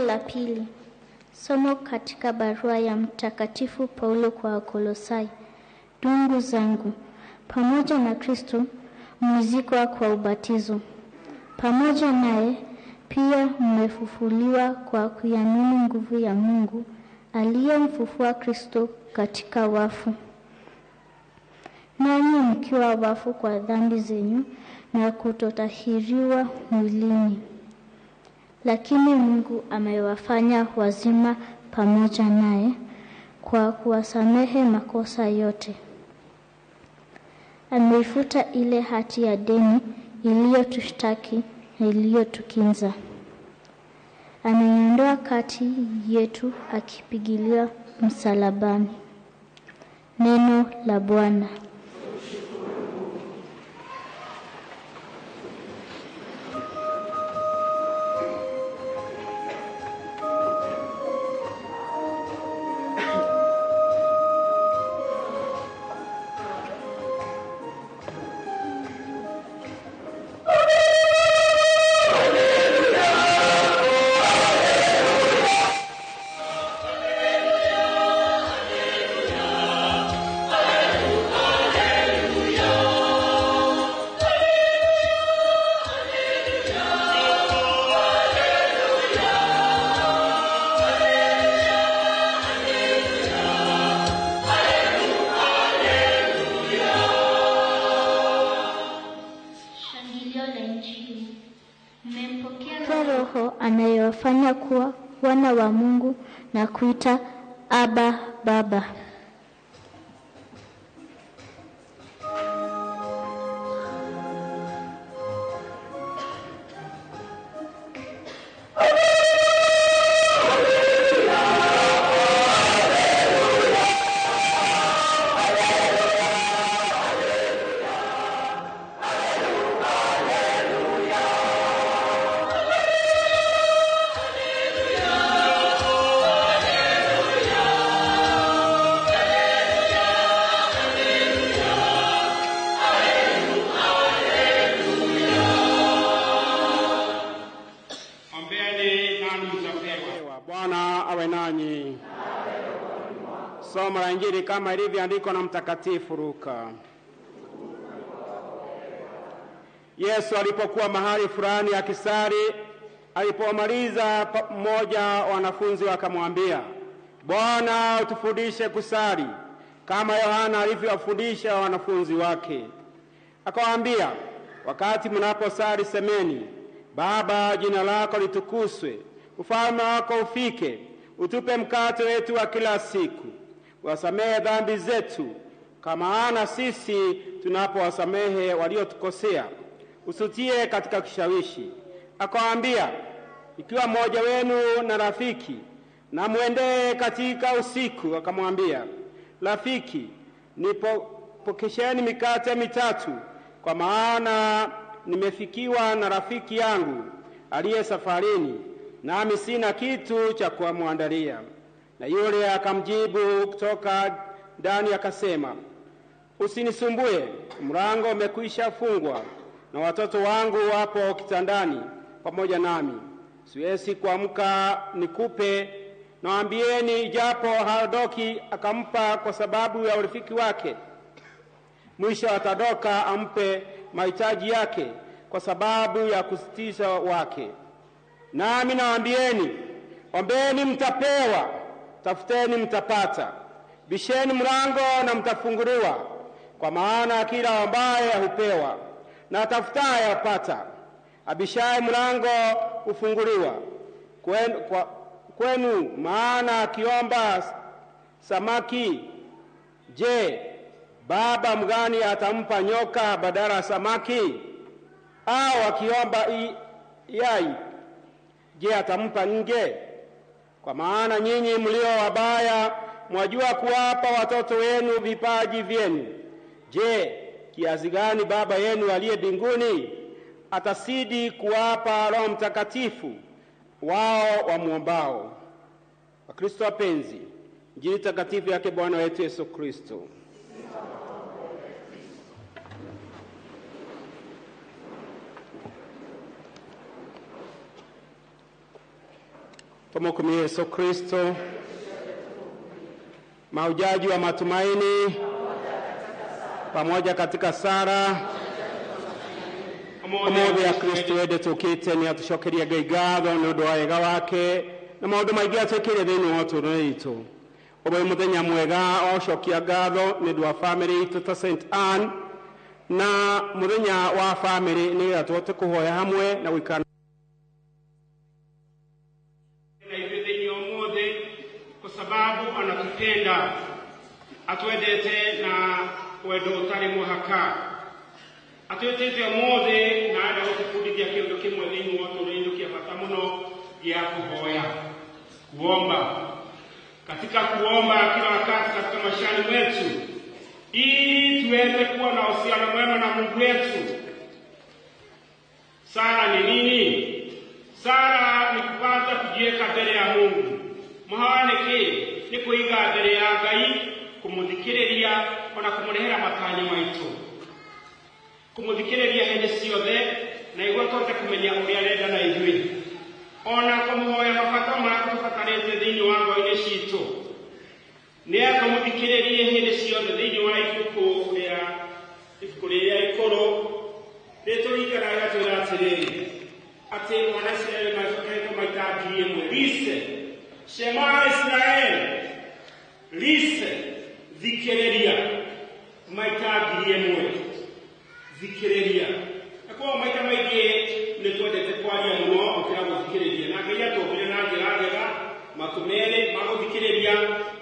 la pili. Somo katika barua ya Mtakatifu Paulo kwa Wakolosai. Ndugu zangu, pamoja na Kristo mmezikwa kwa ubatizo. Pamoja naye pia mmefufuliwa kwa kuiamini nguvu ya Mungu aliyemfufua Kristo katika wafu. Nanyi mkiwa wafu kwa dhambi zenyu na kutotahiriwa mwilini, lakini Mungu amewafanya wazima pamoja naye kwa kuwasamehe makosa yote. Ameifuta ile hati ya deni iliyotushtaki na iliyotukinza. Ameiondoa kati yetu akipigilia msalabani. Neno la Bwana. Roho anayewafanya kuwa wana wa Mungu na kuita Abba Baba. Somo la Injili kama ilivyoandikwa na Mtakatifu Luka. Yesu alipokuwa mahali fulani akisali, alipomaliza mmoja wa wanafunzi akamwambia, Bwana, utufundishe kusali kama Yohana alivyowafundisha wanafunzi wake. Akawaambia, wakati mnaposali semeni, Baba, jina lako litukuzwe, ufalme wako ufike, utupe mkate wetu wa kila siku, wasamehe dhambi zetu kama ana sisi tunapowasamehe waliotukosea, usitie katika kishawishi. Akawaambia, ikiwa mmoja wenu na rafiki na muendee katika usiku, akamwambia, rafiki, nipokesheni mikate mitatu, kwa maana nimefikiwa na rafiki yangu aliye safarini, nami sina kitu cha kumwandalia. Na yule akamjibu kutoka ndani akasema, usinisumbue, mlango umekwisha fungwa na watoto wangu wapo kitandani pamoja nami, siwezi kuamka nikupe. Nawaambieni, ijapo hadoki akampa kwa sababu ya urafiki wake, mwisho atadoka ampe mahitaji yake kwa sababu ya kusitisha wake. Nami nawaambieni, ombeni mtapewa, tafuteni mtapata, bisheni mlango na mtafunguliwa. Kwa maana kila ambaye hupewa, na atafutaye apata, abishaye mlango hufunguliwa kwenu. Maana akiomba samaki, je, baba mgani atampa nyoka badala ya samaki? Au akiomba yai, je, atampa nge? Kwa maana nyinyi mlio wabaya mwajua kuwapa watoto wenu vipaji vyenu. Je, kiasi gani Baba yenu aliye mbinguni atasidi kuwapa Roho Mtakatifu wao wamuombao? Wakristo wapenzi, Injili takatifu yake Bwana wetu Yesu Kristo. Tumukumie Yesu Kristo. Mahujaji wa matumaini pamoja katika sara umuthi ya Kristo wende tukite ni atucokeria Ngai ngatho ni undu wa wega wake na maundu maingi atwikire thiini wa uturo witu. Umuthi muthenya mwega wa gucokia ngatho ni undu wa family itu ta St Anne na muthenya wa family nigetha tuhote kuhoya hamwe na guikara na ithuĩ thĩinĩ ũmũthĩ kwa sababu anatupenda, atwendete na wendo ũtarĩ mũhaka. Atwĩtĩte ũmũthĩ na arenda gũtũbundithia kĩũndũ kĩmwe thĩinĩ wa ũtũũro witũ kĩa bata mũno gĩa kũhoya, kuomba. Katika kuomba kila wakati katika maishani mwetu, ili tuweze kuwa na uhusiano mwema na Mungu wetu. Sala ni nini? Sala ni kupata kujiweka mbele ya Mungu. Mũhoya nĩ kĩ? Nĩ kwĩiga mbere ya Ngai, kũmũthikĩrĩria ona kũmũrehera matanya maitũ, kũmũthikĩrĩria hĩndĩ ciothe na nĩguo tũhote kũmenya ũrĩa arenda na ithuĩ, ona kũmũhoya mabata marĩa tũbatarĩte thĩinĩ wa ngoro-inĩ citũ. Nĩ akũmũthikĩrĩrie hĩndĩ ciothe thĩinĩ wa ibuku rĩrĩa ikũrũ rĩtũringanaga rĩgatwĩra atĩrĩrĩ, atĩ wana Isiraeli macokeretwo maita 1000. Lise Shema Israel, lise, thikĩrĩria maita 1000, thikĩrĩria. Na koguo maita maingĩ nĩ twendete kwaria mũno gũkĩra gũthikĩrĩria, na Ngai atũmbire na njĩra njega, matũ merĩ ma gũthikĩrĩria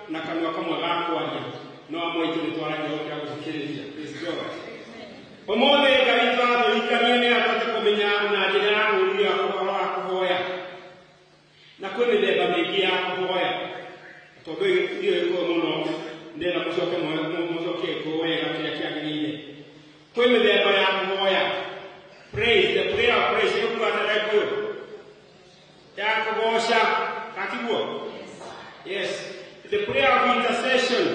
na kanua kamwe ga kwaria, no amwe aitũ nĩ twaragia gũkĩra gũthikĩrĩria. Praise God. Ũmũthĩ Ngai twatũririkania nĩ atote kũmenya na njĩra ya ũũgĩ ũhoro wa kũhoya, na kwĩ mĩthemba mĩingĩ ya kũhoya. Tondũ ndiũĩ Gĩkũyũ mũno, ndĩrenda mũcoke mũcokie Gĩkũyũ wega kĩrĩa kĩagĩrĩire. Kwĩ mĩthemba ya kũhoya. Praise, the prayer of praise, nĩ kuga atĩa Gĩkũyũ? Ya kũgoca, kakiguo? Yes. The prayer of intercession.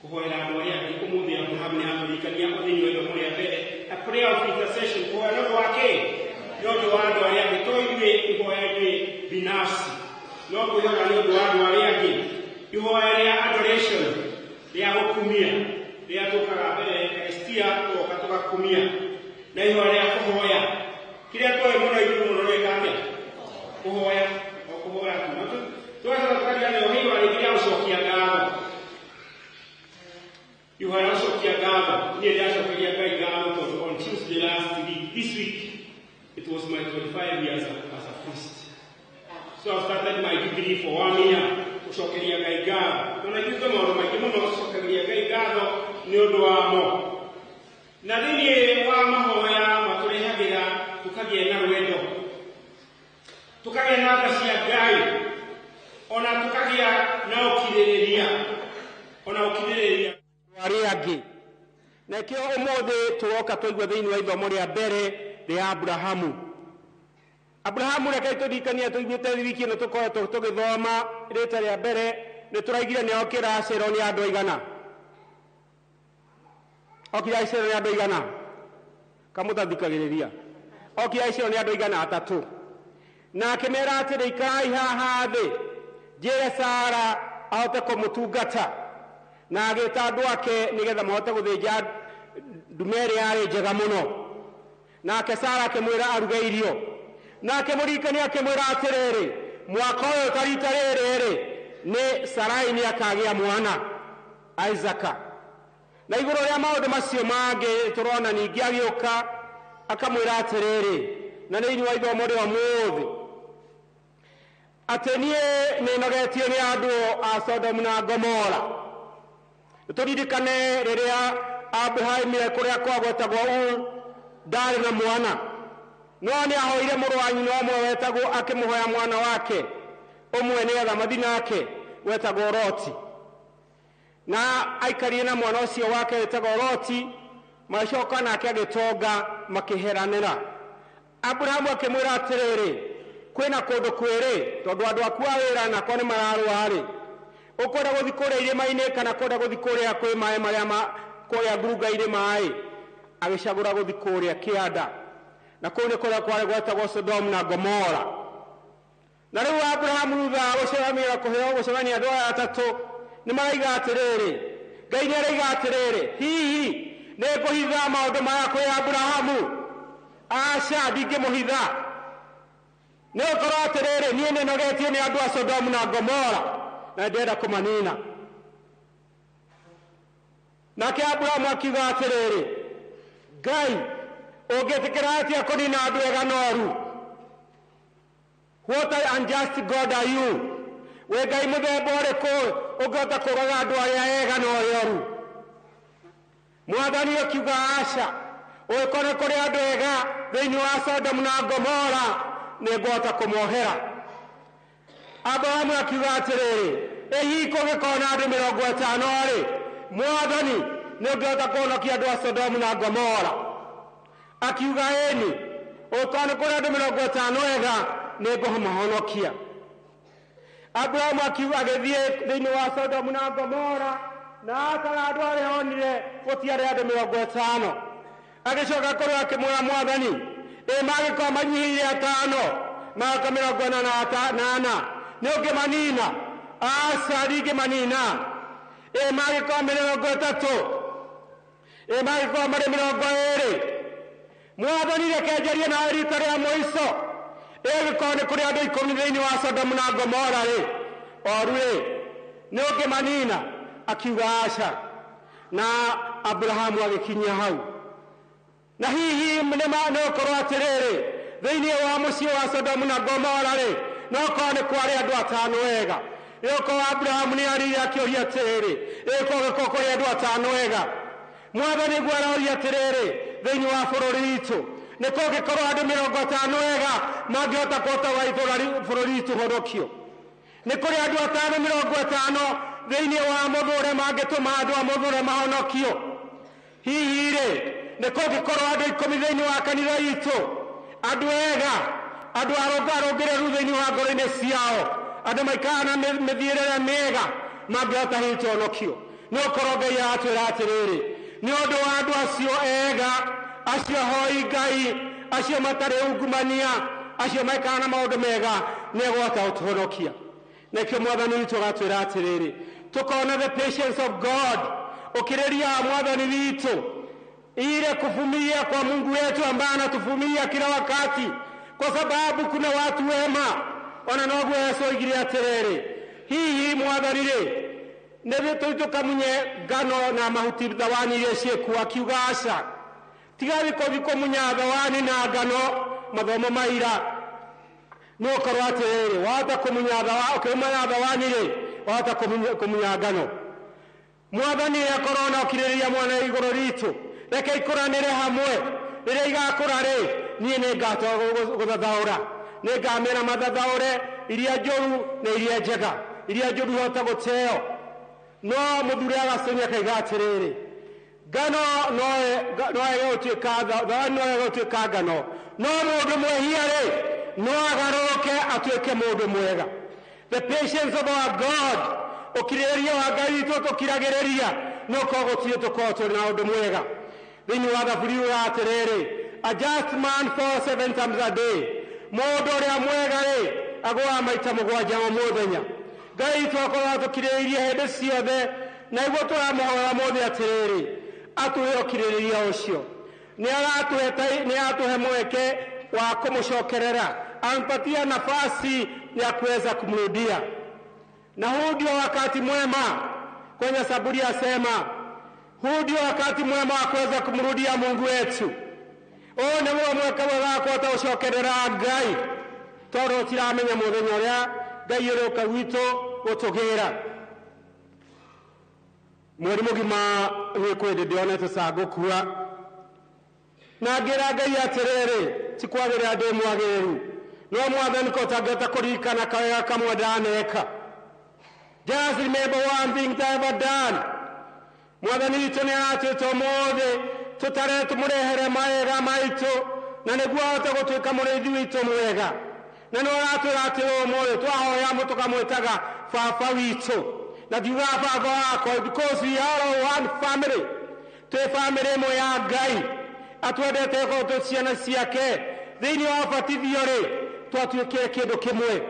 Kũhoera andũ arĩa angĩ. Ũmũthĩ Abraham nĩ atũririkania thĩinĩ wa ithomo rĩa mbere. A prayer of intercession, kũhoya nĩ ũndũ wa kĩ? Nĩ ũndũ wa andũ arĩa angĩ. To ithuĩ ihoya ithuĩ binafsi, no kwĩhoya nĩ ũndũ wa andũ arĩa angĩ. Ihoya rĩa adoration, rĩa gũkumia, rĩrĩa tũkaga mbere ya Eucharistia tũgoka tũgakumia, na ihoya rĩa kũhoya. Kĩrĩa tũĩ mũno ithuĩ mũno nĩ atĩa? Kũhoya, o kũhoya tu. Na tũgacoka tũkariganĩrwo nĩ ihoya rĩngĩ rĩa gũcokia ngatho. Ihoya rĩa gũcokia ngatho. Niĩ ndĩracokeria Ngai ngatho tondũ on Tuesday last week, this week, it was my 25 years as a priest. So I started my degree for 1 year, gũcokeria Ngai ngatho. Ona ithuĩ twĩ maũndũ maingĩ mũno gũcokeria Ngai ngatho nĩ ũndũ wamo. Na thĩinĩ wa mahoya matũrehagĩra tũkagĩa na rwendo, tũkagĩa na tha cia Ngai, ona tũkagĩa na ũkirĩrĩria, ona ũkirĩrĩria arĩa angĩ. Na kĩo ũmũthĩ tũroka twaigua thĩinĩ wa ithomo rĩa mbere rĩa Abrahamu. Abrahamu reke tũririkanie tũiguĩte wiki ĩno tũkoretwo tũgĩthoma rĩta rĩa mbere, nĩ tũraigire nĩ okĩra acerwo nĩ andũ aigana. Okĩra acerwo nĩ andũ aigana? Kamũtathikagĩrĩria. Okĩra acerwo nĩ andũ aigana? Atatũ. Na akĩmera atĩrĩ, ikarai haha thĩ, njĩre Sara ahote kũmũtungata. Na agĩta andũ ake nĩgetha mahote gũthĩnja ndume ĩrĩa yarĩ njega mũno. Nake Sara akĩmwĩra aruge irio. Na akĩmũririkania akĩmwĩra atĩrĩrĩ, mwaka ũyũ ta rita rĩrĩ-rĩ, nĩ Sarai nĩ akagĩa mwana Isaaka. Na igũrũ rĩa maũndũ macio mangĩ tũrona ningĩ agĩũka akamwĩra atĩrĩrĩ, na nĩ wa ithomo rĩa ũmũthĩ, atĩ niĩ nĩnogetio nĩ andũ a Sodomu na Gomora. Tũririkane rĩrĩa Abrahamu kũrĩa kwagwetagwo Ur ndarĩ na mwana, no nĩ ahoire mũrũ wa nyina ũmwe wetagwo, akĩmũhoya mwana wake ũmwe nĩgetha mathiĩ nake, wetagwo Loti. Na aikarire na mwana ũcio wake wetagwo Loti, magĩcoka nake agĩtonga makĩheranĩra. Abrahamu akĩmwĩra atĩrĩrĩ, kwĩna kũndũ kwĩrĩ, tondũ andũ aku a wĩra nakwa nĩ mararũa-rĩ, ũkwenda gũthiĩ kũrĩa irĩma-inĩ kana kwenda gũthiĩ kũrĩa kwĩ maĩ marĩa kũrĩa ngurunga-inĩ maĩ? Agĩcagũra gũthiĩ kũrĩa kĩanda. Na kũu nĩ kũrĩa kwarĩ gwetagwo Sodomu na Gomora. Na rĩu Abrahamu thutha wa gũcemania kũheo gũcemania andũ aya atatũ nĩ maraiga atĩrĩrĩ, Ngai nĩ araiga atĩrĩrĩ, hihi nĩ ngũhitha maũndũ maya kwĩ Abrahamu? Aca, ndingĩmũhitha. Nĩ gũkorwo atĩrĩrĩ, niĩ nĩnogetio nĩ andũ a Sodomu na Gomora na ndĩrenda kũmanina. Nake Abrahamu akiuga atĩrĩrĩ, Ngai, ũngĩtĩkĩra atĩa kũnina andũ ega na oru? What an unjust God are you? Wĩ Ngai mũthemba ũrĩkũ ũngĩhota kũraga andũ arĩa ega na arĩa oru? Mwathani akiuga aca, ũngĩkorwo nĩ kũrĩ andũ ega thĩinĩ wa Sodomu na Gomora, nĩngũhota kũmohera. Abrahamu akiuga atĩrĩrĩ, ĩ hihi kũngĩkorwo na andũ 50-rĩ, Mwathani nĩ ũngĩhota kũhonokia andũ a Sodomu na Gomora? Akiuga ĩni, ũngĩkorwo nĩ kũrĩ andũ 50 ega, nĩngũmahonokia. Abrahamu akiuga agĩthiĩ thĩinĩ wa Sodomu na Gomora, na atara andũ arĩa onire gũtiarĩ andũ 50. Agĩcoka kũrĩ akĩmwĩra Mwathani, ĩ mangĩkorwo manyihĩire 5, magaka 44, nĩ ũngĩmanina? Aca, ndingĩmanina. Ĩ mangĩkorwo 30, ĩ mangĩkorwo marĩ 20. Mwathani, reke njarie nawe rita rĩa mũico. Ĩngĩkorwo nĩ kũrĩ andũ 10 thĩinĩ wa Sodomu na Gomora rĩ, oru rĩ, nĩ ũngĩmanina? Akiuga aca. Na Abrahamu agĩkinyia hau. Na hihi nĩ gũkorwo atĩrĩrĩ, thĩinĩ wa mũciĩ wa Sodomu na Gomora rĩ, no korwo nĩ kwarĩ andũ 5 ega. Ĩgũkorwo Abrahamu nĩ arĩire akĩũria atĩrĩrĩ, ĩgũkorwo gũkorwo kũrĩ andũ 5 ega. Mwathani guo aroria atĩrĩrĩ, thĩinĩ wa bũrũri witũ nĩ kũngĩkorwo andũ 50 ega mangĩhota kũhota wa bũrũri witũ honokio. Nĩ kũrĩ andũ 5 50 thĩinĩ wa mũthũre mangĩtũma andũ a mũthũre mahonokio. Hihi rĩ, nĩ kũngĩkorwo andũ 10 thĩinĩ wa kanitha witũ, andũ ega, andũ arũngĩrĩru thĩinĩ wa ngoro-inĩ ciao, andũ maikaraga na mĩthiĩre mĩega, mangĩhota hihi tũhonokio. Nĩ gũkorwo Ngai aratwĩra atĩrĩrĩ, nĩ ũndũ wa andũ acio ega, acio ahoi Ngai, acio matarĩ ungumania, acio maikaraga na maũndũ mega, nĩ egũhota gũtũhonokia. Nĩkĩo Mwathani witũ agatwĩra atĩrĩrĩ, tũkona the patience of God, ũkirĩrĩria wa Mwathani witũ, ile kuvumilia kwa Mungu wetu ambaye anatuvumilia kila wakati, kwa sababu kuna watu wema. Ona noguo Yesu oigire atĩrĩrĩ, hihi Mwathani rĩ, nĩ tũi tũkamunye ngano na mahuti thawani iria ciĩkuo? Akiuga aca, tiga gũthiĩ kũmunya thawani na ngano mathomo maira. Nĩ ũkorwo atĩrĩrĩ, wahota kũmunya ũkĩmunya thawani rĩ, wahota kũmunya ngano. Mwathani akorwo na ũkirĩrĩria mwana igũrũ ritũ, reke ikũranĩre hamwe. Rĩrĩa igakũra rĩ, niĩ nĩngahota gũthathaũra, nĩngamĩra mathathaũre iria njũru na iria njega, iria njũru ihote gũteo. No mũthuri agaconia akaiga atĩrĩrĩ, ngano no ĩge gũtuĩka thawani, no ĩge gũtuĩka ngano, no mũndũ mwehia rĩ, no agarũrũke atuĩke mũndũ mwega. The patience of our God, ũkirĩrĩria wa Ngai witũ tũkiragĩrĩria, nĩ ũkorwo gũtirĩ tũkorwo tũrĩ na ũndũ mwega. Thĩinĩ wa Thaburi uga atĩrĩrĩ, a just man falls 7 times a day, mũndũ ũrĩa mwega rĩ, agũaga maita 7 o mũthenya. Ngai witũ akorwo atũkirĩrĩirie hĩndĩ ciothe, na nĩguo tũramũhoya mũthĩ atĩrĩrĩ, atũhe ũkirĩrĩria ũcio. Nĩ aratũhe mweke wa kũmũcokerera, ampatia nafasi ya kuweza kumrudia. Na huu ndio wakati mwema, kwenye Zaburi asema, huu ndio wakati mwema wa kuweza kumrudia Mungu wetu. Ũyũ nĩguo mweke mwega wa kũhota gũcokerera Ngai, tondũ tũtiramenya mũthenya ũrĩa Ngai ũrĩũka gwitũ gũtũgĩra. Mweri mũgima nĩ kwĩ hĩndĩ ndĩonete ta ngũkua, na ngĩra Ngai atĩrĩrĩ, ti kwagĩrĩra ndĩ mwagĩrĩru, no Mwathani ko ũtangĩhota kũririkana kawega kamwe ndaneka. Just remember one thing that I've ever done. Mwathani witũ nĩ aratwĩta ũmũthĩ tũtare tũmũrehere mawega maitũ, na nĩguo ahote gũtuĩka mũrĩithi witũ mwega. Na nĩ aratwĩra atĩ ũmũthĩ twahoya tũkamwĩtaga baba witũ, na ndiugaga baba wakwa, because we are all one family. Twĩ family ĩmwe ya Ngai. Atwendete gũkorwo twĩ ciana ciake. Thĩinĩ wa ũbatithio rĩ, twatuĩkire kĩndũ kĩmwe.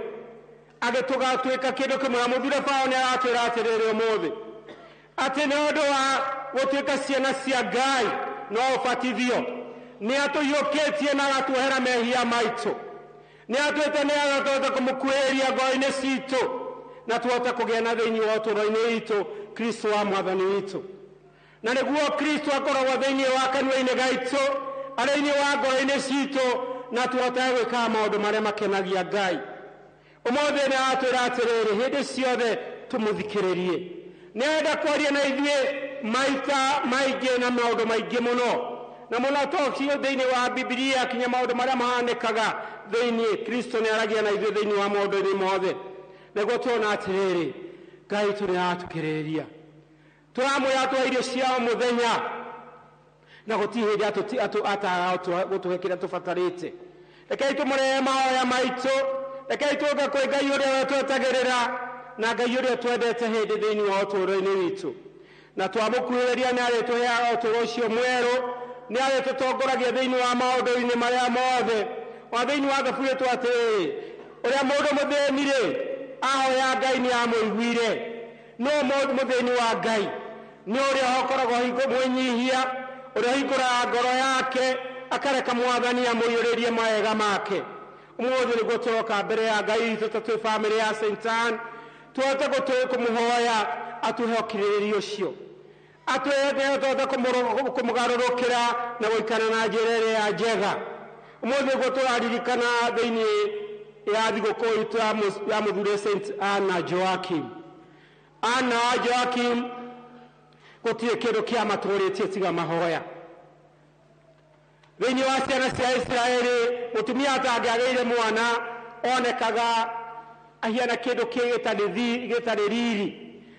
Agĩtũgatuĩka kĩndũ kĩmwe. Na mũthure Paũlũ nĩ aratwĩra atĩrĩrĩ ũmũthĩ, atĩ nĩ ũndũ wa gũtuĩka ciana cia Ngai no ũbatithio. Nĩ atũiyũkĩtie na agatuohera mehia maitũ. Nĩ atwĩte nĩ agatũhota kũmũkuhĩrĩria ngoro-inĩ citũ na tũhote kũgĩa na thĩinĩ wa ũtũũro-inĩ witũ Kristo wa mwathani witũ. Na nĩguo Kristo akoragwo thĩinĩ wa kanua-inĩ gaitũ, arĩ thĩinĩ wa ngoro-inĩ citũ, na tũhotage gwĩkaga maũndũ marĩa makenagia Ngai. Ũmũthĩ nĩ aratwĩra atĩrĩrĩ, hĩndĩ ciothe tũmũthikĩrĩrie. Nĩ arenda kwaria na ithuĩ maita maingĩ na maũndũ maingĩ mũno. Na mũno to cio thĩinĩ wa Bibilia, kinya maũndũ marĩa mahanĩkaga thĩinĩ, Kristo nĩ aragia na ithuĩ thĩinĩ wa maũndũ-inĩ mothe. Nĩguo tuona atĩrĩrĩ, Ngai witũ nĩ aratũkĩrĩrĩria. Tũramwĩra atũhe irio cia o mũthenya, na gũtirĩ hĩndĩ atagaga gũtũhe kĩrĩa tũbatarĩte. Rekei tũmũrehe mahoya maitũ, rekei tũke kwĩ Ngai ũrĩa we twetagĩrĩra, na Ngai ũrĩa twendete hĩndĩ thĩinĩ wa ũtũũro-inĩ witũ. Na twamũkuhĩrĩria nĩ arĩtũheaga ũtũũro ũcio mwerũ, nĩ arĩtũtongoragia thĩinĩ wa maũndũ-inĩ marĩa mothe. Wa thĩinĩ wa thaburi ĩtũ atĩrĩrĩ, ũrĩa mũndũ mũthĩni rĩ, ahoya Ngai nĩ amũiguire. No mũthĩni wa Ngai nĩ ũrĩa ũkoragwo mwĩnyihia, ũrĩa ũhingũraga ngoro yake, akareka mwathani amũiyũrĩrie mawega make. Ũmũthĩ nĩguo tũroka mbere ya Ngai witũ ta twĩ bamĩrĩ ya Saint Anne, tũhote kũmũhoya atũhe ũkirĩrĩria ũcio, atũhe tũhote kũmũgarũrũkĩra na gũikara na njĩra ĩrĩa njega. Ũmũthĩ nĩguo tũraririkana thĩinĩ ya thigũkũ itũ ya mũthure Saint Anne na Joachim. Anne na Joachim gũtirĩ kĩndũ kĩamatũrĩtie tiga mahoya. Thĩinĩ wa ciana cia Isiraeli, mũtumia atangĩagĩire mwana onekaga ahiana kĩndũ gĩtarĩ riri,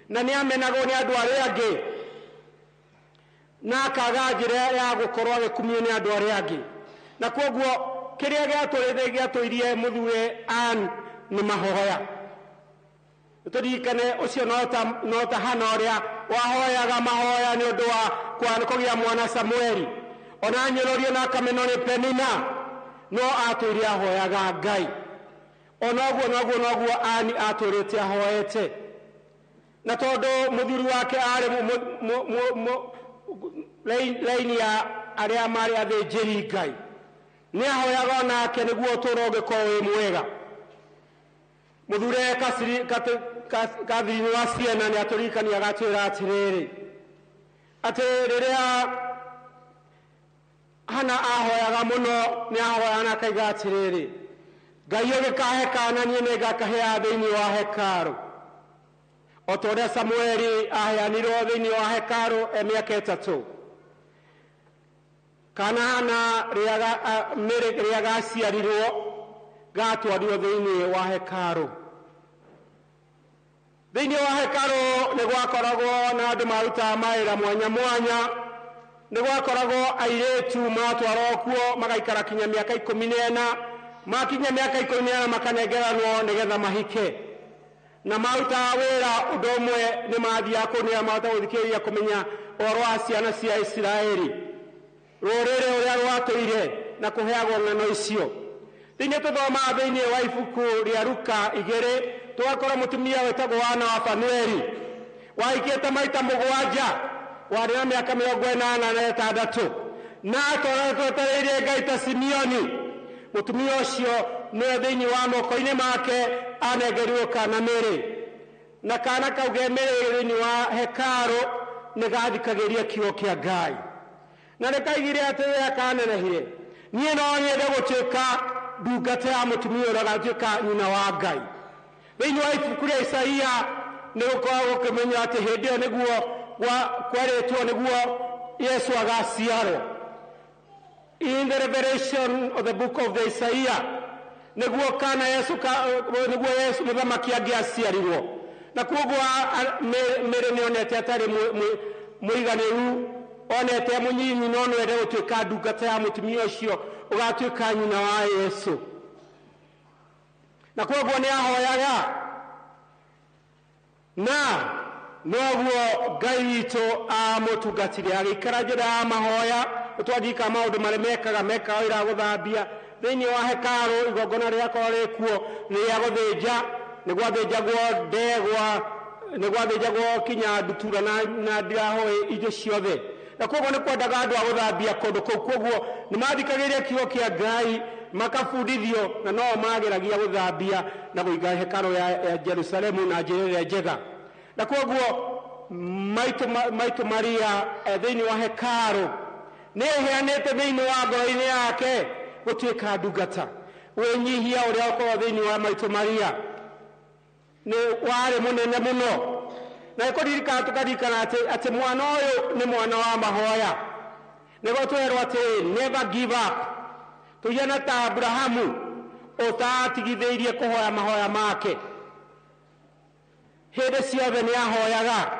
na nĩ amenagwo nĩ andũ arĩa angĩ, na akaga njĩra ya gũkorwo agĩkumio nĩ andũ arĩa angĩ. Na kwoguo kĩrĩa gĩatũirie mũthure Anne nĩ mahoya. Tũririkane ũcio no ta Hana ũrĩa wahoyaga mahoya nĩ ũndũ wa kũgĩa mwana Samueli, ona anyũrũrio na akamenwo nĩ Penina, no atũire ahoyaga Ngai. Ona ũguo noguo noguo Anne atũrĩte ahoete. Na tondũ mũthuri wake arĩ laini ya arĩa marĩ athĩnjĩri Ngai, nĩ ahoyaga onake nĩguo ũtũũro ũngĩkorwo wĩ mwega. Mũthure Catherine wa Siena nĩ atũririkania agatwĩra atĩrĩrĩ, atĩ rĩrĩa Hana ahoyaga mũno, nĩ ahoyaga na akaiga atĩrĩrĩ, Ngai ũgĩkahe kaana niĩ nĩngakahea thĩinĩ wa hekarũ, o ta ũrĩa Samueli aheanirwo thĩinĩ wa hekarũ e mĩaka 3. Kana Hana rĩrĩa gaciarirwo gatwarirwo thĩinĩ wa hekarũ. Thĩinĩ wa hekarũ nĩ gwakoragwo na andũ marutaga mawĩra mwanya mwanya. Nĩ gwakoragwo airĩtu matwarwo kuo magaikara kinya mĩaka 14, makinya mĩaka 14 makanengeranwo nĩgetha mahike. Na marutaga wĩra ũndũ ũmwe nĩ mathiaga kũu nĩgetha mahote gũthikĩrĩria kũmenya ũhoro wa ciana cia Isiraeli, rũrĩrĩ ũrĩa rwatũire na kũheagwo ng'ano icio. Thĩinĩ tũthomaga thĩinĩ wa ibuku rĩa Luka 2, tũgakora mũtumia wĩtagwo Ana wa Fanueli, wahikĩte maita 7, warĩ na mĩaka 86, na atwareire Ngai ta Simeoni. Mũtumia ũcio nĩwe thĩinĩ wa moko-inĩ make anengerirwo kana mĩrĩ, na kana kau ke mĩrĩ thĩinĩ wa hekarũ nĩ gathikagĩria kiugo kĩa Ngai. Na nĩ kaigire atĩ rĩrĩa kanenehire, niĩ no nyende gũtuĩka ndungata ya mũtumia ũrĩa ũgatuĩka nyina wa Ngai. Thĩinĩ wa ibuku rĩa Isaia nĩ gũkoragwo gũkĩmenywo atĩ hĩndĩ ĩyo nĩguo kwerĩtwo nĩguo Yesu agaciarwo. In the revelation of the book of the Isaiah, nĩguo kana Yesu nĩguo Yesu mũthamaki angĩaciarirwo. Na kwoguo Mary nĩonete atarĩ mũiganĩru, onete mũnyinyi, no no ende gũtuĩka ndungata ya mũtumia ũcio ũgatuĩka nyina wa Yesu. Na kwoguo nĩ ahoyaga, na Noguo Ngai witũ amũtungatire agĩikara njĩra ya mahoya. Twathika maũndũ marĩa mekaga wĩra wa gũthambia thĩinĩ wa hekarũ, igongona rĩakorwo rĩkuo nĩ rĩa gũthĩnja, nĩ gwathĩnjagwo ndegwa, nĩ gwathĩnjagwo kinya ndutura na ndirahũĩ indo ciothe. Na koguo nĩ kwendaga andũ a gũthambia kũndũ kũu, koguo nĩ mathikagĩrĩria kiugo kĩa Ngai makabundithio, na no mageragia gũthambia na kũiga hekarũ ya Jerusalemu na njĩra ĩrĩa njega. Na koguo maitũ Maria thĩinĩ wa hekarũ nĩ eheanĩte thĩinĩ wa ngoro-inĩ yake gũtuĩka ndungata. Wĩnyihia ũrĩa ũkorwo thĩinĩ wa maitũ Maria nĩ warĩ mũnene mũno. Na nĩkũririkana tũkaririkana atĩ mwana ũyũ nĩ mwana wa mahoya. Nĩguo twerwo atĩ never give up. Tũhiana ta Abrahamu ũtatigithĩirie kũhoya mahoya make, hĩndĩ ciothe nĩ ahoyaga.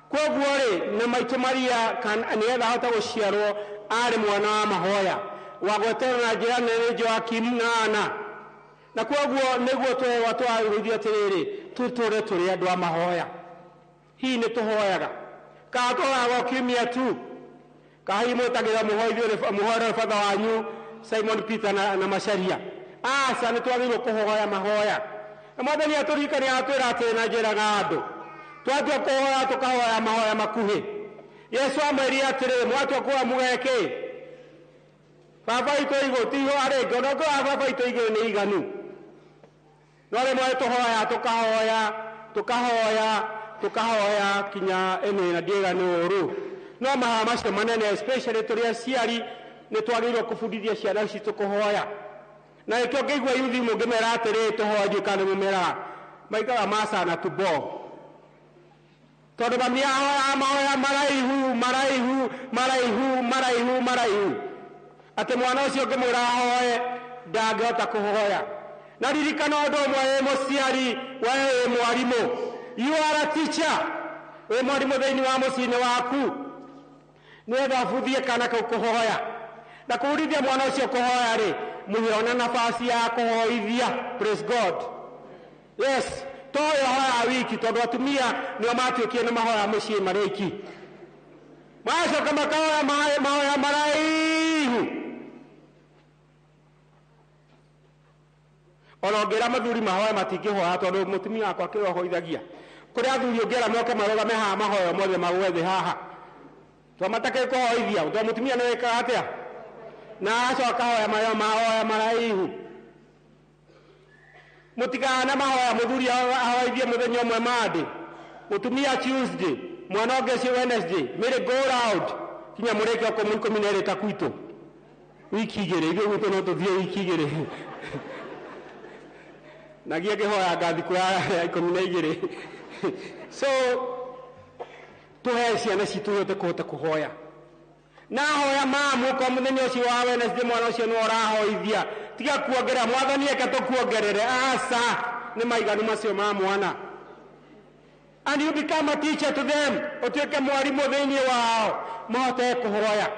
Koguo rĩ, na maitũ Maria nĩgetha ahote gũciarwo arĩ mwana wa mahoya wa gweterwo na njĩra nene nĩ Joakim na Ana. Na koguo nĩguo twerwo twarũithio atĩrĩrĩ, tũtũre tũrĩ andũ a mahoya. Hihi nĩ tũhoyaga kana tũhoyaga o kiumia tu? Kana hihi mwĩtagĩra mũhoere batha wanyu Simon Peter na Macharia? Aca, nĩ twagĩrĩirwo kũhoya mahoya. Na Mwathani atũririkania atwĩra atĩrĩ na njĩraga andũ, twatua kũhoya tũkahoya mahoya makuhĩ. Yesu amwĩrire atĩrĩrĩ, mwatua kũhoya mũgekĩ? Baba witũ igũrũ ti ihoya rĩngĩ, ona ũngĩhoya Baba witũ igũrũ nĩ iganu. No rĩmwe tũhoya tũkahoya tũkahoya tũkahoya kinya ĩno na ndiĩga nĩ ũru. No mahoya macio manene, especially tũrĩ aciari, nĩ twagĩrĩirwo kũbundithia ciana citũ kũhoya. Na nĩkĩo ngĩigua yuthi mũngĩmera atĩrĩ tũhoya ndiũĩ kana nĩmũmeraga, maikaraga macana tumbo. Tondũ mami ahoyaga mahoya maraihu maraihu maraihu maraihu maraihu, atĩ mwana ũcio ũngĩmwĩra ahoe ndangĩhota kũhoya. Na ririkana ũndũ ũmwe, wĩ mũciari, we wĩ mwarimũ, you are a teacher, wĩ mwarimũ thĩinĩ wa mũciĩ-inĩ waku, nĩgetha ũbundithie kana kau kũhoya. Na kũbundithia mwana ũcio kũhoya rĩ, mũhe ona nafasi ya kũhoithia. Praise God. Yes, to ũyũ ahoyaga wiki, tondũ atumia nĩo matuĩkire nĩ mahoya mũciĩ marĩ aiki, magacoka makahoya mahoya maraihu. Ona ũngĩra mathuri mahoya matingĩhoya, tondũ mũtumia wakwa kĩrĩa ahoithagia. Kũrĩ athuri ũngĩra moke marũgame haha mahoya mothe magwe thĩ haha, tondũ matakĩrĩ kũhoithia, tondũ mũtumia nĩ wĩkaga atĩa? Na acoka ahoya mahoya maraihu. Mũtikana mahoya mũthuri ahoithie mũthenya ũmwe Monday, mũtumia Tuesday, mwana ũngĩ ũcio Wednesday, merry go round kinya mũrĩke okorwo 12 ta kwitũ wiki igĩrĩ, ithuĩ gwitũ no tũthiĩ wiki igĩrĩ. Na nginya ngĩhoya nga thikũ ya 12. So tũhe ciana citũ ihote kũhota kũhoya. Na hoya mamu kwa mũthenya ũcio wa Wednesday, mwana ũcio nĩwe ũrahoithia, tiga kuongerera, Mwathani eke tũkuongerere. Aca, nĩ maiganu macio ma mwana. And you become a teacher to them, ũtuĩke mwarimũ thĩinĩ wao, mahote kũhoya.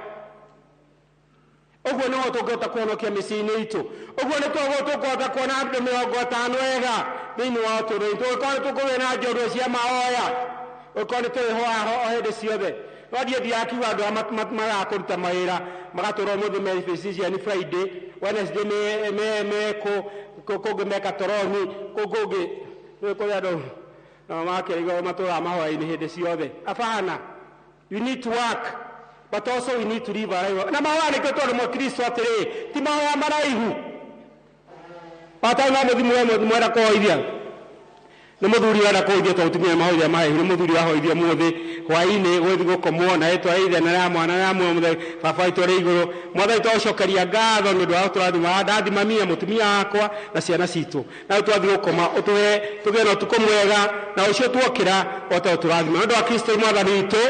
Ũguo nĩguo tũngĩhota kũhonokia mĩciĩ-inĩ itũ. Ũguo nĩ tũkũhota kuona andũ 50 ega thĩinĩ wa ũtũũro witũ. Ũngĩkorwo nĩ tũkũgĩa na njorua cia mahoya, ũngĩkorwo nĩ tũrĩhoya o hĩndĩ ciothe. No ndiĩ ndiaga kiuga andũ arĩa magaga kũruta mawĩra magatũra ũmũthĩ me physician Friday, Wednesday me kũngĩ meka toroni, kũu kũngĩ nĩ kũrĩ andũ nao makĩrigwo matũraga mahoya-inĩ hĩndĩ ciothe. Abana, you need to work, but also we need to live a life. Na mahoya nĩkĩo tondũ mũkristo atĩrĩ, ti mahoya maraihu. Watarĩ no mũthimũ mwenda kũhoithia, nĩ mũthuri wenda kũhoithia, tondũ mũtumia mahoithia maraihu, nĩ mũthuri wahoithia mũthĩ hwaĩ-inĩ gũthiĩ gũkomwo, na rĩtwa rĩa Ithe na rĩa Mwana na rĩa Muoyo Mũtheru, Baba witũ ũrĩ igũrũ. Mwathani twaũcokeria ngatho nĩ ũndũ wa gũtũrathima, ndathima mia mũtumia wakwa na ciana citũ. Na rĩu twathiĩ gũkoma, ũtũhe tũgĩe na ũtukũ mwega, na ũcio tuokĩra ũhote gũtũrathima. Nĩ ũndũ wa Kristo Mwathani witũ.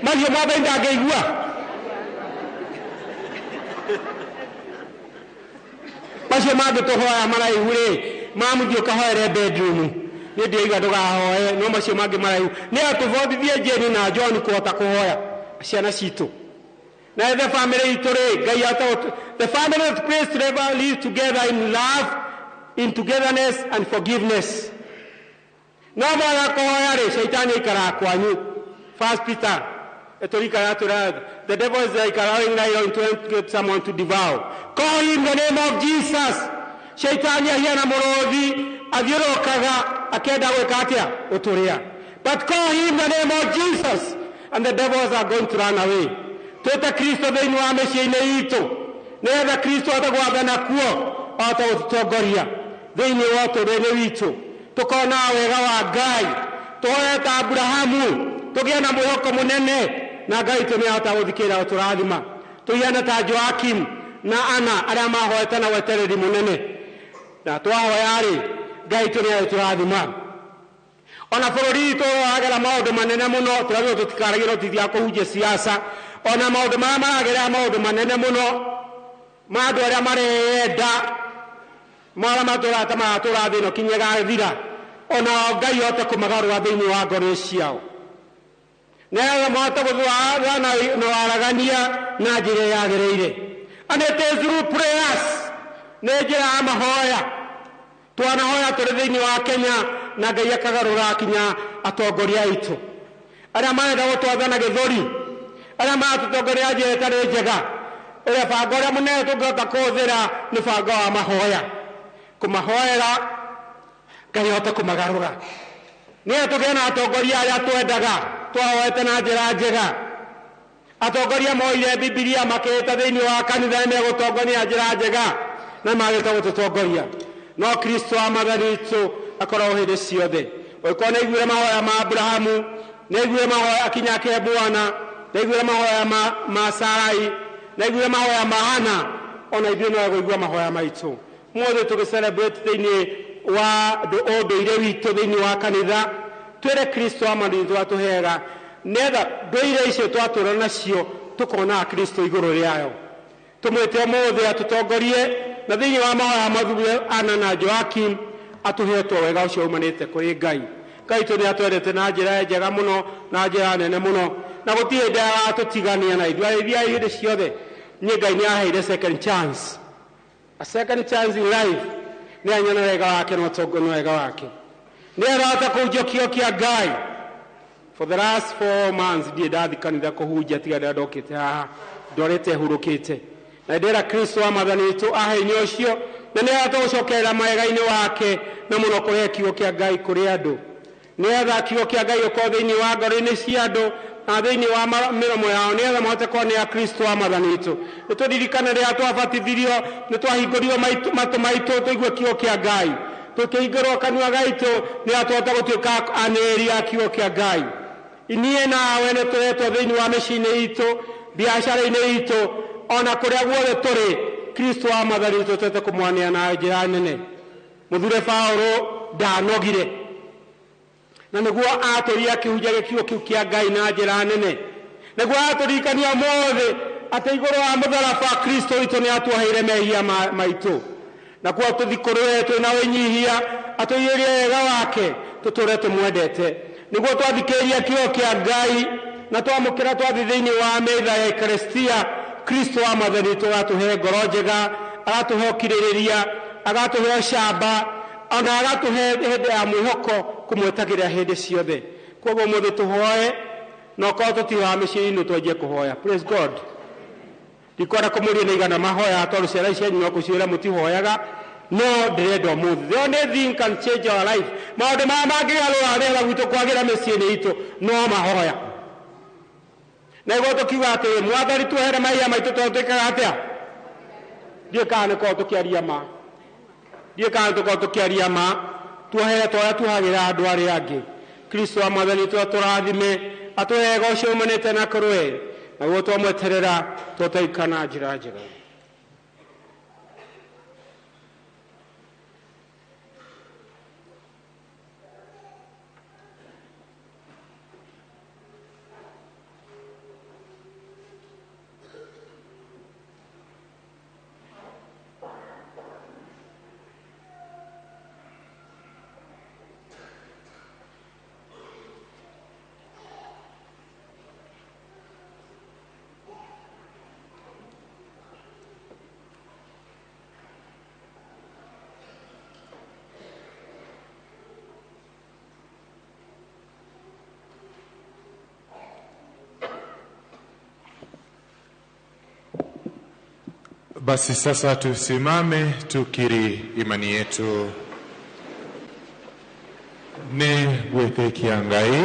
Mahiũ Mwathani ndangĩigua. Macio mangĩ tũhoya maraihu rĩ, mamũthiĩ ũkahoere bedroom. Niĩ ndĩraigua ndũgahoe, no macio mangĩ maraihu. Nĩ atũbundithie Jane na John kũhota kũhoya ciana citũ. Na the family itũ rĩ, Ngai the family of Christ never live together in love, in togetherness and forgiveness. No mwaga kũhoya rĩ, shaitani aikaraga kwanyu. First Peter etorikara tura, the devil is like a roaring lion trying to get someone to devour. Call him the name of Jesus. Shaitani ahiana mũrũthi athiũrũrũkaga akĩenda gwĩka atĩa? Ũtũrĩa. But call him the name of Jesus and the devils are going to run away. Twĩte Kristo thĩinĩ wa mĩciĩ-inĩ itũ nĩgetha Kristo ahote gwathana kuo, ahote gũtũtongoria thĩinĩ wa ũtũũro-inĩ witũ, tũkona wega wa Ngai, tũhoe ta Abrahamu, tũgĩe na mwĩhoko mũnene na Ngai witũ nĩahota gũthikĩrĩra gũtũrathima. Tũhiane ta Joakim na Ana arĩa mahoete na wetereri mũnene, na twahoya-rĩ, Ngai witũ nĩagũtũrathima. Ona bũrũri witũ ũragera maũndũ manene mũno, tũragĩrwo tũtikaragĩrwo tithia kũhunjia siasa. Ona maũndũ marĩa maragerera maũndũ manene mũno ma andũ arĩa mareyenda, marĩa matũraga ta maratũra thĩ ĩno kinya ĩgathira, ona Ngai ahote kũmagarũra thĩinĩ wa ngoro ciao, nĩgetha mahote gũthũa na waragania na njĩra yagĩrĩire. And it is through prayers, nĩ njĩra ya mahoya. Twanahoya tũrĩ thĩinĩ wa Kenya na Ngai akagarũra kinya atongoria aitũ arĩa marenda gũtwatha na gĩthũri, arĩa maratũtongoria njĩra ĩtarĩ njega. Ũrĩa bango ũrĩa mũnene tũngĩhota kũhũthĩra nĩ bango wa mahoya, kũmahoera Ngai ahote kũmagarũra, nĩgetha tũgĩe na atongoria arĩa twendaga, twahoete na njĩra njega. Atongoria moire Bibilia makĩĩta thĩinĩ wa kanitha nĩ megũtongoria na njĩra njega na magĩte gũtũtongoria. No Kristo wa Mwathani witũ akoragwo hĩndĩ ciothe. Ũngĩkorwo nĩaiguire mahoya ma Abrahamu, nĩaiguire mahoya akinya ke Bwana, nĩaiguire mahoya ma Sarai, nĩaiguire mahoya ma Hana, ona ithuĩ no egũigua mahoya maitũ. Ũmũthĩ tũgĩ celebrate thĩinĩ wa ũndũire witũ thĩinĩ wa kanitha, twĩre Kristo wa Mwathani witũ atũheaga, nĩgetha ndũire icio twatũra nacio tũkonaga Kristo igũrũ rĩayo. Tũmwĩte ũmũthĩ atũtongorie na thĩinĩ wa mahoya mathure Ana na Joakim, atũhetwo wega ũcio umanĩte kũrĩ Ngai. Ngai witũ nĩatwendete na njĩra njega mũno na njĩra nene mũno, na gũtirĩ hĩndĩ agatũtigania na ithuĩ. Arĩithiai hĩndĩ ciothe. Niĩ Ngai nĩaheire second chance, a second chance in life. Nĩanyona wega wake na ũtongoria wega wake, nĩarahota kũhunjia kiugo kĩa Ngai. For the last 4 months ndirĩ ndathi kanitha kũhunjia tiga rĩrĩa ndokĩte haha ndorete hurũkĩte, na ndĩra Kristo wa Mwathani witũ ahe hinya ũcio, na nĩarahota gũcokerera mawega-inĩ wake na mũno kũrehe kiugo kĩa Ngai kũrĩ andũ, nĩgetha kiugo kĩa Ngai gĩkorwo thĩinĩ wa ngoro-inĩ cia andũ na thĩinĩ wa mĩromo yao, nĩgetha mahote kuonea Kristo wa Mwathani witũ. Nĩtũririkane rĩrĩa twabatithirio, nĩtwahingũrirwo matũ maitũ tũigue kiugo kĩa Ngai, tũkĩhingũrwo kanua gaitũ nĩgetha tũhote gũtuĩka anĩrĩri a kiugo kĩa Ngai. Niĩ nawe nĩtũretwo thĩinĩ wa mĩciĩ-inĩ itũ, biacara-inĩ itũ, ona kũrĩa guothe tũrĩ, Kristo wa Mwathani witũ tũhote kũmwanĩra na njĩra nene. Mũthure Paũlũ ndanogire, na nĩguo atũria akĩhunjagia kiugo kĩu kĩa Ngai na njĩra nene, nĩguo atũririkania ũmũthĩ atĩ igũrũ wa mũtharaba Kristo witũ nĩatuoheire mehia maitũ, na kuo tũthiĩ kũrĩ we twĩna wĩnyihia, atũiyũrie wega wake, tũtũre tũmwendete, nĩguo twathikĩrĩria kiugo kĩa Ngai na twamũkĩra twathiĩ thĩinĩ wa metha ya Ekaristiya, Kristo wa Mwathani witũ agatũhe ngoro njega, agatũhe ũkirĩrĩria, agatũhe ũcamba, ona agatũhe hĩndĩ ya mwĩhoko kũmwetagĩrĩra hĩndĩ ciothe. Koguo ũmũthĩ tũhoe, na okorwo tũtihoyaga mĩciĩ-inĩ twanjie kũhoya. Praise God. Ndikwenda kũmũria nĩ igana mahoya tondũ ciana cianyu no kũciĩra mũtihoyaga, no ndĩrenda ũmũthĩ. The only thing can change our life, maũndũ marĩa mangĩgarũra rĩera gwitũ kwagĩra mĩciĩ-inĩ itũ no mahoya. Na nĩguo tũkiuga atĩ Mwathani tuohere mehia maitũ tondũ twĩkaga atĩa? Ndiũĩ kana nĩkorwo tũkĩaria ma, ndiũĩ kana nĩtũkorwo tũkĩaria ma. Tuohere ta ũrĩa tuohagĩra andũ arĩa angĩ. Kristo wa Mwathani witũ atũrathime, atũhe wega ũcio umanĩte na kũrĩ we, naguo twamweterera tũhote gũikara na njĩra njega. Basi sasa tusimame tukiri imani yetu. Nĩ gwĩtĩkia Ngai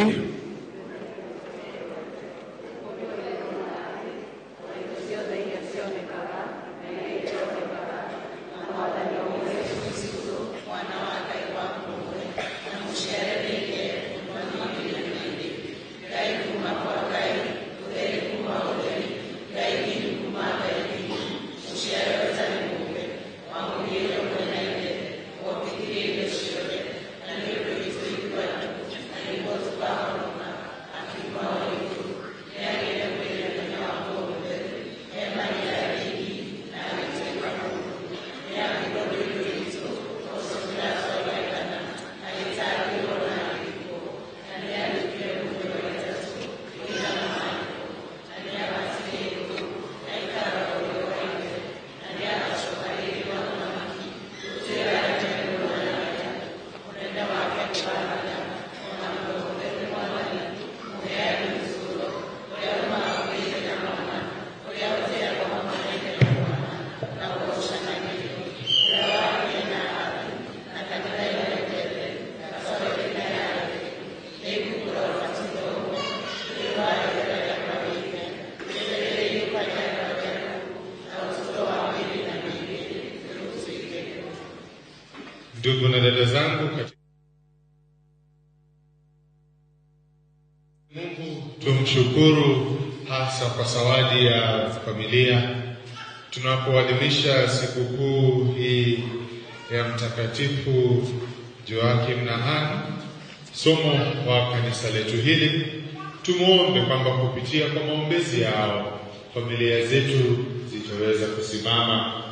Ndugu na dada zangu katika Mungu, tumshukuru hasa kwa zawadi ya familia tunapoadhimisha sikukuu hii ya Mtakatifu Joakim na Hana, somo wa kanisa letu hili. Tumuombe kwamba kupitia kwa maombezi yao familia zetu zitaweza kusimama.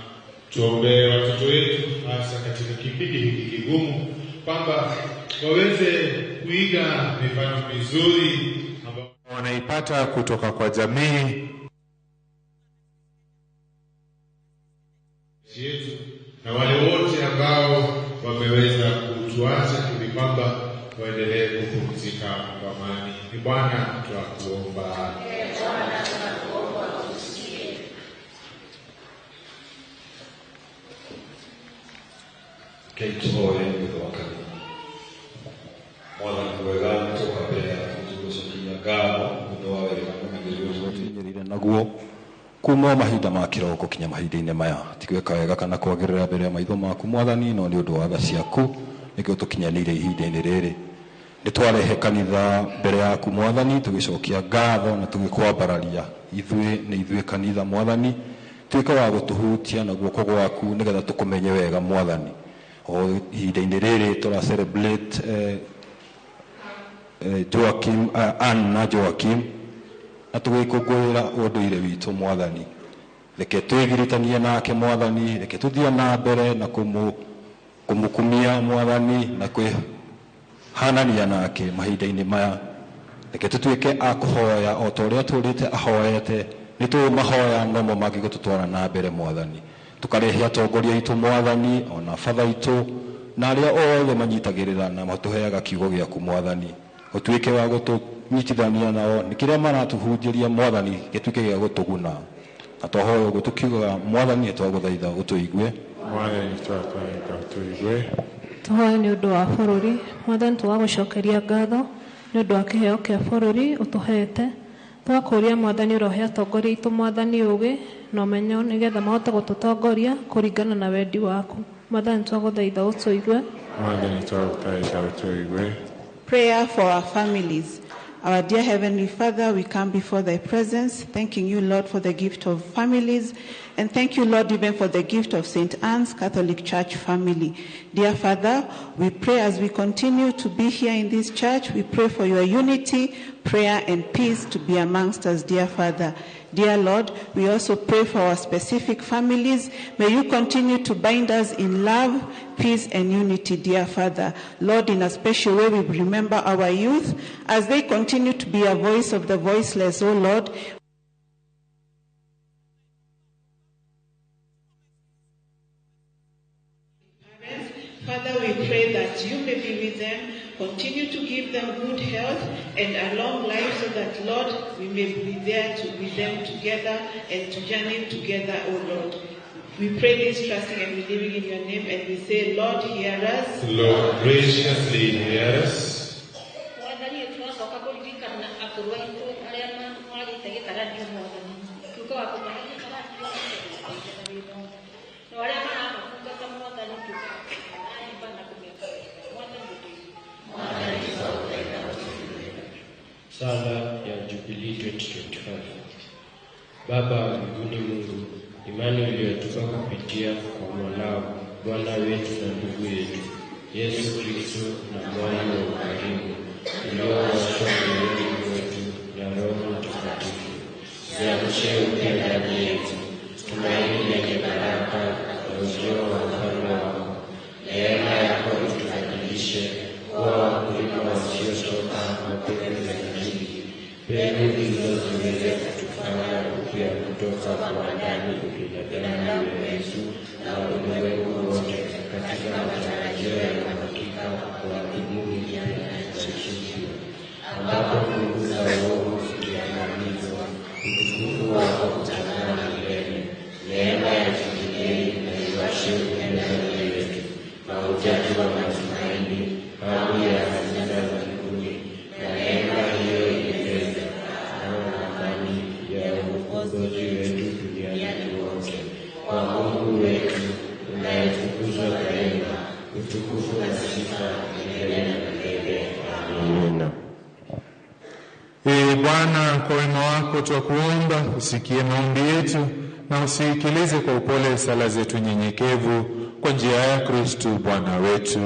Tuombee watoto wetu hasa katika kipindi hiki kigumu, kwamba waweze kuiga mifano mizuri ambayo wanaipata kutoka kwa jamii yetu na wale wote ambao wameweza kutuacha hivi kwamba waendelee kupumzika kwa amani. Ni Bwana twakuomba. Keituhoe nĩ ũndũ wa kanitha. Mwathani mwega, tũka mbere yaku tũgũcokia ngatho nĩ ũndũ wa wega mũmenyereri ũcio ũtũinyĩrĩire naguo kuma mahinda ma kĩroko kinya mahinda-inĩ maya. Ti gwĩka wega kana kwagĩrĩra mbere ya maitho maku Mwathani, no nĩ ũndũ wa tha ciaku nĩkĩo tũkinyanĩire ihinda-inĩ rĩrĩ. Nĩ twarehe kanitha mbere yaku Mwathani, tũgĩcokia ngatho na tũgĩkwambararia. Ithuĩ nĩ ithuĩ kanitha Mwathani, tuĩke wa gũtũhutia na guoko gwaku nĩgetha tũkũmenye wega Mwathani. O ihinda-inĩ rĩrĩ tũra celebrate Joakim, Ann na Joakim, na tũgĩkũngũĩra ũndũire witũ Mwathani. Reke twĩgiritanie nake Mwathani, reke tũthiĩ na mbere na kũmũkumia Mwathani na kwĩhanania nake mahinda-inĩ maya. Reke tũtuĩke a kũhoya o ta ũrĩa tũrĩte ahoete. Nĩ tũĩ mahoya nomo mangĩgũtũtwara na mbere Mwathani. Tukarehe atongoria aitũ Mwathani, ona batha aitũ na arĩa othe manyitagĩrĩra na matũheaga kiugo gĩaku Mwathani. Ũtuĩke wa gũtũnyitithania nao nĩ kĩrĩa maratũhunjĩria Mwathani gĩtuĩke gĩa gũtũguna. Na twahoya ũguo tũkiugaga Mwathani, twagũthaitha ũtũigue. Mwathani twagũthaitha ũtũigue. Tũhoe nĩ ũndũ wa bũrũri. Mwathani, tũgagũcokeria ngatho nĩ ũndũ wa kĩheo kĩa bũrũri ũtũhete. Twakũria Mwathani ũrohe atongoria aitũ Mwathani ũgĩ na ũmenyo nĩgetha mahote gũtũtongoria kũringana na wendi waku. Mwathani, twagũthaitha ũtũigue. Mwathani twagũthaitha ũtũigue. Prayer for our families. Our dear Heavenly Father, we come before thy presence, thanking you, Lord, for the gift of families, and thank you, Lord, even for the gift of St. Anne's Catholic Church family. Dear Father, we pray as we continue to be here in this church, we pray for your unity, prayer, and peace to be amongst us, dear Father. Dear Lord, we also pray for our specific families. May you continue to bind us in love, peace, and unity, dear Father. Lord, in a special way, we remember our youth as they continue to be a voice of the voiceless, oh Lord. Father, we pray that you may be with them, continue to give them good health and a long life so that, Lord, we may be there to with them together and to journey together, O Lord. We pray this trusting and believing in your name, and we say, Lord, hear us. Lord, graciously hear us. Mwathani tũracoka kũririkana akũrũ aitũ arĩa magĩte gĩkaranio mwathani tuĩka wa kũmahe gĩkaranio na arĩa maramatungata mwathani tuĩka wa kũmarathima na kũmeka wega mwathani ũteithie. Sala ya Jubilee 2025. Baba wa mbinguni Mungu, imani uliyotupa kupitia kwa mwanao Bwana wetu na ndugu yetu Yesu Kristo na mwali wa ukarimu uliowashwa mioyoni mwetu na Roho Mtakatifu, ziamshe upya ndani yetu tumaini lenye baraka na uzio wa ufalme wako. Neema yako itubadilishe kuwa wakulima wasiochoka wa mbegu za Injili, mbegu hizo ziweze kutufanya upya kutoka kwa ndani ubinadamu wetu na ulimwengu wote katika matarajio ya uhakika wa mbingu mpya na nchi mpya, ambapo nguvu za uovu zikiangamizwa, utukufu wako utang'aa milele. Neema ya Jubilei na iwashe upya mioyo yetu mahujaji wa matumaini, hamu ya hazina za mbinguni, na neema hiyo iendeleze na amani ya ukombozi wetu duniani wote. Kwa Mungu wetu unayetukuzwa daima, utukufu na sifa milele na milele. Amina. Ee Bwana, kwa wema wako twakuomba, usikie maombi yetu na usiikilize kwa upole sala zetu nyenyekevu, kwa njia ya Kristu Bwana wetu.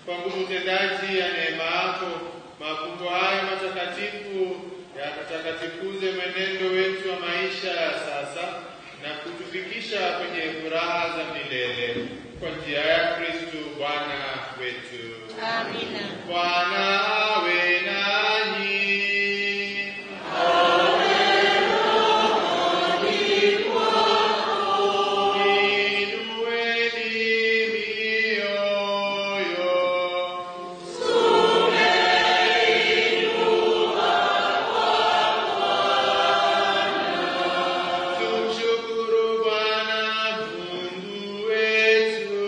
Kwa nguvu tendaji ya neema yako, mafumbo haya matakatifu yakatakatifuze mwenendo wetu wa maisha ya sasa na kutufikisha kwenye furaha za milele kwa njia ya Kristo Bwana wetu. Amina. Bwana awe nanyi. Inueni mioyo. Tumshukuru Bwana Mungu wetu.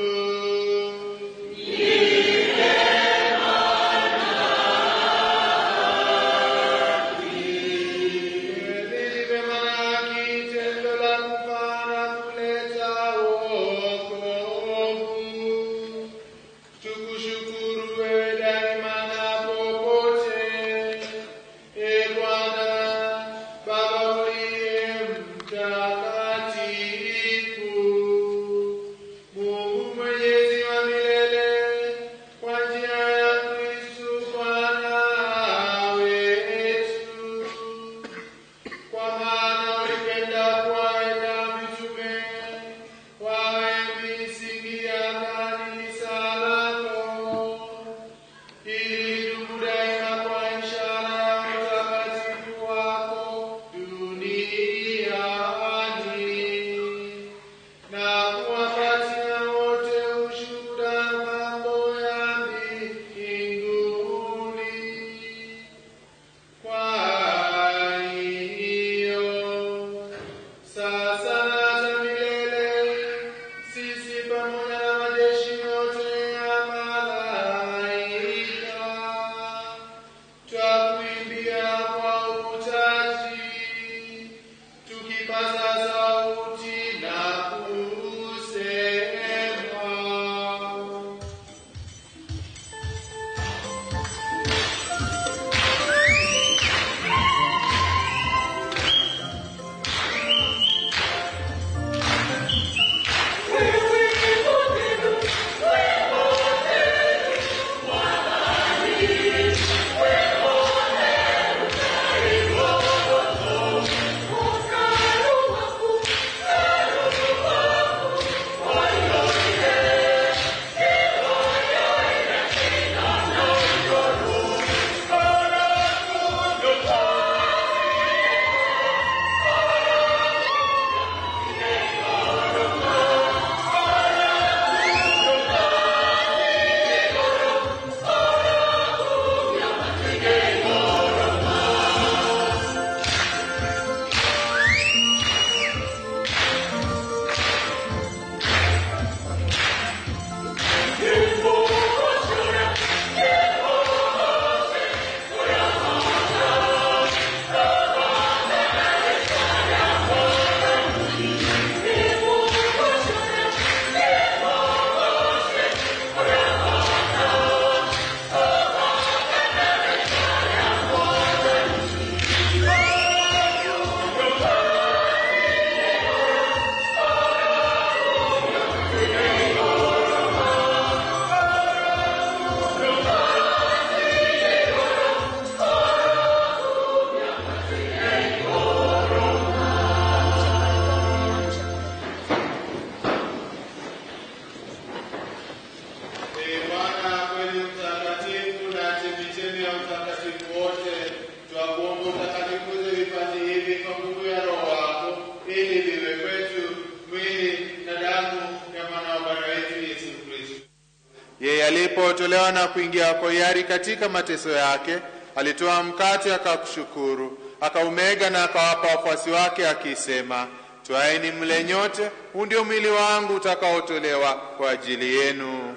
Ni vema na haki, tendo la kufaa na kuleta wokovu. Tukushukuru wewe daima na popote, e Bwana, Baba uliye mtakatifu, Mungu mwenyezi wa milele, kwa njia ya Kristo Bwana wetu. Kwa maana ulipenda kuwaweka mitume wawe misingi ya kanisa lako, ili lidumu daima kwa ishara ya utakatifu wako duniani, na kuwapatia wote ushuhuda mambo ya mbinguni. Kwa hiyo sasa na hata milele, sisi pamoja na majeshi yote ya malaika twakuimbia kwa utaji, tukipaza sauti na kusema: Ee Bwana kweli mtakatifu na chemichemi ya utakatifu wote, twakuomba utakatifuze vipaji hivi kwa nguvu ya Roho wako, ili viwe kwetu mwili na damu ya mwana wa Bwana wetu Yesu Kristo. Yeye alipotolewa na kuingia kwa hiari katika mateso yake, alitoa mkate akakushukuru, akaumega na akawapa wafuasi wake akisema, twaeni mle nyote, huu ndio mwili wangu utakaotolewa kwa ajili yenu.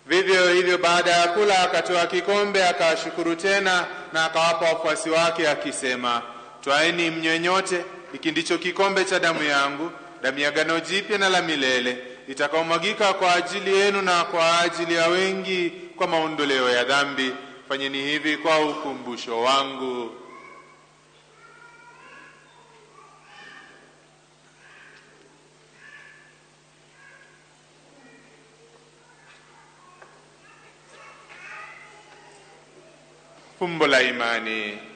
Vivyo hivyo baada ya kula akatoa kikombe, akashukuru tena na akawapa wafuasi wake akisema, twaeni mnywe nyote, hiki ndicho kikombe cha damu yangu, damu ya agano jipya na la milele, itakaomwagika kwa ajili yenu na kwa ajili ya wengi kwa kwa maondoleo ya dhambi. Fanyeni hivi kwa ukumbusho wangu. Fumbo la imani.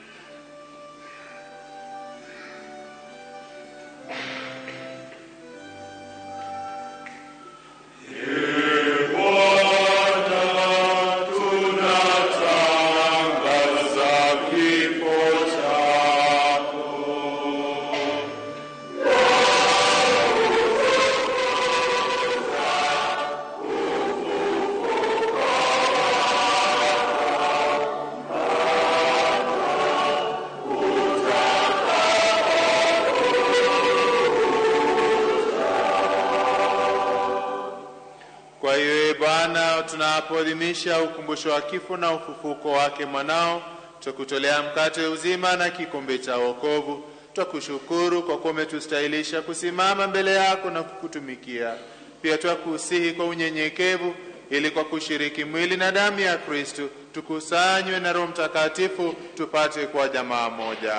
Tunapoadhimisha ukumbusho wa kifo na ufufuko wake mwanao, tukutolea mkate uzima na kikombe cha wokovu. Twakushukuru kwa kuwa umetustahilisha kusimama mbele yako na kukutumikia. Pia twakusihi kwa unyenyekevu, ili kwa kushiriki mwili na damu ya Kristo tukusanywe na Roho Mtakatifu tupate kuwa jamaa moja.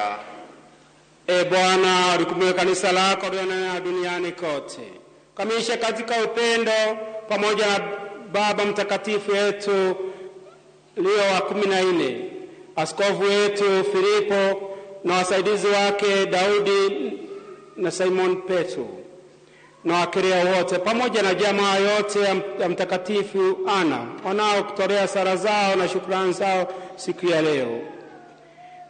E Bwana, ulikumbuke kanisa lako lililoenea duniani kote, kamilishe katika upendo pamoja na Baba Mtakatifu wetu Leo wa 14, askofu wetu Filipo na wasaidizi wake Daudi na Simon Petro na wakirea wote, pamoja na jamaa yote ya Mtakatifu Ana wanaokutolea sala zao na shukrani zao siku ya leo.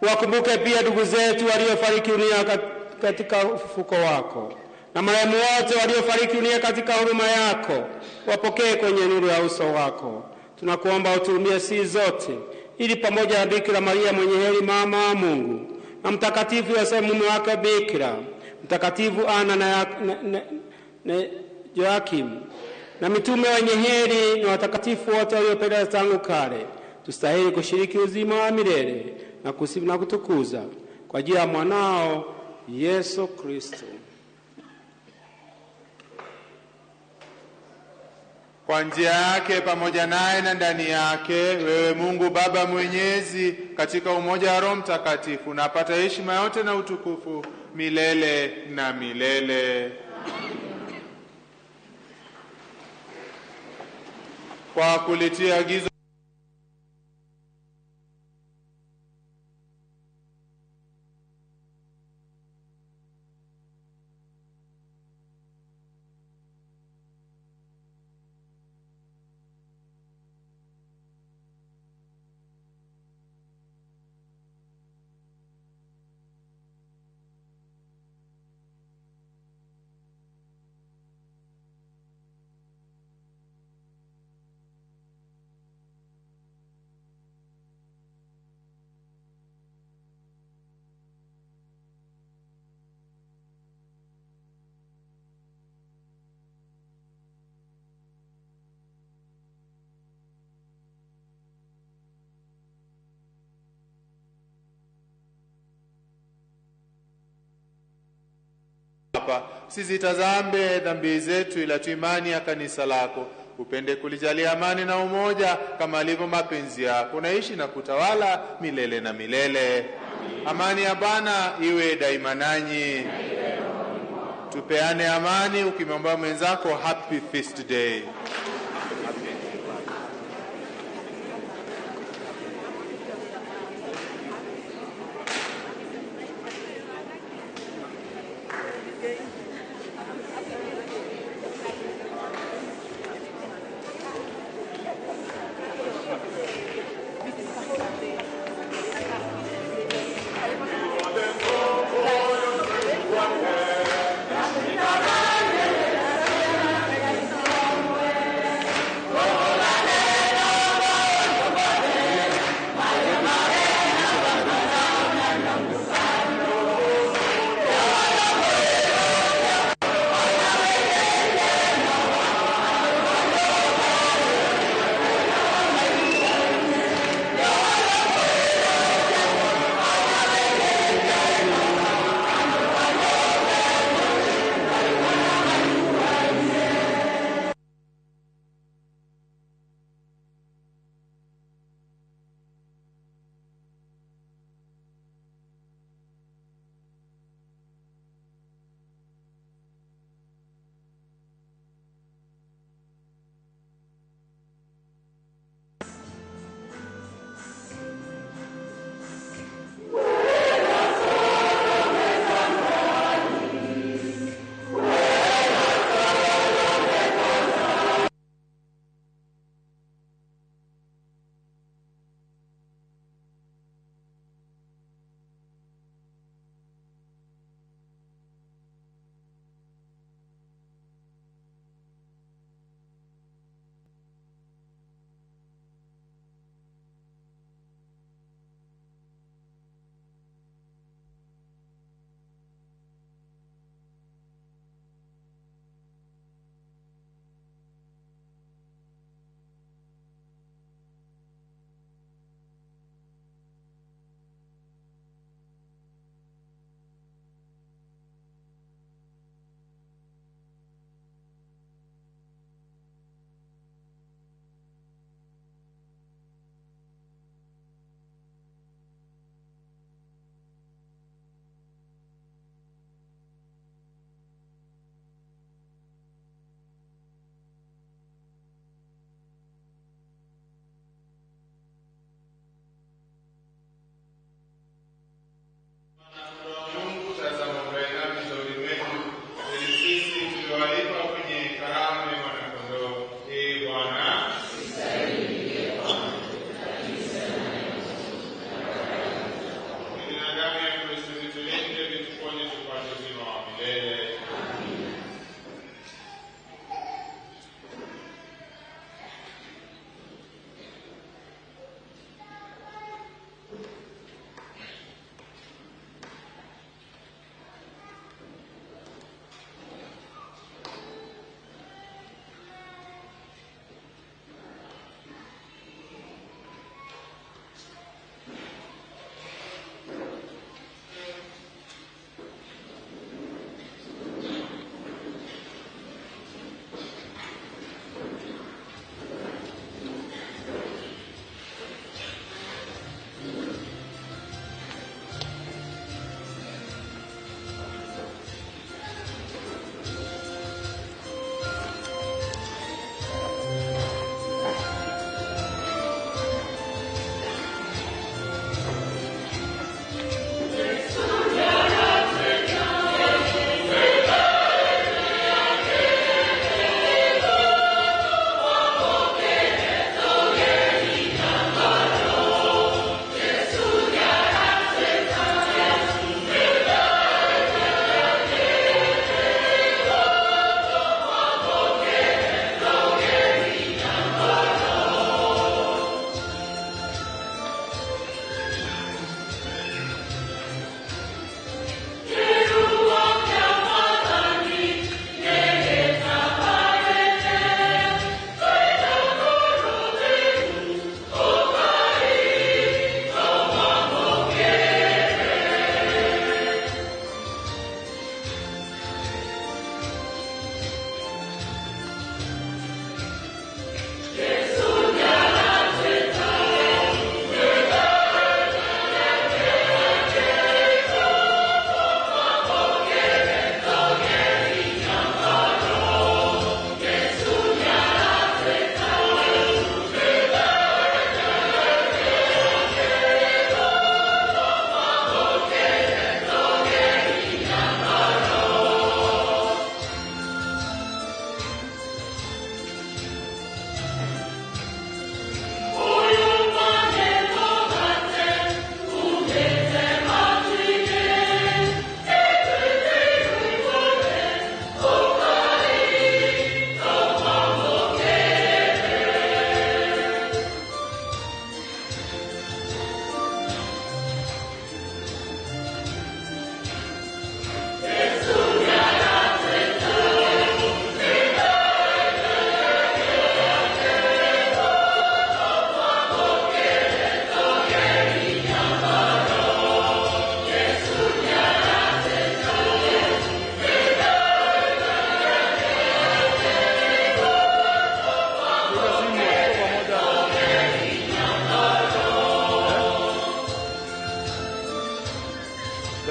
Wakumbuke pia ndugu zetu waliofariki dunia katika ufufuko wako, na marehemu wote waliofariki dunia katika huruma yako, wapokee kwenye nuru ya uso wako. Tunakuomba utuhurumie sisi zote, ili pamoja na Bikira Maria mwenye heri mama wa Mungu, na Mtakatifu Yosefu mume wake Bikira, Mtakatifu Ana na Joakim, na mitume wenye heri na watakatifu wote waliopendeza tangu kale, tustahili kushiriki uzima wa milele na kusifu na kutukuza kwa ajili ya mwanao Yesu Kristo. Kwa njia yake, pamoja naye na ndani yake, wewe Mungu Baba Mwenyezi, katika umoja wa Roho Mtakatifu, unapata heshima yote na utukufu milele na milele. Kwa kulitia agizo sizitazame dhambi zetu, ila tu imani ya kanisa lako. Upende kulijalia amani na umoja kama alivyo mapenzi yako, unaishi na kutawala milele na milele. Amin. Amani ya Bwana iwe daima nanyi. Tupeane amani. Ukimwomba mwenzako happy feast day.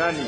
Nani?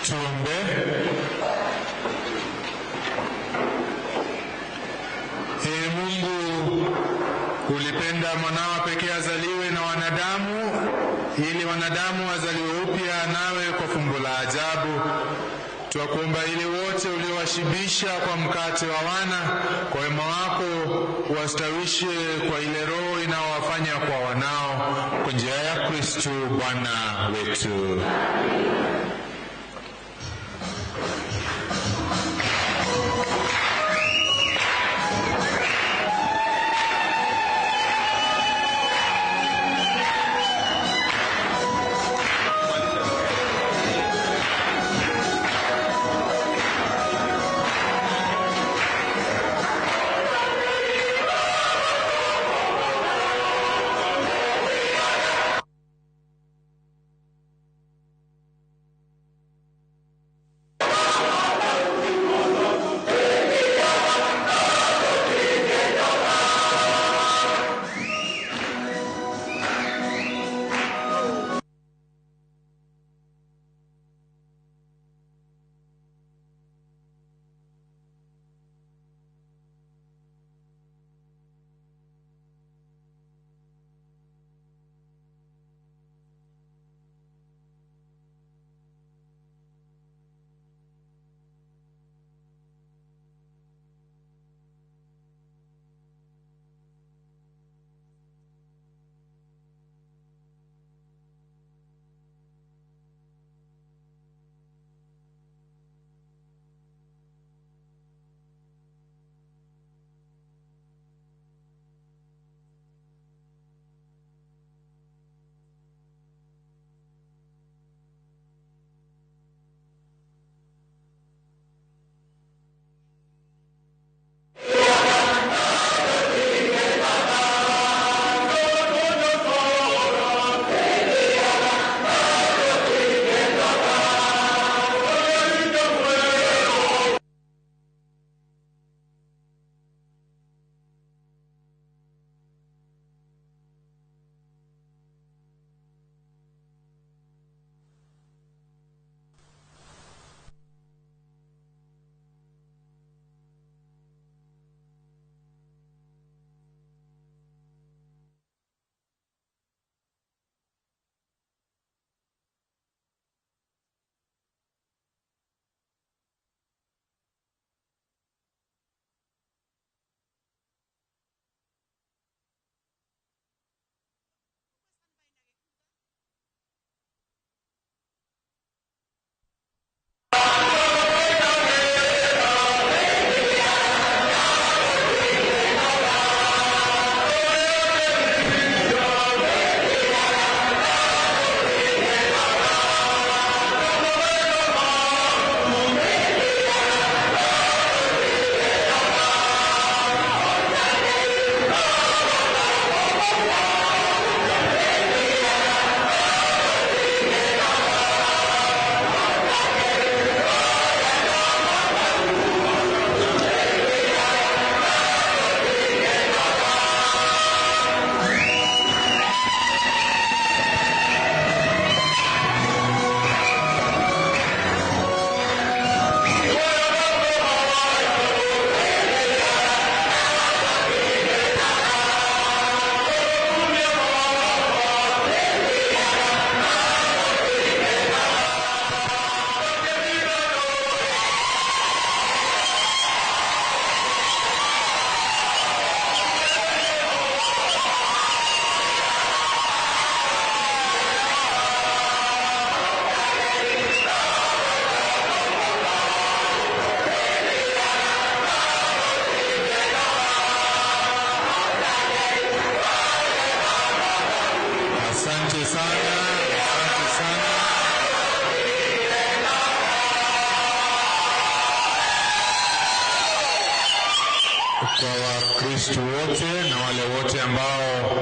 Tuombe. Ee Mungu, ulipenda mwanao pekee azaliwe na wanadamu ili wanadamu wazaliwe upya nawe kwa fumbo la ajabu. Twakuomba ili wote uliowashibisha kwa mkate wa wana, kwa wema wako wastawishe kwa ile roho inaowafanya kwa wanao, kwa njia ya Kristo Bwana wetu. Asante sana, asante sana. Kwa Wakristo wote na wale wote ambao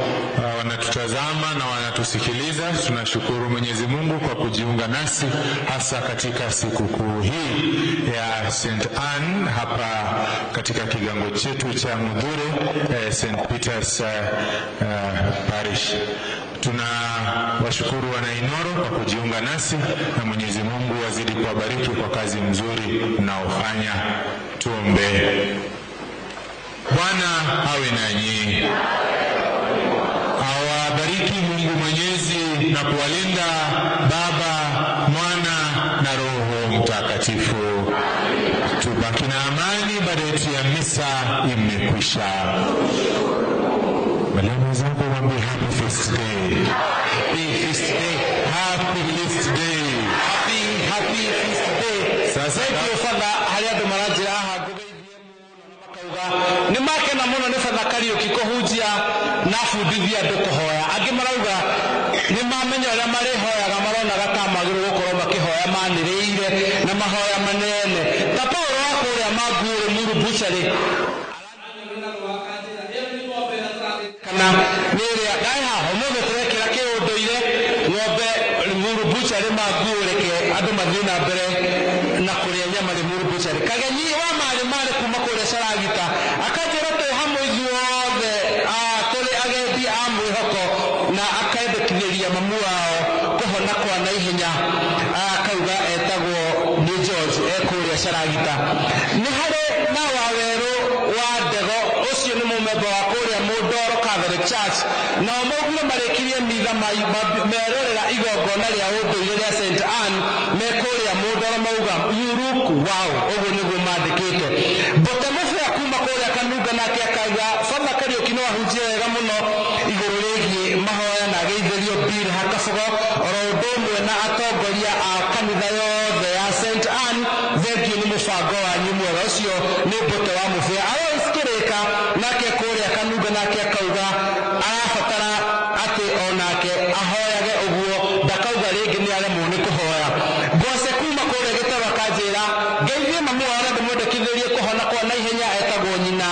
wanatutazama na wanatusikiliza, tunashukuru Mwenyezi Mungu kwa kujiunga nasi hasa katika sikukuu hii ya St. Anne hapa katika kigango chetu cha Mudhure, St. Peter's Parish. Tunawashukuru wanaInoro kwa kujiunga nasi na Mwenyezi Mungu azidi kuwabariki kwa kazi mzuri mnaofanya. Tuombe. Bwana awe nanyi. Awabariki Mungu Mwenyezi na kuwalinda Baba, Mwana na Roho Mtakatifu. Tubaki na amani baada yetu ya misa. imekwisha. Angalia mwenzako mwambie happy feast day. Happy feast day. Happy feast day. Happy happy feast day. Sasa Thank you Father harĩa andũ maranjĩra haha ngũgeithie mũno na makauga nĩ makena mũno nĩ Father Kariũki kũhunjia na abundithia andũ kũhoya. Angĩ marauga nĩ mamenya ũrĩa marĩhoyaga, maronaga ta magĩrĩirwo gũkorwo makĩhoya manĩrĩire na mahoya manene ta Paul wa kũrĩa Manguũ Muru Butchery kana nĩ ĩrĩa ndaĩ haha ũmũthĩ tũrekĩra kĩũndũire ng'ombe Limuru Butchery Manguũ, reke andũ mathiĩ na mbere na kũrĩa nyama Limuru Butchery. Kagenyi wa marĩ marĩ kuma kũrĩa Caragita akanjĩra twĩ hamwe ithuothe tũrĩ agendi a mwĩhoko na akendekithĩria mamu wao kũhona kwa naihenya, akauga etagwo nĩ George e kũrĩa Caragita. Nĩ harĩ na wawerũ wa Ndego, ũcio nĩ mũmemba wa kũrĩa Mũndoro Catholic Church, nao maugire marĩkirie mitha merorera igongona rĩa ũndũire rĩa St Anne me kũrĩa Mũndoro, mauga you look wow, ũguo nĩguo mandĩkĩte. Mbote Mũbĩa kuma kũrĩa Kanunga nake akauga Father Kariũki no ahunjie wega mũno igũrũ rĩgiĩ mahoya na ageithĩrio Bill Hakabugo oro ũndũ ũmwe na atongoria a kanitha yothe ya St Anne, thengiũ nĩ mũbango wanyu mwega. Ũcio nĩ Mbote wa Mũbĩa. Alois Kĩrĩka nake kũrĩa Kanunga nake akauga arabatara atĩ onake ahoyage ũguo, ndakauga rĩngĩ nĩ aremwo nĩ kũhoya. Ngwace kuma kũrĩa Gĩtarũ akanjĩra ngeithie mamu wao na ndĩmwendekithĩrie kũhona kwa naihenya, etagwo nyina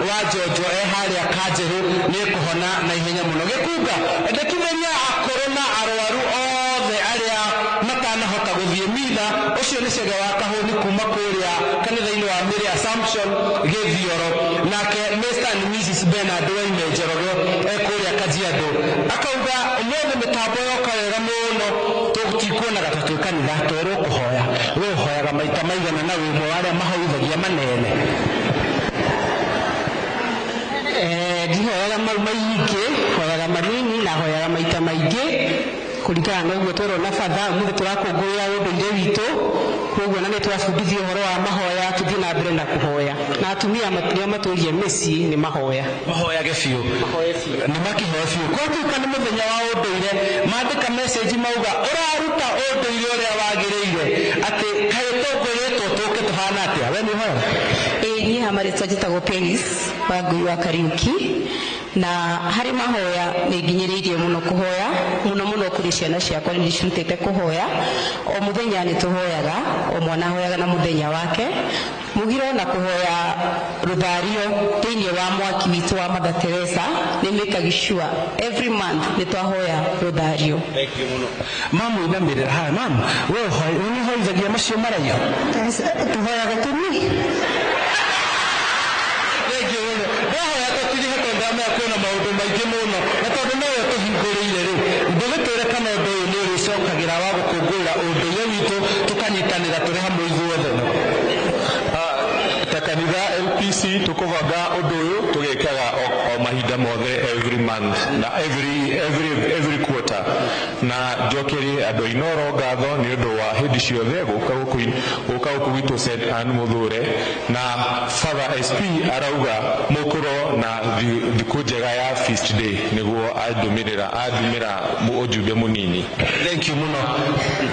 wa Njonjo e harĩa Kanjerũ, nĩ kũhona naihenya mũno. Gĩkunga endekithĩria akũrũ na arwaru othe arĩa matanahota gũthiĩ mitha, ũcio nĩ Cege wa Kahũni kuma kũrĩa kanitha-inĩ wa Mary Assumption Gĩthioro, nake Mr and Mrs Bernard Waime Njoroge e kũrĩa Kajiado akauga ũmũthĩ mĩtambo yoka wega mũno, tũtikuonaga ta twĩ kanitha twerwo kũhoya, we ũhoyaga maita maigana na wĩ ũmwe wa arĩa mahoithagia manene. Ndihoyaga mau maingĩ, hoyaga manini na hoyaga maita maingĩ kũringana na ũguo twerwo na Father. Ũmũthĩ tũrakũngũĩra ũndũire witũ, koguo na nĩ twabundithio ũhoro wa mahoya, tũthiĩ na mbere na kũhoya, na atumia nĩo matũrie mĩciĩ nĩ mahoya, mahoyage biũ, nĩ makĩhoya biũ. Gwatuĩka nĩ mũthenya wa ũndũire, mandĩka message mauga ũraruta ũndũire ũrĩa wagĩrĩire, atĩ kaĩ tũkwĩrĩtwo tũke tũhana atĩa? We nĩ ũhoyaga? Ĩĩ, niĩ ha marĩtwa njĩtagwo Peris wa Ngui wa Kariũki, na harĩ mahoya nĩ nginyĩrĩirie mũno kũhoya, mũno mũno kũrĩ ciana ciakwa nĩ ndĩcirutĩte kũhoya. O mũthenya nĩ tũhoyaga, o mwana ahoyaga na mũthenya wake, mũgiro na kũhoya rũthario thĩinĩ wa mwaki witũ wa Mother Teresa, nĩ making sure every month nĩ twahoya rũthario. Thank you mũno. Mamu inamĩrĩra haya, mamu we nĩ ũhoithagia macio maraihu? Tũhoyaga tũnini. Thank you mũno. Ndahoya tũtirihe tondũ ndamenya kwĩna maũndũ maingĩ mũno, na tondũ nowe ũtũhingũrĩire rĩ, ndũgĩtwĩre kana ũndũ ũyũ nĩ ũrĩcokagĩra wa gũkũngũĩra ũndũire witũ tũkanyitanĩra tũrĩ hamwe ithuothe. Ta kanitha LPC tũkũbanga ũndũ ũyũ tũgekaga o mahinda mothe every month na every quarter, na njokerie andũ a Inooro ngatho nĩ ũndũ wa hĩndĩ ciothe gũka gũkũ gwitũ St Anne Mũthure, na Father SP arauga mũkorwo na thikũ njega ya feast day, nĩguo andũmĩra ũjumbe mũnini. Thank you mũno.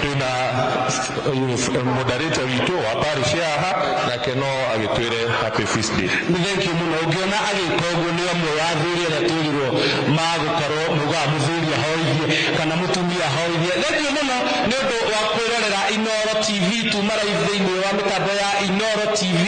Twĩna moderator witũ wa parish haha, nake no agĩtwĩre happy feast day. Thank you mũno. Ũngĩona agĩka ũguo nĩ amwe wa athuri arĩa twĩrirwo magũkorwo mugaga mũthuri ahoithie kana mũtumia ahoithie. Thank you mũno nĩ ũndũ wa kwĩrorera Inooro TV tuma live thĩinĩ wa mĩtambo ya Inooro TV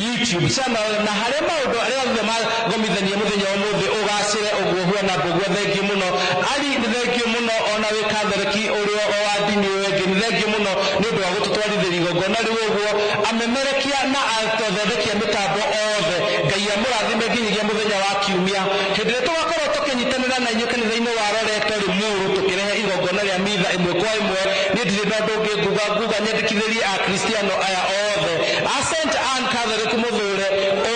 YouTube channel, na harĩa maũndũ arĩa othe magomithania mũthenya wa ũmũthĩ ũgacĩre ũguo huana mbũguo. Thank you mũno Ali, nĩ thank you mũno ona wĩ Catholic ũrĩa wa ndini ĩyo ĩngĩ, nĩ thank you mũno nĩ ũndũ wa gũtũtwarithĩria igongona rĩu ũguo, amemerekia na athondekia mĩtambo othe. Ngai amũrathime nginyagia mũthenya wa kiumia hĩndĩ ĩrĩa tũgakorwo tũkĩnyitanĩra na inyuĩ kanitha-inĩ wa Loreto Limuru tũkĩrehe igongona rĩa mitha ĩmwe kwa ĩmwe. Niĩ ndirĩ na ũndũ ũngĩ nguga nyendekithĩrie akristiano aya othe a St Anne Catholic Mũthure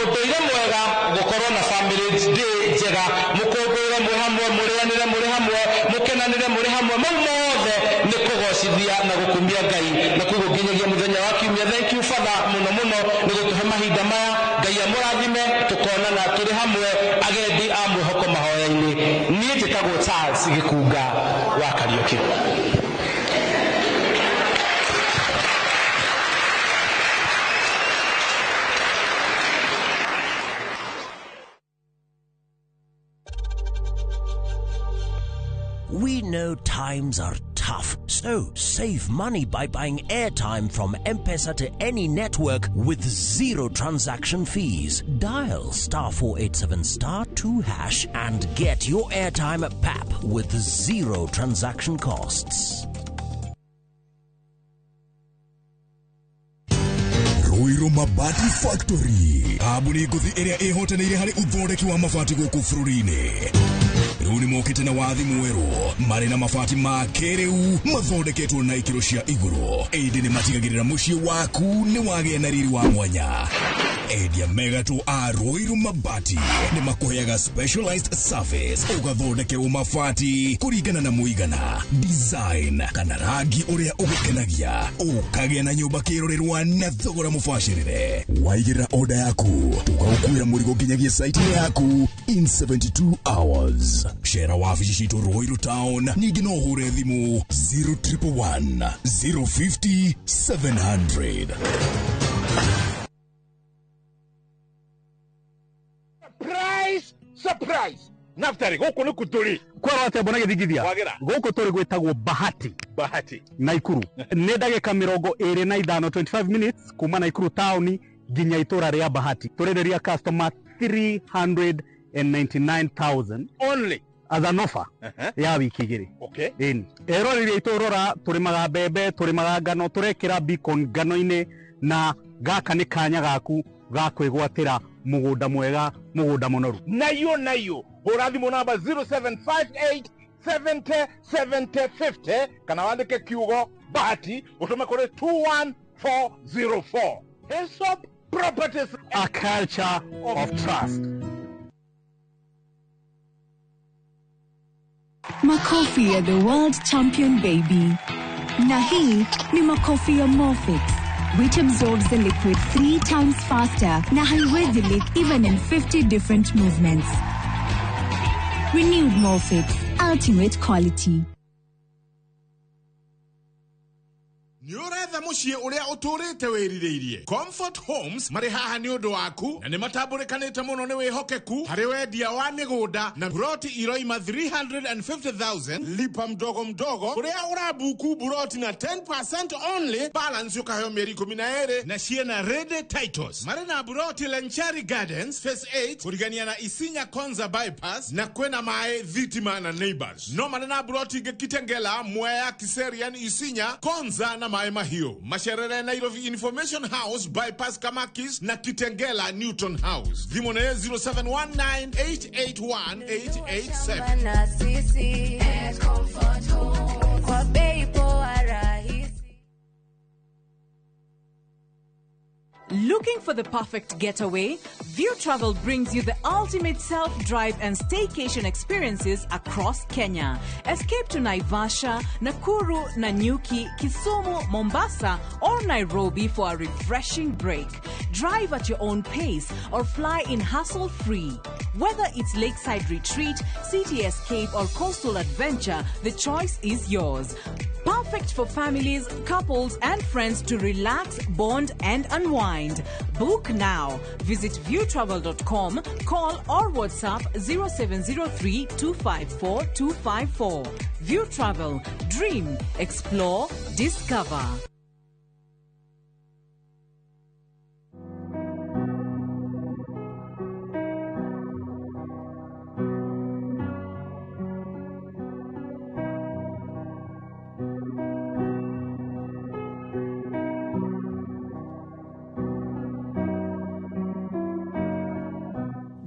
ũndũire mwega, gũkorwo na family day njega, mũkũngũĩre mwĩ hamwe, mũrĩanĩre mũrĩ hamwe, mũkenanĩre mũrĩ hamwe, mau mothe nĩ kũgocithia na gũkumia Ngai, na koguo nginyagia mũthenya wa kiumia. Thank you Father mũno mũno nĩ gũtũhe mahinda maya. Ngai amũrathime, tũkona tũrĩ hamwe agendi a mwĩhoko mahoya-inĩ. Niĩ njĩtagwo Charles Gĩkunga wa Kariũki. We know times are tough, so save money by buying airtime from M-Pesa to any network with zero transaction fees. Dial star 487 star 2 hash and get your airtime at PAP with zero transaction costs. Ruiru Mabati Factory, kambuni ngũthi ĩrĩa ĩhotanĩire harĩ ũthondeki wa mabati gũkũ bũrũri-inĩ. Rĩu nĩ mokĩte na wathi mwerũ, marĩ na mabati ma kĩrĩu mathondeketwo na ikĩro cia igũrũ, ĩndĩ nĩ matigagĩrĩra mũciĩ waku nĩ wagĩa na riri wa mwanya. Endia megatũ a Ruiru Mabati nĩ makũheaga specialized service, ũgathondekerwo mabati kũringana na mũigana, design kana rangi ũrĩa ũgũkenagia, ũkagĩa na nyũmba kĩrorerwa na thogora mũbacĩrĩre. Waigĩrĩra order yaku, tũgagũkuĩra mũrigo nginyagia site yaku in 72 hours. Cera wabici citũ Ruiru Town, ningĩ no ũhũre thimũ 0111 050 700. Surprise! Surprise! Naftari, gũkũ nĩ kũtũrĩ. Kwerwo atĩa mbona gĩthingithia? Gũkũ tũrĩ gwĩtagwo Bahati. Bahati. Naikuru. Nĩ ndagĩka 25, 25 minutes kuma Naikuru town nginya itũra rĩa Bahati. Tũrenderia customer 399,000 only as an offer ya wiki igĩrĩ. Okay. Ĩni. Eroreri aitũ rora, tũrĩmaga mbembe, tũrĩmaga ngano, tũrekĩra beacon ngano-inĩ, na gaka nĩ kanya gaku ga kwĩgwatĩra mũgũnda mwega, mũgũnda mũnoru. Nayo nayo, hũra thimũ namba 0758 70 70 50 kana wandĩke kiugo Bahati ũtũme kũrĩ 21404. Hillsop Properties, a culture of trust. Makofi ya the world champion baby. Na hii ni makofi ya Morfix, which absorbs the liquid 3 times faster na haiwezi leak even in 50 different movements. Renewed Morfix, ultimate quality. Nĩũretha mũciĩ ũrĩa ũtũrĩte wĩrirĩirie. Comfort Homes marĩ haha nĩ ũndũ waku na nĩ matambũrĩkanĩte mũno nĩ wĩhokeku harĩ wendia wa mĩgũnda na buroti iroima 350,000 lipa mdogo mdogo ũrĩa ũrabuku buroti na 10% only balance ũkaheo mĩeri 12 na ciĩna ready titles. Marĩ na buroti Lenchari Gardens Phase 8 kũrigania na Isinya Konza bypass na kwĩna maĩ thitima na neighbors. No marĩ na buroti ingĩ Kitengela, Mwea, Kiserian, Isinya, Konza na maĩ mahiũ. Macerere Nairobi Information House bypass Kamakis na Kitengela Newton House. Thimũ nĩ 0719881887. Na sisi Comfort Home kwa bei poa rahisi. Looking for the perfect getaway? View Travel brings you the ultimate self-drive and staycation experiences across Kenya. Escape to Naivasha, Nakuru, Nanyuki, Kisumu, Mombasa, or Nairobi for a refreshing break. Drive at your own pace or fly in hassle-free. Whether it's lakeside retreat, city escape, or coastal adventure, the choice is yours. Perfect for families, couples, and friends to relax, bond, and unwind. Book now. Visit viewtravel.com, call or WhatsApp 0703 254 254. View Travel. Dream, explore, discover.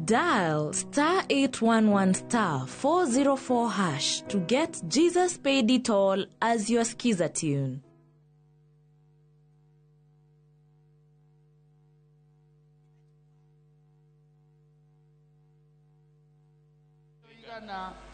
Dial star 811 star 404 hash to get Jesus Paid It All as your skiza tune.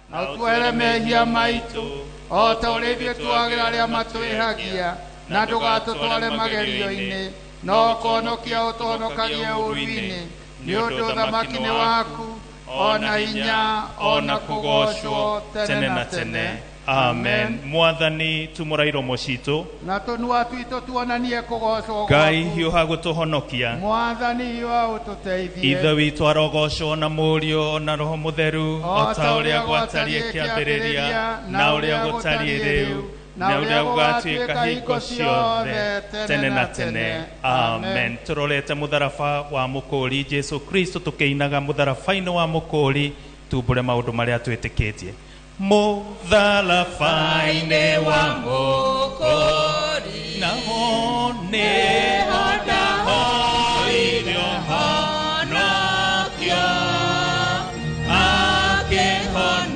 Na ũtuohere mehia maitũ o ta ũrĩa ithuĩ tuagĩra arĩa matwĩhagia, na ndũgatũtware magerio-inĩ, no kũhonokia ũtũhonokagie ũũru-inĩ. Nĩ ũndũ ũthamaki nĩ waku, ona hinya, ona kũgoocwo tene na tene. Amen. Mwathani, tumũra iromo citũ. Na tũnua twitũ tuonanie kũgoocwo Ngai, gwaku. hiũha gũtũhonokia. Mwathani, hiũha ũtũteithie. Ithe witũ arogocwo na Mũriũ na Roho Mũtheru, o ta ũrĩa gwatariĩ kĩambĩrĩria, na ũrĩa gũtariĩ rĩu, na ũrĩa gũgatuĩka hingo ciothe tene na tene. Amen. Tũrorete mũtharaba wa mũkũri Jesu Kristo, tũkĩinaga mũtharaba-inĩ wa mũkũri, tumbũre maũndũ marĩa twĩtĩkĩtie. Mũtharaba-inĩ wa mũkũri, naho nĩho ndahoire ũhonokio,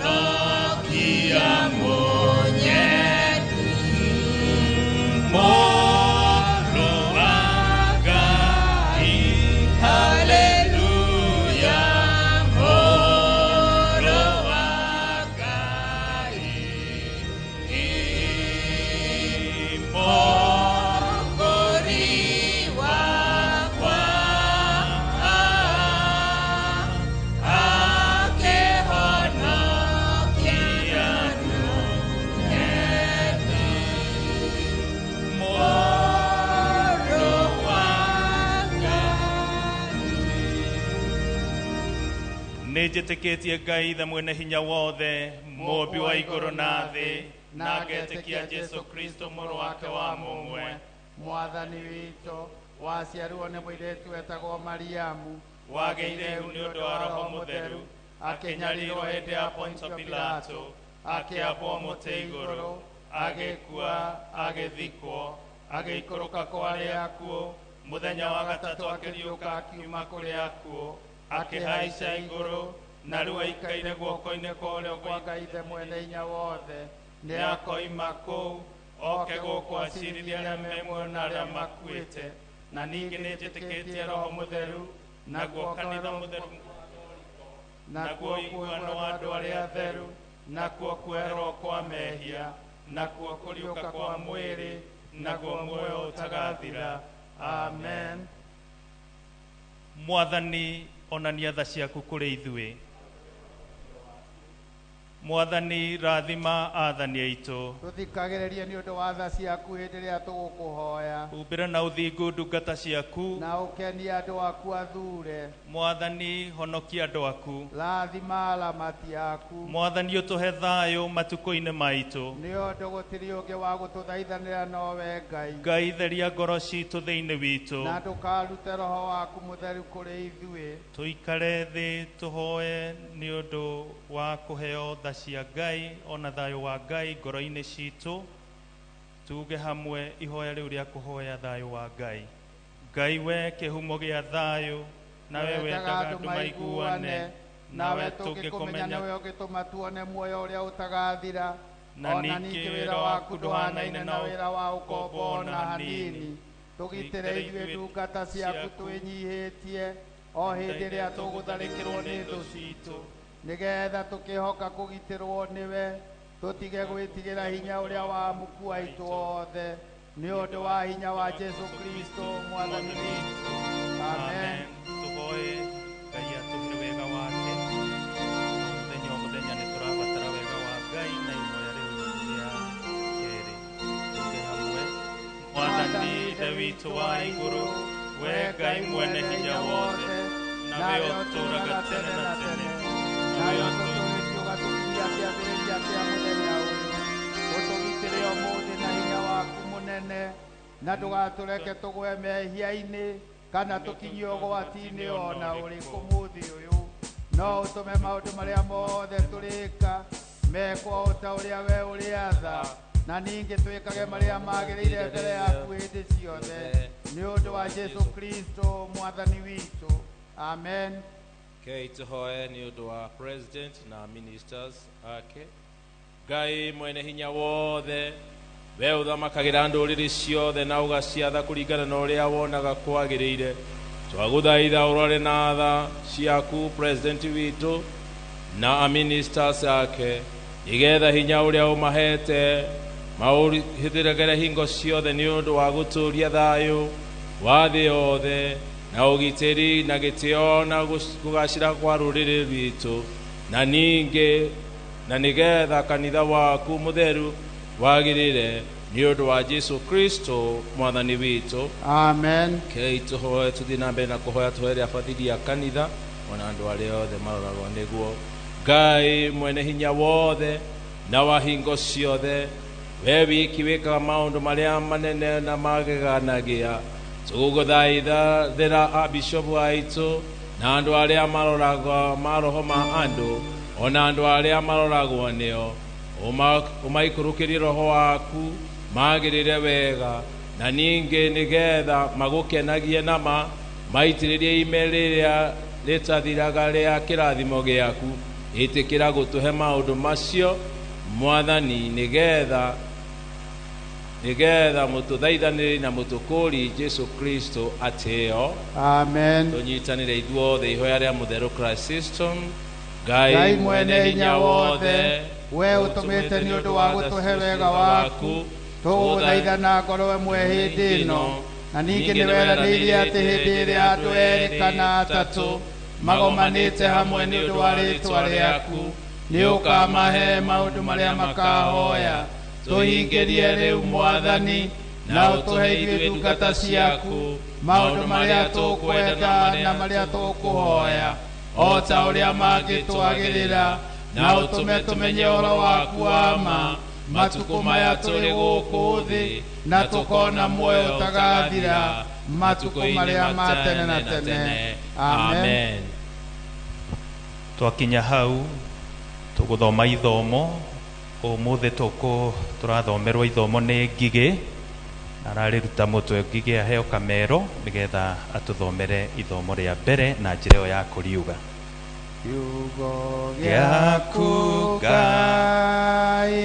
akĩhonokia mũnyendi, Mũrũ wa Ngai. Haleluya, Mũrũ wa Ngai, Mũkũri wakwa, akĩhonokia mũnyendi, Mũrũ wa Ngai. Nĩ njĩtĩkĩtie Ngai Ithe mwene hinya wothe, mũũmbi wa igũrũ na thĩ, na ngetĩkia Jesu Kristo mũrũ wake wa mũmwe, Mwathani witũ, waciarirwo nĩ mũirĩtu wetagwo Mariamu, wagĩire ihu nĩ ũndũ wa Roho Mũtheru, akĩnyarirwo hĩndĩ ya Pontio Pilato, akĩambwo mũtĩ igũrũ, agĩkua, agĩthikwo, agĩikũrũka kwa arĩa akuũ, mũthenya wa gatatũ akĩriũka akiuma kũrĩ akuũ, akĩhaica igũrũ, na rĩu aikaire guoko-inĩ kwa ũrĩo kwa Ngai Ithe mwene hinya wothe, nĩ akoima kũu oke gũkũ acirithie arĩa me muoyo na arĩa makuĩte. Na ningĩ nĩ njĩtĩkĩtie Roho Mũtheru, naguo kanitha mũtheru, naguo ũiguano wa andũ arĩa atheru, nakuo kuoherwo kwa mehia, nakuo kũriũka kwa mwĩrĩ, naguo muoyo ũtagathira. Amen. Mwathani, onania tha ciaku kũrĩ ithuĩ. Mwathani, rathima athani aitũ. Tũthikagĩrĩrie nĩ ũndũ wa tha ciaku hĩndĩ ĩrĩa tũgũkũhoya. Humbĩra na ũthingu ndungata ciaku. Na ũkenie andũ aku athure. Mwathani, honokia andũ aku. Rathima aramati aku. Mwathani, ũtũhe thayũ matukũ-inĩ maitũ. Nĩ ũndũ gũtirĩ ũngĩ wa gũtũthaithanĩra nowe Ngai. Ngai, theria ngoro citũ thĩinĩ witũ. Na ndũkarute Roho waku Mũtheru kũrĩ ithuĩ. Tũikare thĩ tũhoe nĩ ũndũ wa kũheo tha cia Ngai ona thayũ wa Ngai ngoro-inĩ citũ. Tuge hamwe ihoya rĩu rĩa kũhoya thayũ wa Ngai. Ngai, we kĩhumo gĩa thayũ, nawe wendaga andũ maiguane, nawe tũngĩkũmenya nĩwe ũngĩtũma tuone muoyo ũrĩa ũtagathira, na ona ningĩ ningĩ wĩra wĩra waku waku ndũhanaine ndũhanaine na na wĩra wa ũkombo ũkombo ona ona hanini. hanini. Tũgitĩre ithuĩ ndungata ciaku twĩnyihĩtie o hĩndĩ ĩrĩa tũgũtharĩkĩrwo nĩ thũ citũ, nĩgetha tũkĩhoka kũgitĩrwo nĩwe, tũtige gwĩtigĩra hinya ũrĩa wa muku aitũ othe, nĩ ũndũ wa hinya wa Jesu Kristo Mwathani witũ. Amen. Tũhoe Ngai atũhe wega wake. Mũthenya o mũthenya nĩ tũrabatara wega wa Ngai, na ihoya rĩu rĩa kerĩ tuge hamwe. Mwathani Ithe witũ wa igũrũ, we Ngai mwene hinya wothe, nawe ũtũũraga tene na tene, Nawe ũtũtũũrĩtie ũgatũkinyia kĩambĩrĩria kĩa mũthenya ũyũ, ũtũgitĩre ũmũthĩ na hinya waku mũnene, na ndũgatũreke tũgwe mehia-inĩ kana tũkinyio ũgwati-inĩ ona ũrĩkũ mũthĩ ũyũ, no ũtũme maũndũ marĩa mothe tũrĩka mekwo o ta ũrĩa we ũrĩatha, na ningĩ twĩkage marĩa magĩrĩire mbere yaku hĩndĩ ciothe, nĩ ũndũ wa Jesu Kristo Mwathani witũ. Amen. Rekei tũhoe nĩ ũndũ wa president na ministers ake. Ngai mwene hinya wothe, we ũthamakagĩra ndũrĩrĩ ciothe na ũgaciatha kũringana na ũrĩa wonaga kwagĩrĩire, twagũthaitha ũrore na tha ciaku president witũ na ministers ake, nĩgetha hinya ũrĩa ũmahete maũhĩtĩragĩre hingo ciothe nĩ ũndũ wa gũtũũria thayũ wa thĩ yothe Na ũgitĩri na gĩtĩo na kũgacĩra kwa rũrĩrĩ rwitũ, na ningĩ na nĩgetha kanitha waku mũtheru wagĩrĩre nĩ ũndũ wa Jesu Kristo mwathani witũ. Amen. Kei tũhoe, tũthiĩ na mbere na kũhoya, tũhoere abathiri a kanitha ona andũ arĩa othe maroragwo nĩguo. Ngai mwene hinya wothe na wa hingo ciothe, we wiki wĩkaga maũndũ marĩa manene na mageganagia, tũgũgũthaithathĩra abishopu aitũ na andũ arĩa maroragwo maroho ma andũ ona andũ arĩa maroragwo nĩo, ũmaikũrũkĩrie roho waku magĩrĩre wega, na ningĩ nĩgetha magũkenagie nama maitĩrĩrie ime rĩrĩa rĩtathiraga rĩa kĩrathimo gĩaku. Ĩtĩkĩra gũtũhe maũndũ macio mwathani, nĩgetha mũtũthaithanĩri na mũtũkũri Jesu Kristo atĩo. Amen. Tũnyitanĩre ithuothe ihoya rĩa mũtheru Christ. Ngai mwene hinya wothe, we ũtũmĩte nĩ ũndũ wa gũtũhe wega waku, tũgũgũthaitha na ngoro ĩmwe hĩndĩ ĩno, na ningĩ nĩ weranĩire atĩ hĩndĩ ĩrĩa andũ erĩ kana atatũ magomanĩte hamwe nĩ ũndũ wa rĩĩtwa rĩaku, nĩ ũkamahe maũndũ marĩa makahoya. Tũhingĩrie rĩu mwathani, na ũtũhe ithuĩ ndungata ciaku maũndũ marĩa tũkwenda na marĩa tũkũhoya, o ta ũrĩa mangĩtwagĩrĩra, na ũtũme tũmenye ũhoro waku wa ma matukũ maya tũrĩ gũkũ thĩ, na tũkona muoyo ũtagathira matukũ marĩa ma tene na tene. Amen. Twakinya hau tũgũthoma ithomo. Ũmũthĩ tũrathomerwo ithomo nĩ Ngigĩ, na ararĩruta mũtwe. Ngigĩ aheo kamero nĩgetha atũthomere ithomo rĩa mbere na njĩra ĩyo ya kũriuga. Kiugo gĩaku Ngai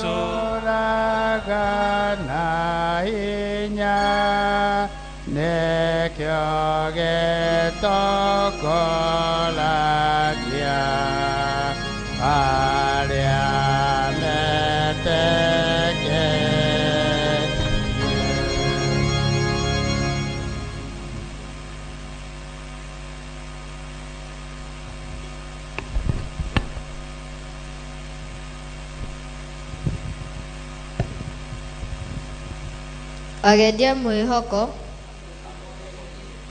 gĩtũraga na hinya, nĩkĩo gĩtongoragia arĩa metĩkĩtie. Agendia mwĩhoko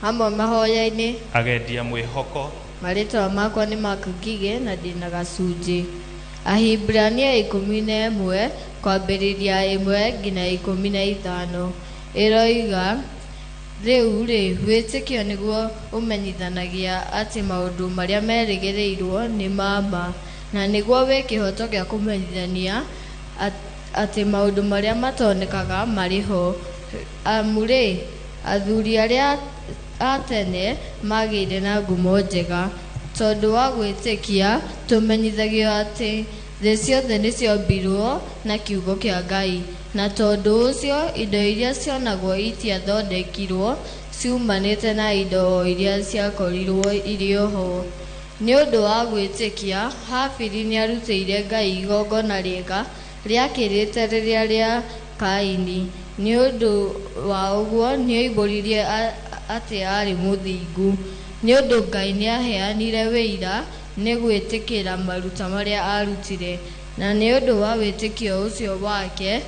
hamwe mahoya-inĩ. Agendia mwĩhoko. Marĩtwa makwa nĩ Mark Ngigĩ na ndĩna gacunjĩ. Ahibirania 11 kwambĩrĩria 1 nginya 15 ĩroiga, rĩu rĩ, wĩtĩkio nĩguo ũmenyithanagia atĩ maũndũ marĩa merĩgĩrĩirwo nĩ ma ma, na nĩguo wĩ kĩhooto gĩa kũmenyithania atĩ maũndũ marĩa matonekaga marĩ ho. Amu rĩ, athuri arĩa a tene magĩire na ngumo njega tondũ wa gwĩtĩkia. Tũmenyithagio atĩ thĩ ciothe nĩciombirwo na kiugo kĩa Ngai, na tondũ ũcio indo iria cionagwo itiathondekirwo ciumanĩte na indo o iria ciakorirwo irĩ ho. Nĩ ũndũ wa gwĩtĩkia Habili nĩarutĩire Ngai igongona rĩega rĩakĩrĩte rĩrĩa rĩa Kaini. Nĩ ũndũ wa ũguo nĩoimbũrire atĩ aarĩ mũthingu, nĩ ũndũ Ngai nĩaheanire wĩira nĩ gwĩtĩkĩra maruta marĩa aarutire. Na nĩ ũndũ wa wĩtĩkio ũcio wake,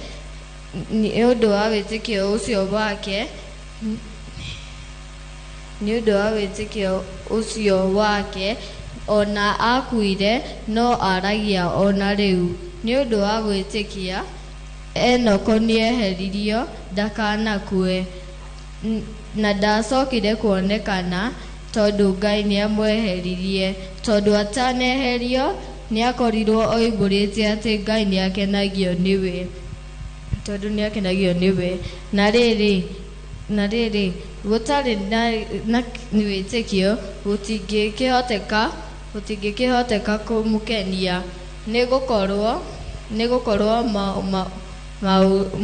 nĩ ũndũ wa wĩtĩkio ũcio wake, nĩ ũndũ wa wĩtĩkio ũcio wake, ona akuire no aragia ona rĩu. Nĩ ũndũ wa gwĩtĩkia Enoko nĩeheririo ndakanakue, na ndacokire kuonekana tondũ Ngai nĩamweheririe. Tondũ ataneherio nĩakorirwo oimbũrĩte atĩ Ngai nĩakenagio nĩwe, tondũ nĩakenagio nĩwe. Na rĩrĩ, gũtarĩ na wĩtĩkio gũtingĩkĩhoteka kũmũkenia, nĩgũkorwo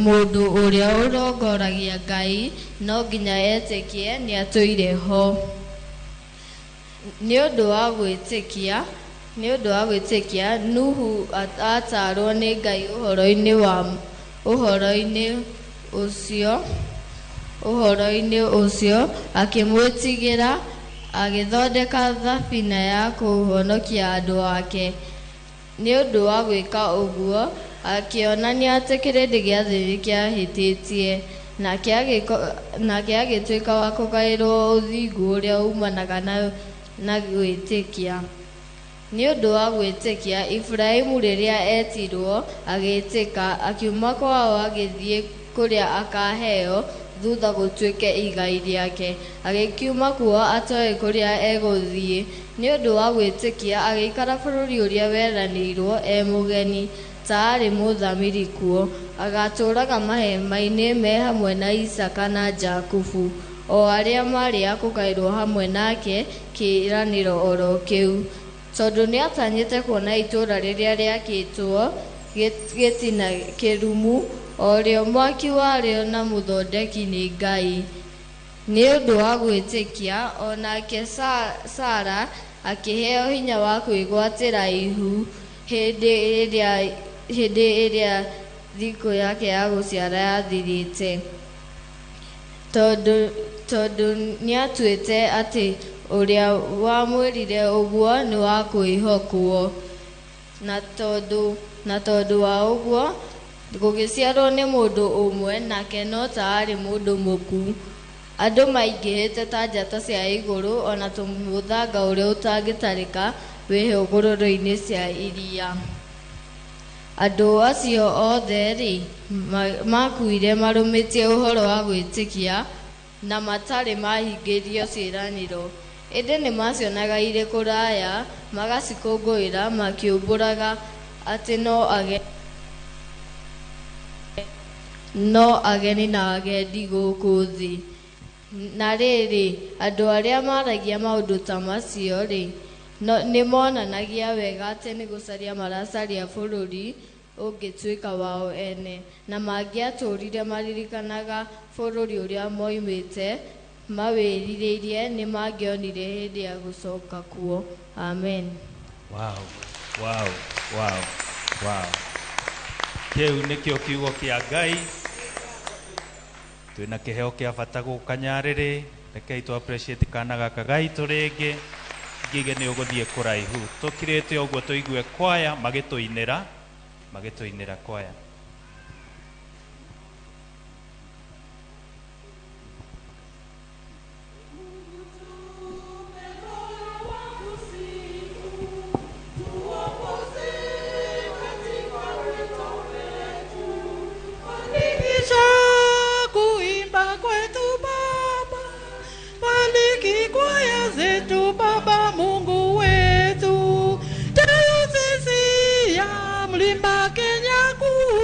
mũndũ ũrĩa ũrongoragia Ngai no nginya etĩkie nĩatũire ho. Nĩ ũndũ wa gwĩtĩkia Nuhu aataarwo nĩ Ngai ũhoro-inĩ ũhoro-inĩ ũcio, akĩmwĩtigĩra, agĩthondeka thabina ya kũhonokia andũ ake. Nĩ ũndũ wa gwĩka ũguo, akĩonania atĩ kĩrĩndĩ gĩa thĩ nĩ kĩahĩtĩtie, nake agĩtuĩka wa kũgaĩrwo ũthingu ũrĩa uumanaga na gwĩtĩkia. Nĩ ũndũ wa gwĩtĩkia, Iburahĩmu rĩrĩa eetirwo, agĩĩtĩka, akiuma kwao agĩthiĩ kũrĩa akaaheo thutha gũtuĩke igai rĩake, agĩkiuma kuo atooĩ kũrĩa egũthiĩ. Nĩ ũndũ wa gwĩtĩkia agĩikara bũrũri ũrĩa weranĩirwo e mũgeni, ta arĩ mũthamiri kuo, agatũũraga mahema-inĩ me hamwe na Isaaka na Jakubu, o arĩa maarĩ a kũgaĩrwo hamwe nake kĩĩranĩro oro kĩu, tondũ nĩatanyĩte kuona itũũra rĩrĩa rĩakĩtwo gĩtina kĩrũmu, o rĩo mwaki warĩo na mũthondeki nĩ Ngai. Nĩ ũndũ wa gwĩtĩkia, o nake Sara akĩheo hinya wa kwĩgwatĩra ihu hĩndĩ ĩrĩa thikũ yake ya gũciara yathirĩte, tondũ nĩatuĩte atĩ ũrĩa wamwĩrire ũguo nĩ wa kwĩhokwo. Na tondũ wa ũguo gũgĩciarwo nĩ mũndũ ũmwe, nake no ta arĩ mũndũ mũkuũ. Andũ maingĩhĩte ta njata cia igũrũ, o na mũthanga ũrĩa ũtangĩtarĩka wĩ hũgũrũrũ-inĩ cia iria. Andũ acio othe-rĩ, makuire marũmĩtie ũhoro wa gwĩtĩkia na matarĩ mahingĩrio ciĩranĩro, ĩndĩ nĩmacionaga irĩ kũraya, magacikũngũĩra makiumbũraga atĩ no ageni na agendi gũkũ thĩ. Na rĩrĩ, andũ arĩa maaragia maũndũ ta macio-rĩ, nĩmonanagia wega atĩ nĩ gũcaria maracaria bũrũri ũngĩtuĩka wao ene, na mangĩatũũrire maririkanaga bũrũri ũrĩa moimĩte mawĩrirĩirie, nĩmangĩonire hĩndĩ ya gũcoka kuo. Amen. Wow, wow, wow, wow. Kĩu nĩkĩo kiugo kĩa Ngai. Twĩna kĩheo kĩa bata gũka Nyarĩrĩ. Rekei tũ appreciate kana gaka gaitũ rĩngĩ. Ngige nĩ ũgũthiĩ kũraihu. Tũkirĩte ũguo tũigue kwaya magĩtũinĩra kwaya. Kuimba kwetu Baba, bariki kwaya zetu Baba Mungu wetu, Dayosisi ya Mlima Kenya kuu.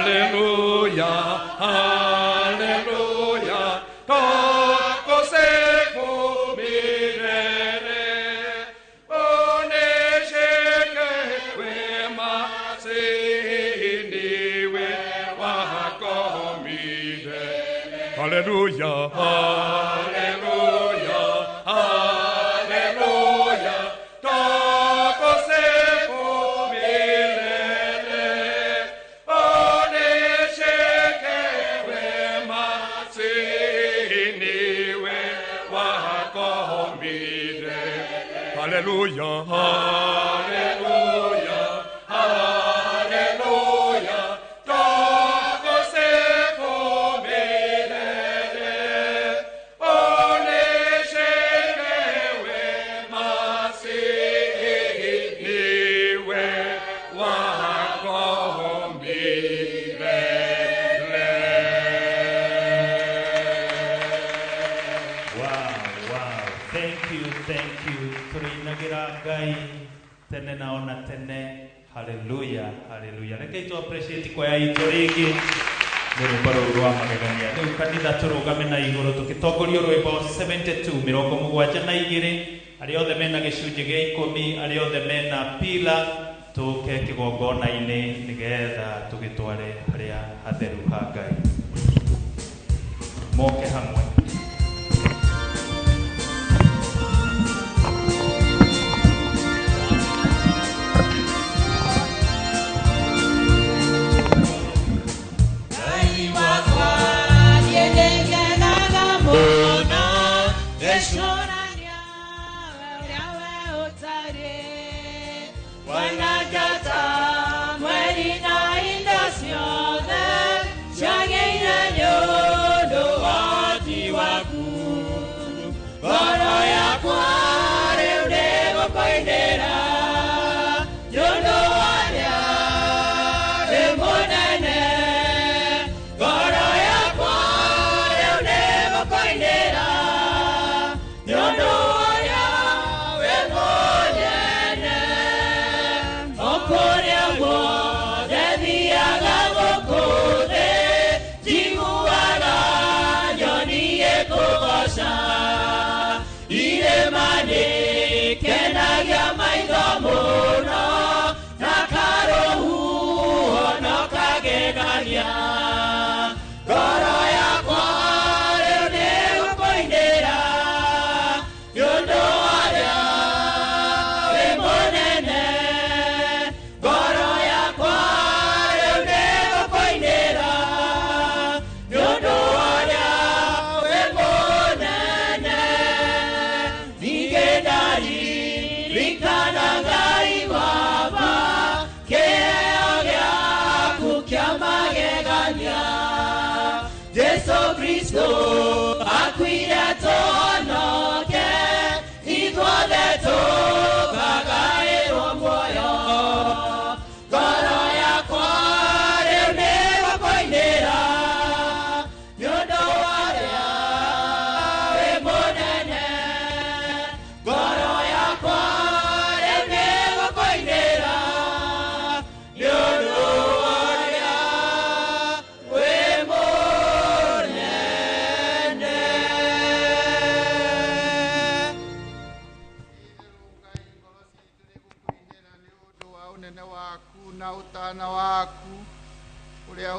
Haleluya, haleluya, tukusifu milele. Unishike wema, siniwe wako milele. Haleluya, haleluya, haleluya, tukusifu milele. Unishike wema, siniwe wako milele. Haleluya, haleluya, haleluya, tukusifu milele. Unishike wema, siniwe wako milele. Wow, wow. Thank you, thank you. Tũrĩinagĩra Ngai tene na ona tene. Haleluya, haleluya. Rekei tu appreciate kwaya itũ rĩngĩ nĩ rwĩmbo rũu rwa magegania. Rĩu kanitha tũrũgame na igũrũ tũgĩtongorio rwĩmbo 72 72, arĩa othe mena gĩcunjĩ gĩa 10, arĩa othe mena pila, tũke kĩgongona-inĩ nĩgetha tũgĩtware harĩa hatheru ha Ngai. Moke hamwe.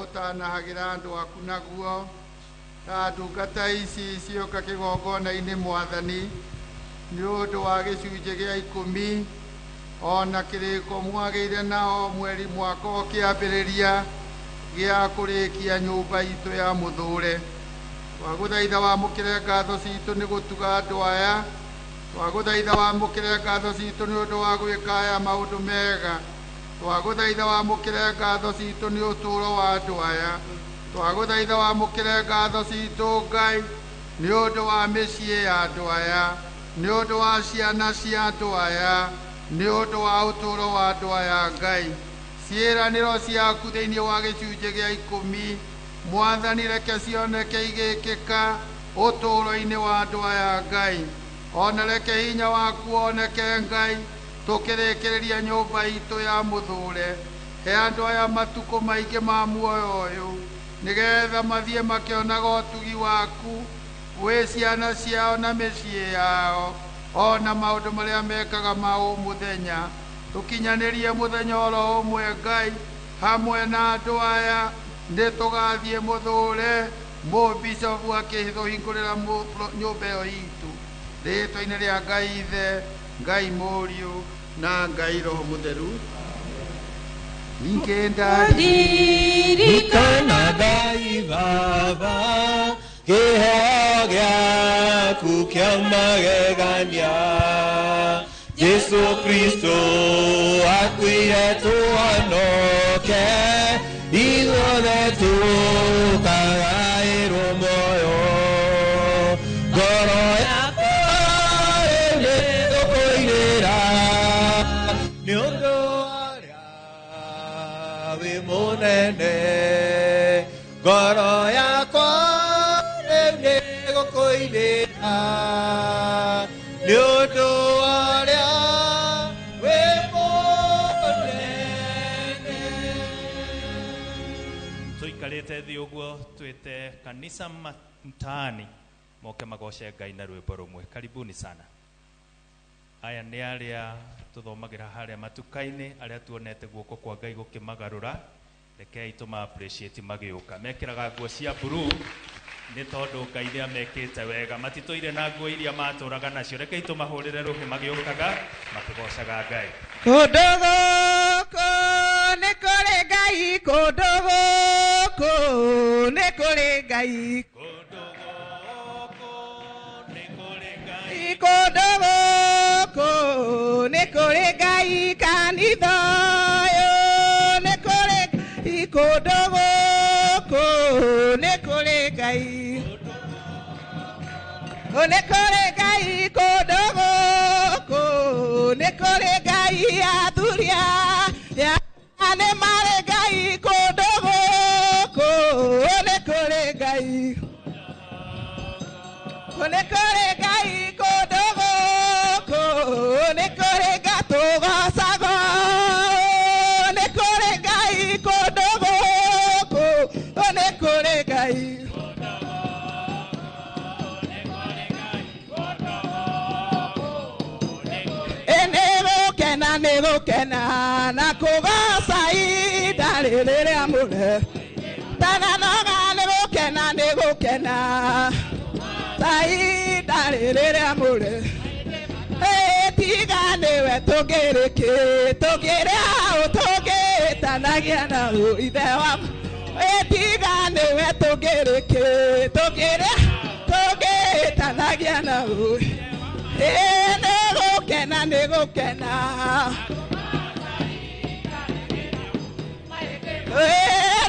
Utanahagira andu aku naguo ta ndungata ici cioka kĩgongona-inĩ mwathani nĩ ũndũ wa gĩcunjĩ gĩa 10 ona kĩrĩko mwagĩire nao mweri mwaka ũkĩambĩrĩria gĩa kũrĩkia nyũmba itũ ya mũthũre. Twagũthaitha wamũkĩre ngatho citũ nĩ gũtuga andũ aya, twagũthaitha wamũkĩre ngatho citũ nĩ ũndũ wa gwĩka aya maũndũ mega, twagũthaitha wamũkĩre ngatho citũ nĩ ũtũũro wa andũ aya, twagũthaitha wamũkĩre ngatho citũ Ngai nĩ ũndũ wa mĩciĩ ya andũ aya, nĩ ũndũ wa ciana cia andũ aya, nĩ ũndũ wa ũtũũro wa andũ aya Ngai. Ciĩranĩro ciaku thĩinĩ wa gĩcunjĩ gĩa 10 mwathani reke cioneke igĩkĩka ũtũũro-inĩ wa andũ aya Ngai, ona reke hinya waku woneke Ngai tũkĩrĩkĩrĩria nyũmba itũ ya mũthũre. He andũ aya matukũ maingĩ ma muoyo ũyũ, nĩgetha mathiĩ makĩonaga ũtugi waku wĩ ciana ciao na mĩciĩ yao, ona maũndũ marĩa mekaga ma ũmũthenya. Tũkinyanĩrie mũthenya oro ũmwe Ngai hamwe na andũ aya, nĩ tũgathiĩ mũthũre mũbicobu akĩtũhingũrĩra nyũmba ĩyo itũ, rĩtwa-inĩ rĩa Ngai Ithe, Ngai Mũriũ na Ngai Roho Mũtheru. Ningĩ Ndirikana Ngai Baba, kĩheo gĩaku kĩa magegania. Jesu Kristo akuire tũhonoke, ithuothe tũkagaĩrwo muoyo. Ngoro yakwa nĩngũkũinĩra, nĩ ũndũ ũrĩa wĩ mũnene. Ngoro yakwa rĩu nĩngũkũinĩra, nĩ ũndũ ũrĩa wĩ mũnene. Tuikarĩte thĩ ũguo twĩte kanisa mtaani moke magoce Ngai na rwĩmbo rũmwe. Karibuni sana. Aya nĩ arĩa tũthomagĩra harĩa matuka-inĩ, arĩa tuonete guoko kwa Ngai gũkĩmagarũra. Rekei tũma appreciate magĩũka. Mekĩraga nguo cia blue nĩ tondũ Ngai nĩ amekĩte wega. Matitũire na nguo iria matũraga nacio. Rekei tũmahũrĩre rũhĩ magĩũkaga makĩgocaga Ngai. Kũndũ gũkũ nĩ kũrĩ Ngai, kũndũ gũkũ nĩ kũrĩ Ngai. Kũndũ gũkũ nĩ kũrĩ Ngai, kanitha ũyũ nĩ kũrĩ Ngai. Kũndũ gũkũ nĩ kũrĩ Ngai, nĩ kũrĩ Ngai, kũndũ gũkũ nĩ kũrĩ Ngai. Athuri aya nĩ marĩ Ngai, kũndũ gũkũ nĩ kũrĩ Ngai, nĩ kũrĩ Ngai, kũndũ gũkũ nĩ kũrĩ Ngai tũgocagwo, nĩ kũrĩ Ngai, kũndũ gũkũ nĩ kũrĩ Ngai. Nĩ gũkena, nĩ gũkena na kũgoca ihinda rĩrĩ rĩamũre. Tananoga, nĩ gũkena, nĩ gũkena ta ihinda rĩrĩ rĩamũre. Tiga nĩwe tũngĩrĩkĩ, tũngĩrĩa ũ, tũngĩtanagia na ũ, Ithe wa. Tiga nĩwe tũngĩrĩkĩ, tũngĩrĩa, tũngĩtanagia na ũ. Nĩ gũkena, nĩ gũkena.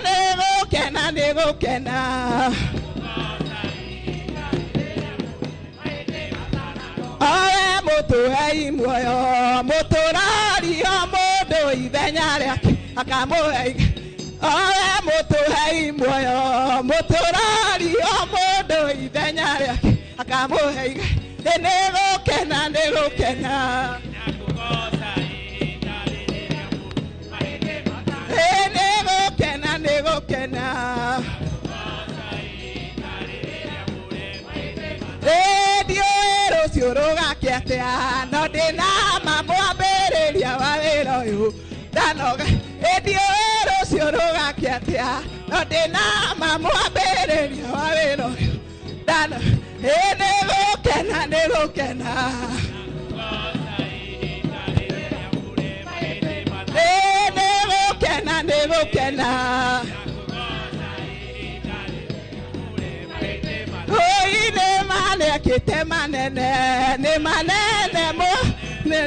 Nĩ gũkena, nĩ gũkena. Owe mũtũhei muoyo, mũtũrario mũndũ ithenya rĩake akamũhe. Owe mũtũhei muoyo, mũtũrario mũndũ ithenya rĩake akamũhe. Nĩ gũkena, nĩ gũkena. Nĩ gũkena, nĩ gũkena. Ndiũĩ rũciũ rũgakĩa atĩa, no ndĩna ma mwambĩrĩria wa wĩra ũyũ ndanoga. Ndiũĩ rũciũ rũgakĩa atĩa, no ndĩna ma mwambĩrĩria wa wĩra ũyũ ndanoga. Nĩ gũkena, nĩ gũkena. Nĩ gũkena, nĩ gũkena. Oi nĩ manekĩte manene, nĩ manene mo, nĩ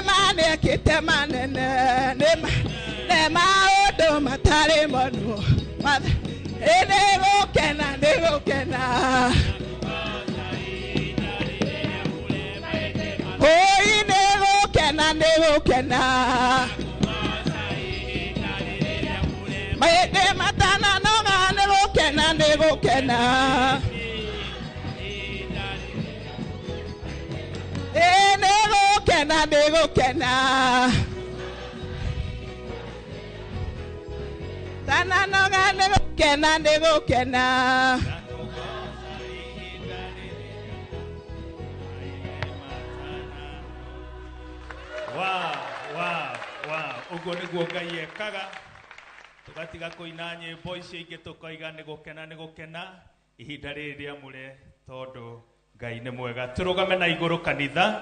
manekĩte manene, nĩ maũndũ matarĩ monwo. Nĩ gũkena, nĩ gũkena. Oi nĩ gũkena, nĩ gũkena. Maithe matananoga, nĩ gũkena, nĩ gũkena. Nĩ gũkena, nĩ gũkena. Ndanoga nĩ gũkena nĩ gũkena. Wow, wow, wow. Ũguo nĩguo Ngai ekaga. Tũgatiga kũina nyĩmbo icio ingĩ tũkoiga nĩ gũkena nĩ gũkena ihinda rĩrĩ rĩamũre tondũ Ngai nĩ mwega. Tũrũgame na igũrũ kanitha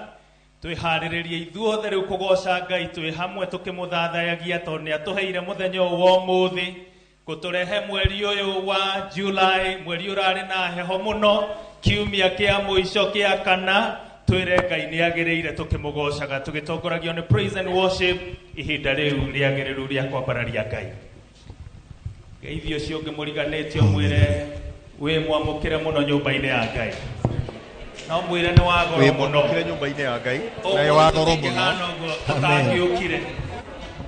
twĩharĩrĩrie ithuothe rĩu kũgoca Ngai twĩ hamwe tũkĩmũthathayagia tondũ nĩ atũheire mũthenya ũyũ wa ũmũthĩ gũtũrehe mweri ũyũ wa July, mweri ũrarĩ na heho mũno, kiumia kĩa mũico kĩa kana twĩre Ngai nĩ agĩrĩire tũkĩmũgocaga tũgĩtongoragio nĩ praise and worship ihinda rĩu rĩagĩrĩru rĩa kwambararia Ngai. Ngeithio ũcio ũngĩ mũriganĩtio mwĩre wĩ mwamũkĩre mũno nyũmba-inĩ ya Ngai. No mwĩre nĩ wa goro Wĩ mũno. mwamũkĩre nyũmba-inĩ ya Ngai na nĩ wa goro mũno. Ũtangĩũkire.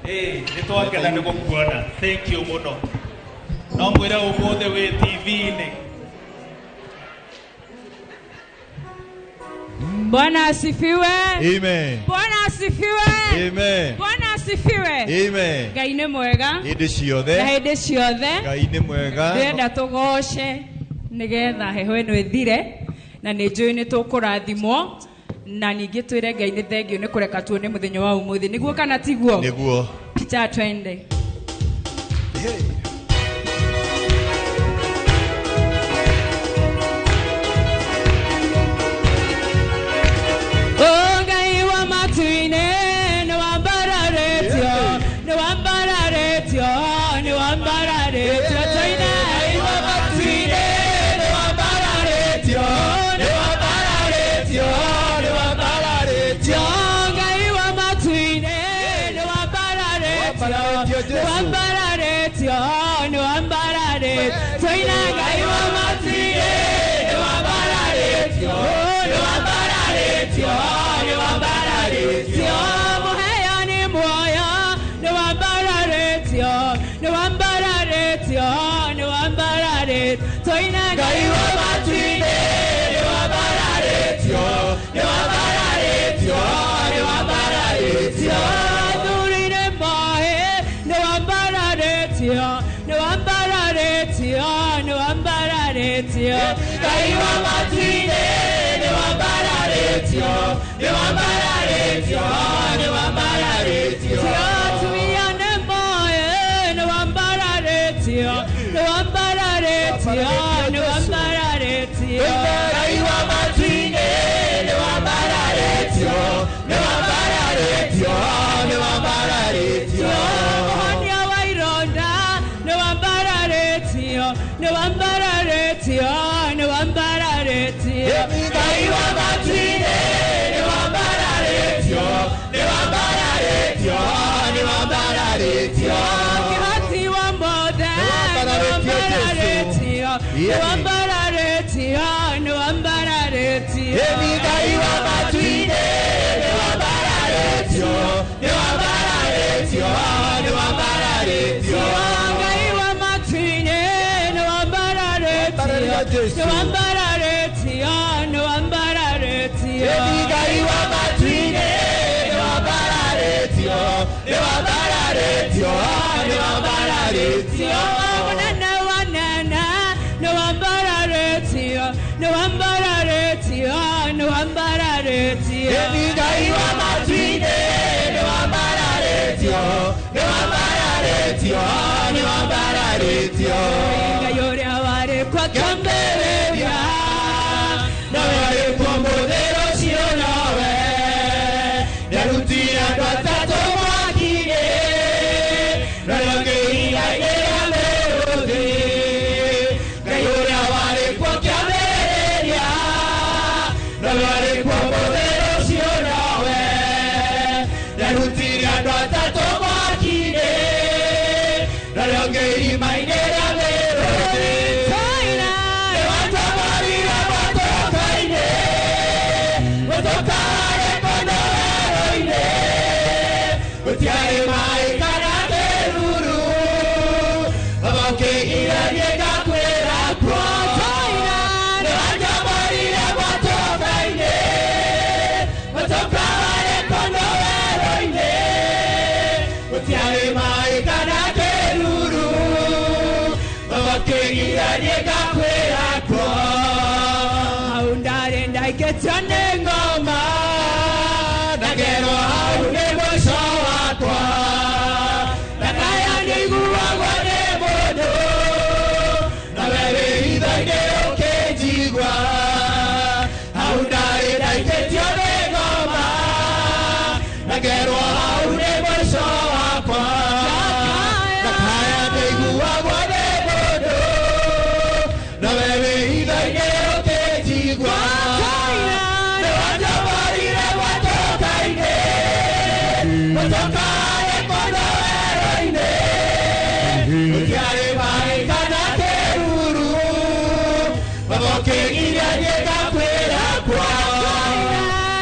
Nĩ twakena nĩ gũkuona. Thank you mũno. No mwĩre ũmũthĩ wĩ TV-inĩ. Bwana asifiwe. Amen. Bwana asifiwe. Amen. Bwana asifiwe. Amen. Ngai nĩ mwega Hĩndĩ ciothe na hĩndĩ ciothe. Ngai nĩ mwega. Ndĩrenda tũgoce nĩgetha heho ĩno ĩthire na nĩ njũĩ nĩ tũkũrathimwo na ningĩ twĩre Ngai nĩ thengiũ nĩ kũreka tuone mũthenya wa ũmũthĩ, nĩguo kana tiguo? Nĩguo. Picha twende. Oh, Ngai wa matu-inĩ nĩ wambararĩtio, nĩ wambararĩtio, nĩ wambararĩtio. Tũine. Ngai wa matu-inĩ nĩ wambararĩtio, nĩ wambararĩtio, nĩ wambararĩtio. Ngai wa matu-inĩ nĩ wambararĩtio, nĩ wambararĩtio, nĩ wambararĩtio. Tũine. Ngai wa matu-inĩ nĩ wambararĩtio, nĩ wambararĩtio, nĩ wambararĩtio. Mũheani muoyo nĩ wambararĩtio, nĩ wambararĩtio, nĩ wambararĩtio. Tũine. Ngai wa matu-inĩ nĩ wambararĩtio, nĩ wambararĩtio, nĩ wambararĩtio. Thurire maĩ nĩ wambararĩtio, nĩ wambararĩtio, nĩ wambararĩtio. Ngai wa matu-inĩ nĩ wambararĩtio, nĩ wambararĩtio, nĩ wambararĩtio. Atumia nĩ moĩ nĩ wambararĩtio, nĩ wambararĩtio, nĩ wambararĩtio. Ngai wa matu-inĩ nĩ wambararĩtio, nĩ wambararĩtio, nĩ wambararĩtio. Mũhonia wa ironda nĩ wambararĩtio, nĩ wambararĩtio, nĩ wambararĩtio. Ngai wa matu-inĩ nĩ wambararĩtio, nĩ wambararĩtio, nĩ wambararĩtio. Kĩhoti wa mothe nĩ wambararĩtio, nĩ wambararĩtio, nĩ wambararĩtio. Ngai wa matu-inĩ nĩ wambararĩtio, nĩ wambararĩtio, nĩ wambararĩtio. Ngai wa matu-inĩ nĩ wambararĩtio, nĩ wambararĩtio, nĩ wambararĩtio. Ngai wa matu-inĩ nĩ wambararĩtio, nĩ wambararĩtio, nĩ wambararĩtio. Mũnene wa nene nĩ wambararĩtio, nĩ wambararĩtio, nĩ wambararĩtio. Ngai wa matu-inĩ nĩ wambararĩtio, nĩ wambararĩtio, nĩ wambararĩtio. Ngai ũrĩa warĩ kuo kĩambĩrĩria, Nowe warĩ kuo mũthĩ rũciũ nowe, nĩarutire andũ atatũ mwaki-inĩ, narĩo iria-inĩ rĩa mĩrũthi. Ngai ũrĩa warĩ kuo kĩambĩrĩria, nowe warĩ kuo mũthĩ rũciũ nowe, nĩarutire andũ atatũ mwaki-inĩ, narĩo irima-inĩ rĩa mĩrũthi. Nĩwatũmorire motoka-inĩ, mũtũkare kũndũ werũ-inĩ, gũtiarĩ maĩ kana kĩruru, baba ũkĩgirania ngakwĩra kuo. Nĩwatũmorire motoka-inĩ, mũtũkare kũndũ werũ-inĩ, gũtiarĩ maĩ kana kĩruru, ũkĩgiria niĩ ngakwĩra kuo hau ndarĩ ndaikĩtio nĩ ngoma ndagerwo hau nĩ mũico wakwa ndakaya nĩiguagwo nĩ mũndũ nawe wĩ hitho-inĩ ũkĩnjigua hau ndarĩ ndaikĩtio nĩ ngoma ndagerwo hau nĩ mũico wakwa ndakaya nĩiguagwo nĩ mũndũ nawe wĩ hitho-inĩ ũkĩnjigua nĩwanjomorire mwatũka-inĩ mũtokaĩ kũndũ werũ-inĩ gũtiarĩ maĩ kana kĩruru baba ũkĩgiria niĩ ngakwĩra kuo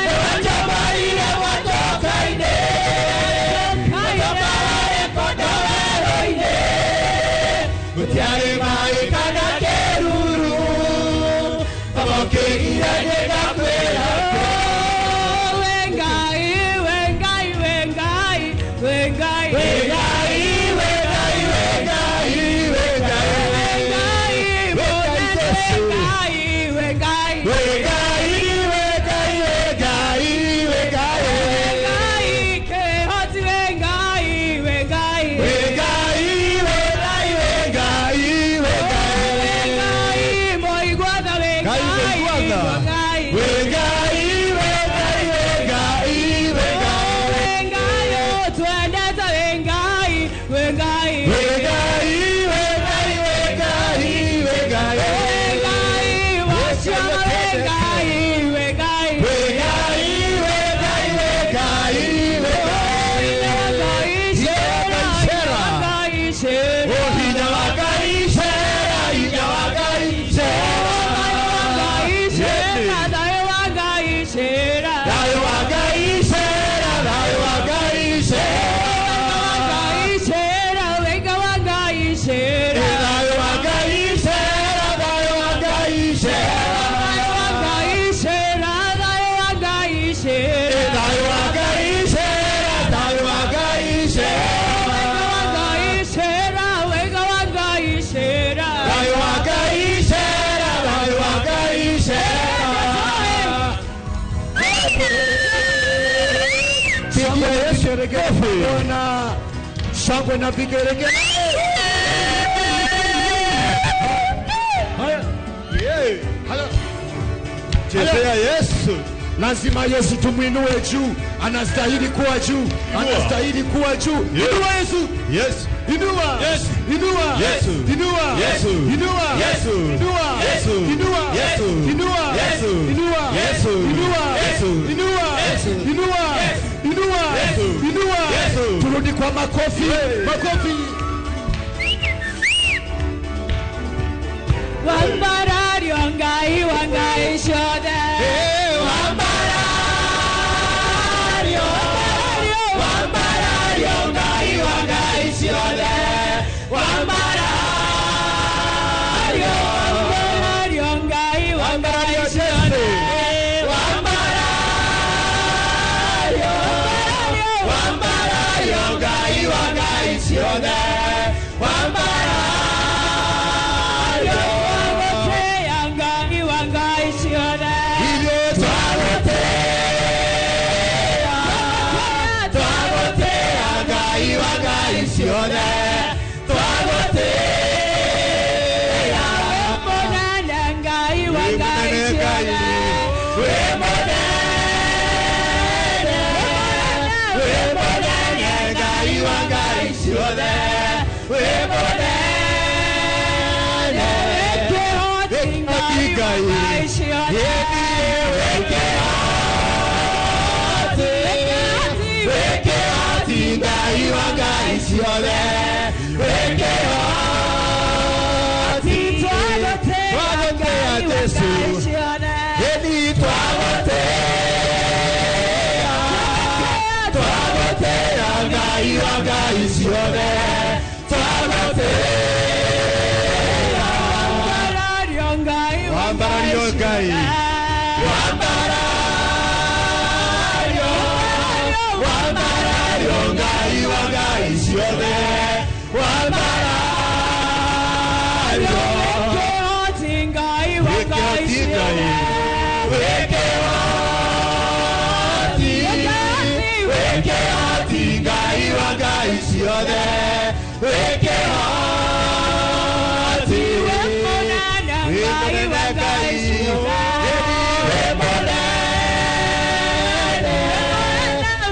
nĩwanjomorire mwatũka-inĩ mũtokaĩ kũndũ werũ-inĩ gũtiarĩ maĩ kana kĩruru baba ũkĩgiria niĩ ngakwĩra kuo Wengai, wengai, wengai, wengai, Wengai, wengai, wengai, wengai, wengai, wengai, wengai, wengai, wengai, wengai, wengai, wengai, kehoti wengai, wengai, wengai, wengai, wengai, wengai, wengai, moigwatha wengai, wengai, wengai, wengai, wengai, wengai, wengai, twendete wengai, wengai, wengai, wengai, wengai, wengai, wengai, waciama wengai, wengai, wengai, wengai, wengai, wengai, Oh, hinya wa Ngai cera, hinya wa Ngai cera, thayũ wa Ngai cera, thayũ wa Ngai cera, thayũ wa Ngai cera, thayũ wa Ngai cera, thayũ wa Ngai cera, thayũ wa Ngai cera, thayũ wa Ngai cera, thayũ wa Ngai cera. Pigia Yesu na shangwe na vigelegele. Haya. Haya. Chezea Yesu. Lazima Yesu tumwinue juu, anastahili kuwa juu, anastahili kuwa juu. Inua Yesu. Yesu. Inua. Yesu. Inua. Yesu. Inua. Yesu. Inua. Yesu. Inua. Yesu. Inua. Yesu. Inua. Yesu. Inua. Yesu. Inua. Yesu. Inua. Yesu. Inua. Inua. Yesu. Inua. Yesu. Turudi kwa makofi. Makofi. Wambarario Ngai wa Ngai ciothe. Wambarario, wambarario Ngai wa Ngai ciothe. Wambarario, Wambarario Ngai wa Ngai ciothe. Wambarario, wambarario Ngai wa Ngai ciothe. Wambarario, Twagũtĩĩa Ngai wa Ngai ciothe. ithuĩ twagũtĩĩa, twagũtĩĩa Ngai wa Ngai ciothe. Twagũtĩĩa, Mũnene Ngai wa wĩ Ngai mũnene Ngai, ciothe. wĩ mũnene, wĩ mũnene Ngai wa Ngai ciothe. Wĩ mũnene, Kĩhoti Ngai wa Ngai ciothe. wĩ kĩhoti, wĩ kĩhoti Ngai wa Ngai ciothe. Wĩ kĩhoti, Twagũtĩĩa twagũtĩĩa Ngai wa Jesũ. Ngai ciothe. Ĩni twagũtĩĩa, twagũtĩĩa Ngai wa Ngai ciothe. Twagũtĩĩa, Wambarario Ngai wa Ngai Wambarario Ngai. ciothe. Wambarario, wambarario Ngai wa Ngai ciothe. Wambarario, Ngai wa Ngai ciothe. Wĩ mũnene,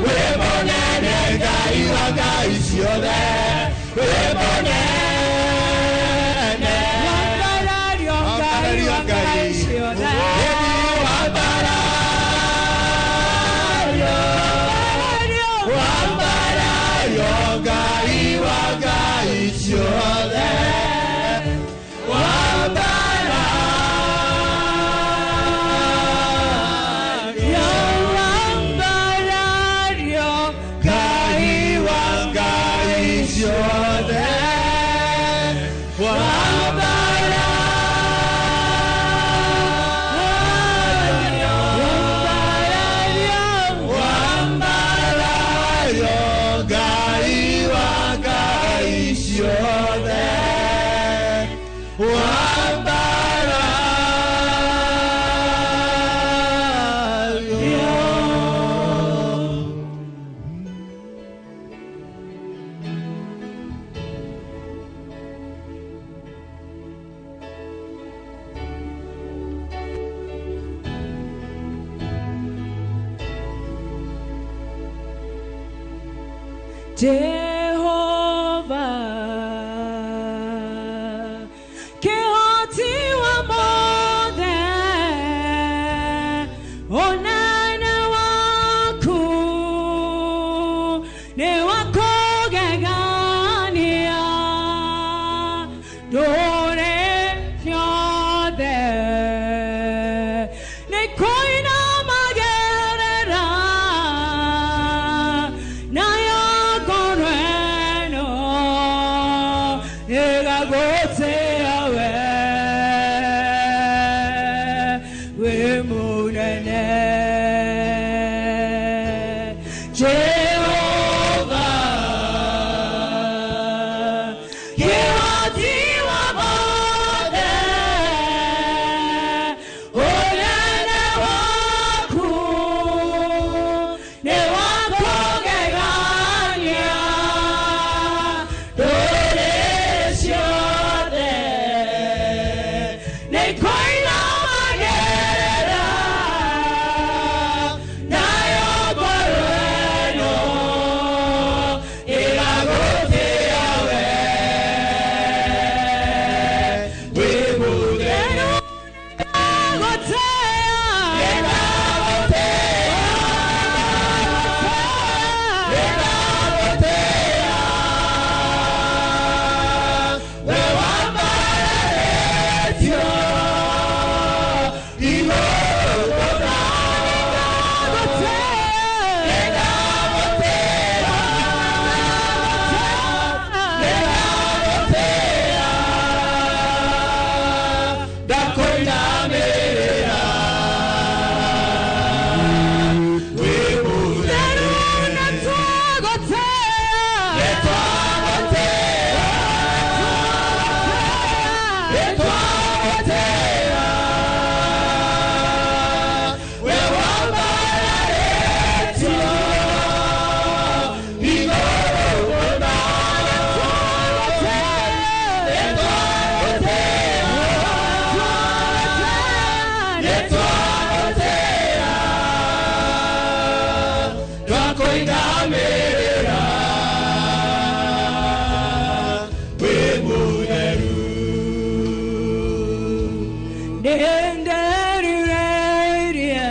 wĩ mũnene Ngai wa Ngai ciothe. Wĩ mũnene. Wambarario Ngai wa Ngai ciothe. Wambarario, wambarario Ngai wa Ngai ciothe. Wambarario, wambarario Ngai wa Ngai ciothe. Wambarario, wambarario Ngai wa Ngai ciothe. Wambarario. Jehova kĩhoti wa mothe ũnene waku nĩ wa kũgegania ndũrĩ ciothe nĩ kũinamagĩrĩra nayo ngoro ĩno ĩgagũtĩa we wĩ mũnene Jehova kĩhoti wa mothe ũnene waku nĩ wa kũgegania ndũrĩ ciothe nĩ kũinamagĩrĩra nayo ngoro ĩno ĩgagũtĩa we wĩ mũtheru. Ndakoinamĩrĩra wĩ mũtheru. Nĩtwagũtĩa, we wambararĩtio igũrũ mũno. Nĩtwagũtĩa, twakoinamĩrĩra wĩ mũtheru. Nĩnderirĩirie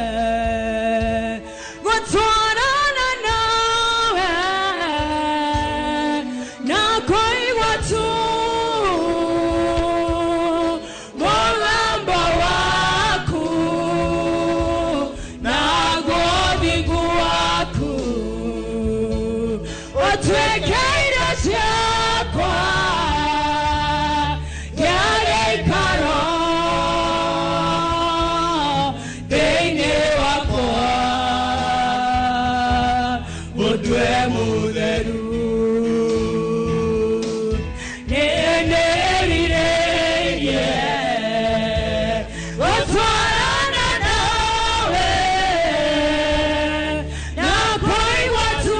gũtwarana nawe na kũigua tu mũgambo waku naguo thingu waku ũtuĩke irio ciakwa kĩa gĩikaro thĩinĩ wakwa ũtue mũtheru. Nĩndĩrirĩirie gũtwarana nawe na kũigua tu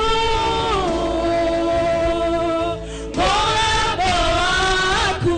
mũgambo waku.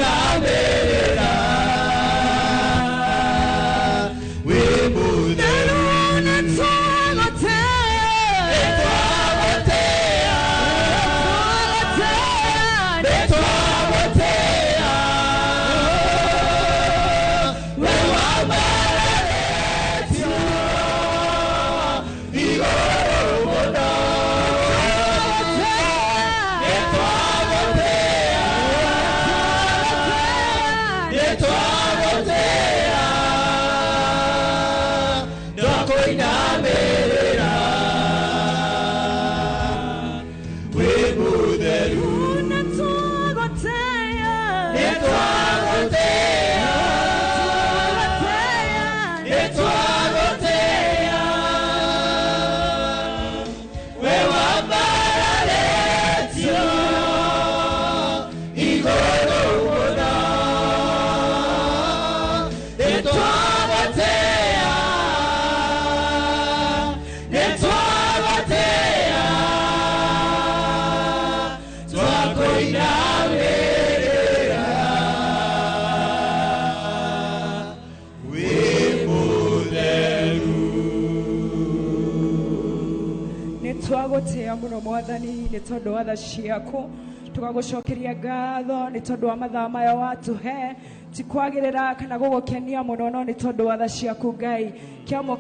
Twakoinamĩrĩra wĩ mũtheru. Nĩtwagũtĩĩa, nĩtwagũtĩĩa, we wambararĩtio igũrũ mũno. Nĩtwagũtĩĩa, nĩtwagũtĩĩa, twakoinamĩrĩra wĩ mũtheru. Nĩtwagũtĩĩa, nĩtwagũtĩĩa, we wambararĩtio igũrũ mũno. Nĩtwagũtĩĩa, nĩtwagũtĩĩa, twakoinamĩrĩra wĩ mũtheru. Nĩ twagũtĩĩa mũno Mwathani nĩ tondũ wa tha ciaku, tũgagũcokeria ngatho nĩ tondũ wa mathaa maya watũhe. Ti kwagĩrĩra kana gũgũkenia mũno, no nĩ tondũ wa tha ciaku Ngai. Kĩamũ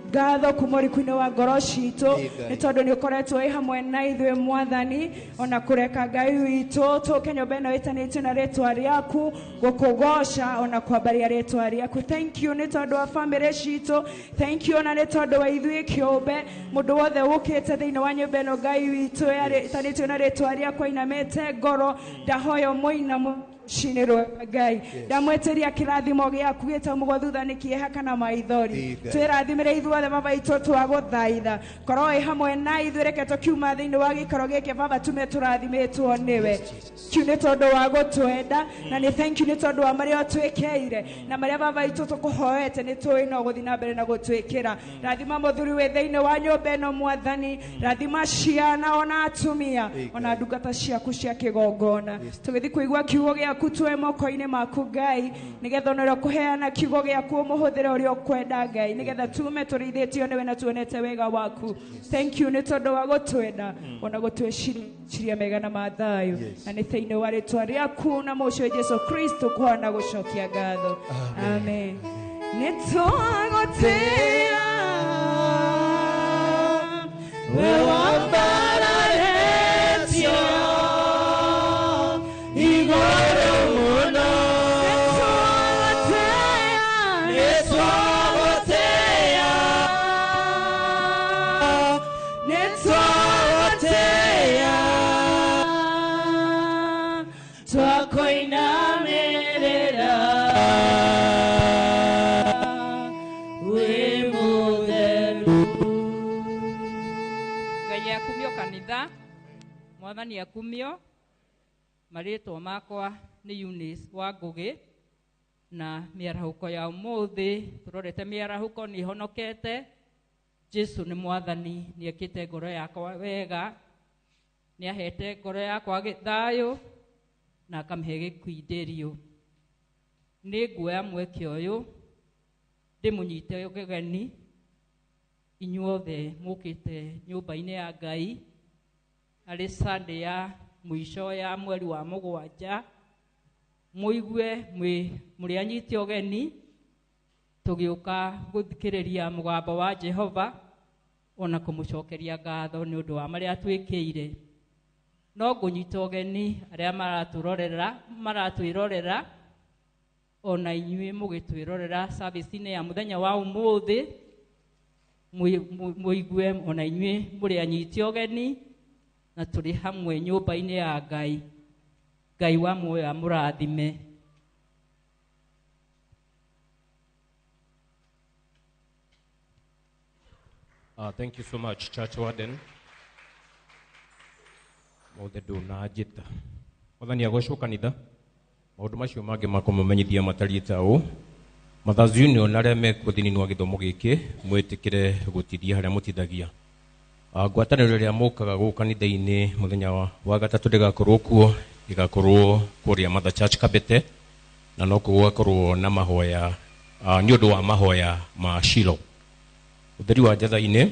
ngatho kuma ũriku-inĩ wa ngoro citũ nĩ tondũ nĩ ũkoretwo wĩ hamwe na ithuĩ Mwathani, ona kũreka Ngai witũ tũke nyũmba ĩno ĩtanĩtio na rĩtwa rĩaku, gũkũgoca ona kwambaria rĩtwa rĩaku. Thank you nĩ tondũ wa bamĩrĩ citũ, thank you ona nĩ tondũ wa ithuĩ kĩũmbe, mũndũ wothe ũkĩte thĩinĩ wa nyũmba ĩno Ngai witũ ĩtanĩtio na rĩtwa rĩaku ainamĩte ngoro, ndahoya mũinamo rũcinĩ rwega Ngai. Ndamwĩtĩria kĩrathimo gĩaku gĩtaumagwo thutha nĩ kĩeha kana maithori. Twĩrathimĩre ithuothe Baba itũ, twagũthaitha korwo wĩ hamwe na ithuĩ, reke tũkiuma thĩinĩ wa gĩikaro gĩkĩ Baba tume tũrathimĩtwo nĩwe. Thank you nĩ tondũ wa gũtwenda, na nĩ thank you nĩ tondũ wa marĩa ũtwĩkĩire na marĩa Baba itũ tũkũhoete nĩ tũĩ no gũthiĩ na mbere na gũtwĩkĩra. Rathima mũthuri wĩ thĩinĩ wa nyũmba ĩno Mwathani, rathima ciana ona atumia ona ndungata ciaku cia kĩgongona. Tũgĩthiĩ kũigua kiugo gĩaku tuoe moko-inĩ maku Ngai, nĩgetha ona ũrĩa ũkũheana kiugo gĩaku ũmũhũthĩre ũrĩa ũkwenda Ngai, nĩgetha tume tũrĩithĩtio nĩwe na tuonete wega waku. Thank you nĩ tondũ wa gũtwenda ona gũtwĩciria mega na mathayũ, na nĩ thĩinĩ wa rĩtwa rĩaku na mũcio Jesu Kristo kũhona gũcokia ngatho, amen. Nĩ twagũtĩĩa we wambararĩtio igũrũ mũno. Nĩtwagũtĩĩa, nĩtwagũtĩĩa, twakoinamĩrĩra wĩ mũtheru. Ngai akumio kanitha, Mwathani akumio. Marĩtwa makwa nĩ Eunice wa Ngũgĩ, na mĩarahũko ya ũmũthĩ tũrorete mĩarahũko nĩ honokete. Jesu nĩ Mwathani, nĩ ekĩte ngoro yakwa wega, nĩ ahete ngoro yakwa thayũ na akamĩhe gĩkindĩrio. Nĩ nguoya mweke ũyũ ndĩmũnyite ũgeni inyuothe mũkĩte nyũmba-inĩ ya Ngai arĩ Sunday ya mũico ya mweri wa mũgwanja, mũigue mũrĩ anyite ũgeni tũgĩũka gũthikĩrĩria mũgambo wa Jehova ona kũmũcokeria ngatho nĩ ũndũ wa marĩa atwĩkĩire. No ngũnyita ũgeni arĩa maratwĩrorera ona inyuĩ mũgĩtwĩrorera service-inĩ ya mũthenya wa ũmũthĩ, mũigue ona inyuĩ mũrĩ anyite ũgeni na tũrĩ hamwe nyũmba-inĩ ya Ngai. Ngai wa muoyo amũrathime. Thank you so much, Church Warden. Mothe ndũnanjĩta. Mwathani agocwo kanitha. Maũndũ macio mangĩ makũmũmenyithia matariĩ ta ũũ. Mothers Union arĩa mekuo thĩinĩ wa gĩthomo gĩkĩ mwĩtĩkĩre gũtithia harĩa mũtithagia. Ngwatanĩro ĩrĩa mũkaga gũkũ kanitha-inĩ mũthenya wa gatatũ ndĩgakorwo kuo Ĩgakorwo kũrĩa Mother Church Kabete, na no gũgakorwo na mahoya nĩ ũndũ wa mahoya ma Shilo. Ũtheri wa njatha-inĩ,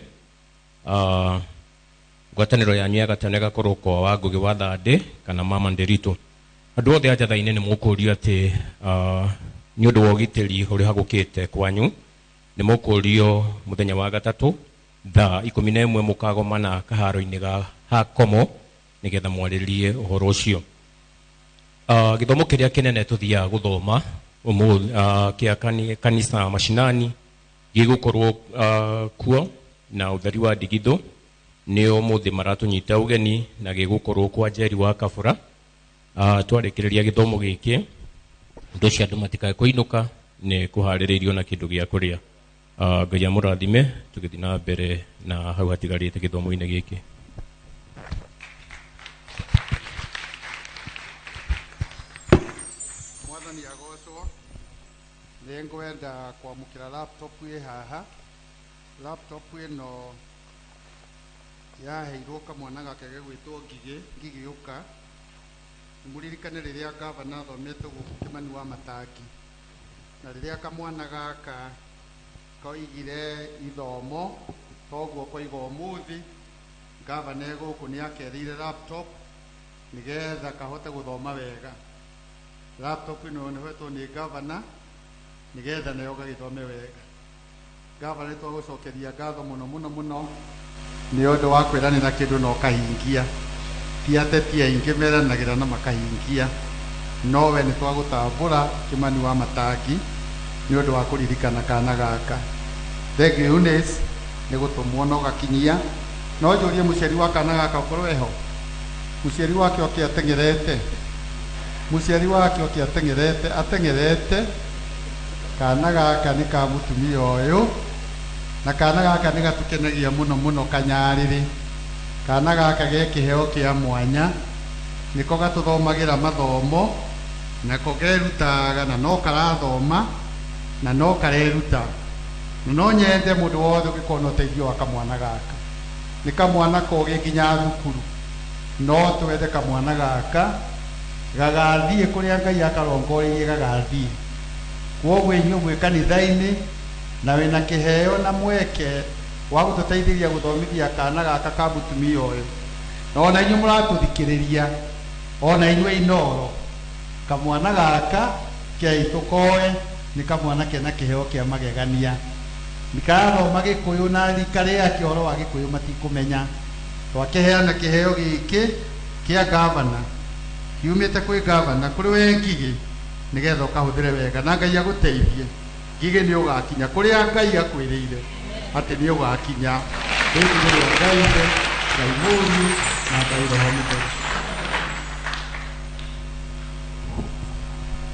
ngwatanĩro yanyu ya gatano ĩgakorwo kwa Wangũgĩ wa Thandĩ kana Mama Nderitu. Andũ othe a njatha-inĩ nĩ mũkũrio atĩ nĩ ũndũ wa ũgitĩri ũrĩa hagũkĩte kwanyu, nĩ mũkũrio mũthenya wa gatatũ thaa 11 mũkagomana kaharo-inĩ ga Hakomo nĩgetha mwarĩrie ũhoro ũcio. Gĩthomo kĩrĩa kĩnene tũthiaga gũthoma kĩa kanitha mashinani gĩgũkorwo kuo na ũtheri wa ndigithũ nĩ ũmũthĩ maratũnyita ũgeni na gĩgũkorwo kwa Njeri wa Kabũra. Twarĩkĩrĩria gĩthomo gĩkĩ ũndũ ũcio andũ matikae kũinũka nĩ kũharĩrĩirio na kĩndũ gĩa kũrĩa. Ngai amũrathime tũgĩthiĩ na mbere na hau hatigarĩte gĩthomo-inĩ gĩkĩ. Mwathani agocwo. Nĩ ngwenda kwamũkĩra laptop ĩ haha. Laptop ĩno yaheirwo kamwana gake gegwĩtwo Ngigĩ, Ngigĩ ũka. Mũririkane rĩrĩa gavana athomete gũkũ Kĩmani wa Matangi, na rĩrĩa kamwana gaka koigire ithomo toguo koiga ũmũthĩ gavana e gũkũ nĩ akerĩire laptop nĩgetha kahote gũthoma wega. Laptop ĩno nĩhetwo nĩ gavana nĩgetha nayo gagĩthome wega. Gavana nĩ twagũcokeria ngatho mũno mũno mũno nĩ ũndũ wa kwĩranĩra kĩndũ na ũkahingia. Ti ateti aingĩ meranagĩra na makahingia, no we nĩ twagũtambũra Kĩmani wa Matangi nĩ ũndũ wa kũririkana kana gaka. Thank you Eunice nĩ gũtũmwo na ũgakinyia. No njũrie mũciari wa kana gaka ũkorwo eho. Mũciari wake oke ateng'erete, mũciari wake oke ateng'erete, ateng'erete. Kana gaka nĩ ka mũtumia ũyũ, na kana gaka nĩ gatũkenagia mũno mũno kanyarĩrĩ. Kana gaka ge kĩheo kĩa mwanya, nĩko gatũthomagĩra mathomo, nako kerutaga na no karathoma na no kareruta. Na no nyende mũndũ wothe ũngĩkorwo na ũteithio wa kamwana gaka. Nĩ kamwana kogĩ nginya thukuru, no twende kamwana gaka gagathiĩ kũrĩa Ngai akarongoreirie gagathiĩ. Kwoguo inyuĩ mwĩ kanitha-inĩ na wĩna kĩheo na mweke wa gũtũteithĩria gũthomithia kana gaka ka mũtumia ũyũ, na ona inyuĩ mũratũthikĩrĩria, ona inyuĩ Inoro, kamwana gaka kei tũkoe nĩ kamwana kena kĩheo kĩa magegania. Nĩkarathoma Gĩkũyũ na rika rĩake ũhoro wa Gĩkũyũ matikũmenya. Twakĩheana kĩheo gĩkĩ kĩa gavana, kiumĩte kwĩ gavana kũrĩ we Ngigĩ, nĩgetha ũkahũthĩre wega na Ngai agũteithie. Ngigĩ nĩ ũgakinya kũrĩa Ngai akwĩrĩire atĩ nĩ ũgakinya. Rĩĩtwa rĩa Ngai Ithe, Ngai Mũriũ na Ngai Roho Mũtheru.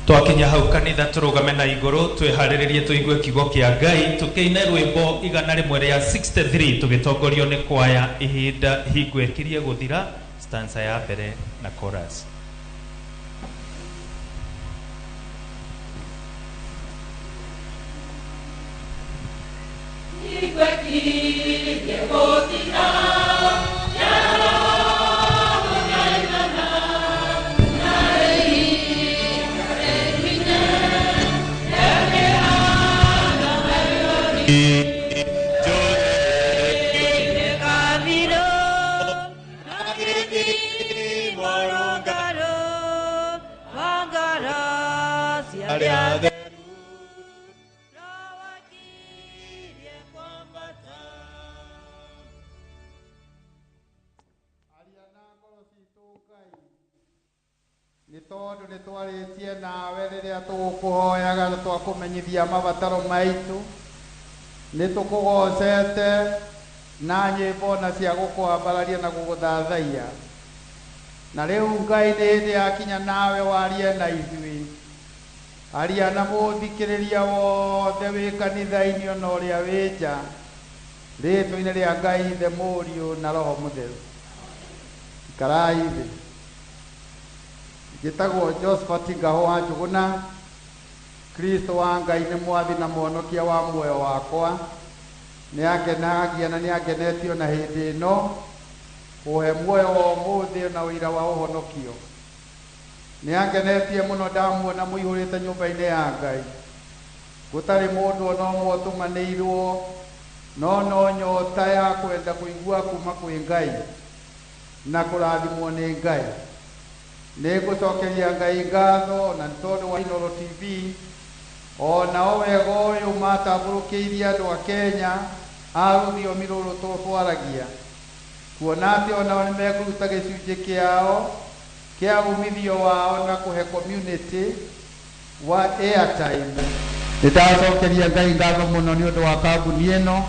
Twakinya hau kanitha tũrũgame na igũrũ twĩharĩrĩrie tũigue kiugo kĩa Ngai tũkĩine rwĩmbo 163 tũgĩtongorio nĩ kwaya ihinda hingo ĩkirie gũthira, stanza ya mbere na chorus. Nĩ tondũ nĩ twarĩtie nawe rĩrĩa tũgũkũhoyaga na twakũmenyithia mabataro maitũ, nĩ tũkũgocete na nyĩmbo na cia gũkũambararia na gũgũthathaiya. Na rĩu Ngai nĩ hĩndĩ yakinya nawe warie na ithuĩ. Aria na mũthikĩrĩria wothe wĩ kanitha-inĩ ona ũrĩa wĩ nja, rĩĩtwa-inĩ rĩa Ngai Ithe, Mũriũ na Roho Mũtheru. Ikarai thĩ. Njĩtagwo Josephat Ngaho wa Njũgũna. Kristo wa Ngai nĩ mwathi na mwonokia wa muoyo wakwa. Nĩ angenagia na nĩ angenetio na hĩndĩ ĩno kũhe muoyo wa ũmũthĩ na ũira wa ũhonokio. Nĩ angenetie mũno ndamuona mũihũrĩte nyũmba-inĩ ya Ngai. Gũtarĩ mũndũ ona ũmwe ũtũmanĩirwo, no no nyota ya kwenda kũigua kuma kwĩ Ngai na kũrathimwo nĩ Ngai. Nĩ ngũcokeria Ngai ngatho na nĩ tondũ wa Inooro TV onao wega ũyũ matambũrũkĩirie andũ a Kenya a rũthiomi rũrũ twaragia, kuona atĩ onao nĩ mekũruta gĩcunjĩ kĩao kĩa umithio wao na kũhe community wa airtime. Nĩ ndacokeria Ngai ngatho mũno nĩ ũndũ wa kambuni ĩno.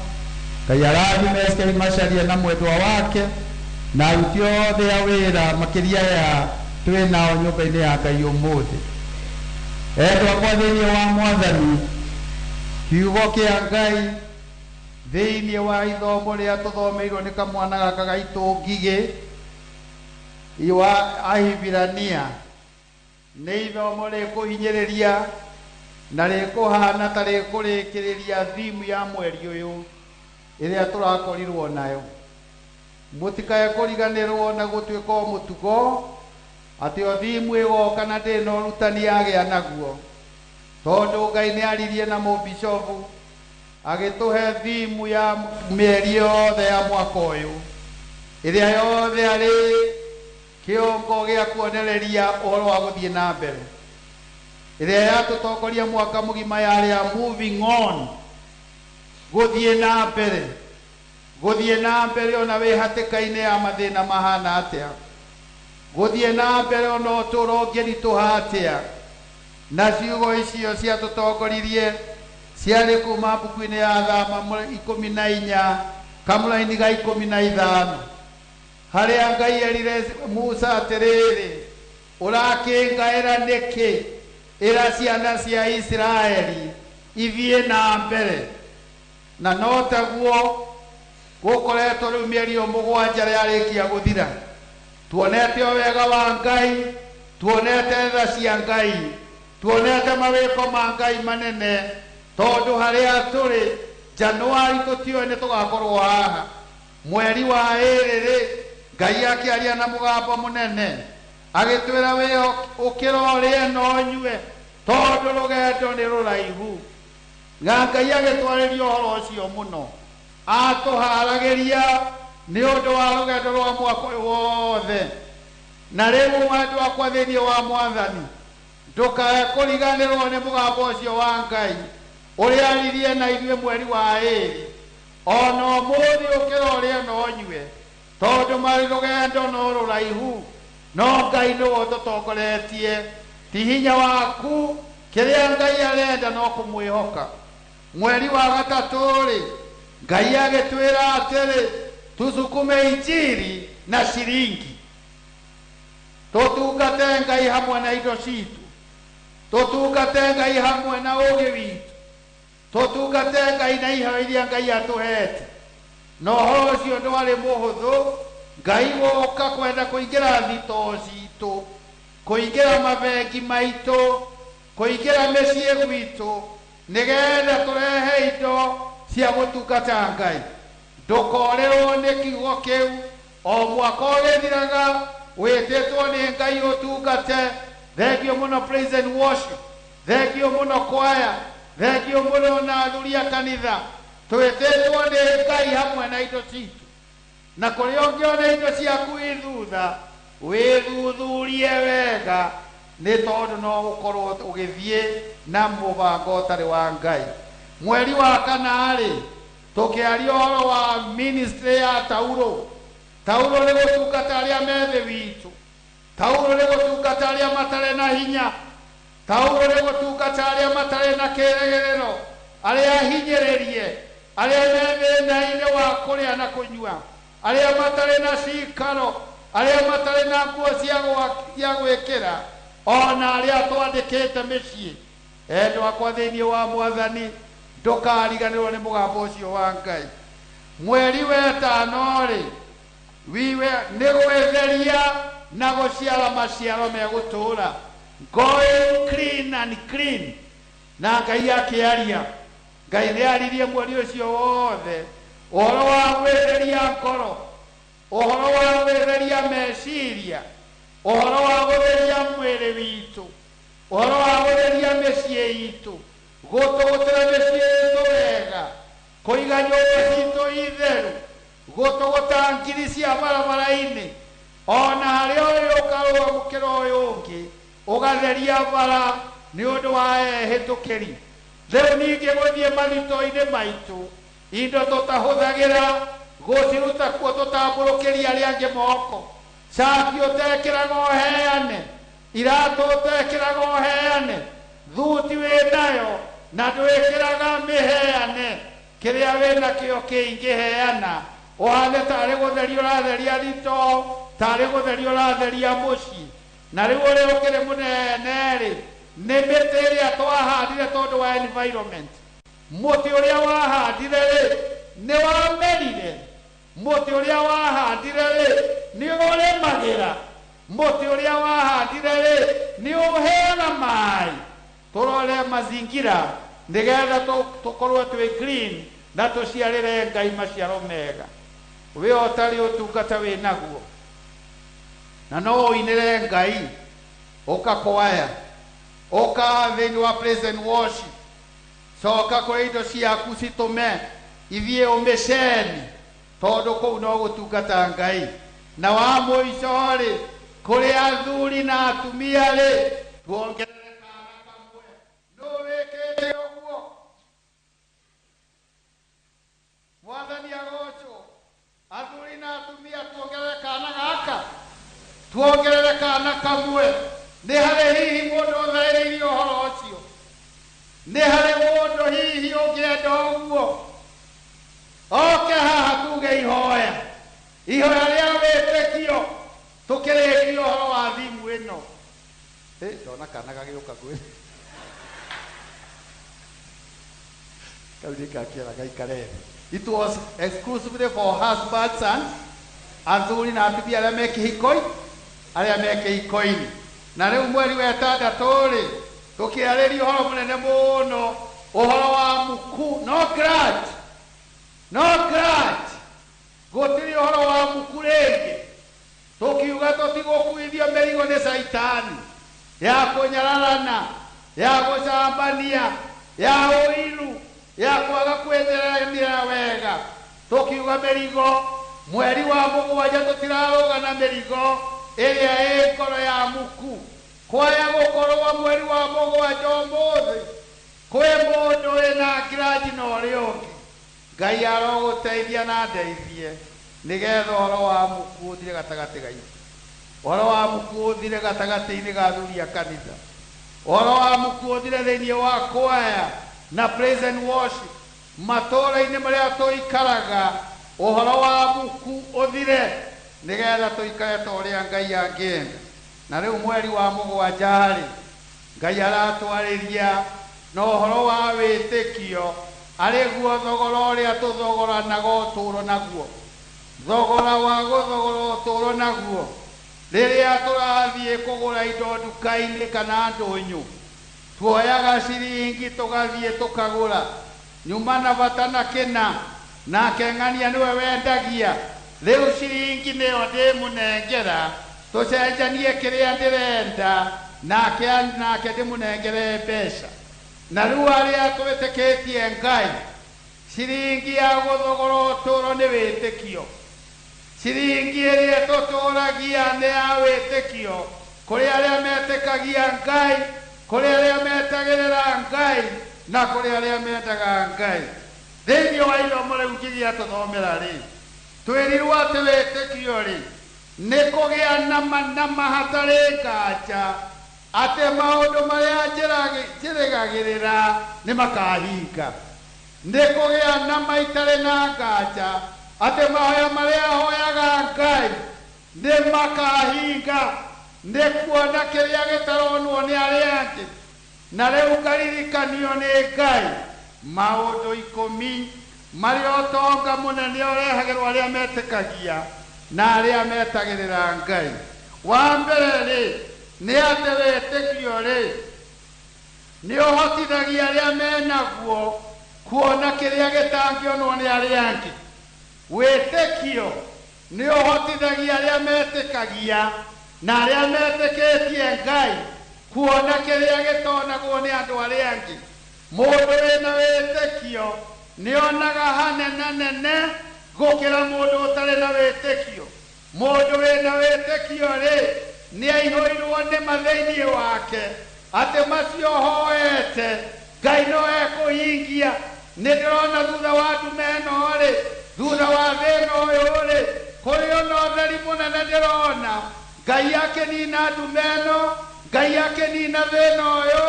Ngai arathime SK Macharia na mwendwa wake na aruti othe a wĩra makĩria ya twĩ nao nyũmba-inĩ ya Ngai ũmũthĩ. Endwa akwa thĩinĩ wa Mwathani, kiugo kĩa Ngai thĩinĩ wa ithomo rĩa tũthomeirwo nĩ kamwana gaka gaitũ Ngigĩ wa Ahibirania nĩ ithomo rĩkũhinyĩrĩria na rĩkũhana ta rĩkũrĩkĩrĩria thimu ya mweri ũyũ ĩrĩa tũrakorirwo nayo. Mũtikae kũriganĩrwo na gũtuĩka o mũtugo atĩ o thimu ĩgoka na ndĩrĩ na ũrutani yagĩa naguo, tondũ Ngai nĩ aririe na mũbishobu agĩtũhe thimu ya mĩeri yothe ya mwaka ũyũ ĩrĩa yothe arĩ kĩongo gĩa kuonereria ũhoro wa gũthiĩ na mbere, ĩrĩa yatũtongoria mwaka mũgima yarĩ ya moving on, gũthiĩ na mbere, gũthiĩ na mbere ona wĩ hatĩka-inĩ ya mathĩna mahana atĩa, gũthiĩ na mbere ona ũtũũro ũngĩritũha atĩa. Na ciugo icio ciatũtongoririe ciarĩ kuma mbuku-inĩ ya Thama 14 kamũraini ga 15, harĩa Ngai erire Musa atĩrĩrĩ, ũrakĩngaĩra nĩkĩ? Ĩra ciana cia Isiraeli ithiĩ na mbere. Na no taguo gũkoretwo rĩu mĩeri ĩyo 7 yarĩkia gũthira, tuonete o wega wa Ngai, tuonete tha cia Ngai, tuonete mawĩko ma Ngai manene, tondũ harĩa tũrĩ Januari tũtiũĩ nĩ tũgakorwo haha. Mweri wa 2 rĩ, Ngai akĩaria na mũgambo mũnene agĩtwĩra wĩ ũkĩra ũrĩe na ũnyue, tondũ rũgendo nĩ rũraihu. Na Ngai agĩtwarĩria ũhoro ũcio mũno, atũharagĩria nĩ ũndũ wa rũgendo rwa mwaka ũyũ wothe. Na rĩu andũ akwa thĩinĩ wa Mwathani, ndũkae kũriganĩrwo nĩ mũgambo ũcio wa Ngai ũrĩa aririe na ithuĩ mweri wa 2. Ona ũmũthĩ ũkĩra ũrĩe na ũnyue, tondũ marĩ rũgendo no rũraihu, no Ngai nĩwe ũtũtongoretie. Ti hinya waku, kĩrĩa Ngai arenda no kũmwĩhoka. Mweri wa 3 rĩ, Ngai agĩtwĩra atĩrĩ, tusukume injiri na ciringi, tũtungate Ngai hamwe na indo citũ, tũtungate Ngai hamwe na ũũgĩ witũ, tũtungate Ngai na iheo iria Ngai atũhete. Na ũhoro ũcio ndwarĩ mũhũthũ, Ngai gũka kwenda kũingĩra thitoo citũ, kũingĩra mabengi maitũ, kũingĩra mĩciĩ gwitũ, nĩgetha tũrehe indo cia gũtungata Ngai. Ndũkorĩrwo nĩ kiugo kĩu, o mwaka ũgĩthiraga wĩtĩtwo nĩ Ngai ũtungate. Thengio mũno praise and worship, thengio mũno kwaya, thengio mũno na athuri a kanitha. Twĩtĩtwo nĩ Ngai hamwe na indo citũ, na kũrĩa ũngĩona indo ciaku i thutha, wĩthuthurie wega, nĩ tondũ no ũkorwo ũgĩthiĩ na mũbango ũtarĩ wa Ngai. Mweri wa 4 rĩ, tũkĩaria ũhoro wa ministry ya Tauro. Tauro nĩ gũtungata arĩa me thĩ witũ, Tauro nĩ gũtungata arĩa matarĩ na hinya, Tauro nĩ gũtungata arĩa matarĩ na kĩĩrĩgĩrĩro, arĩa ahinyĩrĩrie, arĩa me thĩna-inĩ wa kũrĩa na kũnyua, arĩa matarĩ na cikaro, arĩa matarĩ na nguo cia gwĩkĩra, ona arĩa twandĩkĩte mĩciĩ. Endwa akwa thĩinĩ wa Mwathani, ndũkariganĩrwo nĩ mũgambo ũcio wa Ngai. Mweri wa 5 rĩ, wiwe nĩ gwĩtheria na gũciara maciaro megũtũũra, going clean and clean. Na Ngai akĩaria, Ngai nĩ aririe mweri ũcio wothe ũhoro wa gwĩtheria ngoro, ũhoro wa gwĩtheria meciria, Ũhoro wa gũtheria mwĩrĩ witũ, ũhoro wa gũtheria mĩciĩ itũ, gũtũgũtĩra mĩciĩ itũ wega, kũiga nyũmba citũ itheru, gũtũgũta ngiri cia barabara-inĩ, ona harĩa ũyũ ũkarũa mũkĩra ũyũ ũngĩ, ũgatheria bara nĩ ũndũ wa ehĩtũkĩri. Rĩu ningĩ gũthiĩ mathito-inĩ maitũ, indo tũtahũthagĩra gũciruta kuo tũtambũrũkĩrie arĩa angĩ moko. Cati ũtekĩraga ũheane, iratũ ũtekĩraga ũheane, thuti wĩ nayo na ndwĩkĩraga mĩheane, kĩrĩa wĩ nakĩo kĩingĩ heana, ũhane tarĩ gũtheria ũratheria thitoo, tarĩ gũtheria ũratheria mũciĩ. Na rĩu ũrĩa ũkĩrĩ mũnene rĩ, nĩ mĩtĩ ĩrĩa twahandire tondũ wa environment. Mũtĩ ũrĩa wahandire rĩ, nĩ wamerire. Mũtĩ ũrĩa wahandire rĩ, nĩ ũrĩmagĩra. Mũtĩ ũrĩa wahandire rĩ, nĩ ũheaga maĩ. Tũrore mazingira nĩgetha tũkorwo twĩ green na tũciarĩre Ngai maciaro mega. Wĩ ũtarĩ ũtungata wĩ naguo, na no ũinĩre Ngai, ũka kwaya, ũka thĩinĩ wa praise and worship, coka kũrĩ indo ciaku citũme ithiĩ ũmĩceni, tondũ kũu no gũtungata Ngai. Na wa mũico rĩ, kũrĩ athuri na atumia rĩ, tuongerere kana kamwe. Nũ wĩkĩte ũguo? Mwathani agocwo. Athuri na atumia tuongerere kana gaka, tuongerere kana kamwe. Nĩ harĩ hihi mũndũ ũthaĩrĩirie ũhoro ũcio? Nĩ harĩ mũndũ hihi ũngĩenda ũguo? Oke haha tuge ihoya, ihoya rĩa wĩtĩkio, tũkĩrĩkie ũhoro wa thimu ĩno. Ndona kana gagĩũka kwĩ kau nĩ gakĩara gaikare thĩ. It was exclusively for husbands and athuri na atumia arĩa me kĩhiko-inĩ, arĩa me kĩhiko-inĩ. Na rĩu mweri wa ĩtandatũ rĩ, tũkĩarĩria ũhoro mũnene mũno, ũhoro wa muku, no grudge, no grudge. Gũtirĩ ũhoro wa muku rĩngĩ. Tũkiuga tũtigũkuithio mĩrigo nĩ caitani ya kũnyararana, ya gũcambania, ya ũiru, ya kwaga kwĩtheranĩra wega. Tũkiuga mĩrigo mweri wa mũgwanja tũtirarũga na mĩrigo ĩrĩa ĩ ngoro ya muku. Kwaya gũkorwo mweri wa mũgwanja ũmũthĩ kwĩ mũndũ wĩna ngiraji na ũrĩa ũngĩ. Ngai arogũteithia na ndeithie nĩgetha ũhoro wa muku ũthire gatagatĩ gaitũ, ũhoro wa muku ũthire gatagatĩ-inĩ ga athuri a kanitha, ũhoro wa muku ũthire thĩinĩ wa kwaya na praise and worship matũũra-inĩ marĩa tũikaraga, ũhoro wa muku ũthire nĩgetha tũikare ta ũrĩa Ngai angĩenda. Na rĩu mweri wa mũgwanja rĩ, Ngai aratwarĩria na ũhoro wa wĩtĩkio, arĩ guo thogora ũrĩa tũthogoranaga ũtũũro naguo, thogora wa gũthogora ũtũũro naguo. Rĩrĩa tũrathiĩ kũgũra indo nduka-inĩ kana ndũnyũ, tuoyaga ciringi tũgathiĩ tũkagũra, nyuma na bata na kĩna, nake ng'ania nĩwe wendagia. Rĩu ciringi nĩyo ndĩmũnengera, tũcenjanie kĩrĩa ndĩrenda, nake ndĩmũnengere mbeca. Na rĩu arĩa twĩtĩkĩtie Ngai, ciringi ya gũthogora ũtũũro nĩ wĩtĩkio. Ciringi ĩrĩa tũtũũragia nĩ ya wĩtĩkio, kũrĩ arĩa metĩkagia Ngai, kũrĩ arĩa metagĩrĩra Ngai, na kũrĩ arĩa mendaga Ngai. Thĩinĩ wa ithomo rĩu ngĩgĩa tũthomera rĩ, twĩrirwo atĩ wĩtĩkio rĩ, nĩ kũgĩa na ma hatarĩ nganja atĩ maũndũ marĩa njĩrĩgagĩrĩra nĩ makahinga. Nĩ kũgĩa na ma itarĩ na nganja atĩ mahoya marĩa hoyaga Ngai nĩ makahinga. Nĩ kuona kĩrĩa gĩtaronwo nĩ arĩa angĩ. Na rĩu ngaririkanio nĩ Ngai maũndũ 10 marĩa ũtonga mũnene ũrehagĩrwo arĩa metĩkagia na arĩa metagĩrĩra Ngai. Wa mbere rĩ, nĩ atĩ wĩtĩkio rĩ, nĩ ũhotithagia arĩa menaguo kuona kĩrĩa gĩtangĩonwo nĩ arĩa angĩ. Wĩtĩkio nĩ ũhotithagia arĩa metĩkagia Na arĩa metĩkĩtie Ngai kuona kĩrĩa gĩtonagwo nĩ andũ arĩa angĩ. Mũndũ wĩna wĩtĩkio nĩonaga hanenanene gũkĩra mũndũ ũtarĩ na wĩtĩkio. Mũndũ wĩna wĩtĩkio rĩ nĩaihũirwo nĩ ma thĩinĩ wake atĩ macio hoete Ngai no ekũhingia. Nĩ ndĩrona thutha wa ndume ĩno rĩ, thutha wa thĩna ũyũ rĩ, kũrĩ ona ũtheri mũnene ndĩrona. Ngai akĩnina ndume ĩno, Ngai akĩnina thĩna ũyũ,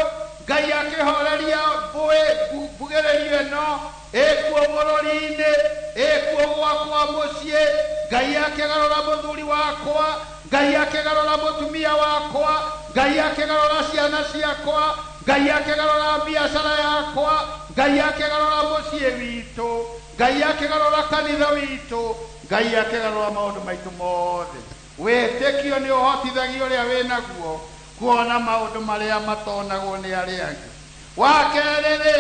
Ngai akĩhoreria mbugĩrĩrio ĩno ĩkuo bũrũri-inĩ, ĩkuo gwakwa mũciĩ. Ngai akĩgarũra mũthuri wakwa, Ngai akĩgarũra mũtumia wakwa, Ngai akĩgarũra ciana ciakwa, Ngai akĩgarũra biacara yakwa, Ngai akĩgarũra mũciĩ witũ, Ngai akĩgarũra kanitha witũ, Ngai akĩgarũra maũndũ maitũ mothe. Wĩtĩkio nĩ ũhotithagia ũrĩa wĩnaguo kuona maũndũ marĩa matonagwo nĩ arĩa angĩ. Wa kerĩ rĩ,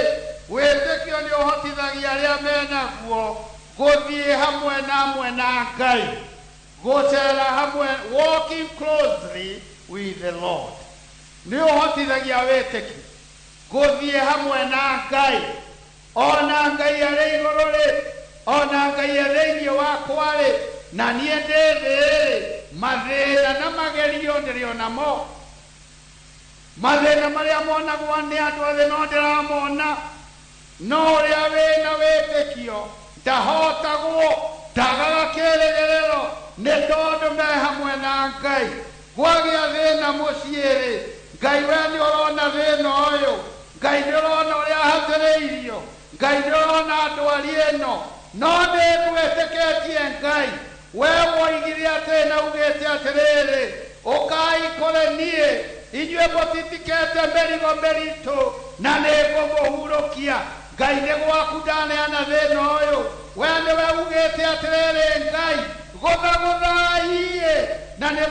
wĩtĩkio nĩ ũhotithagia arĩa menaguo gũthiĩ hamwe na hamwe na Ngai, gũcera hamwe, walking closely with the Lord. Nĩ ũhotithagia wĩtĩkio gũthiĩ hamwe na Ngai. Ona Ngai arĩ igũrũ rĩ, ona Ngai arĩ thĩinĩ wakwa rĩ, na niĩ ndĩ thĩ rĩ, mathĩna na magerio ndĩrĩ onamo. Mathĩna marĩa monagwo nĩ andũ othe no ndĩramona, no ũrĩa wĩna wĩtĩkio ndahotagwo, ndagaga kĩĩrĩgĩrĩro nĩ tondũ me hamwe na Ngai. Gwagĩa thĩna mũciĩ rĩ, Ngai we nĩ ũrona thĩna ũyũ, Ngai nĩ ũrona ũrĩa hatĩrĩirio, Ngai nĩ ũrona ndwari ĩno, no nĩ ngwĩtĩkĩtie Ngai. We woigire atĩ na ugĩte atĩrĩrĩ, ũkai kũrĩ niĩ inyuĩ mũtitikĩte mĩrigo mĩritũ na nĩ ngũmũhurũkia. Ngai nĩ gwaku ndaneana thĩna ũyũ. We nĩwe ugĩte atĩrĩrĩ, Ngai gũthagũthai na nĩ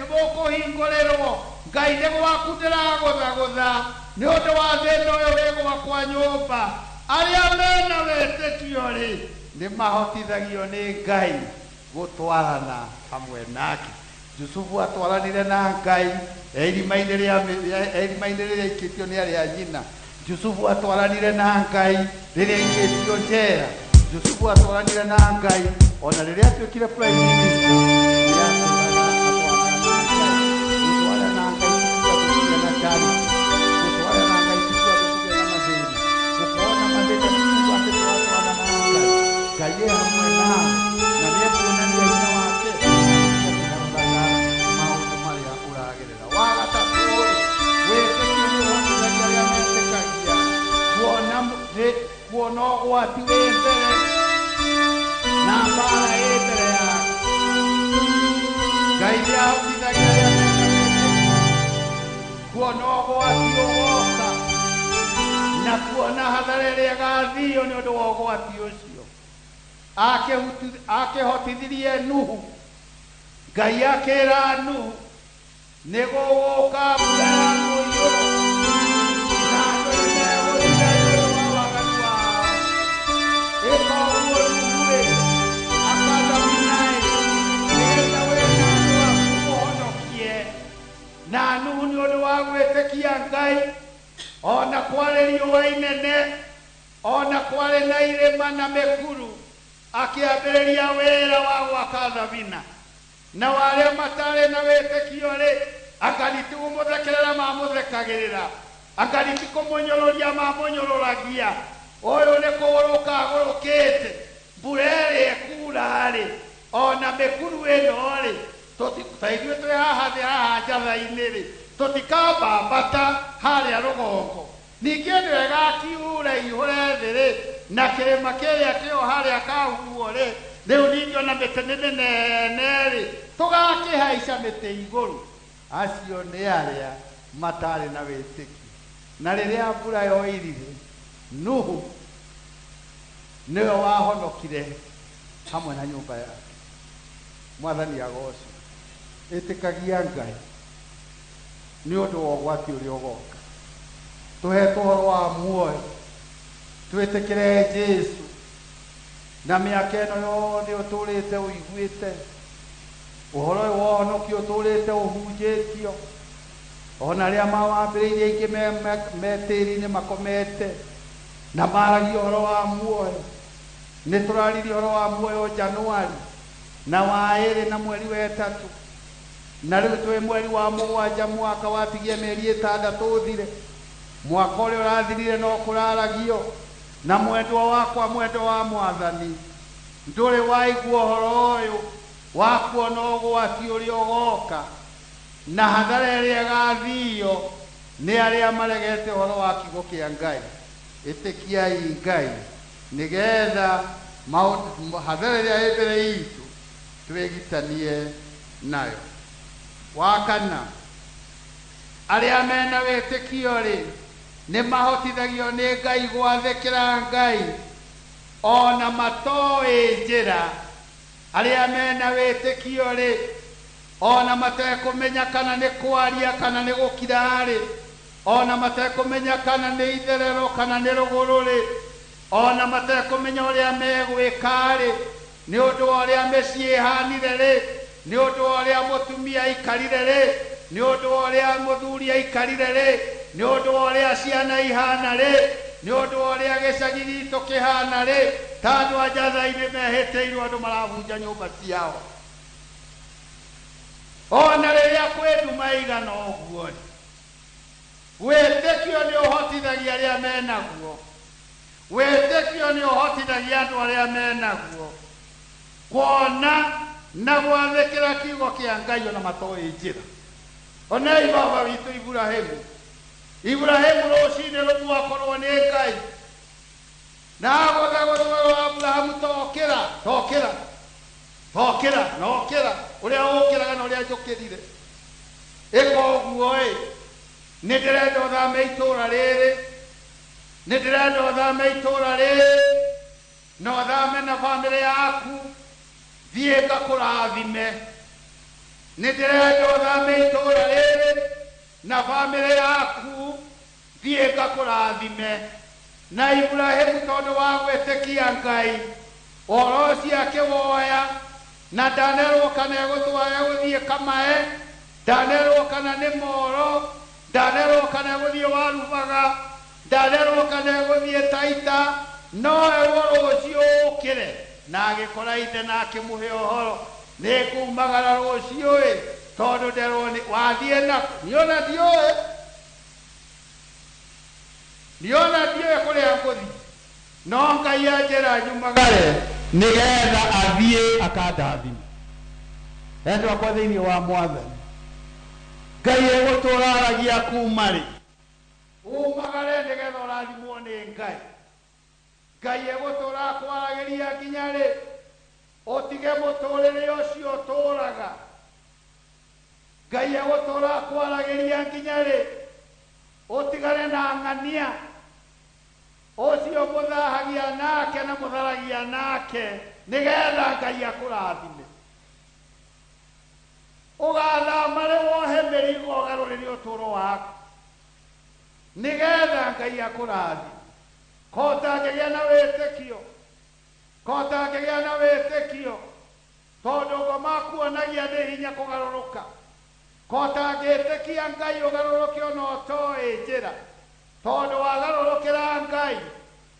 mũkũhingũrĩrwo. Ngai nĩ gwaku ndĩragũthagũtha nĩ ũndũ wa thĩna ũyũ wĩ gwakwa nyũmba. Arĩa mena wĩtĩkio rĩ nĩ mahotithagio nĩ Ngai gũtwarana hamwe nake. Jusufu atwaranire na Ngai irima-inĩ rĩrĩa aikĩtio nĩ arĩa nyina. Jusufu atwaranire na Ngai rĩrĩa aikĩtio njera. Jusufu atwaranire na Ngai ona rĩrĩa atuĩkire prime minister. Nĩatũraga atwarana na Ngai. Gũtwarana na Ngai ti kuuga tũkũgĩa na charity. Gũtwarana na Ngai ti kuuga tũkũgĩa na mathĩna. Gũkorwo na mathĩna ti kuuga atĩ tũratwarana na Ngai. Ngai e hamwe nawe na nĩekuonania hinya wake akĩgarũraga maũndũ marĩa ũragerera. Wa gatatũ rĩ, wĩtĩkio nĩ ũhotithagia arĩa metĩkagia kuona ũgwati wĩ mbere na mbara ĩ mbere yake. Ngai nĩ ahotithagia arĩa mena wĩtĩkio kuona ũgwati ũgoka na kuona hathara ĩrĩa ĩgathio nĩ ũndũ wa ũgwati ũcio. Akĩhotithirie Nuhu. Ngai akĩra Nuhu nĩ gũgũka mbura ya mũiyũro na andũ nĩmegũthira nĩ ũndũ wa waganu wao. Ĩka ũguo Nuhu rĩ, akathamina-ĩ, nĩgetha we na andũ aku mũhonokie. Na Nuhu nĩ ũndũ wa gwĩtĩkia Ngai, ona kwarĩ riũa inene, ona kwarĩ na irĩma na mĩkuru, akĩambĩrĩria wĩra wa gwaka thabina. Na arĩa matarĩ na wĩtĩkio rĩ, anga ti kũmũthekerera mamũthekagĩrĩra, anga ti kũmũnyũrũria mamũnyũrũragia. Ũyũ nĩ kũgũrũka agũrũkĩte, mbura ĩrĩa ĩkura rĩ, ona mĩkuru ĩno rĩ, ta ithuĩ twĩ haha thĩ haha njatha-inĩ rĩ, tũtikambambata harĩa rũgongo. Ningĩ ĩno ĩgakiura ĩihũre thĩ rĩ, na kĩrĩma kĩrĩa kĩo harĩa kahuo rĩ, rĩu ningĩ ona mĩtĩ nĩ mĩnene rĩ, tũgakĩhaica mĩtĩ igũrũ. Acio nĩ arĩa matarĩ na wĩtĩkio. Na rĩrĩa mbura yoirire, Nuhu nĩwe wahonokire hamwe na nyũmba yake. Mwathani agocwo. Ĩtĩkagia Ngai nĩ ũndũ wa ũgwati ũrĩa ũgoka. Tũhetwo ũhoro wa muoyo, twĩtĩkĩre Jesũ na mĩaka ĩno yothe ũtũrĩte ũiguĩte Ũhoro ũyũ wa ũhonokio ũtũũrĩte ũhunjĩtio ona arĩa mawambĩrĩirie aingĩ me tĩri-inĩ makomete na maragia ũhoro wa muoyo. Nĩ tũraririe ũhoro wa muoyo Januari na wa ĩrĩ na mweri wa ĩtatũ, na rĩu twĩ mweri wa mũgwanja, mwaka watigie mĩeri ĩtandatũ ũthire. Mwaka ũrĩa ũrathirire no kũraragio. Na mwendwa wakwa, mwendwa wa Mwathani, ndũrĩ waigua ũhoro ũyũ wa kuona ũgwati ũrĩa ũgoka na hathara ĩrĩa ĩgathio nĩ arĩa maregete ũhoro wa kiugo kĩa Ngai. Ĩtĩkiai Ngai nĩgetha hathara ĩrĩa ĩ mbere itũ twĩgitanie nayo. Wa kana, arĩa mena wĩtĩkio rĩ nĩ mahotithagio nĩ Ngai gwathĩkĩra Ngai ona matoĩ njĩra. Arĩa mena wĩtĩkio rĩ ona matekũmenya kana nĩ kwaria kana nĩ gũkira rĩ, ona matekũmenya kana nĩ itherero kana nĩ rũgũrũ rĩ, ona matekũmenya ũrĩa megwĩka rĩ, nĩ ũndũ wa ũrĩa mĩciĩ ĩhanire rĩ, nĩ ũndũ wa ũrĩa mũtumia aikarire rĩ, nĩ ũndũ wa ũrĩa mũthuri aikarire rĩ, nĩ ũndũ wa ũrĩa ciana ihana rĩ, nĩ ũndũ wa ũrĩa gĩcagi gitũ kĩhana rĩ, ta andũ a Njathai-inĩ mehĩtĩirwo andũ marabunja nyũmba ciao. Ona rĩrĩa kwĩ nduma ĩigana ũguo rĩ, wĩtĩkio nĩ ũhotithagia arĩa menaguo. Wĩtĩkio nĩ ũhotithagia andũ arĩa menaguo kuona na gwathĩkĩra kiugo kĩa Ngai ona matoĩ njĩra. Onei baba witũ Iburahĩmu. Iburahĩmu rũcinĩ rũmwe akorwo nĩ Ngai na agũthagũthwo Aburahamu, tokĩra, tokĩra, tokĩra, nokĩra, ũrĩa ũkĩraga na ũrĩa njũkĩrire. Ĩka ũguo ĩ, nĩ ndĩrenda ũthame itũũra rĩrĩ, nĩ ndĩrenda ũthame itũũra rĩrĩ na ũthame na bamĩrĩ yaku, thiĩ ngakũrathime. Nĩ ndĩrenda ũthame itũũra rĩrĩ na bamĩrĩ yaku, thiĩ ngakũrathime. Na Iburahĩmu tondũ wa gwĩtĩkia Ngai, ũhoro ũcio akĩwoya, na ndanerwo kana egũtwara gũthiĩ Kamae, ndanerwo kana nĩ Moro, ndanerwo kana egũthiĩ Warubaga, ndanerwo kana egũthiĩ Taita, no erwo rũciũ ũkĩre. Na agĩkora ithe na akĩmũhe ũhoro, nĩ ngumagara rũciũ ĩ, tondũ nderwo nĩ wathiĩ nako. Niĩ ona ndiũĩ, niĩ ona ndiũĩ kũrĩa ngũthiĩ, no Ngai anjĩra nyumagare nĩgetha athiĩ akandathime. Endwa akwa thĩinĩ wa Mwathani, Ngai egũtũraragia kuma rĩ? Umagare nĩgetha ũrathimwo nĩ Ngai. Ngai egũtũra akwaragĩria nginya rĩ? Ũtige mũtũrĩre ũcio ũtũraga. Ngai egũtũra akwaragĩria nginya rĩ? Ũtigane na ng'ania ũcio mũthahagia nake na mũtharagia nake nĩgetha Ngai akũrathime. Ũgathama rĩ wohe mĩrigo ũgarũrĩre ũtũũro waku nĩgetha Ngai akũrathime. Ko ũtangĩgĩa na wĩtĩkio, ko ũtangĩgĩa na wĩtĩkio, tondũ ngoma kuonagia nĩ hinya kũgarũrũka. Ko ũtangĩtĩkia Ngai ũgarũrũke ona ũtoĩ njĩra, tondũ wagarũrũkĩra Ngai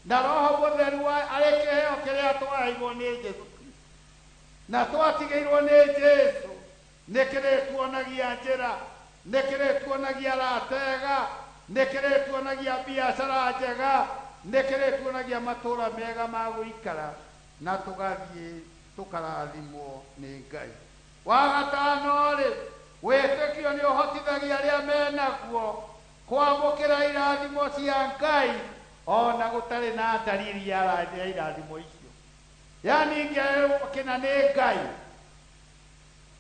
na Roho Mũtheru arĩ kĩheo kĩrĩa twaheirwo nĩ Jesũ Kristo na twatigĩirwo nĩ Jesũ, nĩ kĩrĩtuonagia njĩra, nĩ kĩrĩtuonagia ratega, nĩ kĩrĩtuonagia biacara njega, nĩ kĩrĩtuonagia matũũra mega ma gũikara, na tũgathiĩ tũkarathimwo nĩ Ngai. Wa gatano rĩ, wĩtĩkio nĩ ũhotithagia arĩa menaguo kwamũkĩra irathimo cia Ngai ona gũtarĩ na dalili ya irathimo icio. Yani ngerwo kĩna nĩ Ngai,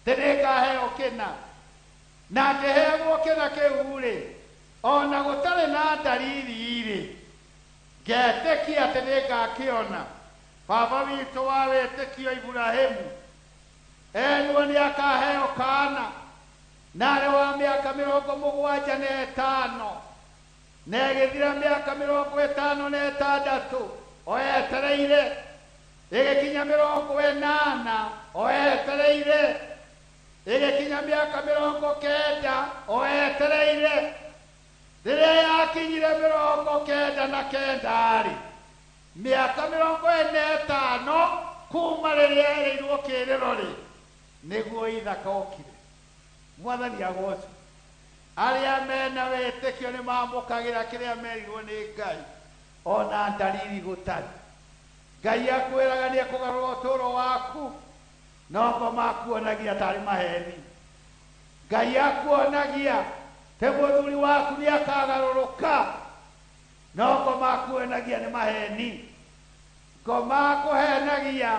tĩ nĩngaheo kĩna, na ngĩheagwo kĩna kĩu rĩ, ona gũtarĩ na dalili rĩ, ngetĩkia atĩ nĩngakĩona. Baba witũ wa wĩtĩkio Iburahĩmu erwo nĩ akaheo kaana, na arĩ wa mĩaka 75, na ĩgĩthira mĩaka 56 o etereire, ĩgĩkinya 80 o etereire. Ĩgĩkinya mĩaka 90 o etereire. Rĩrĩa yakinyire 99 rĩ, mĩaka 45 kuma rĩrĩa erĩirwo kĩĩrĩro rĩ, nĩguo Ithaka okire. Mwathani agocwo. Arĩa mena wĩtĩkio nĩ mamũkagĩra kĩrĩa merirwo nĩ Ngai ona ndariri gũtarĩ. Ngai akwĩraga nĩ ekũgarũra ũtũũro waku, no ngoma akuonagia tarĩ maheni. Ngai akuonagia te mũthuri waku nĩ akagarũrũka, no ngoma akuonagia nĩ maheni. Ngoma akũhenagia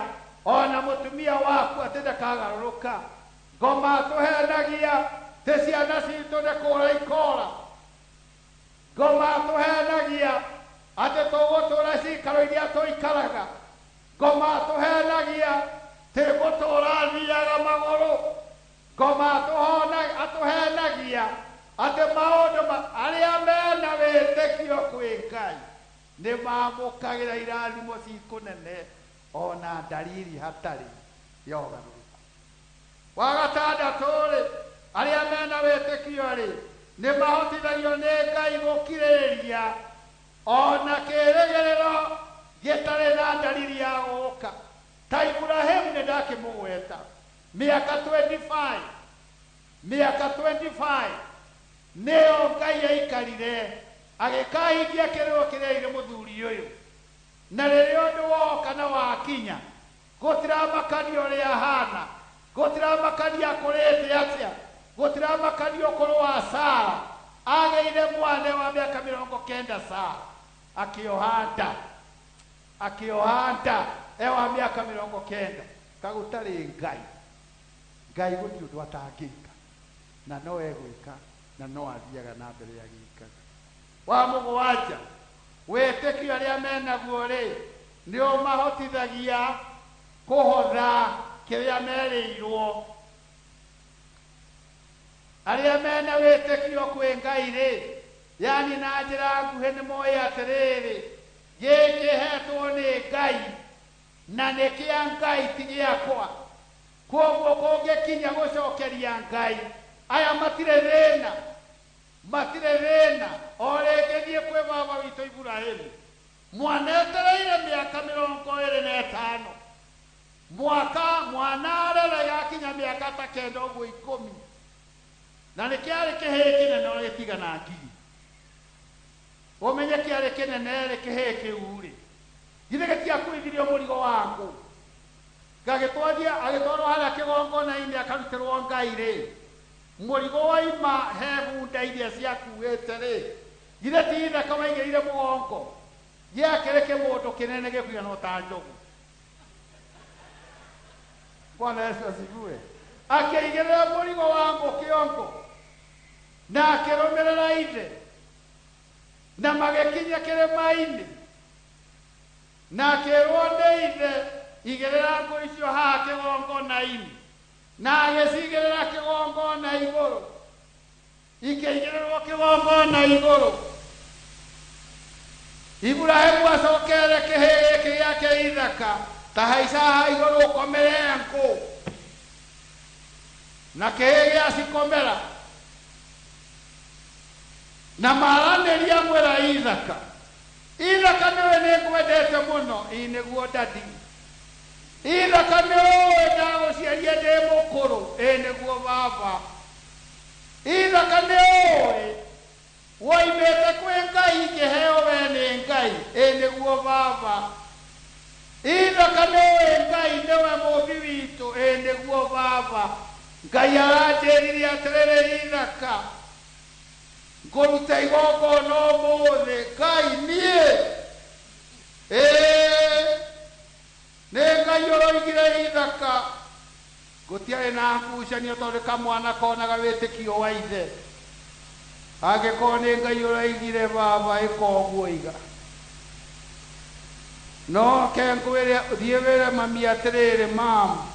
ona mũtumia waku atĩ ndakagarũrũka. Ngoma atũhenagia te ciana citũ nĩ kũra ikora. Ngoma atũhenagia atĩ tũgũtũra cikaro iria tũikaraga. Ngoma atũhenagia tĩ gũtũra thiaga magũrũ. Ngoma atũhenagia atĩ maũndũ arĩa mena wĩtĩkio kwĩ Ngai nĩ mamũkagĩra irathimo cikũnene ona ndariri hatarĩ ya ũgarũrũku. Wa gatandatũ rĩ, arĩa mena wĩtĩkio rĩ, nĩ mahotithagio nĩ Ngai gũkirĩrĩria ona kĩĩrĩgĩrĩro gĩtarĩ na ndariri ya gũka. Ta Iburahĩmu nĩ ndakĩmũgweta mĩaka 25, mĩaka 25 nĩyo Ngai aikarire agĩkahingia kĩrĩro kĩrĩa erire mũthuri ũyũ. Na rĩrĩa ũndũ woka na wakinya, gũtiramakania ũrĩa ahana, gũtiramakania akũrĩte atĩa, gũtiramakania ũkũrũ wa Sara. Agĩire mwana wa mĩaka 90 Sara akĩoha nda, akĩoha nda e wa mĩaka 90. Kagũtarĩ Ngai, Ngai gũtirĩ ũndũ atangĩka, na no egwĩka na no athiaga na mbere agĩkaga. Wa mũgwanja, wĩtĩkio arĩa menaguo rĩ, nĩ ũmahotithagia kũhotha kĩrĩa merĩirwo. Arĩa mena wĩtĩkio kwĩ Ngai rĩ, yani na njĩra nguhĩ nĩ moĩ atĩrĩrĩ, gĩkĩ hetwo nĩ Ngai na nĩ kĩa Ngai ti gĩakwa. Kwoguo kũngĩkinya gũcokeria Ngai, aya matirĩ thĩna, matirĩ thĩna. O rĩngĩ thiĩ kwĩ baba witũ Iburahĩmu, mwanetereire mĩaka 25, mwaka mwana arere gakinya mĩaka ta 9 ũguo 10, na nĩ kĩarĩ kĩhĩĩ kĩnene o gĩtigana ngiri. Ũmenye kĩarĩ kĩnene rĩ, kĩhĩĩ kĩu rĩ, githĩ gĩtiakuithirio mũrigo wa ngũ, gagĩtwaria agĩtwarwo harĩa kĩgongona-inĩ akarutĩrwo Ngai rĩ, mũrigo waima he bunda iria ciakuĩte rĩ, githĩ ti Ithaka waigĩrĩire mũgongo, gĩakĩrĩ kĩmũndũ kĩnene gĩkũigana ta njogu. Bwana Yesu asifiwe. Akĩigĩrĩra mũrigo wa ngũ kĩongo na akĩrũmĩrĩra ithe, na magĩkinya kĩrĩma-inĩ, na akĩrwo nĩ ithe, igĩrĩra ngũ icio haha kĩgongona-inĩ, na agĩcigĩrĩra kĩgongona igũrũ, ikĩigĩrĩrwo kĩgongona igũrũ. Iburahĩmu acokere kĩhĩĩ gĩkĩ gĩake Ithaka, ta haica haha igũrũ ũkomere ngũ, na kĩhĩĩ gĩacikomera. Na maranĩria mwĩra Ithaka, Ithaka nĩwe nĩngwendete mũno. Ĩ nĩguo dadi. Ithaka nĩũĩ ndagũciaria ndĩ mũkũrũ. Ĩ nĩguo baba. Ithaka nĩũĩ woimĩte kwĩ Ngai ngĩheo we nĩ Ngai. Ĩ nĩguo baba. Ithaka nĩũĩ Ngai nĩwe mũũmbi witũ. Ĩ nĩguo baba. Ngai aranjĩrire atĩrĩrĩ, Ithaka, ngũrute igongona ũmũthĩ. Ngai niĩ, ĩĩ nĩ Ngai ũroigire Ithaka. Gũtiarĩ na ngucanio tondũ kamwana konaga wĩtĩkio wa ithe. Angĩkorwo nĩ Ngai ũroigire baba, ĩka ũguo iga. No ke ngwĩre, thiĩ wĩre mami atĩrĩrĩ, mam,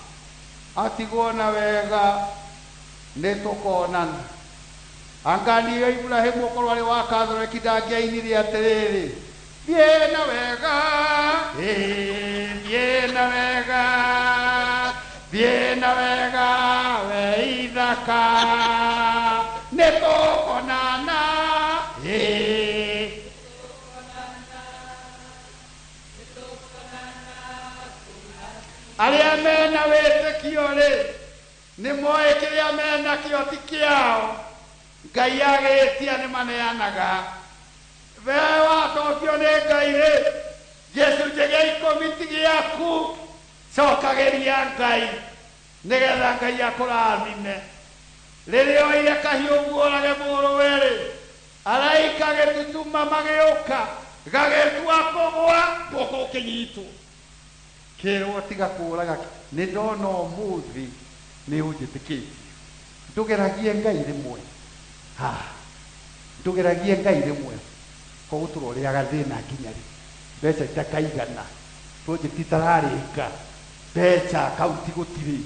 atigwo na wega nĩ tũkonana. Anga niĩ Iburahĩmu ũkorwo arĩ wa Katholeki ndangĩainire atĩrĩrĩ, thiĩ na wega, thiĩ na wega, thiĩ na wega we Ithaka. baraka nĩ tũkonana ĩĩ. Arĩa mena wĩtĩkio rĩ nĩ moĩ kĩrĩa menakĩo ti kĩao, Ngai agĩtia nĩ maneanaga. We watongio nĩ Ngai rĩ, gĩcunjĩ gĩa ikũmi ti gĩaku, cokagĩria Ngai nĩgetha Ngai akũrathime. Rĩrĩa oire kahiũ ũrage mũrũwe rĩ, araika gĩtutuma magĩũka gagĩtua kũgũa guoko ũkĩnyitwo kĩrwo tiga kũraga. Nĩ ndona ũmũthĩ nĩ ũnjĩtĩkĩtie, ndũgeragie Ngai rĩmwe, ha ndũgeragie Ngai rĩmwe koguo tũrorĩaga thĩna nginya rĩ, mbeca itakaigana, project itararĩka, mbeca akaunti gũtirĩ,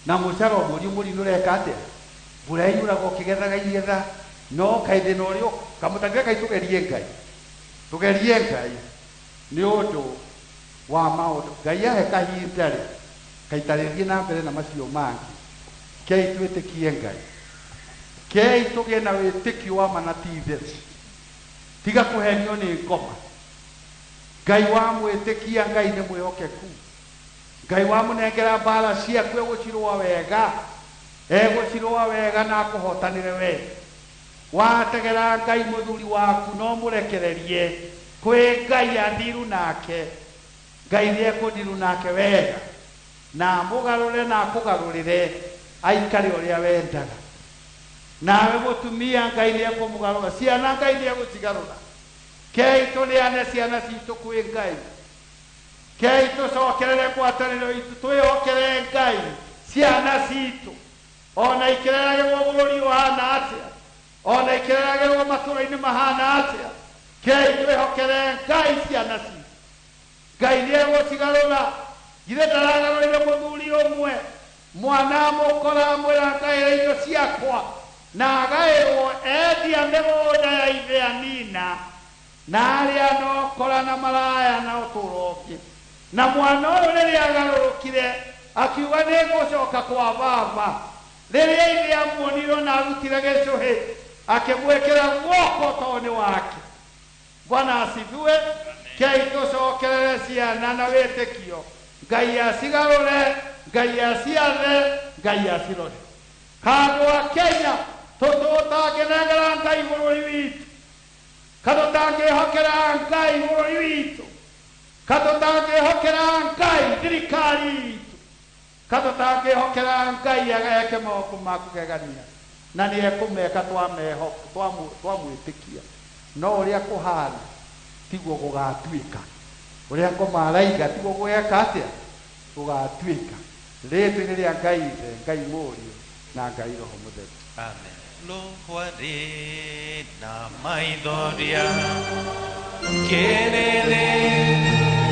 na mũcara mũriũ mũrinu ũreka atĩa, mbura yuraga ũkĩgethaga igetha, no kaĩ thĩna ũrĩa kamũtangĩre Ngai. Tũgerie Ngai, tũgerie Ngai nĩ ũndũ wa maũndũ. Ngai ahe kahinda rĩ, kaitarĩrie na mbere na macio mangĩ. Kei twĩtĩkie Ngai, kei tũgĩe na wĩtĩkio wa ma na ti itherũ, tiga kũhenio nĩ ngoma. Ngai wamwĩtĩkia, Ngai nĩ mwĩhokeku. Ngai wamũnengera mbara ciaku egũcirũa wega, egũcirũa wega na akũhotanĩre we. Wategera Ngai mũthuri waku no mũrekererie kwĩ Ngai athiru nake, Ngai nĩ ekũthiru nake wega na amũgarũre na akũgarũrĩre aikare ũrĩa wendaga. Nawe mũtumia Ngai nĩ ekũmũgarũra, ciana Ngai nĩ egũcigarũra. Kei tũneane ciana citũ kwĩ Ngai, kei tũcokerere ngwatanĩro itũ, twĩhokere Ngai ciana citũ, ona ikĩreragĩrwo bũrũri ũhana atĩa, ona ikĩreragĩrwo matũũra-inĩ mahana atĩa, kei twĩhokere Ngai ciana citũ. Ngai nĩ egũcigarũra. Githĩ ndaragarũrire mũthuri ũmwe, mwana amũkora amwĩra ngaĩra indo ciakwa, na agaĩrwo endia mĩgũnda ya ithe anina, na arĩa nokora na maraya na ũtũũro ũngĩ. Na mwana ũyũ rĩrĩa agarũrũkire akiuga nĩ ngũcoka kwa baba, rĩrĩa ithe amuonire na arutire gĩcũhĩ akĩmwĩkĩra guoko tondũ nĩ wake. Bwana asifiwe. Kei tũcokerere ciana na wĩtĩkio, Ngai acigarũre, Ngai aciathe, Ngai acirore. Handũ wa Kenya tũtũtangĩnengera Ngai bũrũri witũ, katũtangĩhokera Ngai bũrũri witũ, katũtangĩhokera Ngai thirikari itũ, katũtangĩhokera Ngai ageke maũndũ ma kũgegania, na nĩ ekũmeka twamwĩtĩkia. No ũrĩa kũhana tiguo gũgatuĩka, ũrĩa ngoma araiga tiguo gũgeka atĩa, gũgatuĩka. Rĩĩtwa-inĩ rĩa Ngai Ithe, Ngai Mũriũ na Ngai Roho Mũtheru. Amen. Lohware na maithoria kerere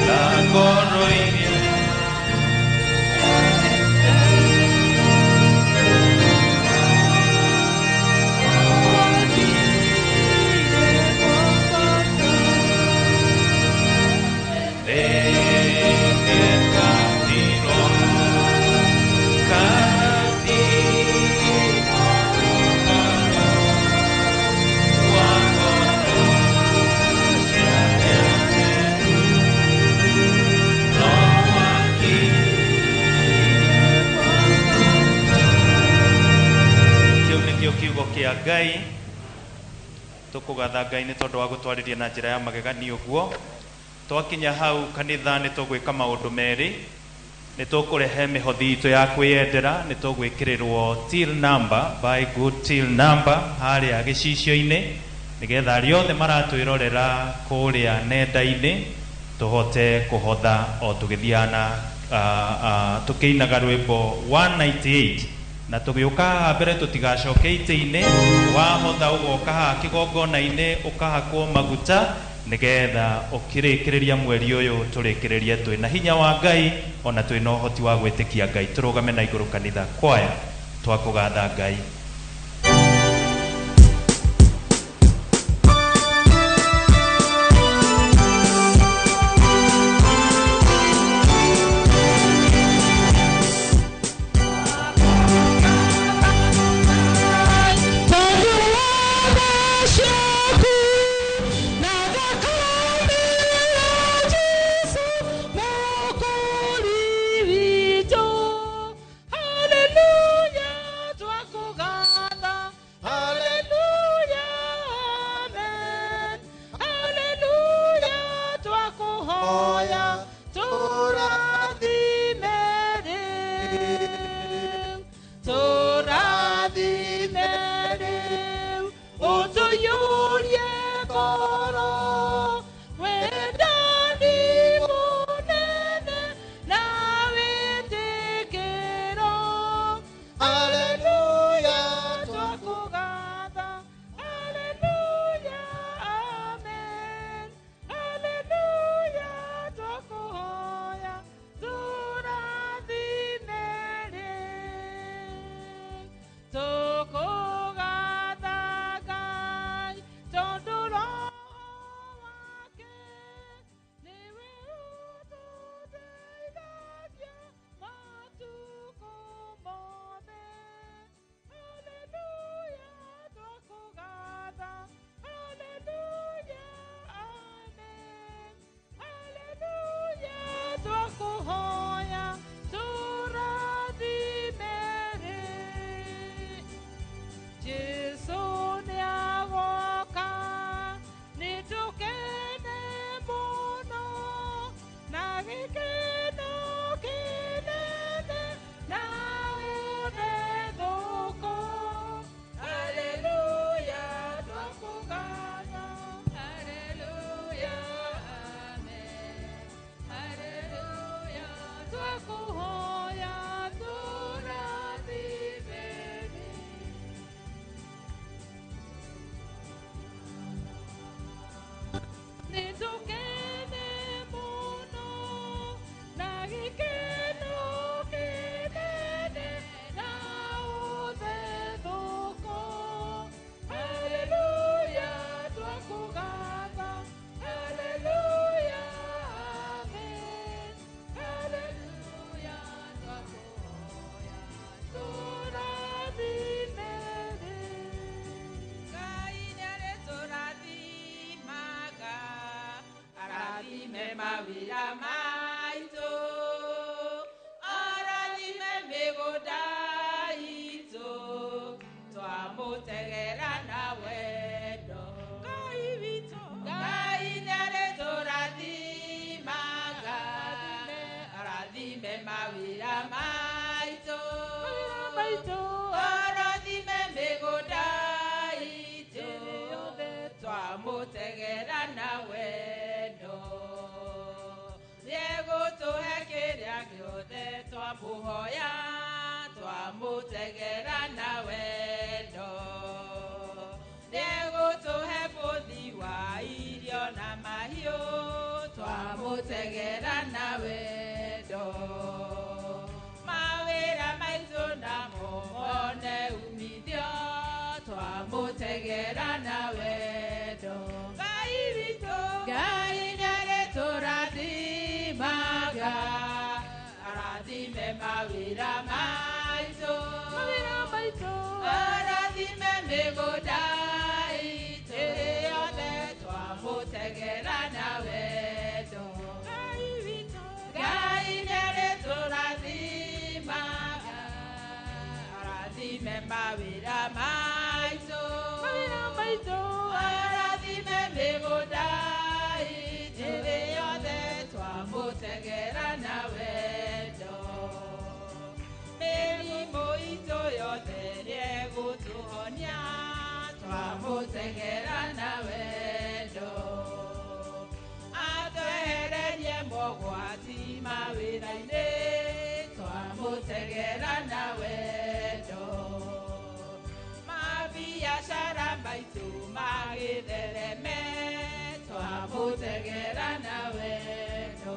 na ngoro-iria kiugo kia Ngai. Tũkũgatha Ngai nĩ tondũ wa gũtwarĩria na njĩra ya magegania ũguo. Twakinya hau kanitha nĩ tũgwĩka maũndũ merĩ, nĩ tũkũrehe mĩhothi itũ ya kwĩyendera, nĩ tũgwĩkĩrĩrwo till number by good till number harĩa gĩcicio-inĩ, nĩgetha arĩa othe maratwĩrorera kũrĩa nenda-inĩ tũhote kũhotha o tũgĩthiaga na tũkĩinaga rwĩmbo 198 na tũgĩũka haha mbere tũtigacoke itĩ-inĩ. Wahotha ũgoka haha kĩgongona-inĩ ũkahakwo maguta nĩgetha ũkĩrĩkĩrĩria mweri ũyũ tũrĩkĩrĩrie twĩna hinya wa Ngai ona twĩna ũhoti wa gwĩtĩkia Ngai. Tũrũgame na igũrũ kanitha kwaya twakũgatha Ngai. mawĩra maitũ, arathime mĩgũnda itũ, twamũtegera na wendo. Ngai witũ, Ngai nĩarĩtũrathimaga, arathime mawĩra maitũ, arathime mĩgũnda itũ, twamũtegera na wendo. Nĩegũtũhe kĩrĩa gĩothe twamũhoya, twamũtegera na wendo. Nĩegũtũhe bũthi wa irio na mahiũ, twamũtegera na wendo. Mawĩra maitũ namo mone umithio, twamũtegera na wendo. Ngai witũ, Ngai nĩarĩtũrathimaga, arathime mawĩra maitũ, arathime mĩgũnda itũ yothe, twamũtegera na wendo. Ngai nĩarĩtũrathimaga, arathime mawĩra maitũ, arathime mĩgũnda itũ yothe, twamũtegera na wendo. Mĩrimũ itũ yothe nĩegũtũhonia, twamũtegera na wendo. Atwehererie mogwati mawĩra-inĩ, twamũtegera na wendo. Mabiacara maitũ magĩthereme, twamũtegera na wendo.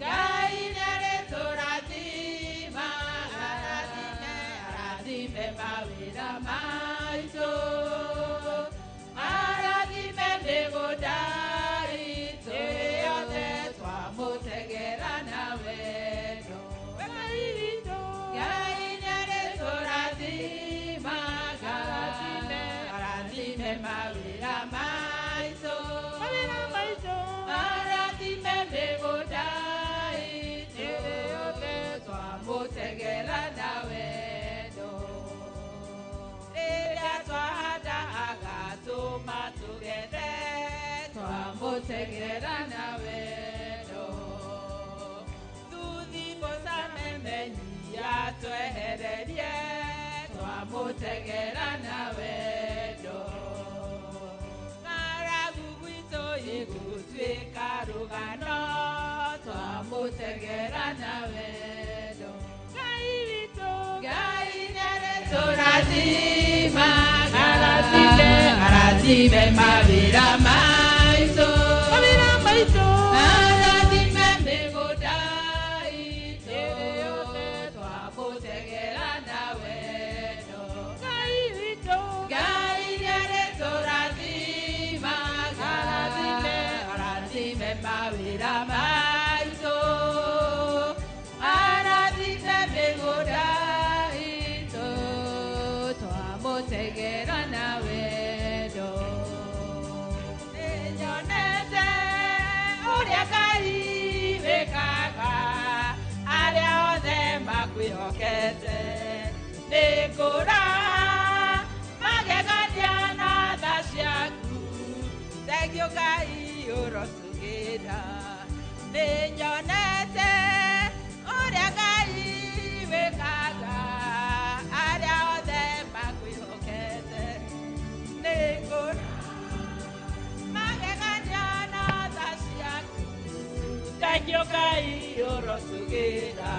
Ngai nĩarĩtũrathimaga, arathime mawĩra maitũ, arathime mĩgũnda itũ yothe, twamũtegera na wendo. Ngai nĩarĩtũrathimaga, arathime mawĩra maitũ, arathime mĩgũnda itũ yothe, twamũtegera na wendo. Rĩrĩa twahanda agatũma tũgethe, twamũtegera na wendo. Thuthi mũcamemenyi atwehererie, twamũtegera na wendo. Ng'aragu gwitũ ĩgũtuĩka rũgano, twamũtegera na wendo. Ngai witũ, Ngai nĩarĩtũrathimaga, arathime mawĩra maitũ, arathime mĩgũnda itũ yothe, twamũtegera na wendo. Ngai nĩarĩtũrathimaga, arathime mawĩra maitũ, arathime mĩgũnda itũ, twamũtegera na wendo. Nĩnyonete ũrĩa Ngai wĩkaga, arĩa othe makwĩhokete. Nĩngũra magegania na tha ciaku, thengiũ Ngai ũrotũgĩra. Nĩnyonete ũrĩa Ngai wĩkaga, arĩa othe makwĩhokete. Nĩngũra magegania na tha ciaku, thengiũ Ngai ũrotũgĩra.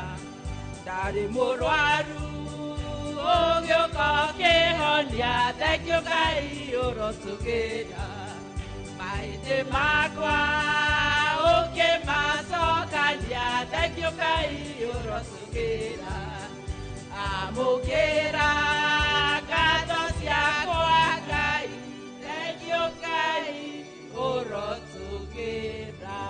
Ndarĩ mũrwaru ũgĩũka ũkĩhonia, thengiũ Ngai ũrotũgĩra. Mahĩndĩ makwa ũkĩmacokania, thengiũ Ngai ũrotũgĩra. Amũkĩra ngatho ciakwa Ngai, thengiũ Ngai ũrotũgĩra.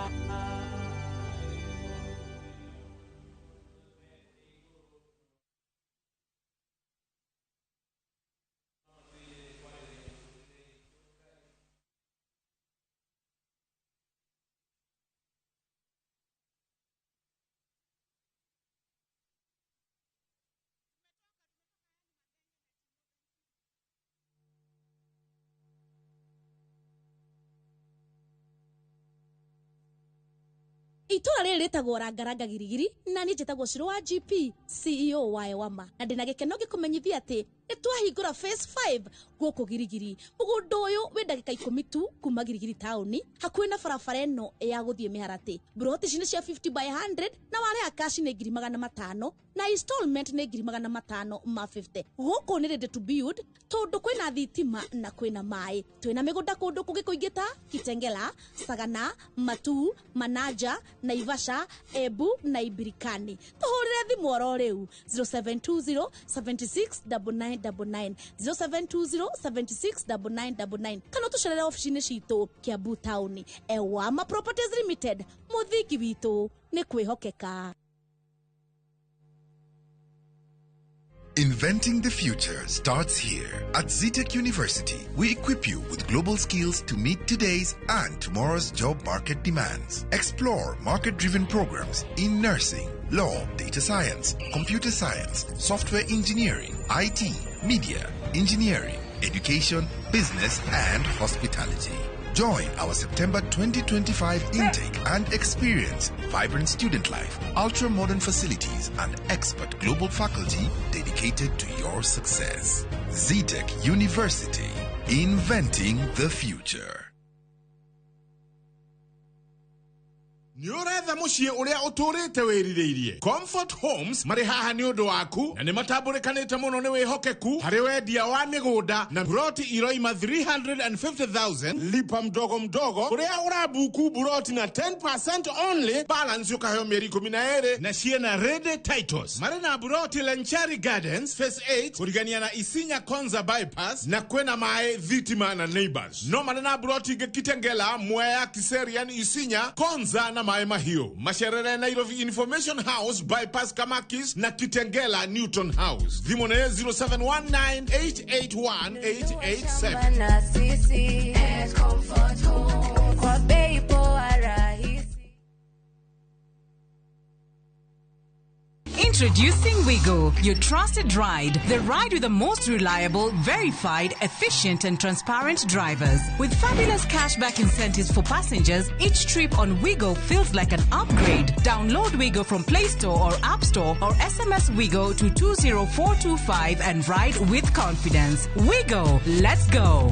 Itũra rĩrĩ rĩtagwo Rangaranga Girigiri na niĩ njĩtagwo Shiro wa GP CEO wa Ewama na ndĩna gĩkeno ngĩkũmenyithia atĩ nĩ twahingũra phase 5 gũkũ Girigiri. Mũgũnda ũyũ wĩ ndagĩka 10 tu kuma Girigiri taũni, hakuhĩ na barabara ĩno ya gũthiĩ Mĩharatĩ. Mburoti ici nĩ cia 50 by 100 na warĩha cash nĩ 500,000 na installment nĩ 550,000. Gũkũ nĩ ready to build tondũ kwĩna thitima na kwĩna maĩ. Twĩna mĩgũnda kũndũ kũngĩ kũingĩ ta Kitengela, Sagana, Matu, Manaja, Naivasha, Embu na Ibirikani. Tũhũrĩre thimũ oro rĩu 0720 76 9999 0720 76 9999 kana ũtũcerere obici-inĩ citũ Kiambu taũni. Ewama Properties Limited, mũthingi witũ nĩ kwĩhokeka. Inventing the future starts here. At Zetech University, we equip you with global skills to meet today's and tomorrow's job market demands. Explore market-driven programs in nursing, law, data science, computer science, software engineering, IT, media, engineering, education, business, and hospitality. Join our September 2025 intake and experience vibrant student life, ultra-modern facilities, and expert global faculty dedicated to your success. Zetech University, inventing the future. Nĩ ũretha mũciĩ ũrĩa ũtũrĩte wĩrirĩirie. Comfort Homes marĩ haha nĩ ũndũ waku na nĩ matambũrĩkanĩte mũno nĩ wĩhokeku harĩ wendia wa mĩgũnda na buroti iroima 350,000 lipa mdogo mdogo kũrĩa ũrabuku buroti na 10% only balance ũkaheo mĩeri 12 na ciĩna ready titles. Marĩ na buroti Lenchari Gardens phase 8 kũrigania na Isinya Konza bypass na kwĩna maĩ thitima na neighbors. No marĩ na buroti ingĩ Kitengela, Mwea, Kiserian, Isinya, Konza na Maĩ Mahiũ. Macerere Nairobi Information House bypass Kamakis na Kitengela Newton House. Thimũ nĩ 0719881887. Na sisi at Comfort Home kwa bei poa rahisi. Introducing Wigo, your trusted ride. The ride with the most reliable, verified, efficient and transparent drivers. With fabulous cashback incentives for passengers, each trip on Wigo feels like an upgrade. Download Wigo from Play Store or App Store or SMS Wigo to 20425 and ride with confidence. Wigo, let's go.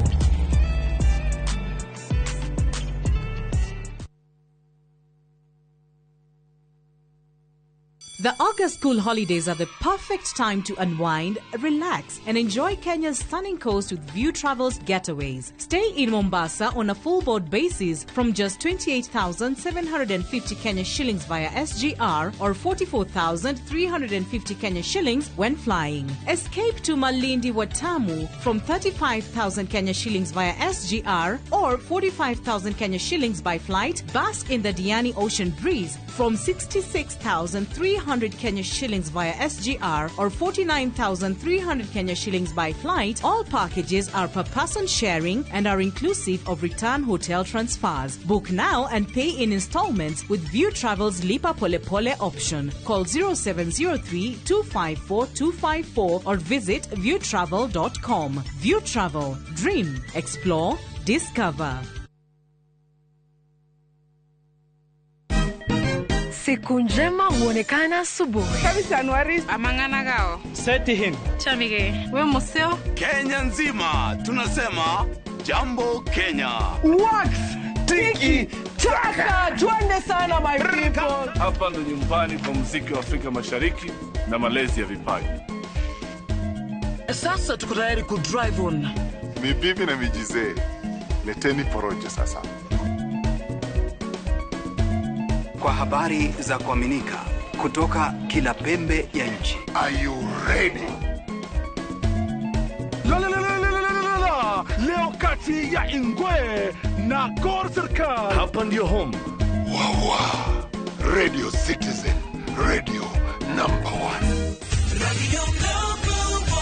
The August school holidays are the perfect time to unwind, relax, and enjoy Kenya's stunning coast with View Travels getaways. Stay in Mombasa on a full board basis from just 28,750 Kenya shillings via SGR or 44,350 Kenya shillings when flying. Escape to Malindi Watamu from 35,000 Kenya shillings via SGR or 45,000 Kenya shillings by flight. Bask in the Diani Ocean breeze from 66,300 Kenya shillings via SGR or 49,300 Kenya shillings by flight. All packages are per person sharing and are inclusive of return hotel transfers. Book now and pay in installments with View Travel's Lipa Pole Pole option. Call 0703 254 254 or visit viewtravel.com. View Travel. Dream, explore, discover. Siku njema huonekana asubuhi. Amang'ana gao. Seti him. Chamige. We museo. Kenya nzima tunasema jambo Kenya. Wax tiki taka, twende sana my people. Hapa ndo nyumbani kwa muziki wa Afrika Mashariki na malezi ya vipaji. Sasa tuko tayari ku drive on. Ni bibi na mijizee. Leteni porojo sasa. Kwa habari za kuaminika kutoka kila pembe ya nchi. Are you ready? La la la la la la la. Leo kati ya Ingwe na Gor Serikali. Hapa ndio home. Wawa. Radio Citizen, radio number 1. Radio number 1.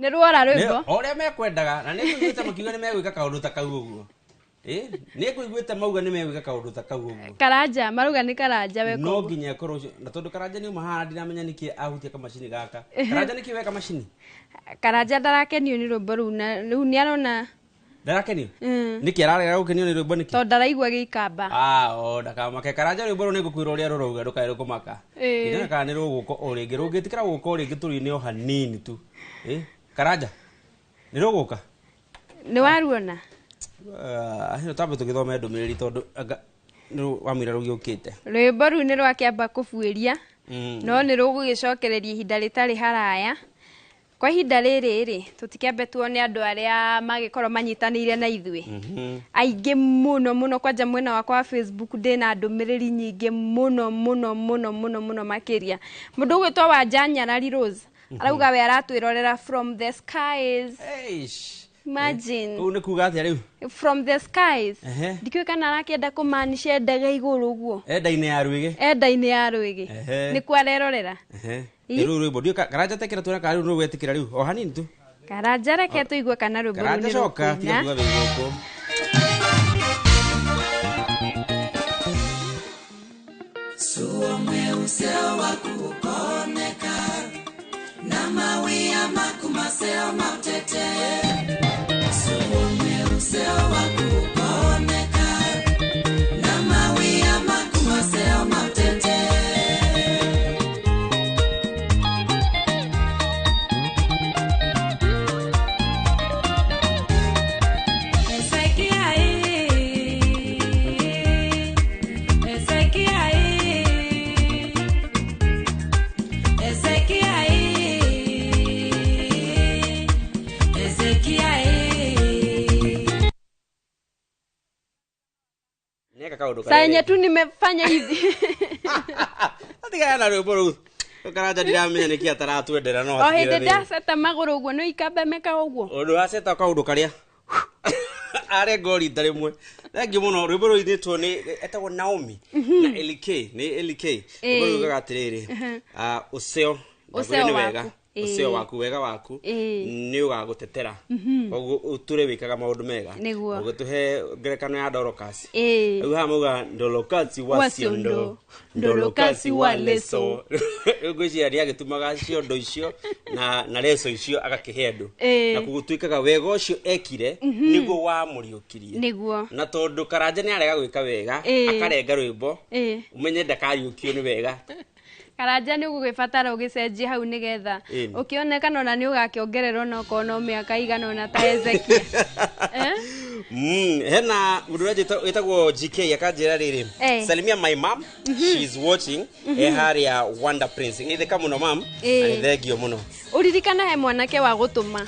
Nĩ ruora rwĩmbo. O ũrĩa mekwendaga na nĩ ngũiguĩte makiuga nĩ megwĩka kaũndũ ta kau ũguo. Nĩ ngũiguĩte mauga nĩ megwĩka kaũndũ ta kau ũguo. Karanja marauga nĩ Karanja weka No ũguo. nginya ĩkorwo ũcio na tondũ Karanja nĩ uma haha ndiramenya nĩkĩ ahutia kamacini gaka. Karanja nĩkĩ weka macini? Karanja ndarakenio nĩ rwĩmbo rũu na rĩu nĩ arona. Ndarakenio? Nĩkĩ ararega gũkenio nĩ rwĩmbo nĩkĩ? Tondũ ndaraigua gĩikamba. O ndakamake. Karanja rwĩmbo rũu nĩngũkwĩra ũrĩa rũrauga ndũkae rũkũmaka. Ndĩrona kana nĩ rũgũka o rĩngĩ rũngĩtĩkĩra gũka o rĩngĩ tũrũine o hanini tu. Karanja nĩ rũgũka? Nĩ waruona? Hĩno tambe tũgĩthome ndũmĩrĩri tondũ anga nĩ wamwĩra rũgĩũkĩte. Rwĩmbo rũu nĩ rwakĩamba kũbuĩria no nĩ rũgũgĩcokereria ihinda rĩtarĩ haraya. Kwa ihinda rĩrĩ rĩ tũtikĩambe tuone andũ arĩa magĩkorwo manyitanĩire na ithuĩ. Aingĩ mũno mũno kwanja mwena wakwa wa Facebook ndĩna ndũmĩrĩri nyingĩ mũno mũno mũno mũno mũno makĩria. Mũndũ ũgwĩtwo Wanja Nyarari Rose arauga we aratwĩrorera from the skies. Eish. Imagine. Ũũ nĩ kuga atĩa rĩu? From the skies. Ndikĩũĩ kana arakĩenda kũmaanisha endaga igũrũ ũguo. Enda-inĩ ya rwĩgĩ. Enda-inĩ ya rwĩgĩ. Nĩkuo arerorera. Rĩu rwĩmbo ndiũĩ Karanja tekĩra tuone kana rĩu nĩ rwetĩkĩra rĩu o hanini tu. Karanja reke tũigue kana rwĩmbo rũu Karanja nĩ coka tiga rũkũina. kuga wĩ gũkũ. Suo mweuseo wakukoneka na mawia makumaseo mautete. Suo mweuseo wakukoneka na mawia makumaseo mautete. Saa tu nimefanya hivi. Atigana na rwĩmbo rũu. Karanja ndiramenya nĩkĩ ataratwendera no O hĩndĩ ndaceta magũrũ ũguo nĩ ikamba meka ũguo. Ũndũ waceta kaũndũ karĩa arenga rita rĩmwe. Thengiũ mũno rwĩmbo rũinĩtwo nĩ etagwo Naomi na LK nĩ LK. Rwĩmbo rugaga atĩrĩrĩ, ũceo Ũceo nĩ wega. waku. Ũceo waku wega waku nĩ ũgagũtetera. Koguo ũtũre wĩkaga maũndũ mega. Nĩguo. Ũgĩtũhe ngerekano ya Dorcas. Rĩu haha mauga Ndolokasi wa ciondo, Ndolokasi wa leso. Rĩu ngwĩciria nĩ agĩtumaga ciondo icio na leso icio agakĩhe andũ. Na gũtuĩkaga wega ũcio ekire nĩguo wamũriũkirie. Nĩguo. Na tondũ Karanja nĩ arega gwĩka wega, akarenga rwĩmbo, ũmenye ndakariũkio nĩ wega. Karanja nĩ ũgũgĩbatara ũgĩcenjie hau nĩgetha ũkĩonekana ona nĩ ũgakĩongererwo na okorwo no mĩaka igana ũna ta Ezekia. Hena mũndũ ũrĩa wĩtagwo GK akanjĩra rĩrĩ, salimia my mom, she is watching e harĩa Wonder Prince. Geithĩka mũno mam, na nĩ thengio mũno. Ũririkana he mwanake wa gũtũma.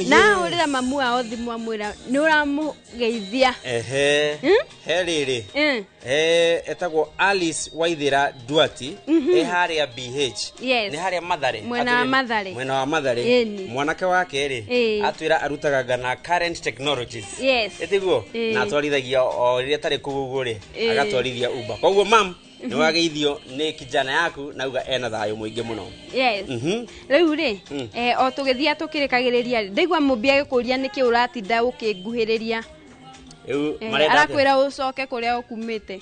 Na ahũrĩra mamu wao thimũ amwĩra nĩ ũramũgeithia. He rĩrĩ. Etagwo Alice Waithera Duati e harĩa BH. Nĩ harĩa Mathare. Mwena wa Mathare. Mwena wa Mathare. Mwanake wake rĩ atwĩra arutaga na current technologies. Ĩtiguo? Na atwarithagia o rĩrĩa tarĩ kũu ũguo rĩ agatwarithia Uber. Koguo mam nĩ wageithio nĩ kijana yaku na uga ena thayũ mũingĩ mũno. Yes. Rĩu rĩ o tũgĩthiĩ tũkĩrĩkagĩrĩria ndaigua mũmbi agĩkũria nĩkĩ ũratinda ũkĩnguhĩrĩria. Arakwĩra ũcoke kũrĩa ũkumĩte.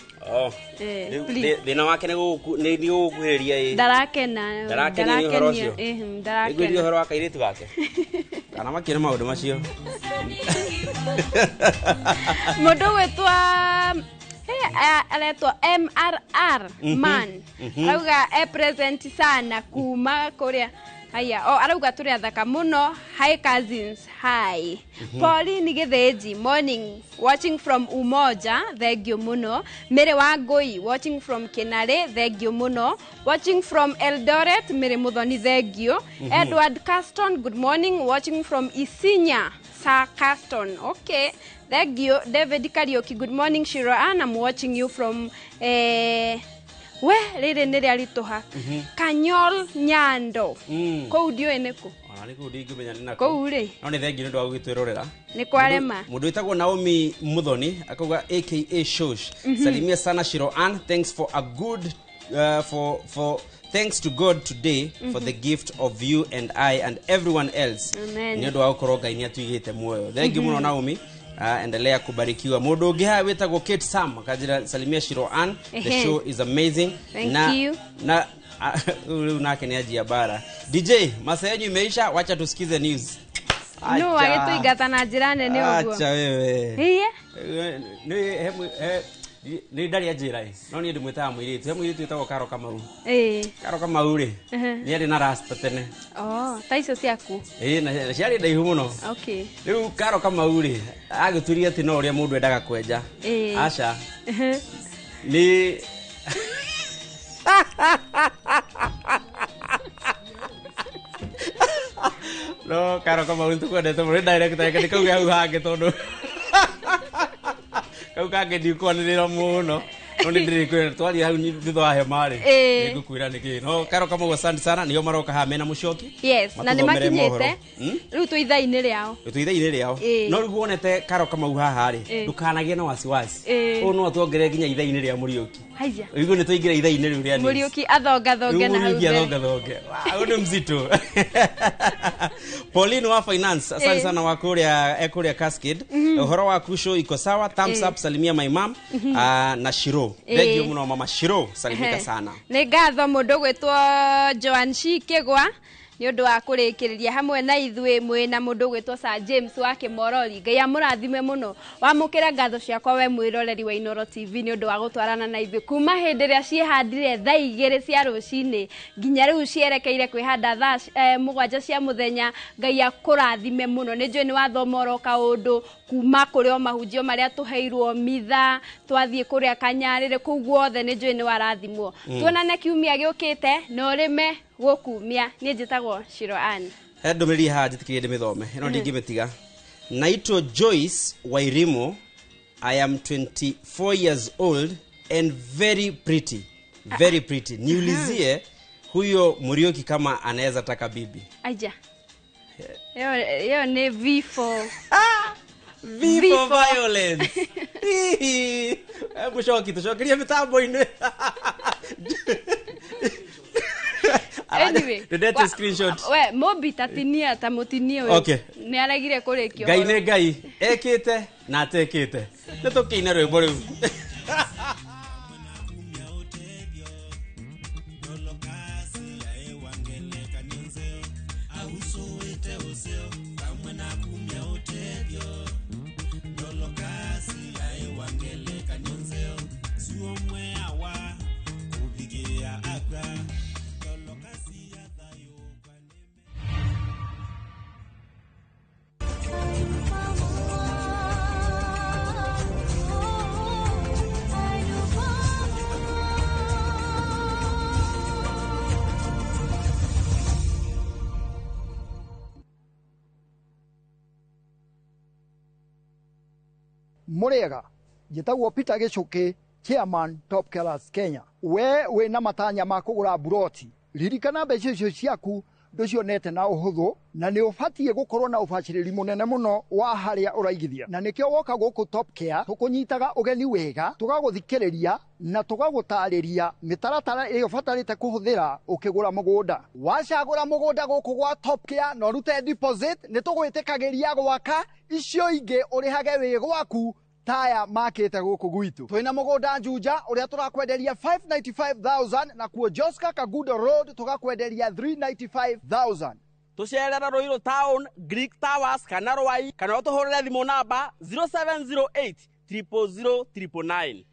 Thĩna wake nĩ gũgũkuhĩrĩria. Ndarakena. Ndarakenio nĩ ũhoro ũcio. Ndarakena. Ũhoro wa kairĩtu gake. Kana makĩona maũndũ macio. Mũndũ ũgwĩtwo aretwo MRR man arauga e present sana kuma kũrĩa. Haya, arauga tũrĩ athaka mũno. Hi cousins, hi. Pauline Gĩthĩnji, morning, watching from Umoja, thank you mũno. Mary Wangũi, watching from Kinarĩ, thank you mũno. Watching from Eldoret, Mary Muthoni, thank you. Edward Caston, good morning, watching from Isinya, Sir Caston, okay. Thank you. David Kariuki, good morning, Shiro Ann, I'm watching you from we rĩrĩ nĩ rĩaritũha. Kanyol Nyando. Kũu ndiũĩ nĩkũ. Ona nĩ kũu ndingĩmenya nĩ nakũ. Kũu rĩ. No nĩ thengiũ nĩ ũndũ wa gũgĩtwĩrorera. Nĩ kwarema. Mũndũ wĩtagwo Naomi Muthoni akauga aka Shosh. Salimia sana Shiro Ann, thanks for a good for Thanks to God today for the gift of you and I and everyone else. Amen. Nĩ ũndũ wa gũkorwo Ngai nĩ atuigĩte muoyo. Thank you mũno Naomi. Endelea kubarikiwa. Mũndũ ũngĩ haha wĩtagwo Kate Sam akanjĩra salimia Shiro Ann. The Ehe. show is amazing. Thank na, you. Na rĩu nake nĩ anjia bara. DJ, masaa yenyu imeisha, wacha tusikize news. No agĩtũingata na njĩra nene ũguo. Acha wewe. Iye. Nĩ ndarĩ anjĩra ĩ no niĩ ndĩmwĩtaga mũirĩtu, he mũirĩtu wĩtagwo Karo Kamau. Ĩĩ. Karo Kamau rĩ, nĩ arĩ na rasta tene. Oh, ta icio ciaku. Ĩĩ, na ciarĩ ndaihu mũno. Okay. Rĩu Karo Kamau rĩ, agĩturia atĩ no ũrĩa mũndũ endaga kwenja. Ĩĩ. Aca nĩ no Karo Kamau nĩ tũkwendete mũno, nĩ director yake ndĩkauge hau hangĩ tondũ kau kangĩ ndikwanĩrĩra mũno, no nĩ ndĩrĩkwĩra twaria hau thutha wa hema rĩ, Ĩĩ. nĩngũkwĩra nĩkĩ. No Karo Kamau asante sana, nĩo maroka haha mena mũcoki. Yes, na nĩ matũthomere mohoro. makinyĩte. Rĩu twĩ ithaa-inĩ rĩao. Twĩ ithaa-inĩ rĩao. Ĩĩ. No rĩu wonete Karo Kamau haha rĩ, Ĩĩ. ndũkanagie na wasiwasi. Ĩĩ. Ũyũ no atuongerere nginya ithaa-inĩ rĩa Mũriũki. Haiya. Ũigue nĩ twaingĩra ithaa-inĩ rĩu rĩa news. Mũriũki athongathonge na hau Mũriũki mbere. athongathonge. Wow, nĩ mzito. Pauline wa finance, asante Ĩĩ. sana wa kũrĩa kũrĩa Cascade. Ũhoro waku show iko sawa, thumbs up, salimia my mom na Shiro. Ĩĩ. Thank you mũno mama Shiro, salimika sana. Nĩ ngatho mũndũ gwĩtwo Joan Shikĩgwa nĩ ũndũ wa kũrĩkĩrĩria hamwe na ithuĩ mwĩ na mũndũ gwĩtwo Sir James wa Kĩmorori. Ngai amũrathime mũno. Wamũkĩra ngatho ciakwa we mwĩroreri wa Inooro TV nĩ ũndũ wa gũtwarana na ithuĩ kuma hĩndĩ ĩrĩa ciĩhandire thaa 2 cia rũcinĩ nginya rĩu cierekeire kwĩhanda thaa 7 cia mũthenya. Ngai akũrathime mũno. Nĩ njũĩ nĩ wathoma oro kaũndũ kuma kũrĩ o mahunjio marĩa tũheirwo mitha, twathiĩ kũrĩa Kanyarĩrĩ, kũu guothe nĩ njũĩ nĩ warathimwo. Tuonane kiumia gĩũkĩte na ũrĩme gũkumia. Niĩ njĩtagwo Shiro Ann. He ndũmĩrĩri haha njĩtĩkĩrie ndĩmĩthome, ĩno ndingĩmĩtiga. Naitwo Joyce Wairimu, I am 24 years old and very pretty, very pretty. Niulizie huyo Mũriũki kama anaweza taka bibi. Aja. Ĩyo nĩ V4. V for violence. Mũcoki, tũcokerie mĩtambo-inĩ. Anyway, Ndĩndete screenshot. We, Mobi tatinia ta mũtinia ũyũ. Okay. Nĩ aregire kũrĩkia Ngai ũhoro. nĩ Ngai, ekĩte na atekĩte. Nĩ tũkĩine rwĩmbo rĩu. Mũrĩega, njĩtagwo Peter Gĩcũkĩ, chairman Top Killers Kenya. We wĩna matanya ma kũgũra mburoti, ririkana mbeca icio ciaku ndũcionete na ũhũthũ, na nĩ ũbatiĩ gũkorwo na ũbacĩrĩri mũnene mũno wa harĩa ũraigithia, na nĩkĩo woka gũkũ Top Care tũkũnyitaga ũgeni wega, tũgagũthikĩrĩria na tũgagũtarĩria mĩtaratara ĩrĩa ũbatarĩte kũhũthĩra ũkĩgũra mũgũnda. Wacagũra mũgũnda gũkũ gwa Top Care na ũrute deposit, nĩ tũgwĩtĩkagĩria gwaka icio ingĩ ũrĩhage wĩ gwaku taya makĩte gũkũ gwitũ. Twĩna mũgũnda Juja ũrĩa tũrakwenderia 595,000 na kuo Joska Kagudo Road tũgakwenderia 395,000. Tũcerere Ruiru Town, Greek Towers kana Rwai, kana ũtũhũrĩre thimũ namba 0708 000 999.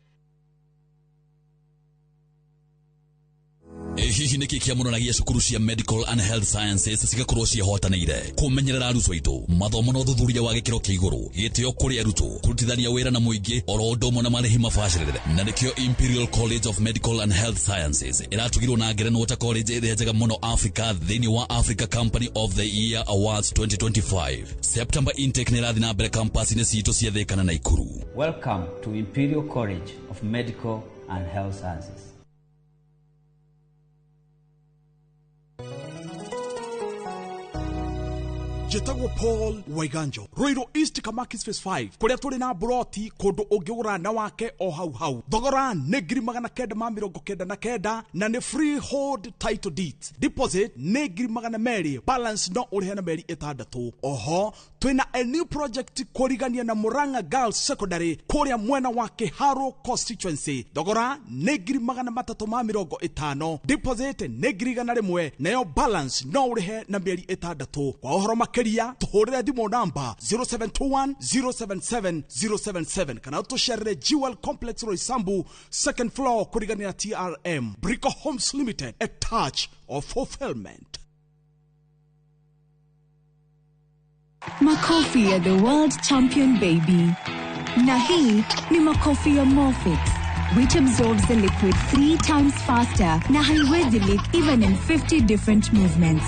Hihi nĩkĩ kĩamũranagia cukuru cia Medical and Health Sciences cigakorwo ciĩhotanĩire kũmenyerera arutwo aitũ, mathomo na ũthuthuria wa gĩkĩro kĩa igũrũ, gĩtĩo kũrĩ arutwo, kũrutithania wĩra na mũingĩ oro ũndũ ũmwe na marĩhi mabacĩrĩre. Na nĩkĩo Imperial College of Medical and Health Sciences ĩratugirwo na ngerenwa ta college ĩrĩa njega mũno Africa thĩinĩ wa Africa Company of the Year Awards 2025. September intake nĩ ĩrathiĩ na mbere campus-inĩ citũ cia Thĩka na Naikuru. Welcome to Imperial College of Medical and Health Sciences. Njĩtagwo Paul Waiganjo, Ruiru East Kamakis Phase 5, kũrĩa tũrĩ na buroti kũndũ ũngĩgũra na wake o hau hau. Thogora nĩ 999 na nĩ freehold title deeds. Deposit nĩ 200,000, balance no ũrĩhe na mĩeri 6. Oho twĩna a new project kũrigania na Murang'a Girls Secondary kũrĩa mwena wa Kiharu constituency. Thogora nĩ 350,000, deposit nĩ 100,000, nayo balance no ũrĩhe na mĩeri 6. Kwa ũhoro makĩria tũhũrĩre thimũ namba 0721 077 077 kana ũtũcerere Jewel Complex Roysambu second floor kũrigania na TRM. Brico Homes Limited, a touch of fulfillment. Makofi ya the world champion baby. Na hii ni makofi ya Morfix, which absorbs the liquid 3 times faster na haiwezi leak even in 50 different movements.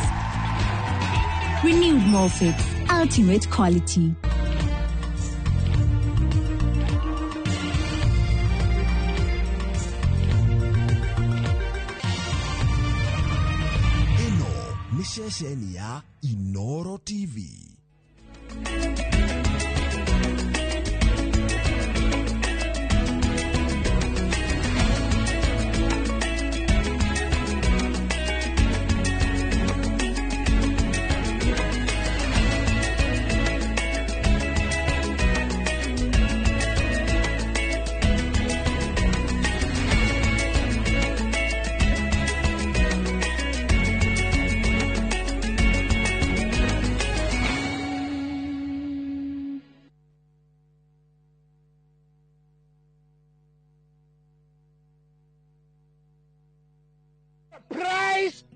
Renewed Morfix, ultimate quality. Ĩno nĩ ceceni ya Inoro TV.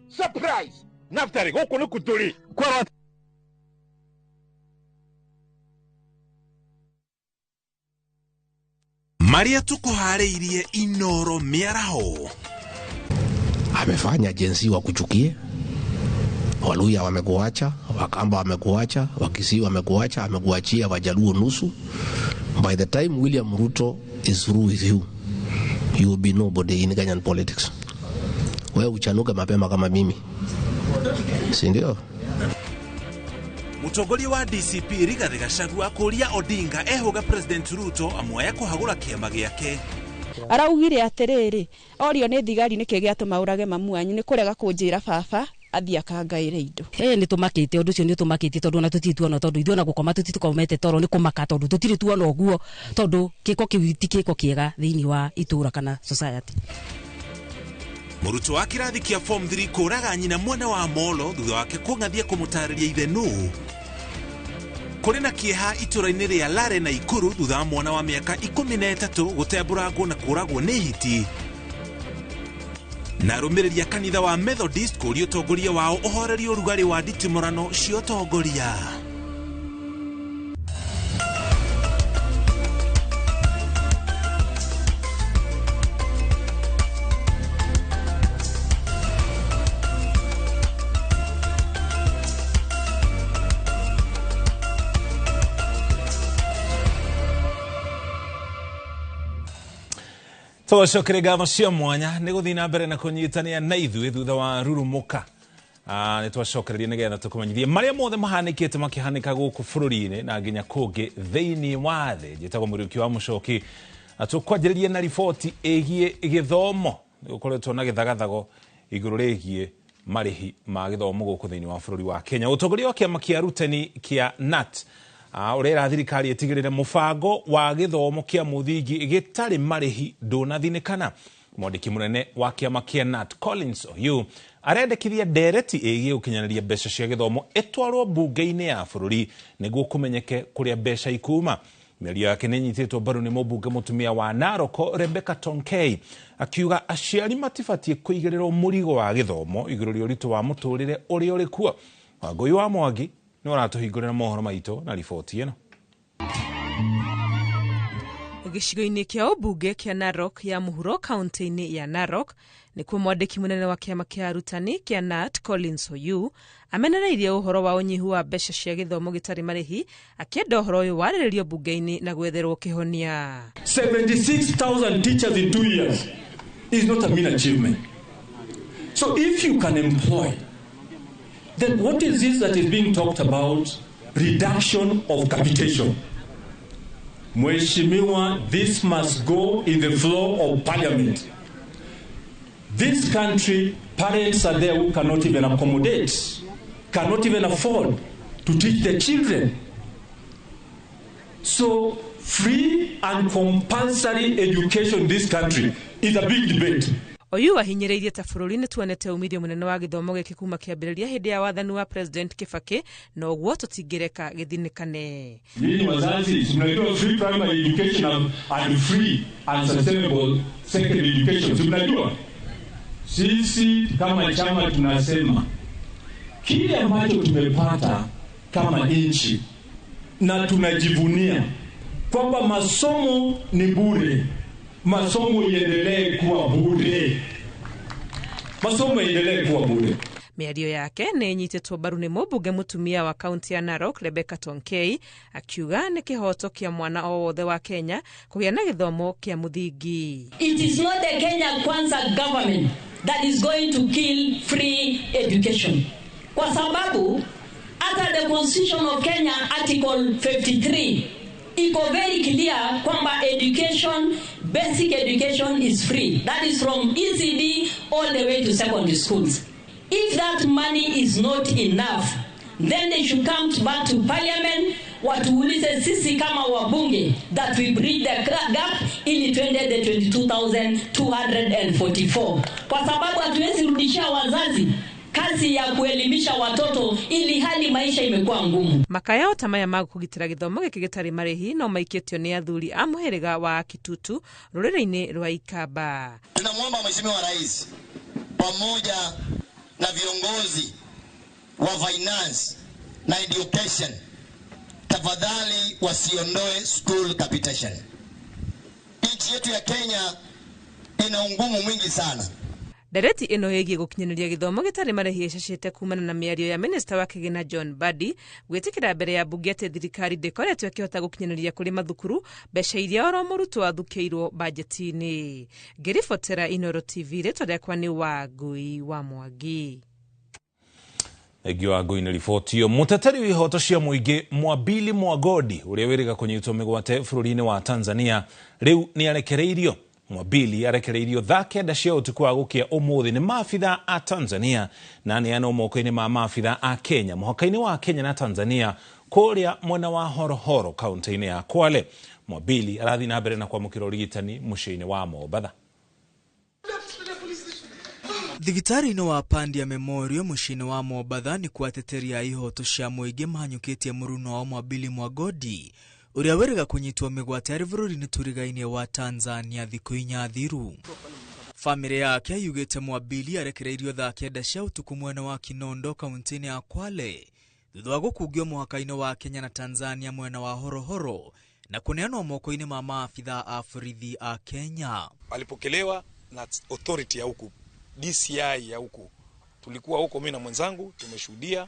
Surprise! Naftari, gũkũ nĩ kũtũrĩ. Marĩa tũkũharĩirie Inoro mĩaraho. Amefanya jensi wa kuchukie, Waluya wamekuacha, Wakamba wamekuacha, Wakisii wamekuacha, amekuachia Wajaluo nusu. By the time William Ruto is through with you, you will be nobody in Kenyan politics. Wewe uchanuke mapema kama mimi, si ndio? Mũtongoria wa DCP Rigathi Gachagua kũria Odinga ehũga President Ruto amwoya kũhagũra kĩama gĩake. Araugire atĩrĩrĩ, orio nĩ thigari nĩkĩ gĩatũma ũrage mamu wanyu nĩ kũrega kũnjĩra baba athiĩ akangaĩre indo. Nĩ tũmakĩte ũndũ ũcio, nĩ tũmakĩtie tondũ ona tũtirĩ tuona, tondũ ithuĩ ona gũkoma tũtitũkomete toro nĩ kũmaka, tondũ tũtirĩ tuona ũguo, tondũ gĩko kĩu ti gĩko kĩega thĩinĩ wa itũra kana society. Mũrutwo wa kĩrathi kĩa form 3 kũraga nyina mwena wa Molo thutha wake kũng'athia kũmũtarĩria ithe nũ. Kũrĩ na kĩeha itũra-inĩ rĩa Lare na Ikuru thutha wa mwana wa mĩaka 13 gũtembũrangwo na kũragwo nĩ hiti. Na arũmĩrĩri a kanitha wa Methodist kũria ũtongoria wao ũhorerie ũrugarĩ wa nditimũrano cia ũtongoria. Tũgũcokeria ngatho cia mwanya nĩ gũthiĩ na mbere na kũnyitania na ithuĩ thutha wa rurumuka. Nĩ twacokereria nĩgetha tũkũmenyithie marĩa mothe mahanĩkĩte makĩhanĩka gũkũ bũrũri-inĩ na nginya kũngĩ thĩinĩ wa thĩ. Njĩtagwo Mũriũki wa Mũcoki. Tũkwanjĩrĩria na riboti ĩgiĩ gĩthomo. Nĩ gũkoretwo na gĩthagathago igũrũ rĩgiĩ marĩhi ma gĩthomo gũkũ thĩinĩ wa bũrũri wa Kenya. Ũtongoria wa kĩama kĩa arutani kĩa KNUT ũrera thirikari ĩtigĩrĩre mũbango wa gĩthomo kĩa mũthingi gĩtarĩ marĩhi ndũnathinĩkana. Mwandĩki mũnene wa kĩama kĩa KNUT Collins Oyu arendekithia ndereti ĩgiĩ gũkinyanĩria mbeca cia gĩthomo ĩtwarwo mbunge-inĩ ya bũrũri nĩguo kũmenyeke kũrĩa mbeca ikuma. Mĩario yake nĩ ĩnyitĩtwo mbaru nĩ mũmbunge mũtumia wa Narok Rebecca Tonkei akiuga aciari matibatiĩ kũigĩrĩrwo mũrigo wa gĩthomo igũrũ rĩa ũritũ wa mũtũrĩre ũrĩa ũrĩ kuo. Wangũi wa Mwangi nĩ ũratũhingũrĩra mohoro maitũ na riboti ĩno. Gĩcigo-inĩ kĩa ũmbunge kĩa Narok ya mũhuro kaunti-inĩ ya Narok nĩkuo mwandĩki mũnene wa kĩama kĩa arutani kĩa KNUT Collins Oyu amenereirie ũhoro wa ũnyihu wa mbeca cia gĩthomo gĩtarĩ marĩhi akĩenda ũhoro ũyũ warĩrĩrio mbunge-inĩ na gwetherwo kĩhonia. 76,000 teachers in 2 years is not a mean achievement. So if you can employ Then what is this that is being talked about? Reduction of capitation. Mheshimiwa, this must go in the floor of parliament. This country, parents are there who cannot even accommodate, cannot even afford to teach their children. So free and compulsory education in this country is a big debate. Oyu ahinyĩrĩirie ta bũrũri nĩ tuonete umithio mũnene wa gĩthomo gĩkĩ kuma kĩambĩrĩria hĩndĩ ya wathani wa President Kibaki na ũguo tũtingĩreka gĩthinĩkane. Nyinyi wazazi mnajua free primary education and free and sustainable secondary education, mnajua sisi kama chama tunasema kile ambacho tumepata kama nchi na tunajivunia kwamba masomo ni bure, masomo iendelee kuwa bure, masomo iendelee kuwa bure. Mĩario yake nĩ ĩnyitĩtwo mbaru nĩ mũmbunge mũtumia wa kaunti ya Narok Rebecca Tonkei akiuga nĩ kĩhoto kĩa mwana o wothe wa Kenya kũgĩa na gĩthomo kĩa mũthingi. It is not the Kenya Kwanza government that is going to kill free education. Kwa sababu hata the Constitution of Kenya Article 53 iko very clear kwamba education, basic education is free. That is from ECD all the way to secondary schools. If that money is not enough, then they should come back to parliament watuulize sisi kama wabunge that we bridge the gap ili twende the 22,244. Kwa sababu hatuwezi rudishia wazazi kazi ya kuelimisha watoto ili hali maisha imekuwa ngumu. Makayao ta maya ma kũgitĩra gĩthomo gĩkĩ gĩtarĩ marĩhi no maikĩtio nĩ athuri a mũhĩrĩga wa Kitutu rũrĩrĩ-inĩ rwa Ikamba. Tunamwomba Mheshimiwa Rais pamoja na viongozi wa finance na education, tafadhali wasiondoe school capitation. Nchi yetu ya Kenya ina ungumu mwingi sana. Ndereti ĩno ĩgiĩ gũkinyanĩria gĩthomo gĩtarĩ marĩhi ĩcacĩte kumana na mĩario ya minista wa kĩgĩna John Mbadi gwĩtĩkĩra mbere ya mbunge atĩ thirikari ndĩkoretwo ĩkĩhota gũkinyanĩria kũrĩ mathukuru mbeca iria oro mũrutwo athukĩirwo bajeti-inĩ. Ngĩribotera Inooro TV, rĩtwa rĩakwa nĩ Wangui wa Mwangi. Thengiũ wa Ngui nĩ riboti ĩyo. Mũteteri wa ihoto cia mũingĩ Mwabili Mwagodi ũrĩa wĩrĩga kũnyitwo mĩgwate bũrũri-inĩ wa Tanzania rĩu nĩ arekereirio. Mwabili arekereirio thaa 9 cia ũtukũ wa gũkĩa ũmũthĩ nĩ maabitha a Tanzania na aneanwo moko-inĩ ma maabitha a Kenya mũhaka-inĩ wa Kenya na Tanzania kũrĩa mwena wa Horohoro kaunti-inĩ ya Kwale. Mwabili arathiĩ na mbere na kwamũkĩra ũrigitani mũciĩ-inĩ wa Mombatha. Thibitarĩ-inĩ wa Pandia Memorial mũciĩ-inĩ wa Mombatha nĩ kwa ateteri a ihoto cia mũingĩ mahanyũkĩtie mũruna wa Mwabili Mwagodi ũrĩa wĩrĩga kũnyitwo mĩgwate arĩ bũrũri-inĩ tũrigainie wa Tanzania thikũ 4 thiru. Famĩlĩ yake yugĩte Mwabili arekereirio thaa 9 cia ũtukũ mwena wa Kinondo kaunti-inĩ ya Kwale thutha wa gũkungio mũhaka-inĩ wa Kenya na Tanzania mwena wa Horohoro na kũneanwo moko-inĩ ma maabitha a borithi a Kenya. Alipokelewa na authority ya huku, DCI ya huku. Tulikuwa huko mimi na mwenzangu tumeshuhudia,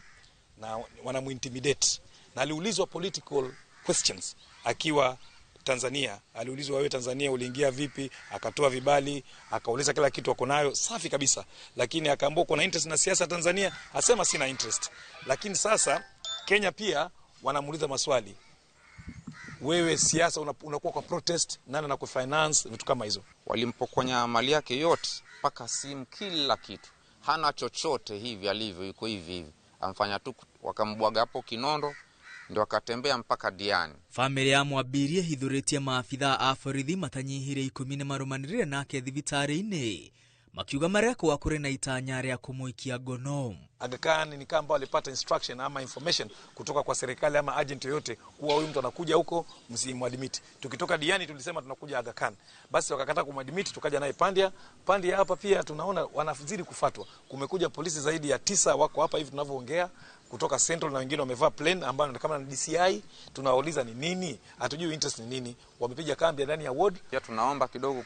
na wanamuintimidate. Na aliulizwa political questions akiwa Tanzania. Aliulizwa wewe Tanzania uliingia vipi, akatoa vibali, akauliza kila kitu ako nayo, safi kabisa. Lakini akaambiwa kuna interest na siasa Tanzania, asema sina interest. Lakini sasa Kenya pia wanamuuliza maswali. Wewe siasa unakuwa kwa protest, nani anakufinance, vitu kama hizo. Walimpokonya mali yake yote, paka simu, kila kitu. Hana chochote hivi alivyo, yuko hivi hivi. Amfanya tu wakambwaga hapo Kinondo, ndio akatembea mpaka Diani. Famĩlĩ ya Mwabili ĩhithũrĩtie maabitha a borithi matanyihire 10 nĩ marũmanĩrĩire nake thibitarĩ-inĩ makiuga marekwo kũrĩ na itanya rĩa kũmũikia ngono. Aga Khan ni kama alipata instruction ama information kutoka kwa serikali ama agent yoyote kuwa huyu mtu anakuja huko, msimuadmit. Tukitoka Diani tulisema tunakuja Aga Khan. Basi wakakataa kumadmit, tukaja naye Pandia. Pandia hapa pia tunaona wanazidi kufatwa. Kumekuja polisi zaidi ya 9 wako hapa hivi tunavyoongea kutoka Central, na wengine wamevaa plane ambayo ni kama na DCI. Tunawauliza ni nini? Hatujui interest ni nini. Wamepiga kambi ndani ya ward. Pia tunaomba kidogo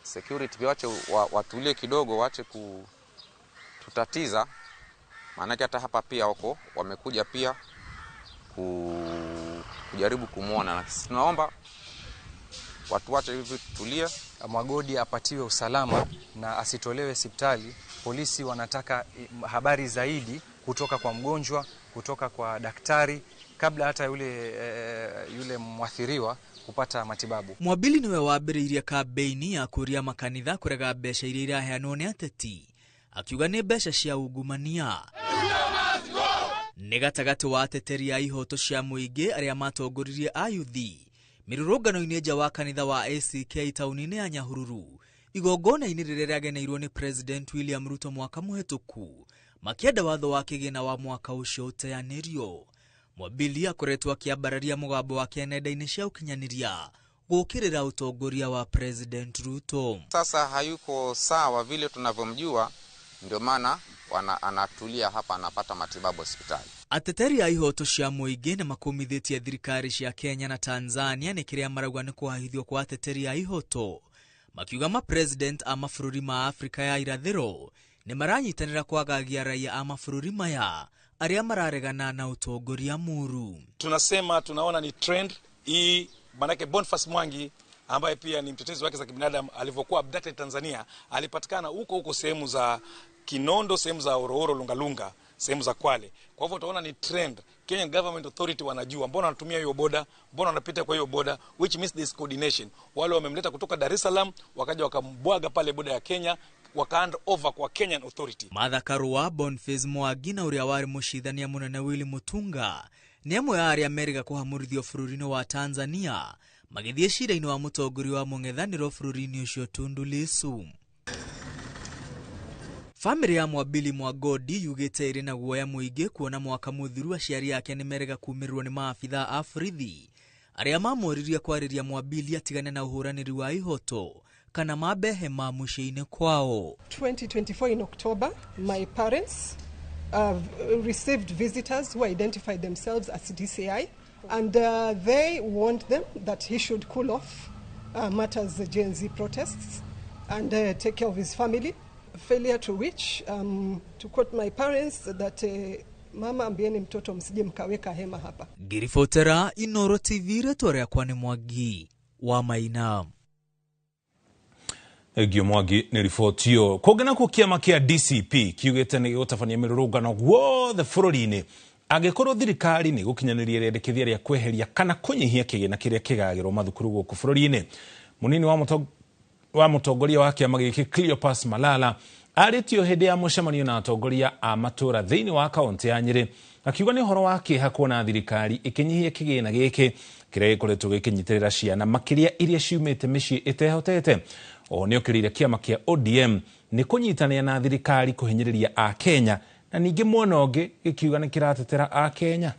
security pia wache watulie kidogo, waache kututatiza. Maana hata hapa pia wako wamekuja pia kujaribu kumuona, na sisi tunaomba watu wache hivi tutulie. Mwagodi apatiwe usalama na asitolewe hospitali. Polisi wanataka habari zaidi kutoka kwa mgonjwa, kutoka kwa daktari, kabla hata yule mwathiriwa kupata matibabu. Mwabili niwe wambĩrĩirie kambĩini ya kũria makanitha kũrega mbeca iria iraheanwo nĩ ateti, akiuga nĩ mbeca cia ungumania. Nĩ gatagatĩ wa ateteri a ihoto cia mũingĩ arĩa matongoririe ayuthi mĩrũrũngano-inĩ nja wa kanitha wa ACK taũni-inĩ ya Nyahururu, igongona-inĩ rĩrĩa rĩageneirwo nĩ President William Ruto mwaka mũhetũku, makĩenda watho wa kĩgĩna wa mwaka ũcio ũteanĩrio. Mwabili akoretwo akĩambararia mũgambo wake nenda-inĩ cia ũkinyanĩria gũkĩrĩra ũtongoria wa President Ruto. Sasa hayuko sawa vile tunavyomjua, ndio maana anatulia hapa, anapata matibabu hospitali. Ateteri a ihoto cia mũingĩ nĩ makũmithĩtie thirikari cia Kenya na Tanzania nĩ kĩrĩa marauga nĩ kũhahithio kwa ateteri a ihoto, makiuga ma president a mabũrũri ma Afrika ya irathĩro nĩ maranyitanĩra kwagagia raia a mabũrũri maya arĩa mararegana na ũtongoria mũru. Tunasema tunaona ni trend hii, manake Boniface Mwangi ambaye pia ni mtetezi wa haki za kibinadamu alivyokuwa abducted Tanzania, alipatikana huko huko sehemu za Kinondo, sehemu za Orooro, Lungalunga, sehemu za Kwale. Kwa hivyo utaona ni trend. Kenyan government authority wanajua mbona wanatumia hiyo boda, mbona wanapita kwa hiyo boda, which means this coordination. Wale wamemleta kutoka Dar es Salaam wakaja wakambwaga pale boda ya Kenya, waka hand over kwa Kenyan authority. Martha Karua, Boniface Mwangi na ũrĩa warĩ mũcithania mũnene Willy Mutunga nĩ amwe a arĩa merĩga kũhamũrithio bũrũri-inĩ wa Tanzania magĩthiĩ cira-inĩ wa mũtongoria wa mũng'ethanĩro bũrũri-inĩ ũcio Tundu Lissu. Famĩlĩ ya Mwabili Mwagodi yugĩte ĩrĩ na guoya mũingĩ kuona mwaka mũthiru aciari ake nĩ merĩga kumĩrĩrwo nĩ maabithaa a borithi arĩa mamoririe kwarĩria Mwabili atigane na ũhũranĩri wa ihoto kana mambe hema mũciĩ-inĩ kwao. 2024 in October, my parents received visitors who identified themselves as DCI, and they warned them that he should cool off matters the Gen Z protests and take care of his family. Failure to which, to quote my parents, that mama ambieni mtoto msije mkaweka hema hapa. Ngiribotera Inoro TV, rĩtwa rĩakwa nĩ Mwangi wa Maina. Egio Mwangi nĩ riboti ĩyo. Kũngĩ nakuo kĩama kĩa DCP kiugĩte nĩ gĩgũtabania mĩrũrũngano guothe bũrũri-inĩ angĩkorwo thirikari nĩ gũkinyanĩria rĩendekithia rĩa kweheria kana kũnyihia kĩgĩna kĩrĩa kĩgagĩrwo mathukuru gũkũ bũrũri-inĩ. Mũnini wa mũtongoria wa kĩama gĩkĩ Cleopas Malala arĩtio hĩndĩ ya mũcemanio na atongoria a matũra thĩinĩ wa kaũntĩ ya Nyĩrĩ, akiuga nĩ ũhoro wa kĩeha kuona thirikari ĩkĩnyihia kĩgĩna gĩkĩ kĩrĩa gĩkoretwo gĩkĩnyitĩrĩra ciana makĩria iria ciumĩte mĩciĩ ĩtehotete. O nĩ okĩrĩire kĩama kĩa ODM nĩ kũnyitanĩra na thirikari kũhinyĩrĩria a Kenya, na ningĩ mwena ũngĩ gĩkiuga nĩ kĩratetera a Kenya.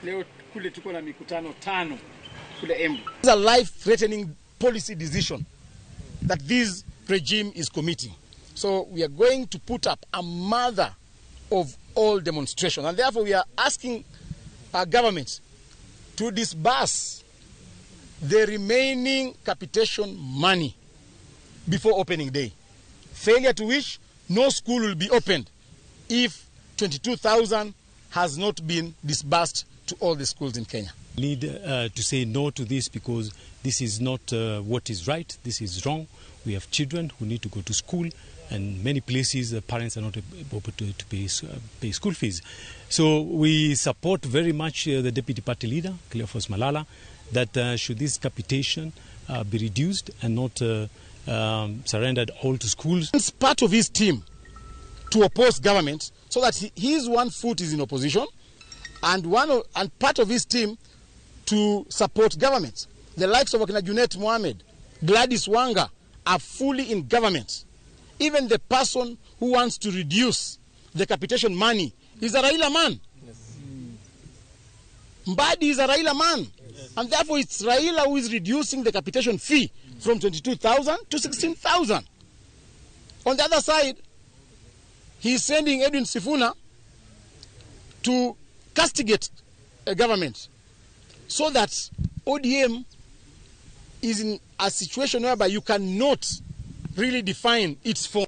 Leo kule tuko na mikutano 5 kule Embu. It's a life-threatening policy decision that this regime is committing. So we are going to put up a mother of all demonstrations, and therefore we are asking our government to disburse the remaining capitation money before opening day. Failure to which, no school will be opened if 22,000 has not been disbursed to all the schools in Kenya. We need to say no to this, because this is not what is right, this is wrong. We have children who need to go to school, and many places the parents are not able to pay school fees. So we support very much the deputy party leader, Cleophas Malala, that should this capitation be reduced and not surrendered all to schools. It's part of his team to oppose government, so that his one foot is in opposition and part of his team to support government. The likes of Akina Junet Mohammed, Gladys Wanga are fully in government. Even the person who wants to reduce the capitation money is a Raila man. Yes. Mbadi is a Raila man. Yes. And therefore it's Raila who is reducing the capitation fee from 22,000 to 16,000. On the other side, he is sending Edwin Sifuna to castigate a government, so that ODM is in a situation whereby you cannot really define its form.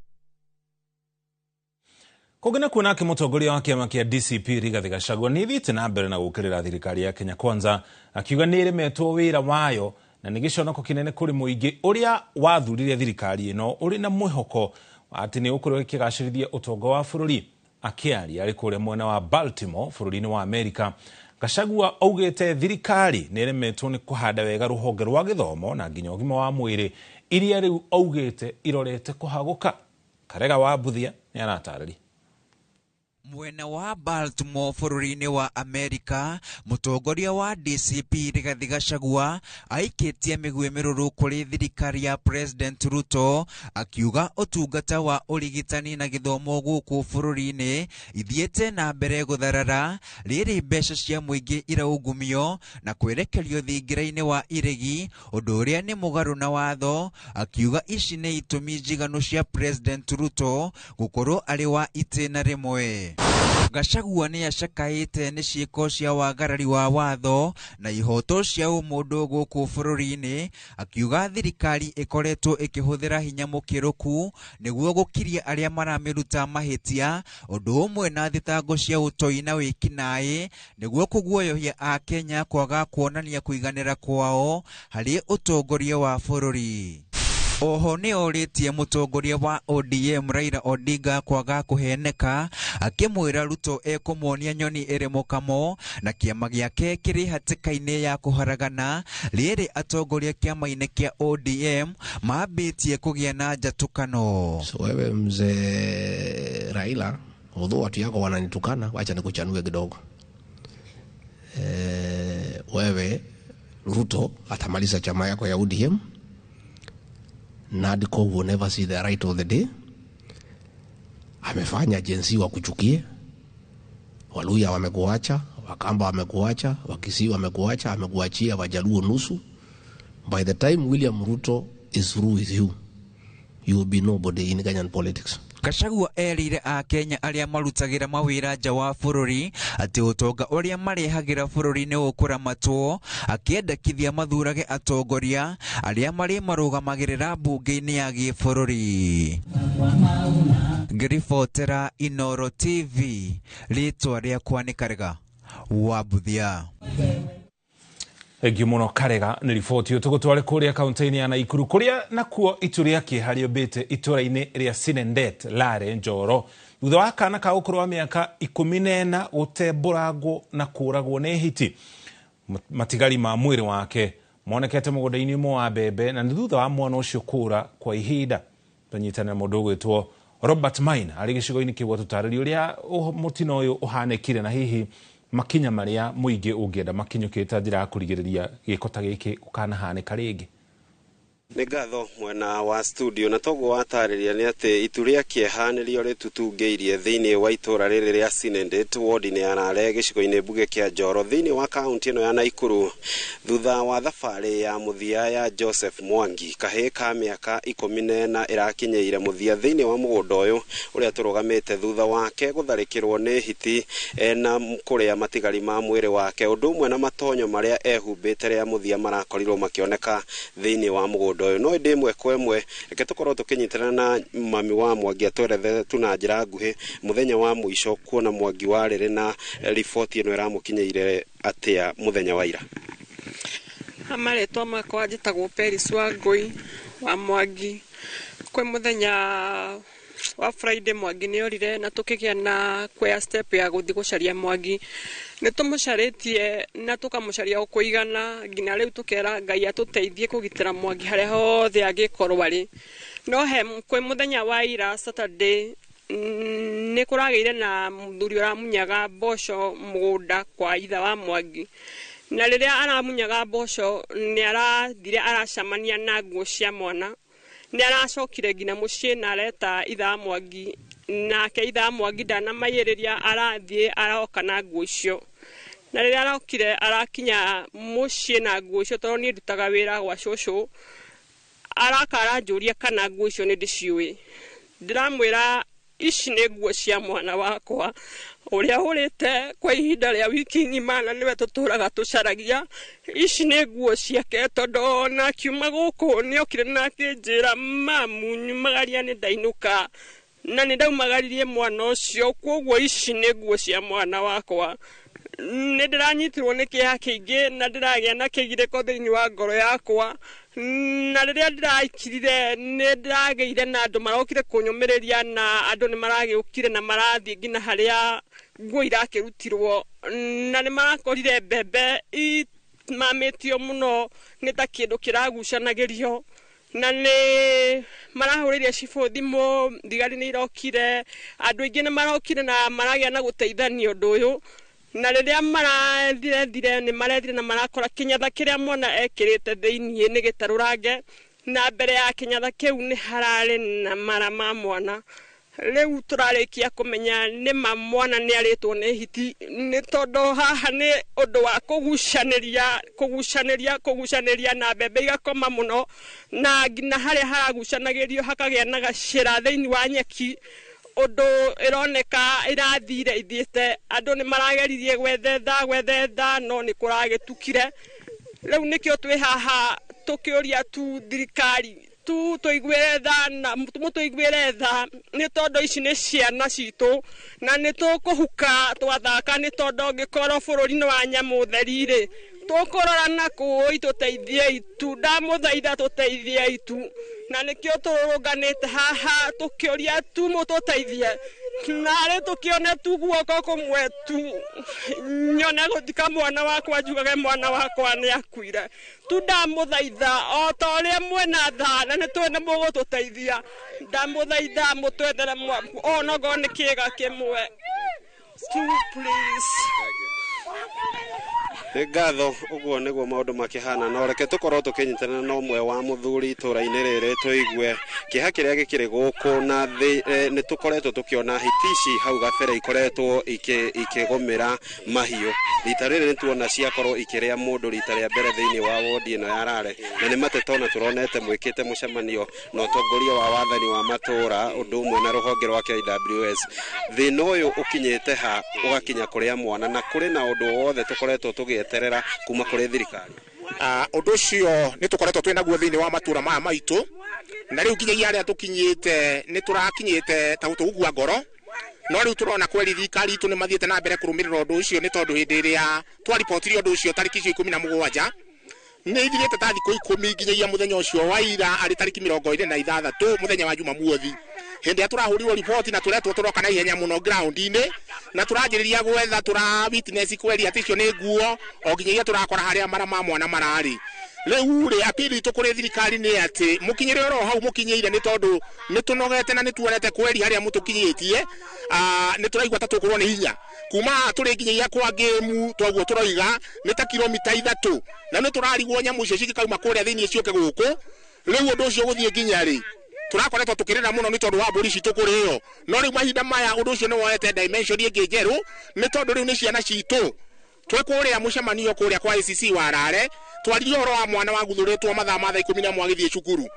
Kũngĩ nakuo nake mũtongoria wa kĩama kĩa DCP Rigathĩ Gachagua nĩ thiĩte na mbere na gũũkĩrĩra thirikari ya Kenya Kwanza, akiuga nĩ ĩremetwo wĩra wayo na nĩ gĩconoko kĩnene kũrĩ mũingĩ ũrĩa wathurire thirikari ĩno ũrĩ na mwĩhoko atĩ nĩ ũgũkorwo ĩkĩgacĩrithia ũtonga wa bũrũri. Akĩaria arĩ kũrĩa mwena wa Baltimore bũrũri-inĩ wa Amerika, Gachagua augĩte thirikari nĩ ĩremetwo nĩ kũhanda wega rũhonge rwa gĩthomo na nginya ũgima wa mwĩrĩ iria rĩu augĩte irorete kũhagũka. Karega wa Mbuthia nĩ aratarĩria. Mwena wa Baltimore bũrũri-inĩ wa Amerika, mũtongoria wa DCP Rigathi Gachagua aikĩtie mĩguĩ mĩrũrũ kũrĩ thirikari ya President Ruto, akiuga ũtungata wa ũrigitani na gĩthomo gũkũ bũrũri-inĩ ithiĩte na mbere gũtharara, rĩrĩ mbeca cia mũingĩ iraungumio na kwerekerio thingira-inĩ wa iregi, ũndũ ũrĩa nĩ mũgarũ na watho, akiuga ici nĩ itũmi njiganu cia President Ruto gũkorwo arĩ wa itĩna rĩmwe. Gachagua nĩ acakaĩte nĩ ciĩko cia wagarari wa watho na ihoto cia ũmũndũ gũkũ bũrũri-inĩ, akiuga thirikari ĩkoretwo ĩkĩhũthĩra hinya mũkĩrũku nĩguo gũkiria arĩa maramĩruta mahĩtia, ũndũ ũmwe na thitango cia ũtoi na wĩkinaĩ nĩguo kũguoyohia Akenya kwaga kuonania kũiganĩra kwao harĩ ũtongoria wa bũrũri. Oho nĩ orĩtie mũtongoria wa ODM Raila Odinga kwaga kũheneka, akĩmwĩra Ruto ekũmuonia nyoni ĩrĩ mũkamo na kĩama gĩake kĩrĩ hatĩka-inĩ ya kũharagana, rĩrĩ atongoria kĩama-inĩ kĩa ODM mambĩtie kũgĩa na njatũkano. So wewe mzee Raila, although watu yako wananitukana, wacha nikuchanue kidogo. Wewe Ruto atamaliza chama yako ya ODM. NADCO will never see the right of the day. Amefanya Gen Z wakuchukie, Waluya wamekuacha, Wakamba wamekuacha, Wakisii wamekuacha, amekuachia Wajaluo nusu. By the time William Ruto is through with you, you will be nobody in Kenyan politics. Gachagua erire Akenya arĩa marutagĩra mawĩra nja wa bũrũri atĩ ũtonga ũrĩa marehagĩra bũrũri nĩ ũkũramatwo, akĩendekithia mathurage atongoria arĩa marĩ marũgamagĩrĩra mbunge-inĩ ya gĩbũrũri. Ngĩribotera Inoro TV, rĩtwa rĩakwa nĩ Karega wa Mbuthia. Thengiũ mũno Karega nĩ riboti tũgũtware kũrĩa kaunti-inĩ ya Naikuru kũrĩa nakuo itu rĩa kĩeha rĩũmbĩte itũra-inĩ rĩa Sinendet Lare Njoro thutha wa kana ka ũkũrũ wa mĩaka 14 gũtembũrangwo na kũũragwo nĩ hiti. Matigari ma mwĩrĩ wake monekete mũgũnda-inĩ ũmwe wa mbembe na nĩ thutha wa mwana ũcio kũũra kwa ihinda. Tũnyitane na mũndũ ũgwĩtwo Robert Maina arĩ gĩcigo-inĩ kĩu atũtarĩrie ũrĩa mũtino ũyũ ũhanĩkire na hihi makinya maria muingi ungienda makinyukite njira ya kurigiriria giko ta giki ukanahanĩka rĩngĩ. Nĩ ngatho mwena wa studio na toguo watarĩria nĩ atĩ itu rĩa kĩeha nĩrĩo rĩtutungĩirie thĩinĩ wa itũra rĩrĩ rĩa Sinendet ward-inĩ ya Rare gĩcigo-inĩ mbunge kĩa Njoro thĩinĩ wa kaunti ĩno ya Naikuru thutha wa thabarĩ ya mũthia ya Joseph Mwangi kahĩĩ ka mĩaka 14 ĩrakinyĩire mũthia thĩinĩ wa mũgũnda ũyũ ũrĩa tũrũgamĩte thutha wake gũtharĩkĩrwo nĩ hiti na kũrĩa matigari ma mwĩrĩ wake ũndũ ũmwe na matonyo marĩa ehumbĩte rĩa mũthia marakorirwo makĩoneka thĩinĩ wa mũgũnda ũyũ. No ĩndĩ ĩmwe kwa ĩmwe reke tũkorwo tũkĩnyitana na mami wa Mwangi atwerethere tu na njĩra nguhĩ mũthenya wa mũico kuona Mwangi warĩrĩ na riboti ĩno ĩramũkinyĩire atĩa mũthenya wa ira. Marĩtwa makwa njĩtagwo Peris Wangũi wa Mwangi. Kwĩ mũthenya wa Friday Mwangi nĩ orire na tũkĩgĩa na kuoya step ya gũthiĩ gũcaria Mwangi. Nĩ tũmũcarĩtie na tũkamũcaria o kũigana nginya rĩu tũkera Ngai atũteithie kũgitĩra Mwangi harĩa hothe angĩkorwo arĩ. No he kwĩ mũthenya wa ira Saturday nĩ kũragĩire na mũthuri ũramunyaga mboco mũgũnda kwa ithe wa Mwangi. Na rĩrĩa aramunyaga mboco nĩ arathire aracemania na nguo cia mwana. Nĩ aracokire nginya mũciĩ na areta ithe wa Mwangi, nake ithe wa Mwangi ndanamayĩrĩria arathiĩ aroka na nguo icio. Na rĩrĩa arokire arakinya mũciĩ na nguo icio tondũ niĩ ndutaga wĩra gwa cũcũ, araka aranjũria kana nguo icio nĩ ndĩciũĩ. Ndĩramwĩra ici nĩ nguo cia mwana wakwa ũrĩa ũrĩte kwa ihinda rĩa wiki ng'ima na nĩwe tũtũraga tũcaragia. Ici nĩ nguo ciake tondũ ona akiuma gũkũ nĩokire na akĩnjĩra mamu nyumagaria nĩ ndainũka. Na nĩ ndaumagaririe mwana ũcio, kwoguo ici nĩ nguo cia mwana wakwa. Nĩ ndĩranyitirwo nĩ kĩeha kĩingĩ na ndĩragĩa na kĩgirĩko thĩinĩ wa ngoro yakwa. Na rĩrĩa ndĩraikirire nĩ ndĩragĩire na andũ marokire kũnyũmĩrĩria, na andũ nĩ maragĩũkire na marathiĩ nginya harĩa nguo irakĩrutirwo, na nĩ marakorire mbembe imamĩtio mũno nĩ ta kĩndũ kĩragucanagĩrio, na nĩ marahũrĩire cibũ thimũ, thigari nĩ irokire, andũ aingĩ nĩ marokire na maragĩa na gũteithania ũndũ ũyũ. Na rĩrĩa marathire nĩ marethire na marakora kĩnyatha kĩrĩa mwana ekĩrĩte thĩiniĩ nĩ gĩtarũrange, na mbere ya kĩnyatha kĩu nĩ hararĩ na mara ma mwana. Rĩu tũrarĩkia kũmenya nĩ ma mwana nĩ arĩtwo nĩ hiti, nĩ tondũ haha nĩ ũndũ wa kũgucanĩria na mbembe igakoma mũno, na nginya harĩa haragucanagĩrio hakagĩa na gacĩra thĩinĩ wa nyeki, ũndũ ĩroneka ĩrathire ithiĩte. Andũ nĩ marageririe gwethetha no nĩ kũragĩtukire. Rĩu nĩkĩo twĩ haha tũkĩũria tu thirikari tu tũiguĩre tha na mũtũiguĩre tha, nĩ tondũ ici nĩ ciana citũ na nĩ tũkũhuka twathaka, nĩ tondũ ũngĩkorwo bũrũri-inĩ wa nyamũ theri-rĩ, tũkũrora na kũĩ tũteithiei tu, ndamũthaitha tũteithiei tu. Na nĩkĩo tũrũrũnganĩte haha tũkĩũria tu mũtũteithie, narĩ tũkĩone tu guoko kũmwe tu, nyone gũthika mwana wakwa, njugage mwana wakwa nĩ akuire tu. Ndamũthaitha o ta ũrĩa mwena tha na nĩ tũĩ nĩ mũgũtũteithia, ndamũthaitha mũtwethere onokorwo nĩ kĩĩga kĩmwe tu please. Nĩ ngatho, ũguo nĩguo maũndũ makĩhana. No reke tũkorwo tũkĩnyitana na ũmwe wa mũthuri itũra-inĩ rĩrĩ tũigue kĩeha kĩrĩa gĩkĩrĩ gũkũ. Na nĩ tũkoretwo tũkĩona hiti ici hau gabere ikoretwo ikĩgũmĩra mahiũ. Rita rĩrĩ nĩ tuona ciakorwo ikĩrĩa mũndũ rita rĩa mbere thĩinĩ wa wodi ĩno ya Rare, na nĩ mateta ona tũronete mwĩkĩte mũcemanio na ũtongoria wa wathani wa matũra ũndũ ũmwe na rũhonge rwa KWS. Thĩna ũyũ ũkinyĩte ha ũgakinya kũrĩa mwana, na kũrĩ na ũndũ wothe tũkoretwo tũgĩeterera kuma kũrĩ thirikari? Ũndũ ũcio nĩ tũkoretwo twĩ naguo thĩinĩ wa matũra maya maitũ, na rĩu nginyagia harĩa tũkinyĩte nĩ tũrakinyĩte ta gũtũgua ngoro. No rĩu tũrona kweri thirikari itũ nĩ mathiĩte na mbere kũrũmĩrĩra ũndũ ũcio, nĩ tondũ hĩndĩ ĩrĩa twaribotire ũndũ ũcio tarĩki icio 17 nĩ ithirĩte ta thikũ 10 nginyagia mũthenya ũcio wa ira arĩ tarĩki 26 mũthenya wa Jumamothi, hĩndĩ ĩrĩa tũrahũrirwo riboti na tũretwo tũroka na ihenya mũno ground-inĩ, na tũranjĩrĩria gwetha tũra witness kweri atĩ icio nĩ nguo o nginyagia tũrakora harĩa mara ma mwana mararĩ. Rĩu rĩ apili itũ kũrĩ thirikari nĩ atĩ mũkinyĩre oro hau mũkinyĩire, nĩ tondũ nĩ tũnogete na nĩ tuonete kweri harĩa mũtũkinyĩtie. Nĩ tũraigua ta tũkũrwo nĩ hinya kuma tũrĩ nginyagia kwa ngĩmu, toguo tũroiga nĩ ta kilomita 3, na nĩ tũrarigwo nyamũ icio cingĩkauma kũrĩa thĩinĩ ciũke gũkũ. Rĩu ũndũ ũcio ũgũthiĩ nginya rĩ? Tũrakoretwo tũkĩrĩra mũno nĩ tondũ wa mbũri citũ kũrĩo, no rĩu mahinda maya ũndũ ũcio nĩ woete dimension ĩngĩ njerũ, nĩ tondũ rĩu nĩ ciana citũ. Twĩ kũrĩa mũcemanio kũrĩa kwa ACC wa Rare, twaririe ũhoro wa mwana waguthũrĩtwo mathaa ma thaa 11 agĩthiĩ cukuru,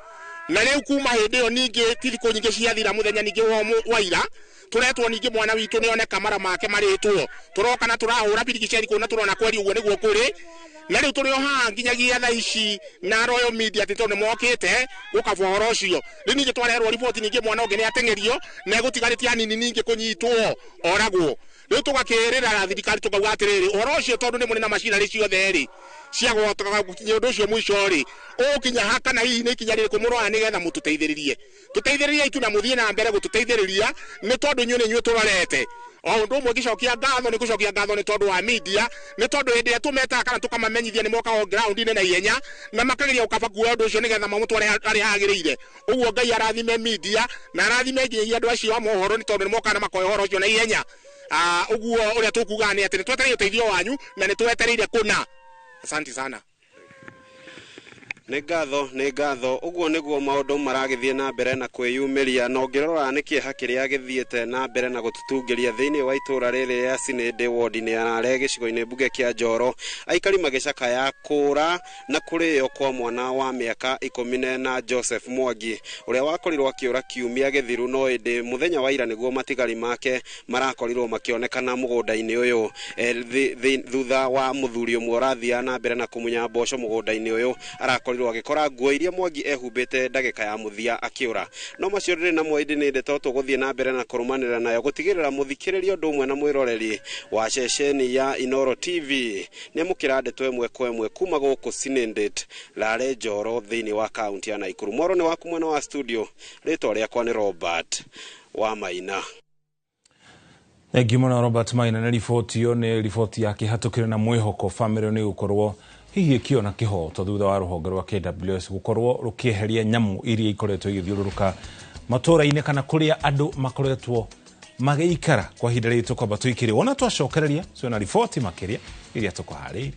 na rĩu kuma hĩndĩ ĩyo ningĩ ti thikũ nyingĩ ciathira, mũthenya ningĩ wa ira tũretwo ningĩ mwana witũ nĩ oneka mara make marĩtwo, tũroka na tũrahũra birigiceri kũu na tũrona kweri ũguo nĩguo kũrĩ. Na rĩu tũrĩ o haha nginyagia thaa ici na Royal Media atĩ tondũ nĩ mokĩte gũkabwo ũhoro ũcio. Rĩu ningĩ twareherwo riboti ningĩ mwana ũngĩ nĩ ateng'erio na egũtigarĩtie anini ningĩ kũnyitwo oragwo. Rĩu tũgakĩrĩra thirikari tũkauga atĩrĩrĩ, ũhoro ũcio tondũ nĩ mũrĩ na macinarĩ ciothe rĩ cia gũhotaga gũkinyia ũndũ ũcio mũico rĩ, ũgũkinya ha kana hihi nĩ ikinya rĩrĩkũ mũroya nĩgetha mũtũteithĩrĩrie? Tũteithĩrĩriei tu na mũthiĩ na mbere gũtũteithĩrĩria, nĩ tondũ inyuĩ nĩ inyuĩ tũrorete. O ũndũ ũmwe ngĩcokia ngatho nĩ gũcokia ngatho nĩ tondũ wa media, nĩ tondũ hĩndĩ ĩrĩa tũmetaga kana tũkamamenyithia nĩ mokaga o ground-inĩ na ihenya na makageria gũkaba kuoya ũndũ ũcio nĩgetha mamũtware harĩa hagĩrĩire. Ũguo Ngai arathime media na arathime nginyagia andũ acio a mohoro, nĩ tondũ nĩ mokaga na makoya ũhoro ũcio na ihenya. Ũguo ũrĩa tũkugaga nĩ atĩ nĩ twetereire ũteithio wanyu na nĩ twetereire kũna. Asante sana. Nĩ ngatho. Ũguo nĩguo maũndũ maragĩthiĩ na mbere na kwĩyumĩria, na ũngĩrora nĩ kĩeha kĩrĩa gĩthiĩte na mbere na gũtũtungĩria thĩinĩ wa itũra rĩrĩ rĩa Sinĩndĩ wodi-inĩ ya Rare gĩcigo-inĩ mbunge kĩa Njoro, aikari magĩcakaya kũra na kũrĩo kwa mwana wa mĩaka 14 Joseph Mwangi ũrĩa wakorirwo akĩũra kiumia gĩthiru, no ĩndĩ mũthenya wa ira nĩguo matigari make marakorirwo makĩonekana mũgũnda-inĩ ũyũ. Thutha wa mũthuri ũmwe ũrathiaga na mbere na kũmunya mboco mũgũnda-inĩ ũyũ arakorirwo arakorirwo agĩkora nguo iria Mwangi ehumbĩte ndagĩka ya mũthia akĩũra. No macio ndĩrĩ namo ĩndĩ nĩ ndeto tũgũthiĩ na mbere na kũrũmanĩrĩra nayo gũtigĩrĩra mũthikĩrĩria ũndũ ũmwe na mwĩroreri wa ceceni ya Inooro TV nĩamũkĩra ndeto ĩmwe kwa ĩmwe kuma gũkũ Sinendet Lare Njoro thĩinĩ wa kaunti ya Nakuru. Mwaro nĩ waku mwena wa studio, rĩtwa rĩakwa nĩ Robert wa Maina. Thengiũ mũno Robert Maina nĩ riboti ĩyo, nĩ riboti ya kĩhatũkĩre na mwĩhoko bamĩrĩ nĩ gũkorwo hihi ĩkĩona kĩhoto thutha wa rũhonge rwa KWS gũkorwo rũkĩeheria nyamũ iria ikoretwo igĩthiũrũrũka matũũra-inĩ kana kũrĩa andũ makoretwo magĩikara kwa ihinda rĩrĩ tũkwamba tũikĩre. Wona twacokereria twĩna riboti makĩria iria tũkũharĩirie.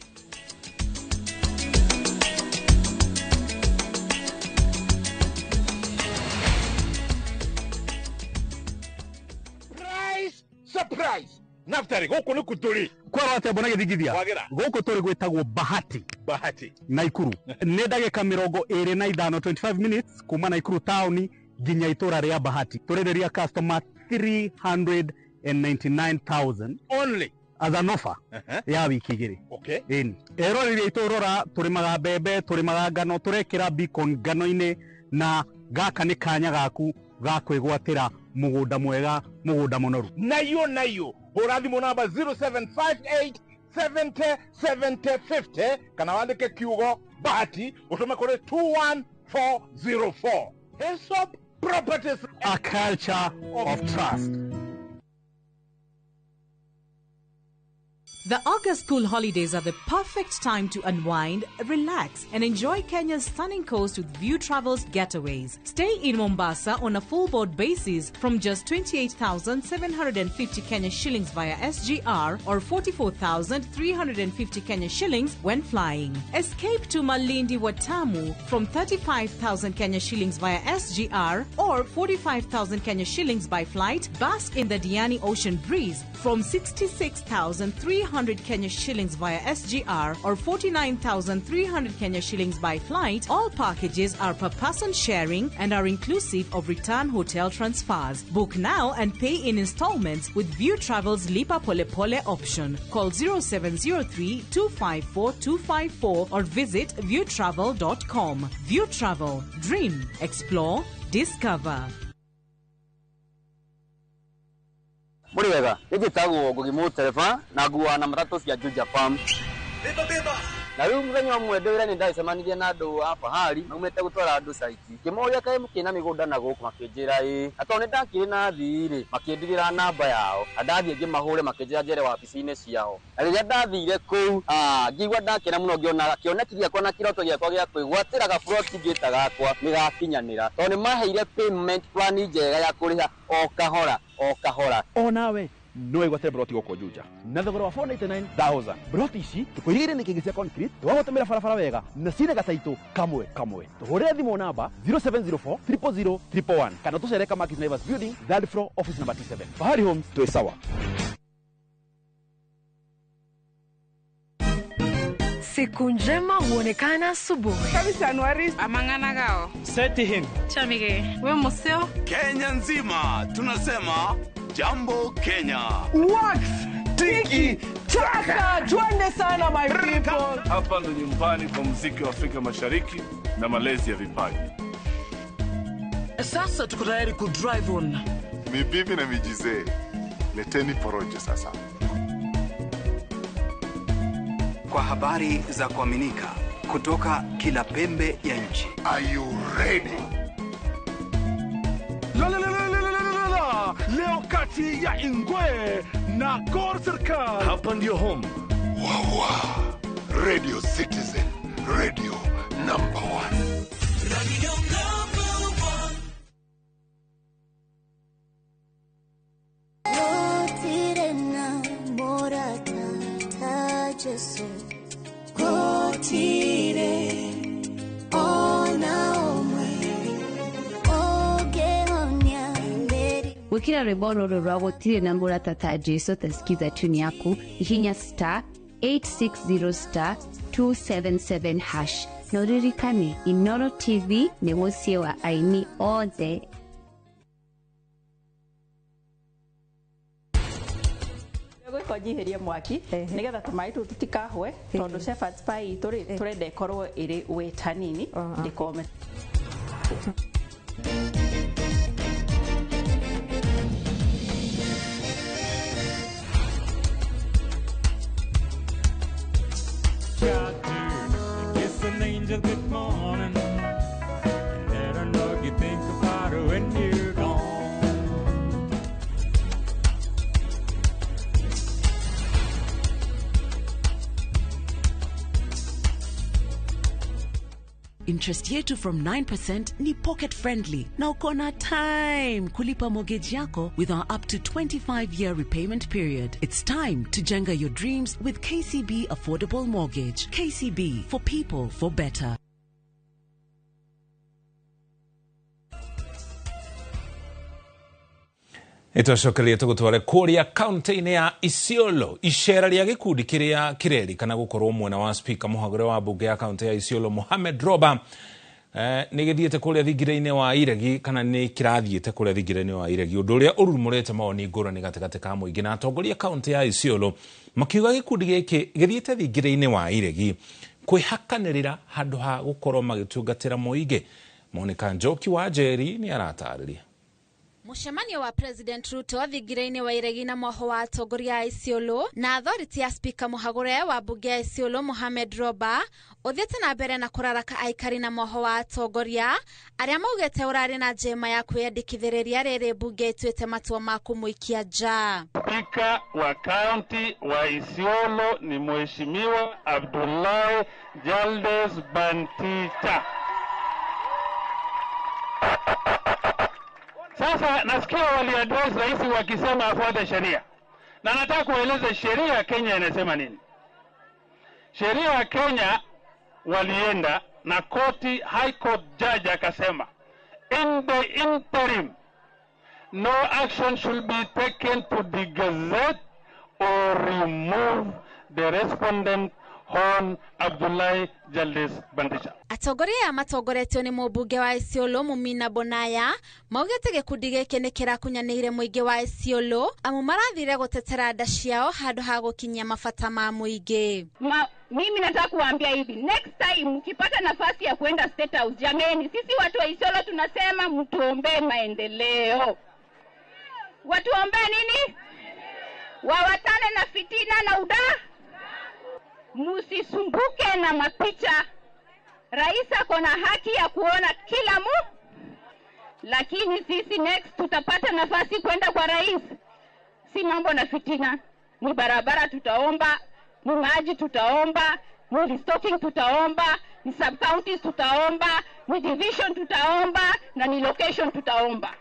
Surprise! Naftari, gũkũ nĩ kũ tũrĩ? Kwerwo atĩa mbona gĩthingithia? Gũkũ tũrĩ gwĩtagwo Bahati. Bahati. Naikuru. Nĩ ndagĩka 25, 25 minutes kuma Naikuru taũni nginya itũra rĩa Bahati. Tũrĩrĩria customer 399,000 only as an offer ya wiki igĩrĩ. Okay. Ĩni. Eroreri aitũ rora, tũrĩmaga mbembe, tũrĩmaga ngano, tũrekĩra beacon ngano-inĩ, na gaka nĩ kanya gaku ga kwĩgwatĩra mũgũnda mwega, mũgũnda mũnoru. Nayo nayo hũra thimũ namba 0758 70 70 50 kana wandĩke kiugo Bahati ũtũme kũrĩ 21404. Hesop Properties, a culture of trust. The August school holidays are the perfect time to unwind, relax, and enjoy Kenya's stunning coast with View Travels getaways. Stay in Mombasa on a full board basis from just 28,750 Kenya shillings via SGR or 44,350 Kenya shillings when flying. Escape to Malindi Watamu from 35,000 Kenya shillings via SGR or 45,000 Kenya shillings by flight. Bask in the Diani Ocean breeze from 66,300 Kenya shillings via SGR or 49,300 Kenya shillings by flight. All packages are per person sharing and are inclusive of return hotel transfers. Book now and pay in installments with View Travel's Lipa Pole Pole option. Call 0703 254 254 or visit viewtravel.com. View Travel. Dream, explore, discover. Mũrĩ wega, nĩ njĩtagwo Ngugi Mũtereba na nguaga na matatũ cia Juja Farm. Na rĩu mũthenya ũmwe ndĩ wĩra nĩ ndacemanirie na andũ a Fahari maumĩte gũtwara andũ caiti. Ngĩmoria kaĩ mũkĩna mĩgũnda na gũkũ, makĩnjĩra ĩĩ. Na tondũ nĩ ndakĩrĩ na athii rĩ, makĩndigĩra namba yao. Na ndathiĩ ngĩmahũre makĩnjĩra njere wabici-inĩ ciao. Na rĩrĩa ndathire kũu, ngĩigua ndakena mũno ngĩona kĩoneki gĩakwa na kĩroto gĩakwa gĩa kwĩgwatĩra gaburoti ngĩta gakwa nĩ gakinyanĩra. Tondũ nĩ maheire payment plan njega ya kũrĩha o kahora o kahora. Onawe no wĩgwatĩre broti gũkũ Juja na thogora wa 499,000. Broti ici tũkũigĩire nĩ kĩngĩ cia concrete, twagũtũmĩra barabara wega na cina gataitũ kamwe kamwe. Tũhũrĩre thimũ namba 0704 000 111 kana tũcere Kamakis Naivas Building, third floor, office number T7. Fahari Homes, twĩ sawa. Siku njema huonekana asubuhi. Kabisa Anuari amangana gao. Seti him. Chamige. We museo. Kenya nzima tunasema Jambo Kenya. Wax tiki taka, twende sana my people. Hapa ndo nyumbani kwa muziki wa Afrika Mashariki na malezi ya vipaji. Sasa tuko tayari ku drive on. Mibibi na mijizee, leteni porojo sasa. Kwa habari za kuaminika kutoka kila pembe ya nchi. Are you ready? La la la la la la la. Leo kati ya Ingwe na Gor Serikal. Hapa ndio home. Wawa. Radio Citizen, radio number 1. Radio number 1. Wotirena morata Jesu kotire ona omwe ogeonia meri. Wikira rwimbo rũrũ rwa gũtirĩ na mũrata ta Jesu tasikiza tune yaku hihinya star 860 star 277 hash na ũririkane Inooro TV nĩ mũciĩ wa aini othe. twanyihiria mwaki nigetha tũmaĩ tũu tũtikahwe, tondũ shepherd's pie itũ rĩ, tũrenda ĩkorwo ĩrĩ wet hanini, ndĩkome. Got to kiss an angel good morning and let her know you think about her when you're gone. Interest yetu from 9% ni pocket friendly na uko na time kulipa mortgage yako with our up to 25-year repayment period. It's time to jenga your dreams with KCB Affordable Mortgage. KCB, for people, for better. Ĩtwacokeria tũgũtware kũrĩa kaunti-inĩ ya Isiolo, icera rĩa gĩkundi kĩrĩa kĩrerĩkana gũkorwo mwena wa spika mũhagũre wa mbunge ya kaunti ya Isiolo Mohamed Roba, nĩ gĩthiĩte kũrĩa thingira-inĩ wa iregi, kana nĩ kĩrathiĩte kũrĩa thingira-inĩ wa iregi, ũndũ ũrĩa ũrurumũrĩte mawoni ngũrani gatagatĩ ka mũingĩ na atongoria kaunti ya Isiolo makiuga gĩkundi gĩkĩ gĩthiĩte thingira-inĩ wa iregi kwĩhakanĩrĩra handũ ha gũkorwo magĩtungatĩra mũingĩ. Monica Njoki wa Njeri nĩ aratarĩria. Mũcemanio wa President Ruto thingira-inĩ wa iregi na mwaho wa atongoria a Isiolo na authority ya spika mũhagũre wa mbunge ya Isiolo Mohamed Roba ũthiĩte na mbere na kũraraka aikari na mwaho wa atongoria arĩa maugĩte ũrarĩ na njema ya kwĩyandĩkithĩrĩria rĩrĩ mbunge ĩtuĩte matua ma kũmũikia nja. Spika wa kaunti wa Isiolo ni Mheshimiwa Abdullahi Jaldes Bantita. Sasa nasikia waliaddress rais wakisema afuate sheria, na nataka kueleza sheria ya Kenya inasema nini. Sheria ya Kenya walienda na koti, High Court judge akasema in the interim no action should be taken to degazette or remove the respondent Hon Abdullahi Jaldes Bandisha. Atongoria aya matongoretio nĩ mũmbunge wa Isiolo Mumina Bonaya maugĩte gĩkundi gĩkĩ nĩ kĩrakunyanĩire mũingĩ wa Isiolo amu marathire gũtetera nda ciao handũ ha gũkinyia mabata ma mũingĩ. Mimi nataka kuambia hivi, next time mkipata nafasi ya kuenda State House, jameni, sisi watu wa Isiolo tunasema mtuombee maendeleo. Watuombee nini? Wawatane na fitina na udaa. Musisumbuke na mapicha. Rais ako na haki ya kuona kila mu, lakini sisi next tutapata nafasi kwenda kwa rais. Si mambo na fitina, ni barabara tutaomba, ni maji tutaomba, ni restocking tutaomba, ni sub counties tutaomba, ni division tutaomba, na ni location tutaomba.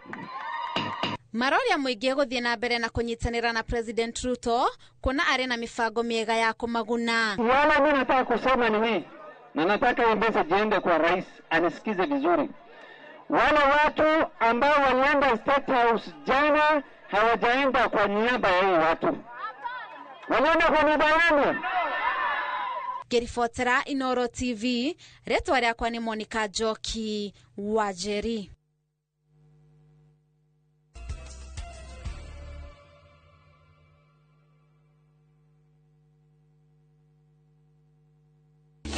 Maroria mũingĩ gũthiĩ na mbere na kũnyitanĩra na President Ruto kuona arĩ na mibango mĩega ya kũmaguna. Wala mimi nataka kusema ni hii, na nataka hii message iende kwa rais anisikize vizuri. Wale watu ambao walienda State House jana hawajaenda kwa niaba ya hii watu. Walienda kwa niaba yenu. Ngĩribotera Inoro TV, rĩtwa rĩakwa nĩ Monica Njoki wa Njeri.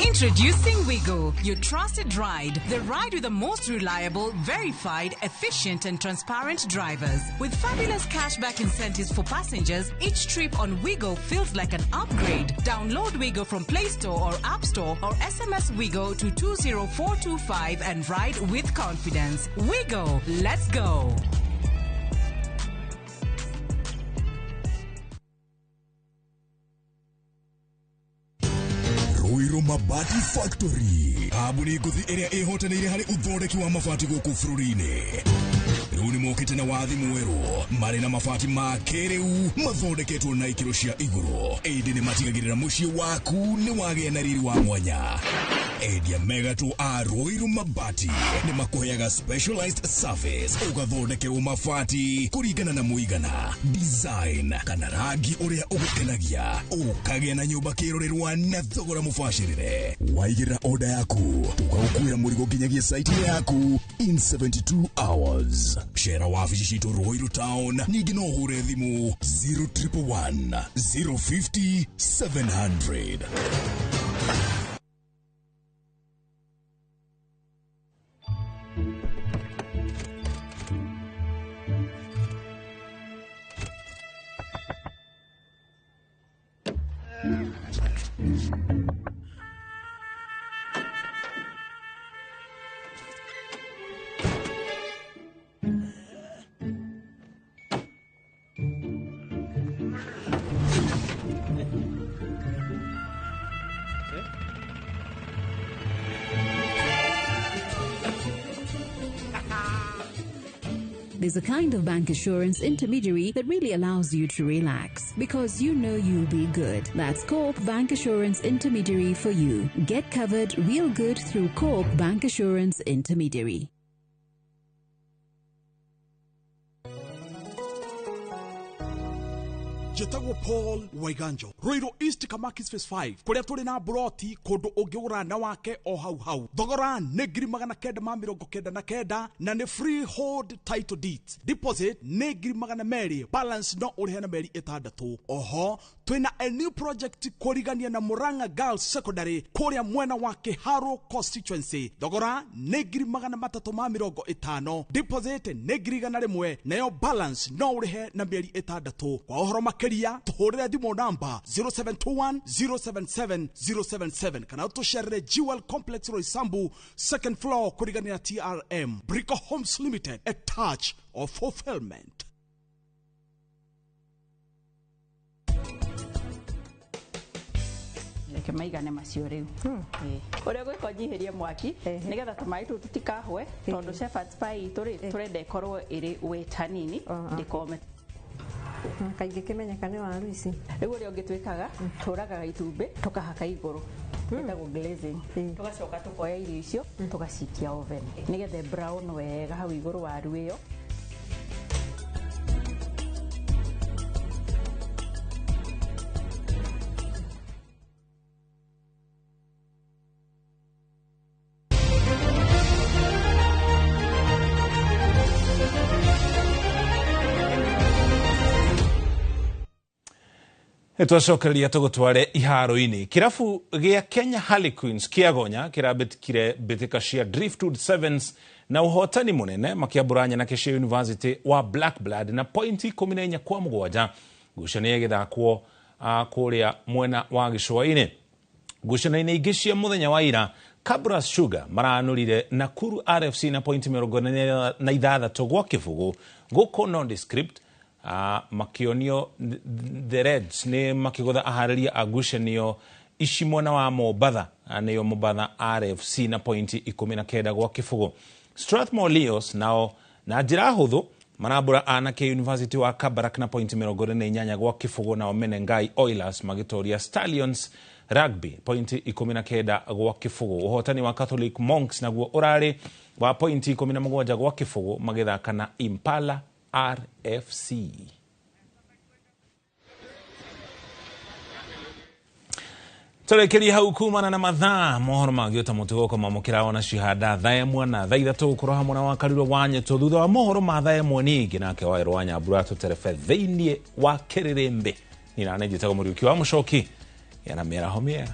Introducing Wigo, your trusted ride. The ride with the most reliable, verified, efficient and transparent drivers. With fabulous cashback incentives for passengers, each trip on Wigo feels like an upgrade. Download Wigo from Play Store or App Store or SMS Wigo to 20425 and ride with confidence. Wigo, let's go. Ruiru Mabati Factory, kambuni ngũthi ĩrĩa ĩhotanĩire harĩ ũthondeki wa mabati gũkũ bũrũri-inĩ. Rĩu nĩ mokĩte na wathi mwerũ, marĩ na mabati ma kĩrĩu mathondeketwo na ikĩro cia igũrũ, ĩndĩ nĩ matigagĩrĩra mũciĩ waku nĩ wagĩa na riri wa mwanya. Endia mega tu a Ruiru Mabati nĩ makũheaga specialized service ũgathondekerwo mabati kũringana na mũigana, design kana rangi ũrĩa ũgũkenagia, ũkagĩa na nyũmba kĩrorerwa na thogora mũbacĩrĩre. Waigĩrĩra oda yaku tũgagũkuĩra mũrigo nginyagia site yaku in 72 hours. Cera wabici citũ Ruiru Town, ningĩ no ũhũre thimũ 0111 050 700. There's a kind of bank assurance intermediary that really allows you to relax because you know you'll be good. That's Co-op Bank Assurance Intermediary for you. Get covered real good through Co-op Bank Assurance Intermediary. Njĩtagwo Paul Waiganjo, Ruiru East Kamakis Phase 5, kũrĩa tũrĩ na buroti kũndũ ũngĩgũra na wake o hau hau. Thogora nĩ 999 na nĩ freehold title deeds. Deposit nĩ 200,000, balance no ũrĩhe na mĩeri 6. Oho twĩna a new project kũrigania na Murang'a Girls Secondary kũrĩa mwena wa Kiharu constituency. Thogora nĩ 350,000, deposit nĩ 100,000, nayo balance no ũrĩhe na mĩeri 6. Kwa ũhoro makĩria tuhũrĩre thimũ namba 0721 077 077 kana ũtũcerere Jewel Complex Roysambu second floor kũrigania na TRM. Brico Homes Limited, a touch of fulfillment. Reke maigane macio rĩu. Ũrĩa ũgwĩka ũnyihĩrie mwaki nĩgetha tũmaĩ tũu tũtikahwe, tondũ shepherd's pie itũ rĩ tũrenda ĩkorwo ĩrĩ wet hanini ndĩkome. Kaingĩ kĩmenyeka nĩ waru ici. Rĩu ũrĩa ũngĩ twĩkaga, tũragaga itumbĩ tũkahaka igũrũ, ĩtagwo glazing. Tũgacoka tũkoya irio icio tũgacikia oven nĩgetha brown wega hau igũrũ waru ĩyo. Nĩtwacokereria tũgũtware iharo-inĩ. Kĩrabu gĩa Kenya Harlequins kĩagonya kĩrabĩtĩkire mbĩtĩka cia Driftwood Sevens na ũhotani mũnene makĩambũra nyanake cia University wa Black Blood na pointi 14-7. Ngucanio ĩgĩthakwo kũrĩa mwena wa gĩcũa-inĩ. Ngucanio-inĩ ingĩ cia mũthenya wa ira, Kabras Sugar maranũrire Nakuru RFC na pointi 46-0 gũkũ Nondescript makĩonio the Reds nĩ makĩgũtha aharĩria a ngucanio ici mwena wa Mombatha, nĩyo Mombatha RFC na pointi 19-0. Strathmore Leos nao na njĩra hũthũ marambũra anake University wa Kabarak na pointi 48-0, nao Menengai Oilers magĩtoria Stallions Rugby pointi 19-0. Ũhotani wa Catholic Monks naguo ũrarĩ wa pointi 17-0 magĩthaka na Impala RFC. Tũrĩkĩrie hau kumana na mathaa mohoro mangĩ ta mũtugo mamũkĩra ona cihanda thaa 1 na thaa 3 gũkorwo hamwe na wakariro wa nyeto thutha wa mohoro ma thaa 1 ningĩ nake Wairũ wa Nyambura tũterebe thĩinĩ wa kĩrĩrĩmbĩ. Niĩ na njĩtagwo Mũriũki wa Mũcoki, yana mĩaraho mĩega.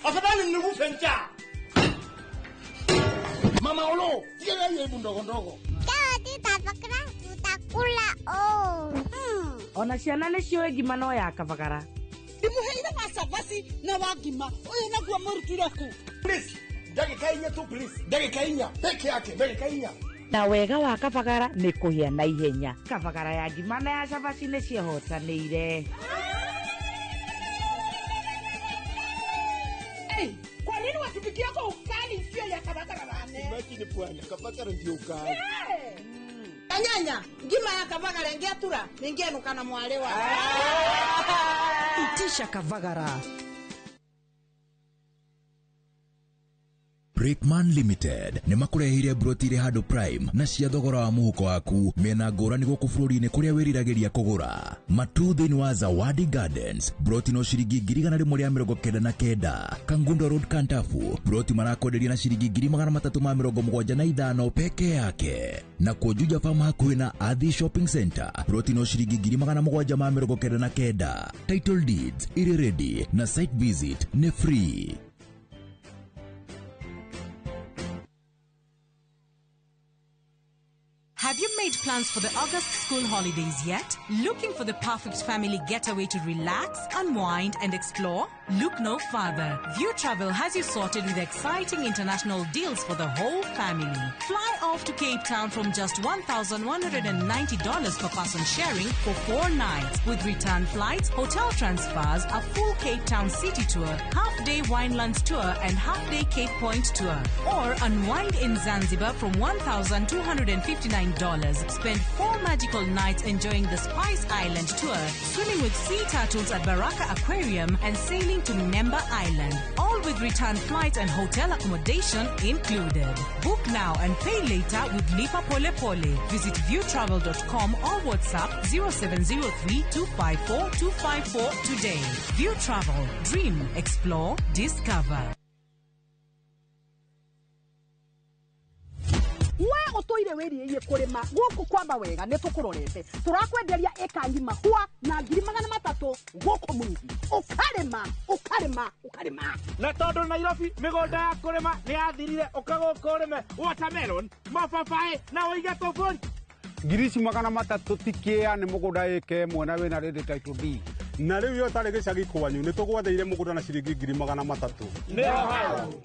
Afadhali nikufe njaa. Mama Mama Olo, tiga aibu ndogo ndogo. Tutakula oh. Ona ciana nĩ ciũĩ ngima no ya kabagara. Ndimuheire wa cabaci na wa ngima ũyũ naguo mũrutire kũ? Please, ndagĩka inya tu please. Ndagĩka inya peke yake, ndagĩka inya. Na wega wa kabagara nĩ kũhĩa na ihenya. Kabagara ya ngima na ya cabaci nĩ ciĩhotanĩire. Hey, kwa nini watupikia kwa ukali sio ya kabagara bane? Imagine bwana, kabagara ndio ukali. Hey. Anyanya, ngima ya kabagara ingiatura, ningenuka na mwale wa. Itisha Kavagara. Brickman Limited nĩ makũreheire broti irĩ handũ prime na cia thogora wa mũhuko waku mĩena ngũrani gũkũ bũrũri-inĩ kũrĩa wĩriragĩria kũgũra. Matu thĩinĩ wa Zawadi Gardens broti no ciringi 199,000. Kangundo Road Kantafu broti marakwenderia na ciringi 375 peke yake. Na Juja Farm hakuhĩ na Athi Shopping Center broti no ciringi 799,000. Title deeds iri ready na site visit ni free. Have you made plans for the August school holidays yet? Looking for the perfect family getaway to relax, unwind, and explore? Look no further. View Travel has you sorted with exciting international deals for the whole family. Fly off to Cape Town from just $1,190 per person sharing for 4 nights, with return flights, hotel transfers, a full Cape Town city tour, half-day Winelands tour, and half-day Cape Point tour. Or unwind in Zanzibar from $1,259. Spend 4 magical nights enjoying the Spice Island tour, swimming with sea turtles at Baraka Aquarium, and sailing to Nemba Island. All with return flights and hotel accommodation included. Book now and pay later with Lipa Pole Pole. Visit viewtravel.com or WhatsApp 0703 254 254 today. View Travel. Dream, explore, discover. We utoire wiriie kurima guku kwamba wega ni tukurorete turakwenderia eka ngima hwa na 300,000 guku mwingi ukarima ukarima ukarima na tondu Nairobi migunda ya kurima ni yathirire uka guku urime watermelon mababaĩ na uige tuburi 300,000 tikia ni mugunda eke mwena wina ready title deed na riu yo tari gicagi kwanyu ni tugwatheire mugunda na ciringi 300,000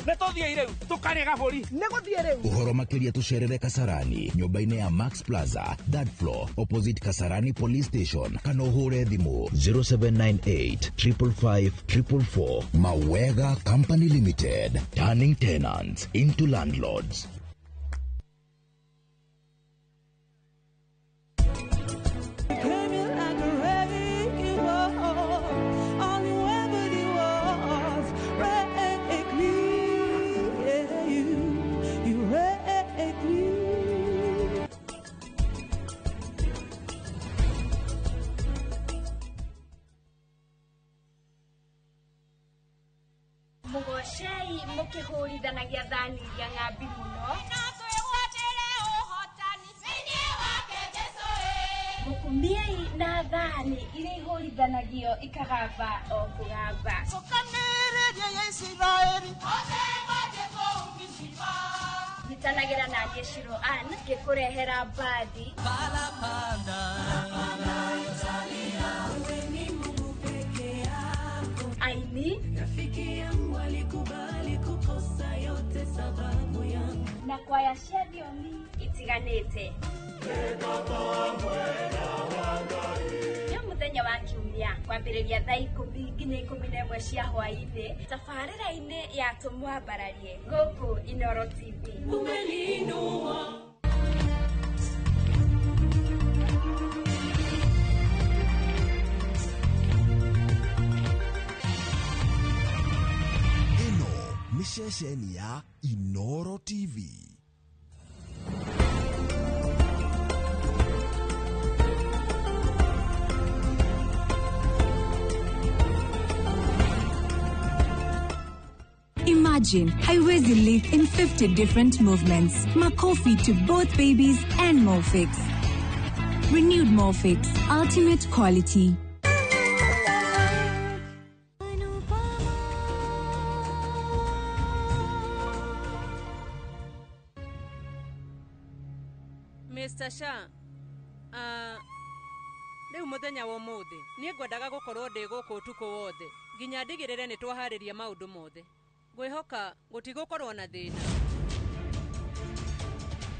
ni tuthie riu tukarie gaburi ni guthie riu uhoro makiria tucerere Kasarani nyumba-ini ya Max Plaza third floor opposite Kasarani Police Station kana uhure thimu 0798 555 444. Mawega Company Limited, turning tenants into landlords. Mugocei mukihurithanagia thani iria ng'ambi muno mukumiei na thani iria ihũrithanagio ikagamba o kũgamba. Nyitanagĩra na niĩ Shiro Ann ngĩkũrehera mbandi aini na kwaya cia thiomi itiganĩte. Nĩ mũthenya wa kiumia kwambĩrĩria thaa 10 nginya 11 cia hwaĩ-inĩ tabarĩra-inĩ ya Tũmwambararie gũkũ Inoro TV. Ĩno nĩ ceceni ya Inoro TV. Imagine Haiwezi lift in 50 different movements. Makofi to both babies and Molfix. Renewed Molfix, ultimate quality. Mr. Shah, rĩu mũthenya wa ũmũthĩ niĩ ngwendaga gũkorwo ndĩ gũkũ ũtukũ wothe nginya ndigĩrĩre nĩ twaharĩria maũndũ mothe. Ngwĩhoka gũtigũkorwo na thĩna.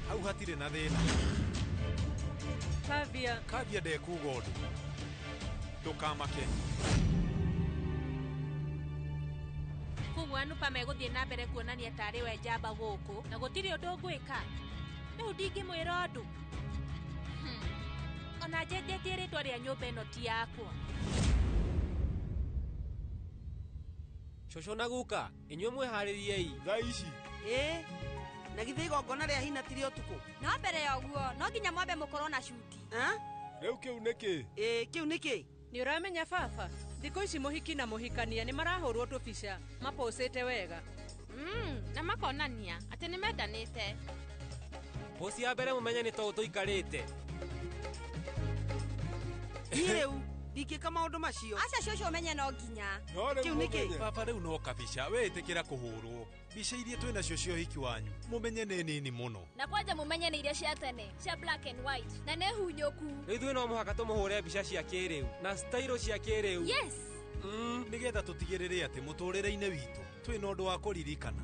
Hau hatirĩ na thĩna. Kavya. Kavya ndekuga ũndũ. Ndũkamake. Koguo Anupa megũthiĩ na mbere kuonania tarĩ we njamba gũkũ na gũtirĩ ũndũ ngwĩka. Rĩu ndingĩmwĩra ũndũ. Ona njenjetie rĩtwa rĩa nyũmba ĩno ti yakwa. Cũcũ na guka, inyuĩ mwĩharĩriei. Thaa ici. Ĩĩ, na githĩ igongona rĩa hina ti rĩa ũtukũ? No mbere ya ũguo, no nginya mwambe mũkorwo na cuti. Rĩu kĩu nĩ kĩ? Ĩĩ, kĩu nĩ kĩ? Nĩ ũramenya baba, thikũ ici mũhiki na mũhikania nĩ marahũrwo tũbica, mapocĩte wega. Na makonania atĩ nĩ mendanĩte. Poci ya mbere mũmenye nĩ tũũ tũikarĩte. Niĩ rĩu ndingĩka maũndũ macio. Aca cũcũ ũmenye no nginya. Kĩu nĩ kĩ? Baba rĩu no kabica, we ĩtĩkĩra kũhũrwo. Mbica iria twĩ nacio cia ũhiki wanyu, mũmenye nĩ nini mũno. Na kwanja mũmenye nĩ iria cia tene, cia black and white, na nĩ hunyũku. Rĩu ithuĩ no mũhaka tũmũhũre mbica cia kĩrĩu na style cia kĩrĩu. Yes. Nĩgetha tũtigĩrĩre atĩ mũtũrĩre-inĩ witũ twĩ na ũndũ wa kũririkana.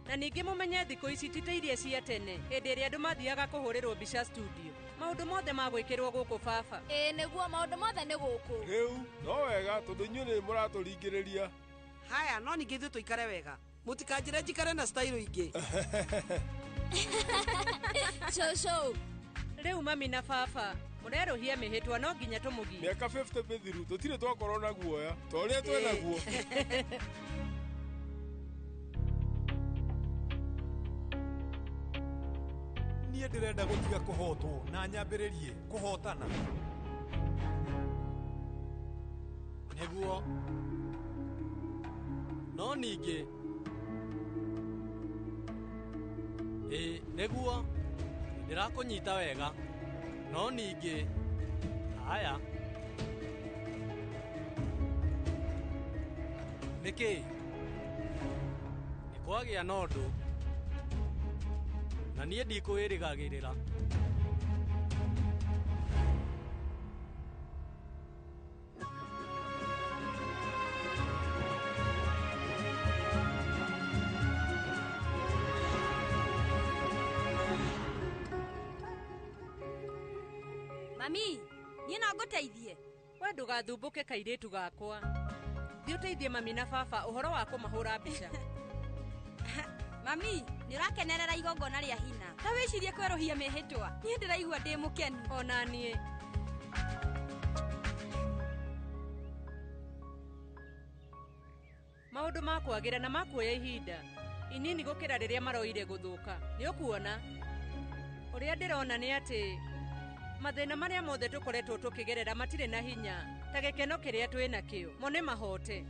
Na ningĩ mũmenye thikũ ici ti ta iria cia tene, hĩndĩ ĩrĩa andũ mathiaga kũhũrĩrwo mbica studio. Maũndũ mothe magwĩkĩrwo gũkũ baba. Ĩĩ nĩguo maũndũ mothe nĩ gũkũ. Rĩu no wega tondũ inyuĩ nĩ mũratũringĩrĩria. Haya, no ningĩ ithuĩ tũikare wega. Mũtikanjĩre njikare na style ingĩ. Cũcũ. Rĩu mami na baba mũrerũhia mĩhĩtwa no nginya tũmũgie. Mĩaka 50 mĩthiru tũtirĩ twakorwo na guoya ta ũrĩa twĩ naguo. Niĩ ndĩrenda gũtiga kũhotwo na nyambĩrĩrie kũhotana. Nĩguo. No ningĩ. Ĩĩ nĩguo. Ndĩrakũnyita wega. No ningĩ. Haya. Nĩkĩ? Nĩ kwagĩa na ũndũ. Na niĩ ndikwĩrĩgagĩrĩra. Mami, niĩ no ngũteithie. We ndũgathumbũke kairĩtu gakwa. Thiĩ ũteithie mami na baba ũhoro wa kũmahũra mbica. Mami, nĩ ũrakenerera igongona rĩa hina. Ta wĩcirie kwerũhia mĩhĩtwa. Niĩ ndĩraigua ndĩ mũkenu. Ona niĩ. Maũndũ ma kwagĩra na makuoya ihinda inini gũkĩra rĩrĩa maroire gũthũka. Nĩ ũkuona? Ũrĩa ndĩrona nĩ atĩ mathĩna marĩa mothe tũkoretwo tũkĩgerera matirĩ na hinya ta gĩkeno kĩrĩa twĩ nakĩo. Mo nĩ mahote.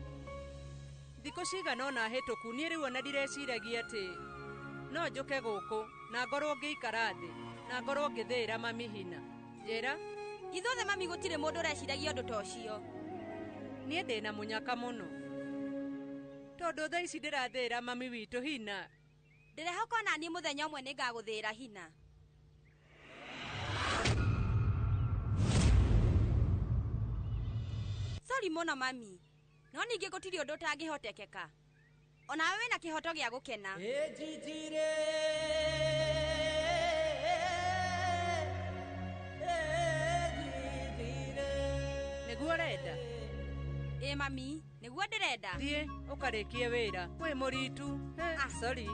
Thikũ cigana ũna hĩtũku niĩ rĩu ona ndireciragia atĩ no njũke gũkũ na ngorwo ngĩikara thĩ na ngorwo ngĩthĩĩra mami hina. Njĩra. Ithuothe mami gũtirĩ mũndũ ũreciragia ũndũ ta ũcio. Niĩ ndĩna mũnyaka mũno. Tondũ thaa ici ndĩrathĩĩra mami witũ hina. Ndĩrehoka ona niĩ mũthenya ũmwe nĩngagũthĩĩra hina. Sorry mũno mami. No ningĩ gũtirĩ ũndũ ũtangĩhotekeka. Onawe wĩna kĩhoto gĩa gũkena. Nĩguo ũrenda? Ĩĩ mami, nĩguo ndĩrenda. Thiĩ ũkarĩkie wĩra. Wĩ mũritu. Sorry.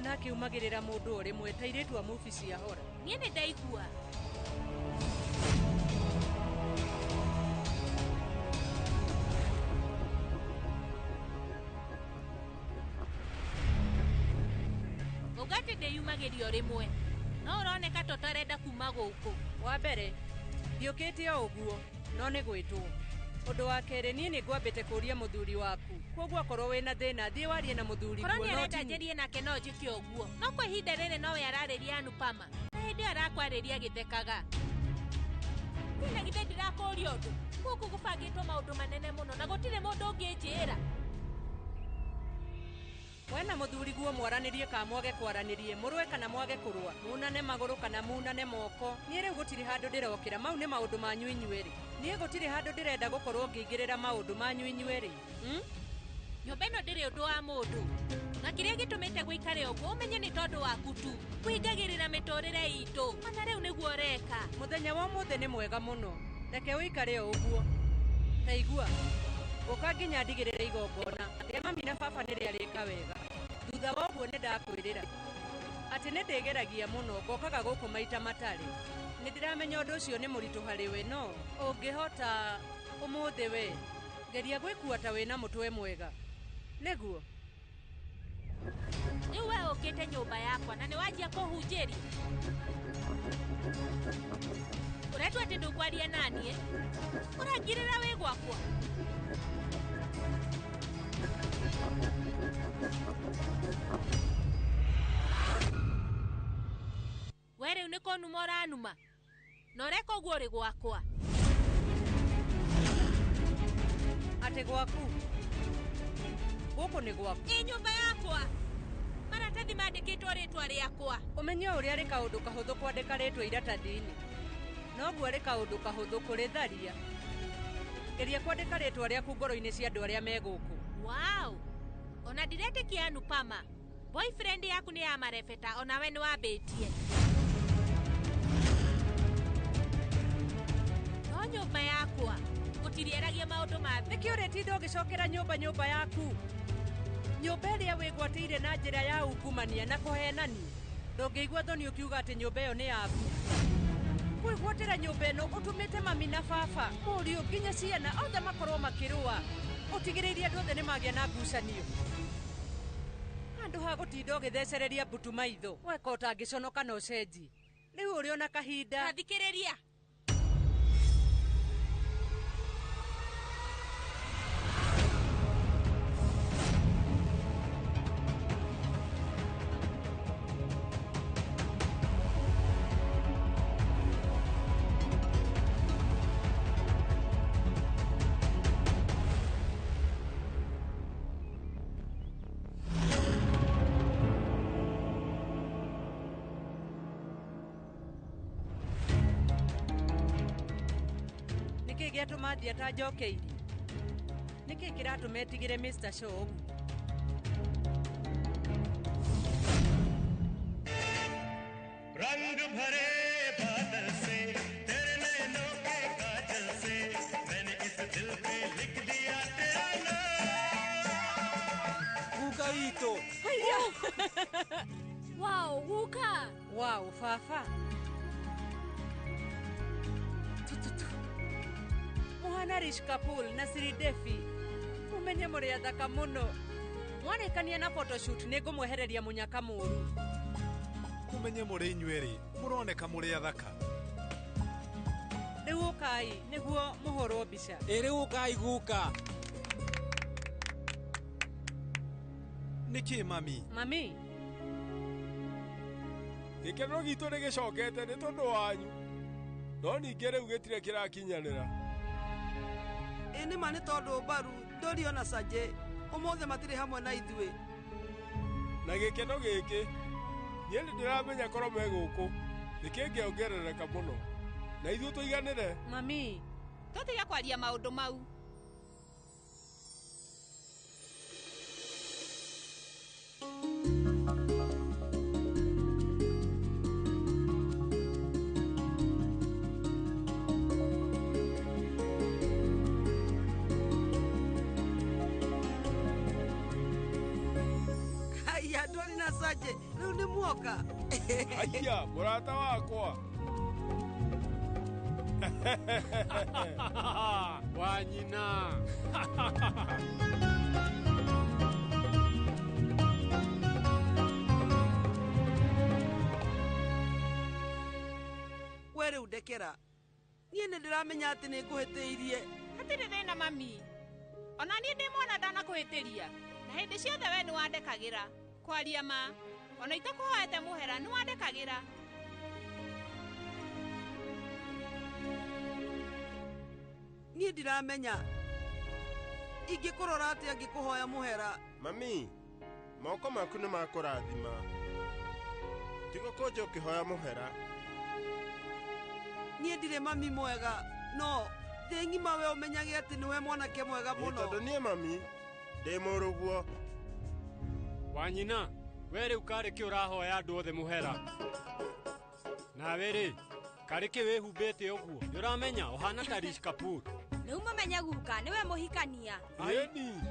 Nake umagĩrĩra mũndũ o rĩmwe ta airĩtu a movie cia hora. Niĩ nĩ ndaigua. Ũgati ndĩyumagĩria o rĩmwe. No ũroneka ta ũtarenda kuma gũkũ. Wa mbere, ndiũkĩte o ũguo, no nĩ gwĩtwo. Ũndũ wa kerĩ niĩ nĩ ngwambĩte kũũria mũthuri waku. Kwoguo akorwo wĩna thĩna thiĩ warie na mũthuri Korwo guo nĩ no arenda ti njarie nake no njĩke ũguo. No kwa ihinda rĩrĩ nowe ararĩria Anupama. Na hĩndĩ ĩyo arakwarĩria agĩthekaga. Niĩ na githĩ ndirakũũria ũndũ. Gũkũ gũbangĩtwo maũndũ manene mũno na gũtirĩ mũndũ ũngĩnjĩra. We na mũthuri guo mwaranĩrie kana mwage kwaranĩrie, mũrũe kana mwage kũrũa, munane magũrũ kana munane moko. Niĩ rĩu gũtirĩ handũ ndĩrokĩra, mau nĩ maũndũ manyu inyuerĩ. Niĩ gũtirĩ handũ ndĩrenda gũkorwo ngĩingĩrĩra maũndũ manyu inyuerĩ. Nyũmba ĩno ndĩrĩ ũndũ wa mũndũ. Na kĩrĩa gĩtũmĩte gũikare ũguo ũmenye nĩ tondũ waku tu. Kũingagĩrĩra mĩtũrĩre itũ. Ona rĩu nĩguo ũreka. Mũthenya wa ũmũthĩ nĩ mwega mũno. Reke ũikare o ũguo. Ta igua. Ũka nginya ndigĩrĩre igongona rĩa mami na baba nĩ rĩarĩka wega. Thutha wa ũguo nĩ ndakwĩrĩra atĩ nĩ ndĩgeragia mũno ngokaga gũkũ maita matarĩ. Nĩ ndĩramenya ũndũ ũcio nĩ mũritũ harĩ we no ũngĩhota ũmũthĩ we geria gwĩkua ta wĩna mũtwe mwega. Nĩguo. Rĩu we ũkĩte nyũmba yakwa na nĩ wanjia kũhunjĩria. Ũretua atĩ ndũkwaria naniĩ? Ũrangirĩra wĩ gwakwa? We rĩu nĩ kũnuma ũranuma na ũreka ũguo ũrĩ gwakwa. Atĩ gwaku? Gũkũ nĩ gwaku? Ĩ nyũmba yakwa. Maratathi mandĩkĩtwo rĩtwa rĩakwa. Ũmenye ũrĩa arĩ kaũndũ kahũthũ kwandĩka rĩtwa iratathi-inĩ. Noguo arĩ kaũndũ kahũthũ kũrĩtharia. Geria kwandĩka rĩtwa rĩaku ngoro-inĩ cia andũ arĩa me gũkũ. Wow! Ona ndiretĩkia Anupama. Boyfriend yaku nĩ ya marebeta onawe nĩ wambĩtie. No nyũmba yakwa gũtiriaragia maũndũ ma thĩ. Nĩkĩ ũrĩtinda ũgĩcokera nyũmba nyũmba yaku? Nyũmba ĩrĩa wĩgwatĩire na njĩra ya ungumania na kũhenania. Ndũngĩigua thoni ũkiuga atĩ nyũmba ĩyo nĩ yaku. Kwĩgwatĩra nyũmba ĩno ũtũmĩte mami na baba, mũriũ nginya ciana othe makorwo makĩrũa. Ũtigĩrĩire andũ othe nĩ magĩa na ngucanio. Handũ ha gũtinda ũgĩthecereria mbutu maitho, weka ũtangĩconoka na ũcenjie. Rĩu ũrĩ ona kahinda. Thikĩrĩria. Nĩkĩ gĩatũma thiĩ atanjokeirie? Nĩkĩ kĩratũma etigĩre Mr. Shaw ũguo? रंग भरे बादल से तेरे नैनों के काजल से मैंने इस दिल पे लिख दिया तेरा नाम। Guka witũ. Haiya. Wow, guka. Wow, baba. Tututu. Muhana Rishi Kapoor na Sri Devi. Mumenye mũrĩ athaka mũno. Mwarĩkania na photoshoot nĩ ngũmwehereria mũnyaka mũũru. Mumenye mũrĩ inyuerĩ mũroneka mũrĩ athaka. Rĩu ũkai nĩguo mũhũrwo mbica. Ĩ rĩu ũkai guka. Nĩkĩ mami? Mami. Gĩkeno gitũ nĩ gĩcokete nĩ tondũ wanyu. No ningĩ rĩu gĩtirĩ kĩrakinyanĩra. Ĩ nĩ ma nĩ tondũ Mbaru, Ndũri ona Sanjay ũmũthĩ matirĩ hamwe na ithuĩ. Na gĩkeno gĩkĩ niĩ nĩ ndĩramenya korwo me gũkũ nĩ kĩngĩongerereka mũno na ithuĩ tũiganĩre. Mami, tũtige kwaria maũndũ mau. Haiya, Ndũri na Sanjay, rĩu nĩ muoka. Haiya, mũrata wakwa. Wanyina. We rĩu ndekera. Niĩ nĩ ndĩramenya atĩ nĩ ngũhĩtĩirie. Gũtirĩ thĩna mami. Ona niĩ ndĩ mwana ndanakũhĩtĩria. Na hĩndĩ ciothe we nĩwandekagĩra. Kwaria ma, ona itakũhoete mũhera nĩwandekagĩra. Niĩ ndiramenya ingĩkũrora atĩa ngĩkũhoya mũhera. Mami, moko maku nĩ makũrathima. Tiga kũnja ũkĩhoya mũhera. Niĩ ndirĩ mami mwega, no thĩ ng'ima we ũmenyage atĩ nĩwe mwanake mwega mũno. Tondũ niĩ mami ndĩ mũrũguo. Wanyina, we rĩu karĩ kĩ ũrahoya andũ othe mũhera? Nawe rĩ, karĩ kĩ wĩhumbĩte ũguo? Nĩũramenya ũhana ta Rishi Kapoor. Rĩu mũmenye guka nĩwe mũhikania. Ĩni.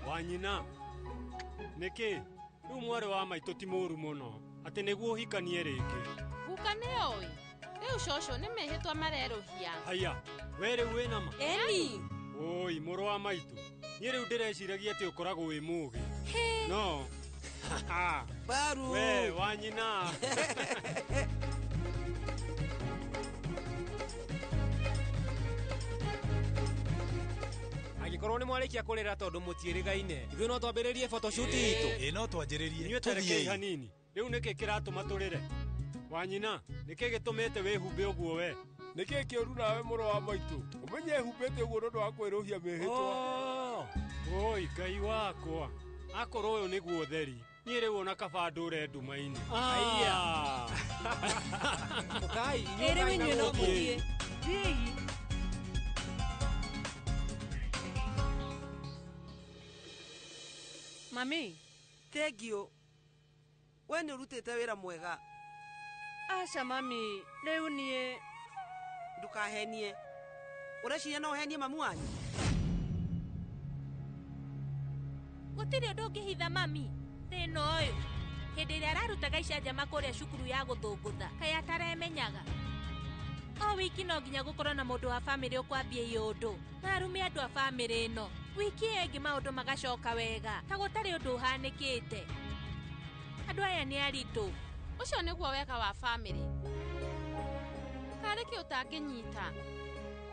Wanyina, nĩkĩ? Rĩu mwarĩ wa maitũ ti mũũru mũno atĩ nĩguo ũhikanie rĩngĩ. Guka nĩoĩ. Rĩu cũcũ nĩ mĩhĩtwa marerũhia. Haya, we rĩu wĩna ma? Ĩni. Oi, mũrũ wa maitũ, niĩ rĩu ndĩreciragia atĩ ũkoragwo wĩ mũũgĩ. No. Baru. We, wanyina. Angĩkorwo nĩ mwarĩkia kũrĩra tondũ mũtiĩrĩgaine, ithuĩ no twambĩrĩrie photoshoot itũ. Ĩ no twanjĩrĩrie. Inyuĩ tarekei hanini. Rĩu nĩkĩ kĩratũma tũrĩre? Wanyina, nĩkĩ gĩtũmĩte wĩhumbe ũguo we? Nĩkĩ kĩũru nawe mũrũ wa maitũ? Ũmenye humbĩte ũguo nĩ ũndũ wa kwĩrũhia mĩhĩtwa. Oi, Ngai wakwa. Akorwo ũyũ nĩguo ũtheri, niĩ rĩu ona kaba ndũre nduma-inĩ. Aya. Ũkai, Ĩ rĩu inyuĩ no mũthiĩ. Thiĩi. Mami. Thengiũ. We nĩ ũrutĩte wĩra mwega. Aca mami, rĩu niĩ. Ndũkahenie. Ũreciria no ũhenie mamu wanyu? Gũtirĩ ũndũ ũngĩhitha mami. Thĩna ũyũ. Hĩndĩ ĩrĩa ararutaga icanjama kũrĩa cukuru ya gũthũngũtha, kaĩ ataremenyaga. O wiki no nginya gũkorwo na mũndũ wa bamĩrĩ ũkwambia iũndũ. Na arume andũ a bamĩrĩ ĩno. Wiki ĩyo ĩngĩ maũndũ magacoka wega, ta gũtarĩ ũndũ ũhanĩkĩte. Andũ aya nĩ aritũ. Ũcio nĩguo wega wa bamĩrĩ. Karĩ kĩ ũtangĩnyita.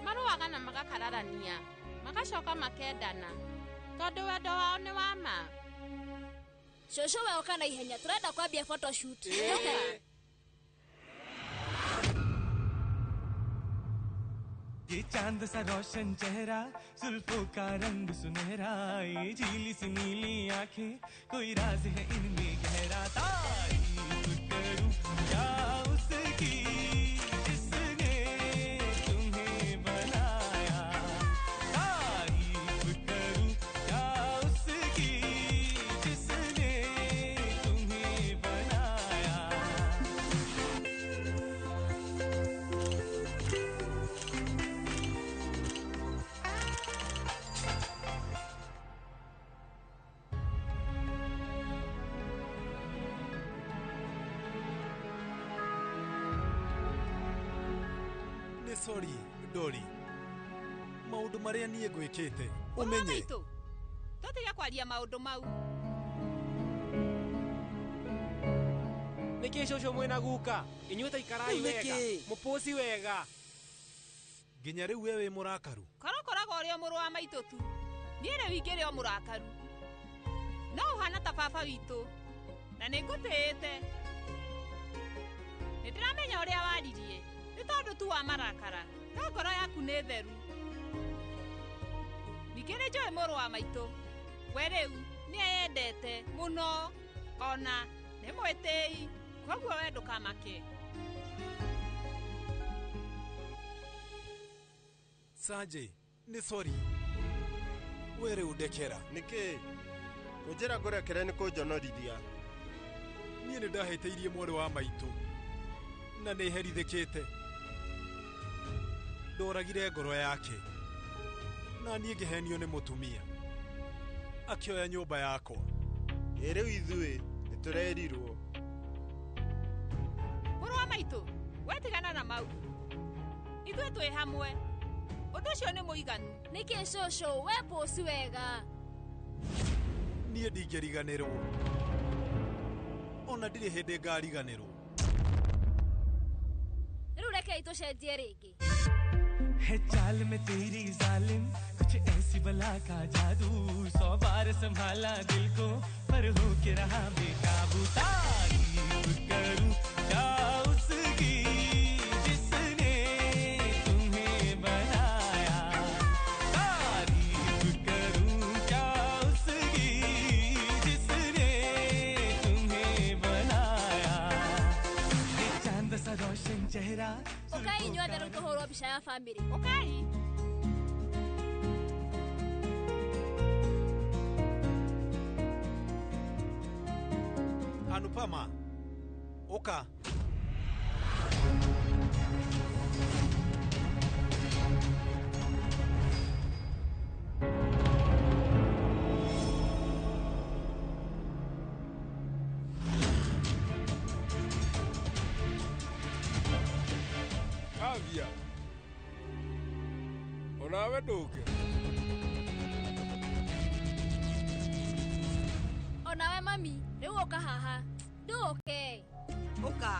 Marũaga na magakararania, magacoka makendana. Tondũ wendo wao nĩ wa ma. Cũcũ we ũka na ihenya, tũrenda kwambia photoshoot. ये चांद सा रोशन चेहरा, जुल्फों का रंग सुनहरा, ये झीली सी नीली आंखें, कोई राज है इनमें गहरा। तारीफ करूं क्या उसकी जिसने तुम्हें बनाया, तारीफ करूं क्या उसकी जिसने तुम्हें बनाया। Sorry, Dori. Maũndũ marĩa niĩ ngwĩkĩte, ũmenye. Tũtige kwaria maũndũ mau. Nĩkĩ cũcũ mwĩna guka? Inyuĩ ta ikarai wega, mũpũci wega. Nginya rĩu we wĩ mũrakaru. Korwo ũkoragwo ũrĩ o mũrũ wa maitũ tu. Niĩ rĩu ingĩrĩ o mũrakaru. No ũhana ta baba witũ. Na nĩngũtĩĩte. Nĩndĩramenya ũrĩa waririe. Nĩ tondũ tu wa marakara, no ngoro yaku nĩ theru. Ningĩ nĩ njũĩ mũrũ wa maitũ. We rĩu nĩeyendete mũno, ona nĩ mwĩtĩi, koguo we ndũkamake. Sanjay, nĩ sorry. We rĩu ndekera. Nĩkĩ? Kũnjĩra ngũrekere nĩ kũnjonorithia. Niĩ nĩ ndahĩtĩirie mwarĩ wa maitũ. Na nĩ herithĩkĩte. Ndoragire ngoro yake. Na niĩ ngĩhenio nĩ mũtumia. Akĩoya nyũmba yakwa. Ĩ rĩu ithuĩ nĩtũrerirwo. Mũrũ wa maitũ, we tigana na mau. Ithuĩ twĩ hamwe. Ũndũ ũcio nĩ mũiganu. Nĩkĩ cũcũ, we pũci wega. Niĩ ndingĩriganĩrwo. Ona ndirĩ hĩndĩ ngariganĩrwo. Rĩu rekei tũcenjie rĩngĩ. है चाल में तेरी जालिम कुछ ऐसी बला का जादू, 100 बार संभाला दिल को पर हो के रहा बेकाबू। तारीफ करूं क्या उसकी जिसने तुम्हें बनाया, तारीफ करूं क्या उसकी जिसने तुम्हें बनाया। ये चांद सा रोशन चेहरा। Ukai inyuothe rĩu tũhũrwo mbica ya bamĩrĩ. Ũkai. Anupama, ũka. Kavya, onawe ndũke. Onawe mami, rĩu ũka haha. Ndũke. Ũka.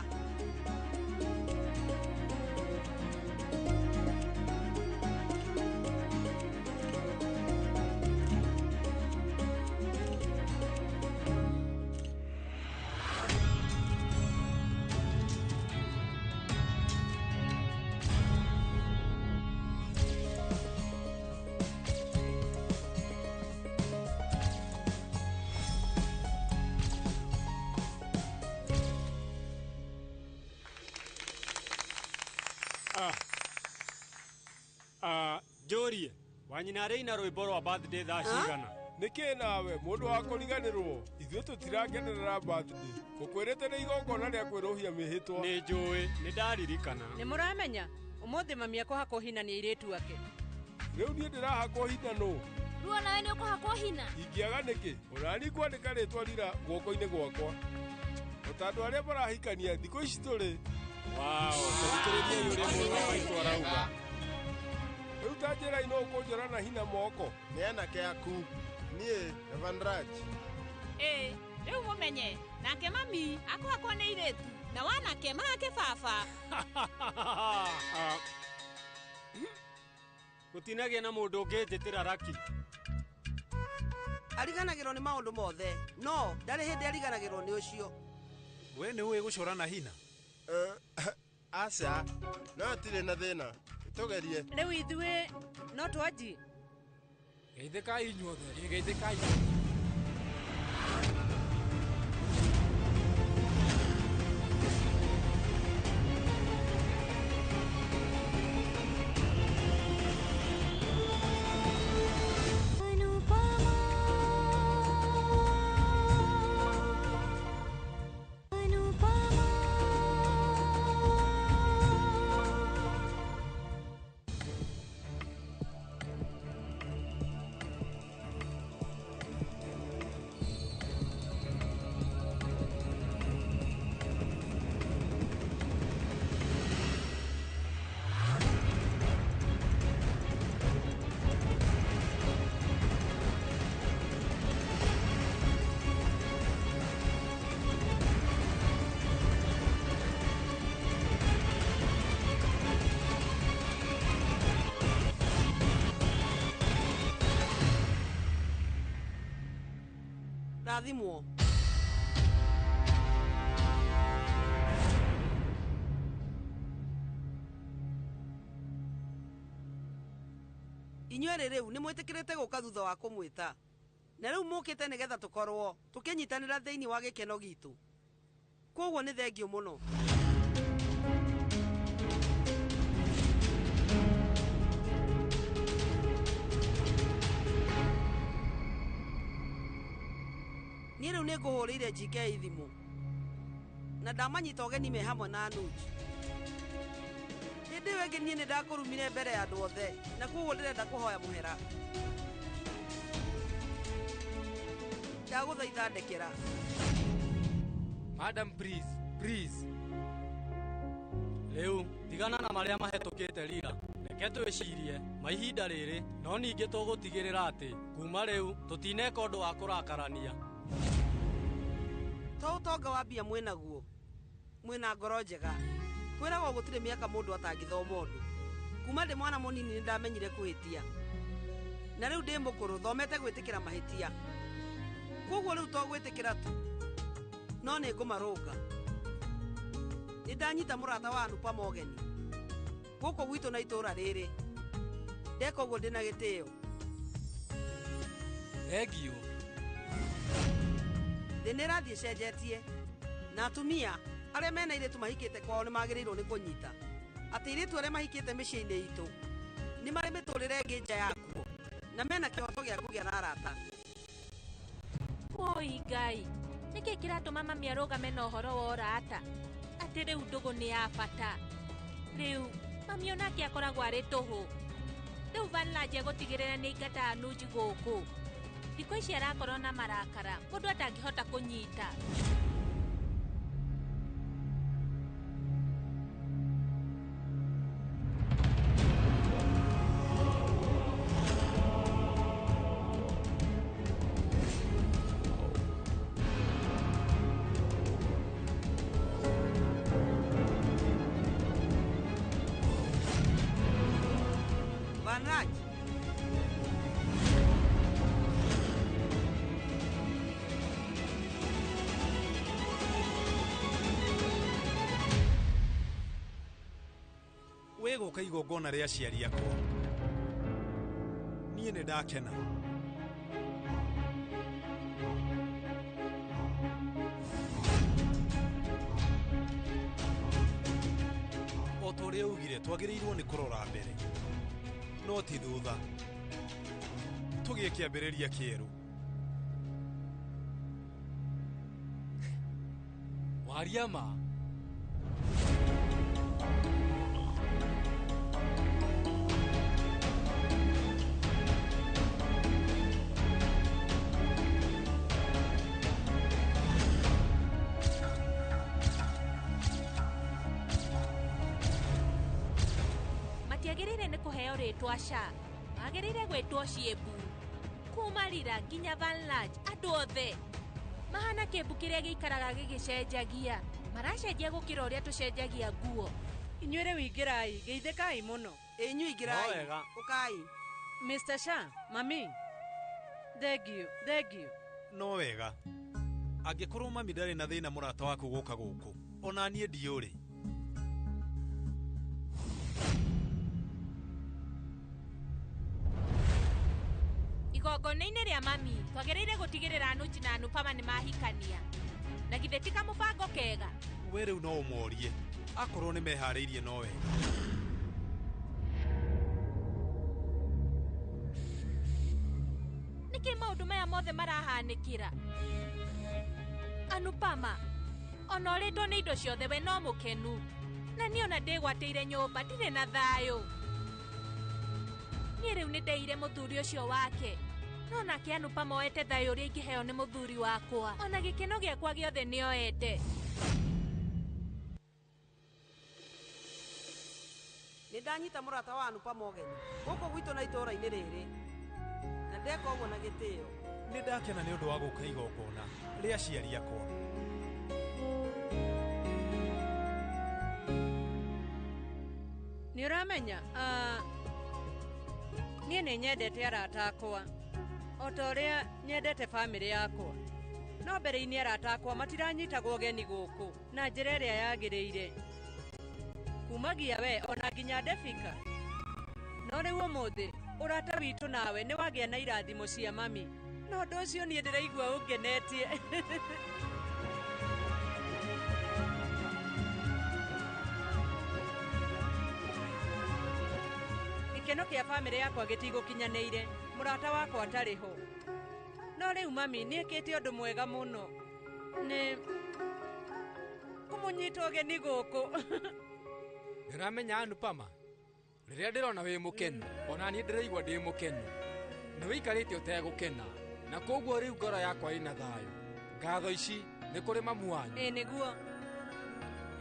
Njũrie wanyina arĩ ina rwĩmbo rwa birthday thaa cigana? Nĩkĩ nawe mũndũ wa kũriganĩrwo? Ithuĩ tũtirakenerera birthday, ngũkwĩrĩte nĩ igongona rĩa kwĩrũhia mĩhĩtwa. Nĩ njũĩ, nĩ ndaririkana. Nĩ mũramenya ũmũthĩ mami akũhakwo hina nĩ airĩtu ake. Rĩu niĩ ndĩrahakwo hina nũ? Ruo nawe nĩ ũkũhakwo hina? Ingĩaga nĩkĩ? Onani kwandĩka rĩtwa rira guoko-inĩ gwakwa. O ta andũ arĩa marahikania thikũ ici tũrĩ. Wow, thikĩrĩriai ũrĩa mũrũ wa maitũ arauga. Rĩu ta njĩra ino ũkũnjora na hina moko. Nĩ anake aku, niĩ Evanraj. Ĩĩ, rĩu mũmenye nake mami akũhakwo nĩ airĩtu na wanake mahake baba. Gũtinagĩa na mũndũ ũngĩnjĩtĩra Raki. Ariganagĩrwo nĩ maũndũ mothe, no ndarĩ hĩndĩ ariganagĩrwo nĩ ũcio. We nĩ ũĩ gũcora na hina? Aca, no hatirĩ na thĩna. Tũgerie. Rĩu ithuĩ no twanjie. Geithĩkai inyuothe, geithĩkai. Rathimwo. Inyuerĩ rĩu nĩ mwĩtĩkĩrĩte gũka thutha wa kũmwĩta, na rĩu mũkĩte nĩgetha tũkorwo tũkĩnyitanĩra thĩinĩ wa gĩkeno gitũ. Kwoguo nĩ thengiũ mũno. Niĩ rĩu nĩ ngũhũrĩire GK thimũ na ndamanyita ũgeni me hamwe na Anuj. Hĩndĩ ĩyo ĩngĩ niĩ nĩ ndakũrumire mbere ya andũ othe na kwoguo ndĩrenda kũhoya mũhera. Ndagũthaitha ndekera. Madam, please, please. Rĩu tigana na marĩa mahetũkĩte rira. Reke twĩcirie ma ihinda rĩrĩ, no ningĩ tũgũtigĩrĩra atĩ kuma rĩu tũtineka ũndũ wa kũrakarania. To ũtonga wa mbia mwĩnaguo, mwĩna ngoro njega. Kwĩragwo gũtirĩ mĩaka mũndũ atangĩthoma ũndũ. Kuma ndĩ mwana mũnini nĩ ndamenyire kũhĩtia. Na rĩu ndĩ mũkũrũ thomete gwĩtĩkĩra mahĩtia. Koguo rĩu to gwĩtĩkĩra tu, no nĩ ngũmarũnga. Nĩ ndanyita mũrata wa Anupama ũgeni gũkũ gwitũ na itũũra rĩrĩ. Ndeka ũguo ndĩna gĩtĩo. Thengiũ. Thĩ nĩ ĩrathiĩ ĩcenjetie na atumia arĩa mena airĩtu mahikĩte kwao nĩ magĩrĩirwo nĩ kũnyita atĩ airĩtu arĩa mahikĩte mĩciĩ-inĩ itũ nĩ marĩ mĩtũrĩre ĩngĩ nja yakuo na mena kĩhoto gĩa kũgĩa na arata. Woi Ngai, nĩkĩ kĩratũma mami arũgame na ũhoro wa ũrata? Atĩ rĩu ndũgũ nĩ ya bata. Rĩu mami onake akoragwo arĩ tũhũ. Rĩu Vanlaje gũtigĩrĩra nĩ aingata Anuji gũkũ. Thikũ ici arakorwo na marakara mũndũ atangĩhota kũnyita. Vanraj, wĩgũka igongona rĩa aciari akwa. Niĩ nĩ ndakena. O ta ũrĩa ugire twagĩrĩirwo nĩ kũrora mbere no ti thutha. Tũgĩe kĩambĩrĩria kĩerũ. Waria ma. Matiagĩrĩire nĩ kũheo rĩtwa sha, magĩrĩire gwĩtwo ciĩmbu. Kuma Rira nginya Vanlaj, andũ othe mahana kĩmbu kĩrĩa gĩikaraga gĩgĩcenjagia. Maracenjia gũkĩra ũrĩa tũcenjagia nguo. Inyuĩ rĩu ingĩrai, geithĩkai mũno. Inyuĩ ingĩrai. No wega. Ũkai. Mr. Sha, mami. Thengiũ, thengiũ. No wega. Angĩkorwo mami ndarĩ na thĩna mũrata waku gũka gũkũ, ona niĩ ndiũrĩ. Igongona-inĩ rĩa mami twagĩrĩire gũtigĩrĩra Anuji na Anupama nĩ mahikania. Na githĩ ti kamũbango kega? We rĩu no ũmorie akorwo nĩ meharĩirie no wega. Nĩkĩ maũndũ maya mothe marahanĩkĩra? Anupama, ona ũrĩtwo nĩ indo ciothe we no mũkenu. Na niĩ ona ndĩgwatĩire nyũmba ndirĩ na thayũ. Niĩ rĩu nĩ ndeire mũthuri ũcio wake. No nake Anupama oete thayũ ũrĩa ingĩheo nĩ mũthuri wakwa. Ona gĩkeno gĩakwa gĩothe nĩoete. Nĩ ndanyita mũrata wa Anupama ũgeni gũkũ gwitũ na itũũra-inĩ rĩrĩ. Na ndeka ũguo na gĩtĩo. Nĩ ndakena nĩ ũndũ wa gũka igongona rĩa aciari akwa. Nĩ ũramenya, niĩ nĩ nyendete arata akwa o ta ũrĩa nyendete bamĩrĩ yakwa. No mbere-inĩ arata akwa matiranyitagwo ũgeni gũkũ na njĩra ĩrĩa yagĩrĩire. Kumagia we ona nginya Ndebika. No rĩu ũmũthĩ ũrata witũ nawe nĩ wagĩa na irathimo cia mami. Na ũndũ ũcio niĩ ndĩraigua ũngenetie. Gĩkeno kĩa bamĩrĩ yakwa gĩtigũkinyanĩire, mũrata wakwa atarĩ ho. No rĩu mami nĩekĩte ũndũ mwega mũno. Nĩ kũmũnyita ũgeni gũkũ. Nĩũramenya Anupama, rĩrĩa ndĩrona wĩ mũkenu, ona niĩ ndĩraigua ndĩ mũkenu. Nĩ wĩikarĩte ũtegũkena, na koguo rĩu ngoro yakwa ĩna thayũ. Ngatho ici nĩ kũrĩ mamu wanyu. Ĩ nĩguo.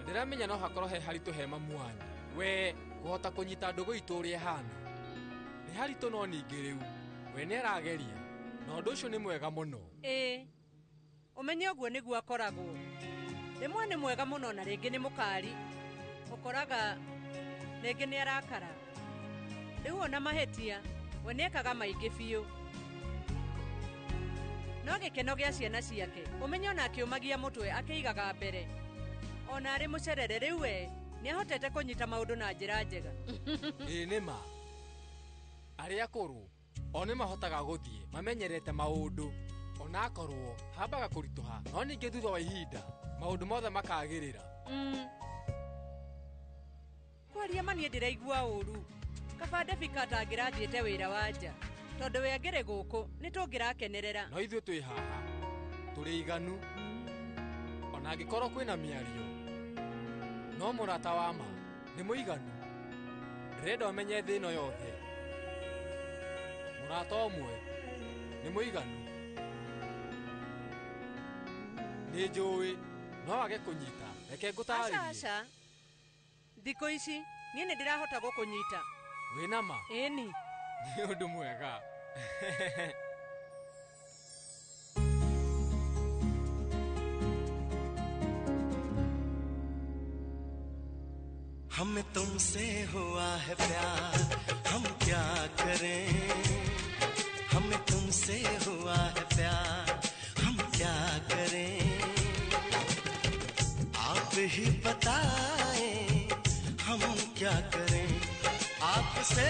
Ndĩramenya no hakorwo he haritũ he mamu wanyu. We kũhota kũnyita ndũgũ itũ ũrĩa ĩhana. Nĩ haritũ no ningĩ rĩu, we nĩ arageria, na ũndũ ũcio nĩ mwega mũno. Ĩ, ũmenye ũguo nĩguo akoragwo. Rĩmwe nĩ mwega mũno na rĩngĩ nĩ mũkari. Ũkoraga rĩngĩ nĩ arakara. Rĩu ona mahĩtia we nĩekaga maingĩ biũ. No gĩkeno gĩa ciana ciake ũmenye ona akĩũmagia mũtwe akĩigaga mbere. Ona arĩ mũcerere rĩu we nĩahotete kũnyita maũndũ na njĩra njega. Ĩĩ nĩ ma. Arĩa akũrũ o nĩ mahotaga gũthiĩ mamenyerete maũndũ onakorwo hambaga kũritũha no ningĩ thutha wa ihinda maũndũ mothe makagĩrĩra. Kwaria ma niĩ ndĩraigua ũru. Kaba Debika atangĩrathiĩte wĩra wa nja tondũ we angĩrĩ gũkũ nĩ tũngĩrakenerera. No ithuĩ twĩ haha tũrĩ iganu ona angĩkorwo kwĩna mĩario no mũrata wa ma nĩ mũiganu. Ndĩrenda ũmenye thĩ ĩno yothe mũrata ũmwe nĩ mũiganu. Nĩ njũĩ no wage kũnyita reke ngũtarĩrie. Aca aca. Thikũ ici niĩ nĩ ndĩrahota gũkũnyita. Wĩna ma? Ĩni. Nĩ ũndũ mwega. हमें तुमसे हुआ है प्यार हम क्या करें, हमें तुमसे हुआ है प्यार हम क्या करें, आप ही बताएं हम क्या करें, आपसे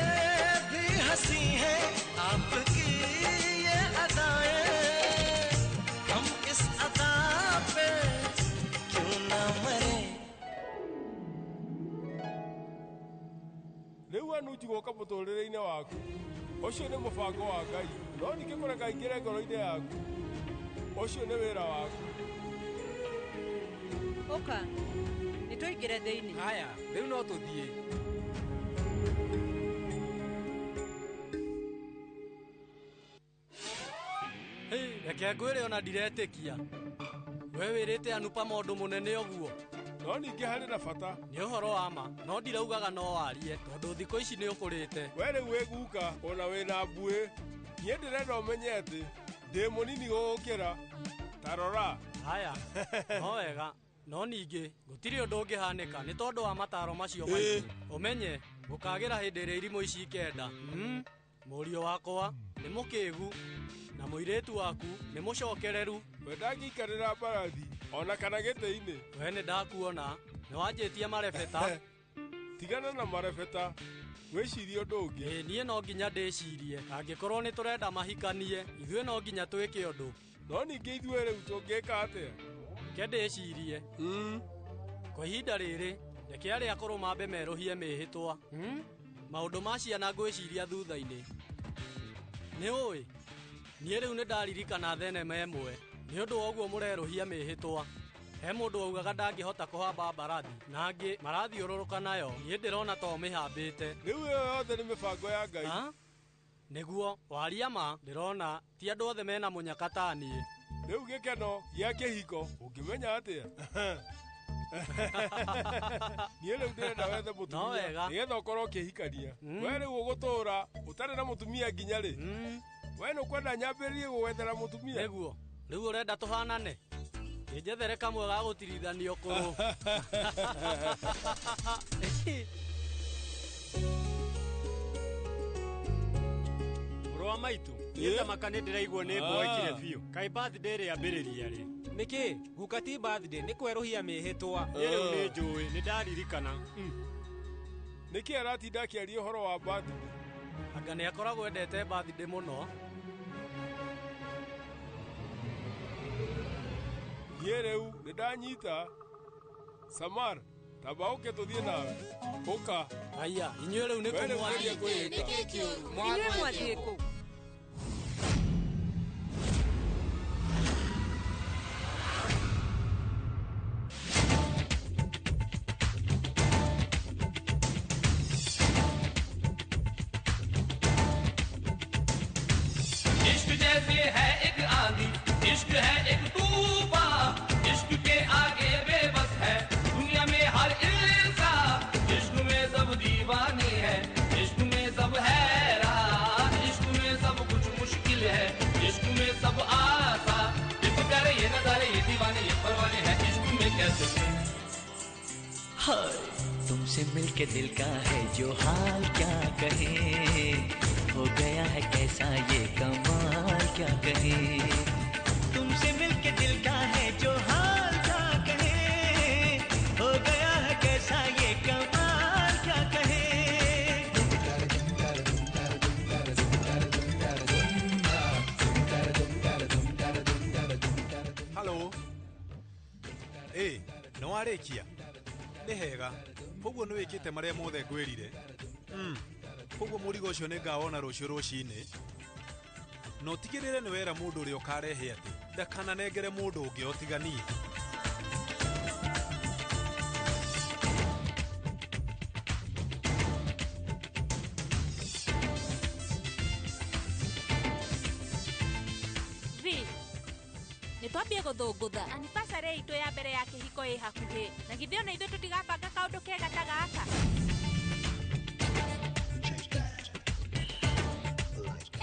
भी हंसी है आपकी ये अदाएं, हम इस अदा पे क्यों ना मरे। Rĩu Anuji gũka mũtũrĩre-inĩ waku ũcio nĩ mũbango wa Ngai no ningĩ kũreka aingĩre ngoro-inĩ yaku ũcio nĩ wĩra waku. Ũka nĩ tũingĩre thĩinĩ. Haya rĩu no tũthiĩ. Reke ngwĩre ona ndiretĩkia we wĩrĩte Anupama ũndũ mũnene ũguo. No ningĩ harĩ na bata. Nĩ ũhoro wa ma no ndiraugaga no warie tondũ thikũ ici nĩ ũkũrĩte. We rĩu wĩ guka ona wĩna mbuĩ. Niĩ ndĩrenda ũmenye atĩ ndĩ mũnini gũgũkĩra. Ta rora. Haya no wega no ningĩ gũtirĩ ũndũ ũngĩhanĩka nĩ tondũ wa mataro macio maingĩ. Ũmenye gũkagĩra hĩndĩ ĩrĩa irimũ ici ikenda. Mũriũ wakwa nĩ mũkĩgu na mũirĩtu waku nĩ mũcokereru. We ndangĩikarĩra mbarathi ona kana gĩtĩ-inĩ. We nĩ ndakuona nĩ wanjĩtie marebeta. Tigana na marebeta wĩcirie ũndũ ũngĩ. Ĩĩ niĩ no nginya ndĩcirie angĩkorwo nĩ tũrenda mahikanie ithuĩ no nginya twĩke ũndũ. No ningĩ ithuĩ rĩu tũngĩka atĩa? Reke ndĩcirie. Kwa ihinda rĩrĩ reke arĩa akũrũ mambe merũhie mĩhĩtwa. Maũndũ ma ciana ngwĩciria thutha-inĩ. Nĩ ũĩ niĩ rĩu nĩ ndaririkana thenema ĩmwe nĩ ũndũ wa ũguo mũrerũhia mĩhĩtwa. He mũndũ augaga ndangĩhota kũhamba mbarathi na angĩ marathiũrũrũka nayo niĩ ndĩrona to mĩhambĩte. Rĩu ĩyo yothe nĩ mĩbango ya Ngai. Nĩguo waria ma ndĩrona ti andũ othe mena mũnyaka ta niĩ. Rĩu gĩkeno gĩa kĩhiko ũngĩmenya atĩa? Niĩ rĩu ndĩrenda wethe mũtumia nĩgetha ũkorwo ũkĩhikania. We rĩu ũgũtũũra ũtarĩ na mũtumia nginya rĩ? We nĩ ũkwenda nyambĩrĩrie gũgwethera mũtumia? Nĩguo rĩu ũrenda tũhanane njethere kamwe ga gũtirithanio kũrũ. Mũrũ wa maitũ niĩ tamaka nĩ ndĩraigua nĩ mboekire biũ. Kaĩ birthday rĩambĩrĩria rĩ? Nĩkĩ guka ti birthday nĩ kwerũhia mĩhĩtwa. Niĩ rĩu nĩ njũĩ nĩ ndaririkana. Nĩkĩ aratinda akĩaria ũhoro wa birthday? Anga nĩ akoragwo endete birthday mũno. Niĩ rĩu nĩ ndanyita. Samar tamba ũke tũthiĩ nawe. Ũka. Haya inyuĩ rĩu nĩ We rĩu kũ geria kwĩĩka. Inyuĩ mwathiĩ kũ? इश्क जैसे है एक आंधी, इश्क है एक तूफान, इश्क के आगे बेबस है दुनिया में हर इंसान। इश्क में सब दीवाने हैं, इश्क में सब हैरान, इश्क में सब कुछ मुश्किल है, इश्क में सब आसान। ये प्यारे ये नजारे ये दीवाने ये परवाने हैं, इश्क में कैसे। हाय तुमसे तुमसे मिलके दिल का है जो हाल क्या कहे, हो गया है कैसा ये कमाल क्या कहे। तुमसे मिलके दिल का है जो हाल क्या कहे, हो गया है कैसा ये कमाल क्या कहे। Halo. Ĩ, nĩ warĩkia? Nĩ hega. Koguo nĩ wĩkĩte marĩa mothe ngwĩrire. Koguo mũrigo ũcio nĩ ngawona rũciũ rũcinĩ. Na ũtigĩrĩre nĩ wera mũndũ ũrĩa ũkarehe atĩ ndakananengere mũndũ ũngĩ o tiga niĩ. Vi, nĩ twambie gũthũngũtha. Anniversary itũ ya mbere ya kĩhiko ĩ hakuhĩ, na githĩ ona ithuĩ tũtigabanga kaũndũ kega ta gaka?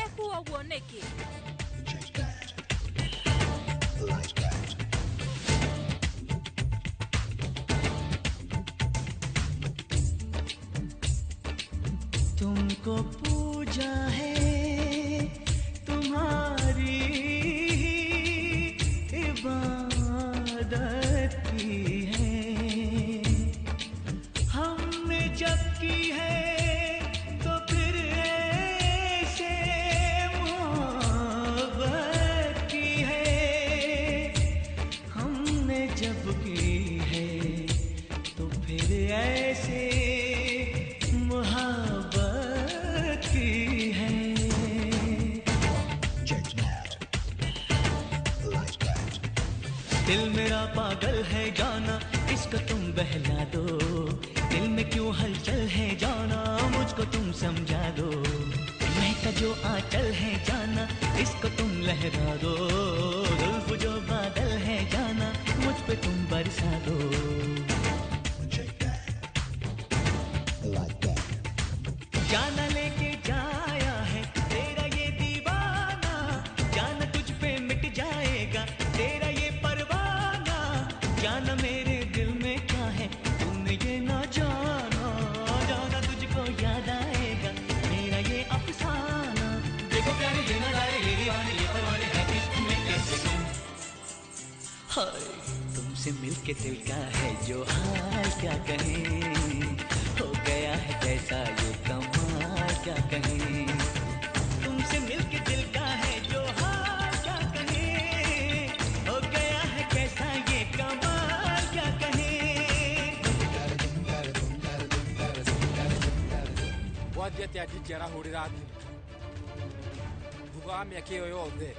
Ekuo ũguo nĩkĩ? तुमको पूजा है तुम्हारी इबादत की है, हमने जब की है तो फिर ऐसे मोहब्बत की है, हमने जब की है तो फिर ऐसे मोहब्बत की है। दिल मेरा पागल है जाना, इसको तुम बहला दो, दिल में क्यों हलचल है जाना, मुझको तुम समझा दो। महका जो आंचल है जाना, इसको तुम लहरा दो, जुल्फ जो बादल है जाना, मुझ पे तुम बरसा दो। जाना लेके जाया है तेरा ये दीवाना, जाना तुझ पे मिट जाएगा तेरा ये परवाना, जाना मेरे दिल में क्या है तूने ये ना जाना, जाना तुझको याद आएगा मेरा ये अफसाना। देखो प्यारे ये नजारे, ये दीवाने ये परवाने है इश्क में कैसे गुम। हाय तुमसे मिलके दिल का है जो हाल क्या कहे, हो गया है कैसा ये कमाल क्या कहे। तुमसे मिलके दिल का है जो हाल क्या कहे, हो गया है कैसा ये कमाल क्या कहे। Gwathiĩ atĩa ndingĩarahũrĩra thimũ thutha wa mĩaka ĩyo yothe?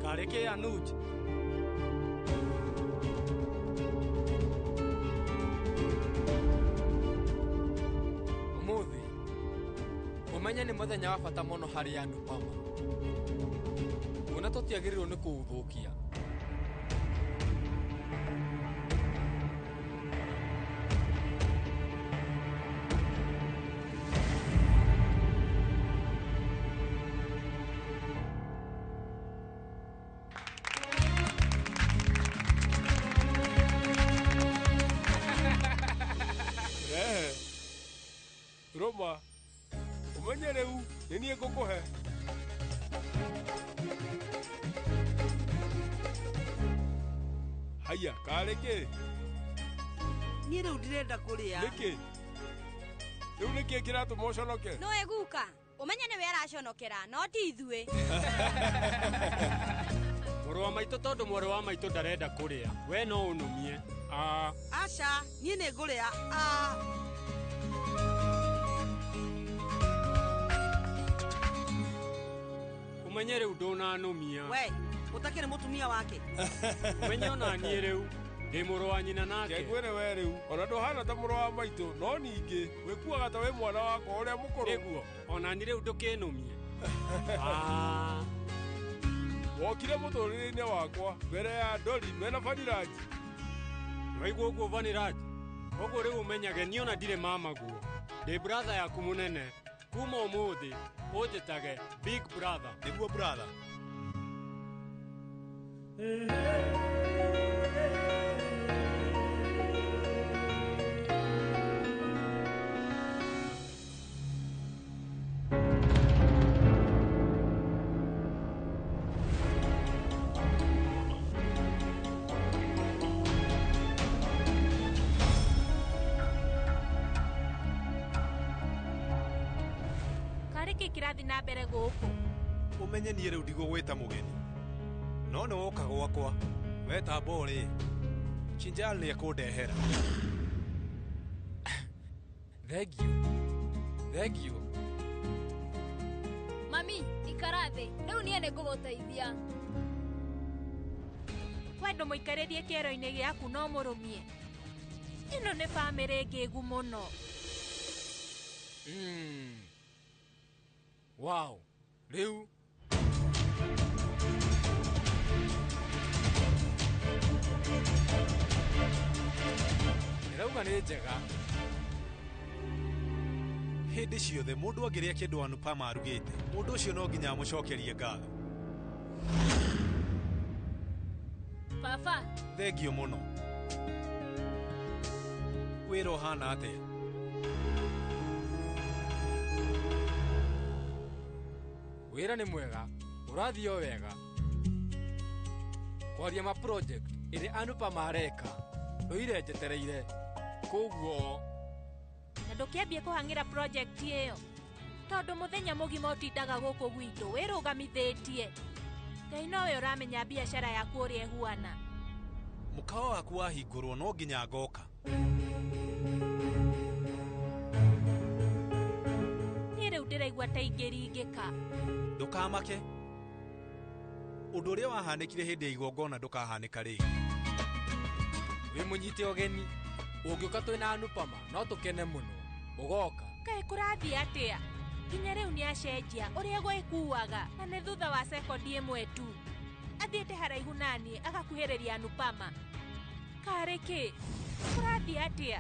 Karĩ kĩ Anuj? Ũmũthĩ ũmenye nĩ mũthenya wa bata mũno harĩ Anupama, kuona tũtiagĩrĩirwo nĩ kũũthũkia. Rehe. Rũma, ũmenye rĩu nĩ niĩ ngũkũhe. Haiya, karĩ kĩ? Niĩ rĩu ndirenda kũrĩa. Nĩkĩ? Rĩu nĩkĩ kĩratũma ũconoke? Nĩwe guka, ũmenye nĩwe araconokera, no ti ithuĩ. Mũrũ wa maitũ, tondũ mwarĩ wa maitũ ndarenda kũrĩa, we no ũnũmie. Aca, niĩ nĩ ngũrĩa. Ũmenye rĩu ndũnanũmia. We, ũtakĩrĩ mũtumia wake. Ũmenye ona niĩ rĩu ndĩ mũrũ wa nyina nake. Ngwĩre we rĩu ona ndũhana ta mũrũ wa maitũ, no ningĩ wĩkuaga ta wĩ mwana wakwa ũrĩa mũkũrũ. Nĩguo, ona niĩ rĩu ndũkĩnũmie. Wokire mũtũrĩre-inĩ wakwa mbere ya Ndori mena Vaniraji. Waigua ũguo Vaniraji? Koguo rĩu ũmenyage niĩ ona ndirĩ mamaguo, ndĩ brother yaku mũnene. Kuma ũmũthĩ ũnjĩtage big brother. Nĩguo brother. Kĩrathiĩ na mbere gũkũ? Ũmenye niĩ rĩu ndigũgwĩta mũgeni, no nĩ woka gwakwa wetamba ũrĩe. Chinjal nĩ ekũndehera. Thengiũ, thengiũ. Mami, ikara thĩ. Rĩu niĩ nĩ ngũgũteithia. We ndũmũikarĩrie kĩero-inĩ gĩaku no mũrũmie. Ĩno nĩ bamĩrĩ ngĩgu mũno. Wow, rĩu ndĩrauga nĩ njega. Hĩndĩ ciothe mũndũ angĩrĩa kĩndũ Anupama arugĩte, mũndũ ũcio no nginya amũcokerie ngatho. Baba. Thengiũ mũno. Wĩra ũhana atĩa? Wĩra nĩ mwega, ũrathiĩ o wega. Kwaria ma project ĩrĩa Anupama areka, ndũire njetereire. Koguo na ndũkĩambie kũhang'ĩra project ĩyo, tondũ mũthenya mũgima ũtindaga gũkũ gwitũ wĩrũgamithĩtie. Ngai nowe ũramenya biacara yaku ũrĩa ĩhuana. Mũkawa waku wahingũrwo no nginya ngoka. Niĩ rĩu ndĩraigua ta ingĩringĩka. Ndũkamake, ũndũ ũrĩa wahanĩkire hĩndĩ ya igongona ndũkahanĩka rĩngĩ. Wĩ mũnyite ũgeni, ũngĩũka twĩna Anupama no tũkene mũno. Ũgoka. Kaĩ kũrathiĩ atĩa? Nginya rĩu nĩ acenjia ũrĩa gwĩkuaga, na nĩ thutha wa sekondi ĩmwe tu. Athiĩte haraihu naniĩ agakuhĩrĩria Anupama. Karĩ kĩ? Kũrathiĩ atĩa?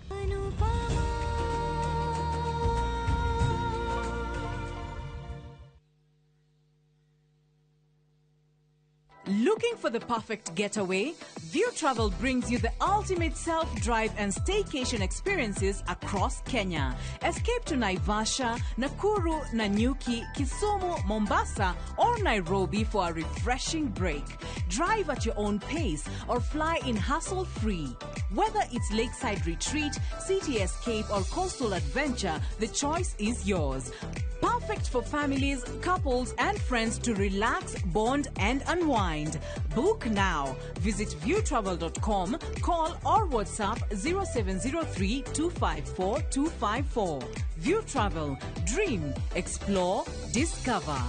Looking for the perfect getaway? View Travel brings you the ultimate self-drive and staycation experiences across Kenya. Escape to Naivasha, Nakuru, Nanyuki, Kisumu, Mombasa, or Nairobi for a refreshing break. Drive at your own pace or fly in hassle-free. Whether it's lakeside retreat, city escape, or coastal adventure, the choice is yours. Perfect for families, couples, and friends to relax, bond, and unwind. Book now. Visit viewtravel.com, call or WhatsApp 0703 254 254. View Travel. Dream, explore, discover.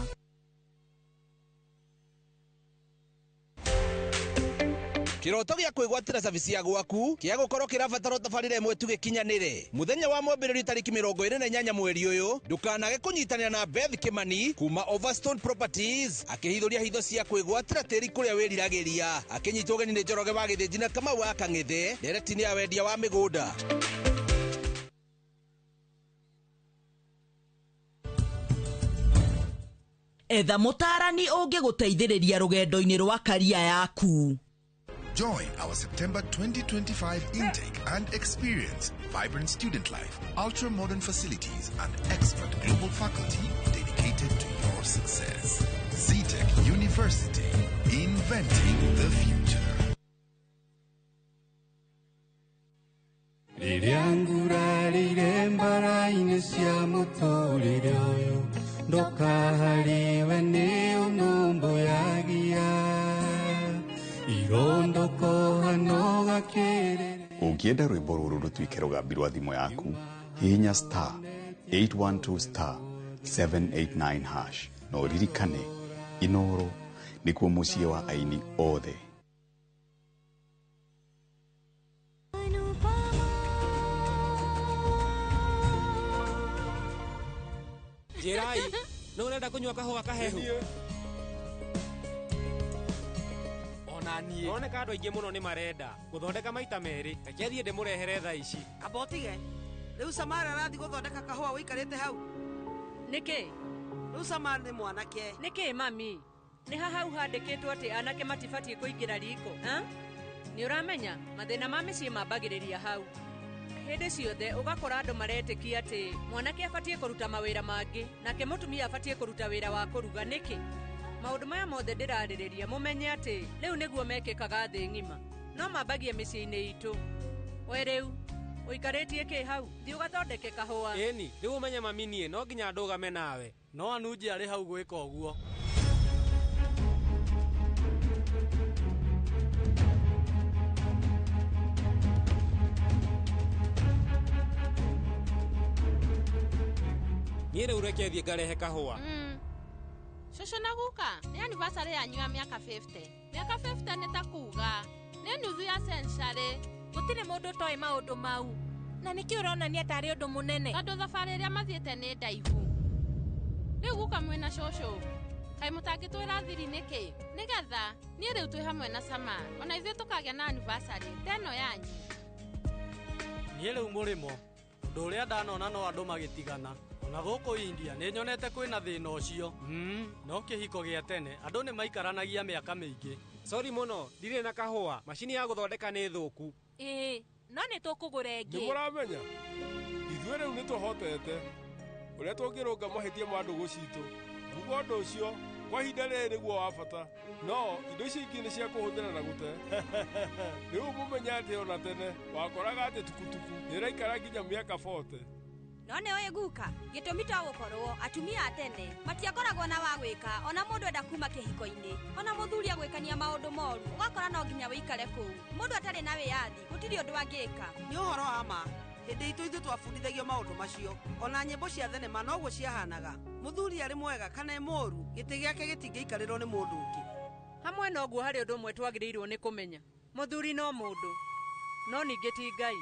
Kiroto gĩa kwĩgwatĩra cabici ya gwaku kĩa gũkorwo kĩrabatara tabarĩra ĩmwe tu gĩkinyanĩre. Mũthenya wa mwambĩrĩrio tarĩki 28 mweri ũyũ, ndũkanage kũnyitanĩra na Beth Kimani kuma Overstone Properties akĩhithũria hitho cia kwĩgwatĩra tĩri kũrĩa wĩriragĩria. Akĩnyitwo ũgeni nĩ Njoroge wa Gĩthĩnji na Kamau wa Kang'ethe, ndereti-inĩ ya wendia wa mĩgũnda. Etha mũtaarani ũngĩgũteithĩrĩria rũgendo-inĩ rwa karia yaku. Join our September 2025 intake and experience vibrant student life, ultra-modern facilities, and expert global faculty dedicated to your success. ZTech University, inventing the future. Rĩrĩa ngurarire mbara-inĩ cia mũtũrĩre ũyũ, ndũkaharĩwe nĩ ũnũmbũyagia. Ũngĩenda rwĩmbo rũrũ rũtuĩke rũgambi rwa thimũ yaku, hihinya star 812 star 789 hash na ũririkane Inoro nĩkuo mũciĩ wa aini othe. Njĩrai, nũ ũrenda kũnyua kahũa kahehu? Niĩ Oneka andũ aingĩ mũno nĩ marenda gũthondeka maita merĩ. Reke thiĩ ndĩmũrehere thaa ici. Amba ũtige. Rĩu Samara arathiĩ gũthondeka kahũa ũikarĩte hau. Nĩkĩ? Rĩu Samara nĩ mwanake. Nĩkĩ mami? Nĩ ha hau handĩkĩtwo atĩ anake matibatiĩ kũingĩra riko? Nĩ ũramenya mathĩna ma mĩciĩ mambagĩrĩria hau. Hĩndĩ ciothe ũgakora andũ maretĩkia atĩ mwanake abatiĩ kũruta mawĩra mangĩ nake mũtumia abatiĩ kũruta wĩra wa kũruga. Nĩkĩ? Maũndũ maya mothe ndĩrarĩrĩria mũmenye atĩ rĩu nĩguo mekĩkaga thĩ ng'ima, no mambagie mĩciĩ-inĩ itũ. We rĩu Ũikarĩtie kĩ hau? Thiĩ ũgathondeke kahũa. Ĩni, rĩu ũmenye mami niĩ no nginya ndũgame nawe. No Anuji arĩ hau gwĩka ũguo. Niĩ rĩu reke thiĩ ngarehe kahũa. Cũcũ na guka, nĩ anniversary yanyu ya mĩaka 50. Mĩaka 50 nĩ ta kuga nĩ nuthu ya century. Gũtirĩ mũndũ ũtoĩ maũndũ mau. Na nĩkĩ ũronania tarĩ ũndũ mũnene? Tondũ thabarĩ ĩrĩa mathiĩte nĩ ndaihu. Rĩu guka mwĩna cũcũ, kaĩ mũtangĩtwĩra thiri nĩkĩ? Nĩgetha niĩ rĩu twĩ hamwe na Sama, ona ithuĩ tũkagĩa na anniversary ta ĩno yanyu. Niĩ rĩu mũrĩmo, ũndũ ũrĩa ndanona no andũ magĩtigana. Ona gũkũ India nĩ nyonete kwĩna thĩna ũcio. No kĩhiko gĩa tene andũ nĩ maikaranagia mĩaka mĩingĩ. Sorry mũno, ndirĩ na kahũa. Macini ya gũthondeka nĩ thũku. Ĩĩ, no nĩ tũkũgũra ĩngĩ. Nĩ mũramenya ithuĩ rĩu nĩ tũhotete ũrĩa tũngĩrũnga mahĩtia ma ndũgũ citũ. Nguga ũndũ ũcio kwa ihinda rĩrĩ nĩguo wa bata, no indo icio ingĩ nĩ cia kũhũthĩra na gũte. Rĩu mũmenye atĩ ona tene wakoraga atĩ tukutuku nĩ ĩraikara nginya mĩaka 40. No nĩ ũĩ guka, gĩtũmi to gũkorwo atumia a tene matiakoragwo na wa gwĩka ona mũndũ enda kuma kĩhiko-inĩ, ona mũthuri agwĩkania maũndũ moru ũgakora no nginya wĩikare kũu. Mũndũ atarĩ na wĩyathi gũtirĩ ũndũ angĩka. Nĩ ũhoro wa ma, hĩndĩ itũ ithuĩ twabundithagio maũndũ macio. Ona nyĩmbo cia thenema noguo ciahanaga. Mũthuri arĩ mwega kana mũũru, gĩtĩ gĩake gĩtingĩikarĩrwo nĩ mũndũ ũngĩ. Hamwe na ũguo harĩ ũndũ ũmwe twagĩrĩirwo nĩ kũmenya. Mũthuri no mũndũ, no ningĩ ti Ngai.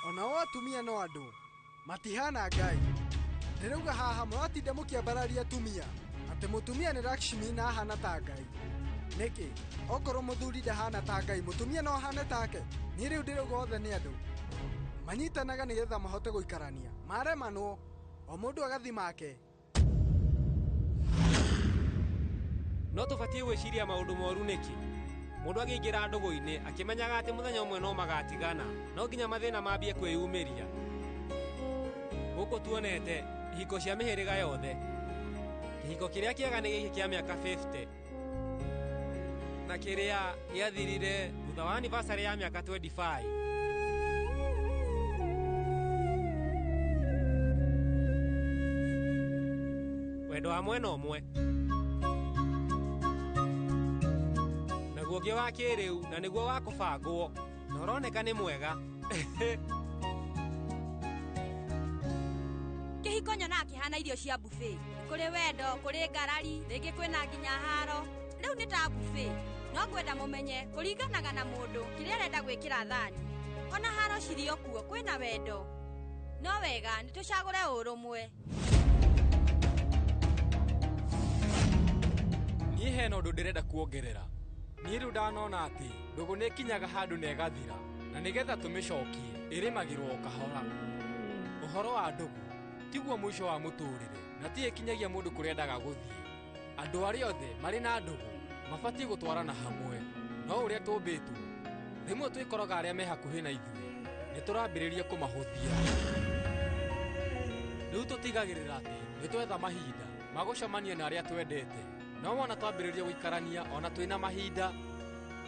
Ona o atumia no andũ, matihana Ngai. Ndĩrauga haha mũratinda mũkĩambararia atumia atĩ mũtumia nĩ Lakshmi na ahana ta Ngai. Nĩkĩ? Okorwo mũthuri ndahana ta Ngai, mũtumia no ahane take. Niĩ rĩu ndĩrauga othe nĩ andũ. Manyitanaga nĩgetha mahote gũikarania. Maremanwo, o mũndũ agathi make. No tũbatiĩ gwĩciria maũndũ moru nĩkĩ? Mũndũ angĩingĩra ndũgũ-inĩ akĩmenyaga atĩ mũthenya ũmwe no magatigana, no nginya mathĩna mambie kwĩyumĩria. Gũkũ tuonete ihiko cia mĩhĩrĩga yothe. Kĩhiko kĩrĩa kĩega nĩ gĩkĩ kĩa mĩaka 50 na kĩrĩa gĩathirire thutha wa anniversary ya mĩaka 25. Wendo wa mwena ũmwe naguo ũngĩ wa kĩrĩu na nĩguo wa kũbangwo na ũroneka nĩ mwega. Kĩhiko nyonaga kĩhana irio cia buffet. Kũrĩ wendo, kũrĩ ngarari, rĩngĩ kwĩna nginya haro. Rĩu nĩ ta buffet. No ngwenda mũmenye kũringanaga na mũndũ kĩrĩa arenda gwĩkĩra thani. Ona haro cirĩ o kuo kwĩna wendo. No wega nĩ tũcagũre ũrũmwe. Niĩ hena ũndũ ndĩrenda kuongerera. Niĩ rĩu ndanona atĩ ndũgũ nĩ ĩkinyaga handũ na ĩgathira, na nĩgetha tũmĩcokie ĩrĩmagĩrwo o kahora. Ũhoro wa ndũgũ tiguo mũico wa mũtũrĩre na ti ĩkinyagia mũndũ kũrĩa endaga gũthiĩ. Andũ arĩa othe marĩ na ndũgũ mabatiĩ gũtwarana hamwe, no ũrĩa tũmbĩtwo rĩmwe twĩkoraga arĩa me hakuhĩ na ithuĩ nĩ tũrambĩrĩria kũmahũthia. Rĩu tũtigagĩrĩra atĩ nĩ twetha mahinda ma gũcemania na arĩa twendete, no wona twambĩrĩria gũikarania ona twĩna mahinda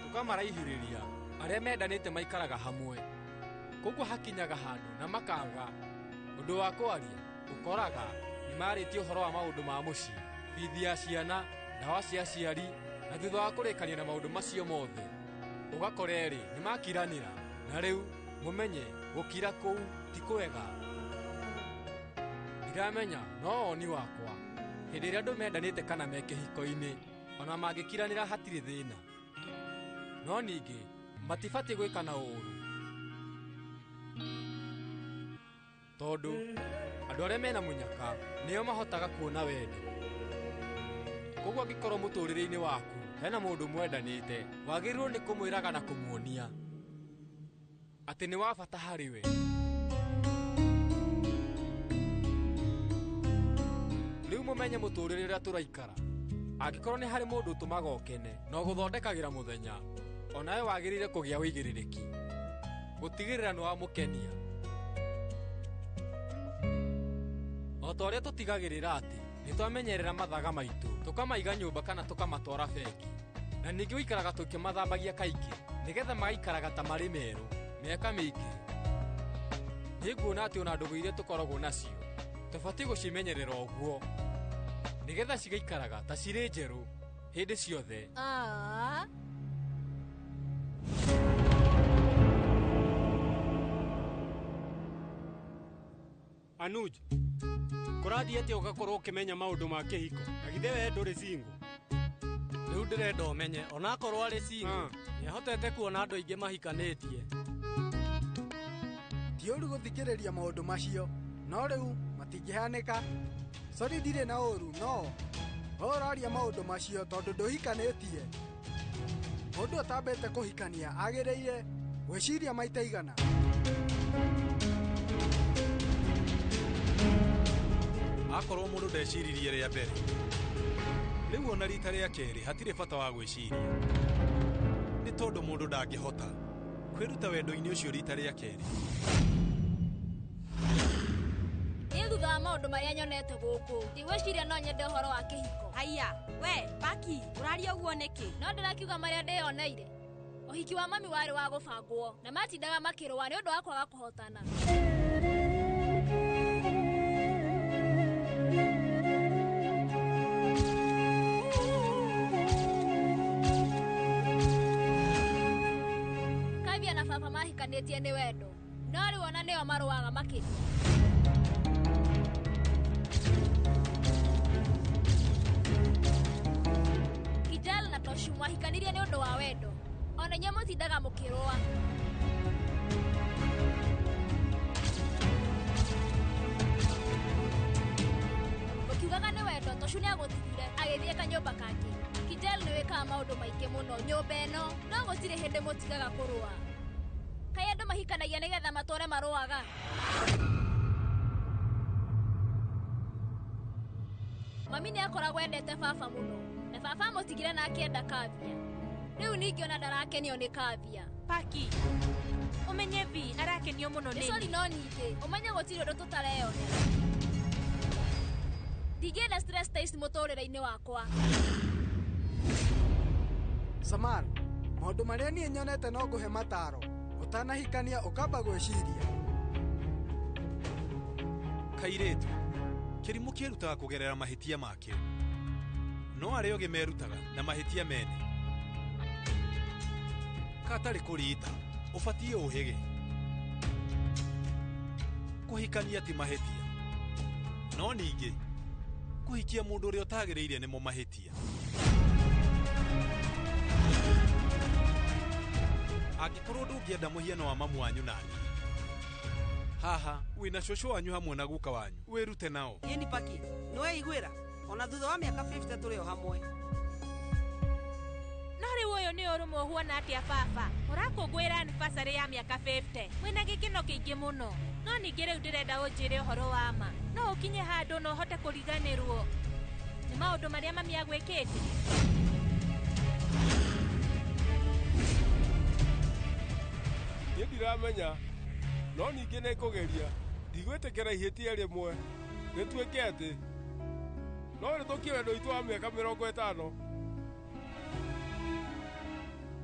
tũkamaraihĩrĩria. Arĩa mendanĩte maikaraga hamwe, koguo hakinyaga handũ na makaga ũndũ wa kwaria. Ũkoraga nĩ marĩtie ũhoro wa maũndũ ma mũciĩ, bithi ya ciana, ndawa cia aciari, na thutha wa kũrĩkania na maũndũ macio mothe ũgakora erĩ nĩ makiranĩra. Na rĩu mũmenye gũkira kũu ti kwega. Ndiramenya no woni wakwa, hĩndĩ ĩrĩa andũ mendanĩte kana me kĩhiko-inĩ ona mangĩkiranĩra hatirĩ thĩna, no ningĩ matibatiĩ gwĩkana ũũru, tondũ andũ arĩa mena mũnyaka nĩo mahotaga kuona wendo. Koguo angĩkorwo mũtũrĩre-inĩ waku hena mũndũ mwendanĩte, wagĩrĩirwo nĩ kũmwĩraga na kũmuonia atĩ nĩ wa bata harĩ we. Rĩu mũmenye mũtũrĩre ũrĩa tũraikara. Angĩkorwo nĩ harĩ mũndũ ũtũmaga ũkene na ũgũthondekagĩra mũthenya, onawe wagĩrĩire kũgĩa ũigĩrĩrĩki gũtigĩrĩra nĩ wamũkenia. O ta ũrĩa tũtigagĩrĩra atĩ nĩ twamenyerera mathaga maitũ, tũkamaiga nyũmba kana tũkamatwara bengi, na ningĩ gũikaraga tũkĩmathambagia kaingĩ nĩgetha magaikaraga ta marĩ merũ. Mĩaka mĩingĩ. Nĩnguona atĩ ona ndũgũ iria tũkoragwo nacio tũbatiĩ gũcimenyerera ũguo nĩgetha cigaikaraga ta cirĩ njerũ hĩndĩ ciothe. Ah. Anuj, kũrathiĩ atĩa ũgakorwo ũkĩmenya maũndũ ma kĩhiko na githĩ we ndũrĩ single? Rĩu ndĩrenda ũmenye onakorwo arĩ single nĩahotete kuona andũ aingĩ mahikanĩtie. Ti ũru gũthikĩrĩria maũndũ macio, no rĩu matingĩhanĩka. Sori ndirĩ na ũru, no we ũraria maũndũ macio tondũ ndũhikanĩtie. Mũndũ atambĩte kũhikania agĩrĩire gwĩciria maita igana. Akorwo mũndũ ndeciririe rĩa mbere, rĩu ona rita rĩa kerĩ hatirĩ bata wa gwĩciria, nĩ tondũ mũndũ ndangĩhota kwĩruta wendo-inĩ ũcio rita rĩa kerĩ. Niĩ thutha wa maũndũ marĩa nyonete gũkũ, ndigwĩciria no nyende ũhoro wa kĩhiko. Haiya, we Paki, ũraria ũguo nĩkĩ? No ndĩrakiuga marĩa ndĩyoneire. Ũhiki wa mami warĩ wa gũbangwo na matindaga makĩrũa nĩ ũndũ wa kwaga kũhotana. Kavya na baba mahikanĩtie nĩ wendo, no rĩu ona nĩo marũaga makĩria. Kijal na Toshu mwahikanirie nĩ ũndũ wa wendo, ona inyuĩ mũtindaga mũkĩrũa. Mũkiugaga nĩ wendo, Toshu nĩ agũtigire agĩthiĩ kanyũmba kangĩ. Kijal nĩ wĩkaga maũndũ maingĩ mũno nyũmba ĩno, no gũtirĩ hĩndĩ mũtigaga kũrũa. Kaĩ andũ mahikanagia nĩgetha matũre marũaga? Mami nĩ akoragwo endete baba mũno, na baba amũtigire na akĩenda Kavya. Rĩu ningĩ ona ndarakenio nĩ Kavya. Paki, ũmenye vi arakenio mũno Nĩ nĩ sori no ningĩ, ũmenye gũtirĩ ũndũ tũtareyonera. Ndingĩenda stress ta ici mũtũrĩre-inĩ wakwa. Samar, maũndũ marĩa niĩ nyonete no ngũhe mataro. Ũtanahikania ũkamba gwĩciria. Kairĩtu, kĩrimũ kĩrutaga kũgerera mahĩtia makĩo, no arĩa ogĩ merutaga na mahĩtia mene. Katarĩ kũriita, ũbatiĩ ũhĩge. Kũhikania ti mahĩtia, no ningĩ kũhikia mũndũ ũrĩa ũtagĩrĩire nĩmo mahĩtia. Angĩkorwo ndũngĩenda mũhiano wa mamu wanyu na niĩ, haha wĩna cũcũ wanyu hamwe na guka wanyu, wĩrute nao. Ĩni Paki, nĩ weiguĩra ona thutha wa mĩaka 50 tũrĩ o hamwe. No rĩu ũyũ nĩ ũrũmwe ũhuana atĩa baba? Ũrakũngũĩra anniversary ya mĩaka 50. Wĩna gĩkeno kĩingĩ mũno. No ningĩ rĩu ndĩrenda ũnjĩre ũhoro wa ma. No ũkinye handũ na ũhote kũriganĩrwo nĩ maũndũ marĩa mami agwĩkĩte. Niĩ ndiramenya, no ningĩ nĩ ngũgeria. Ndigwĩtĩkĩra ihĩtia rĩmwe rĩtuĩke atĩ no rĩthũkie wendo witũ wa mĩaka 50.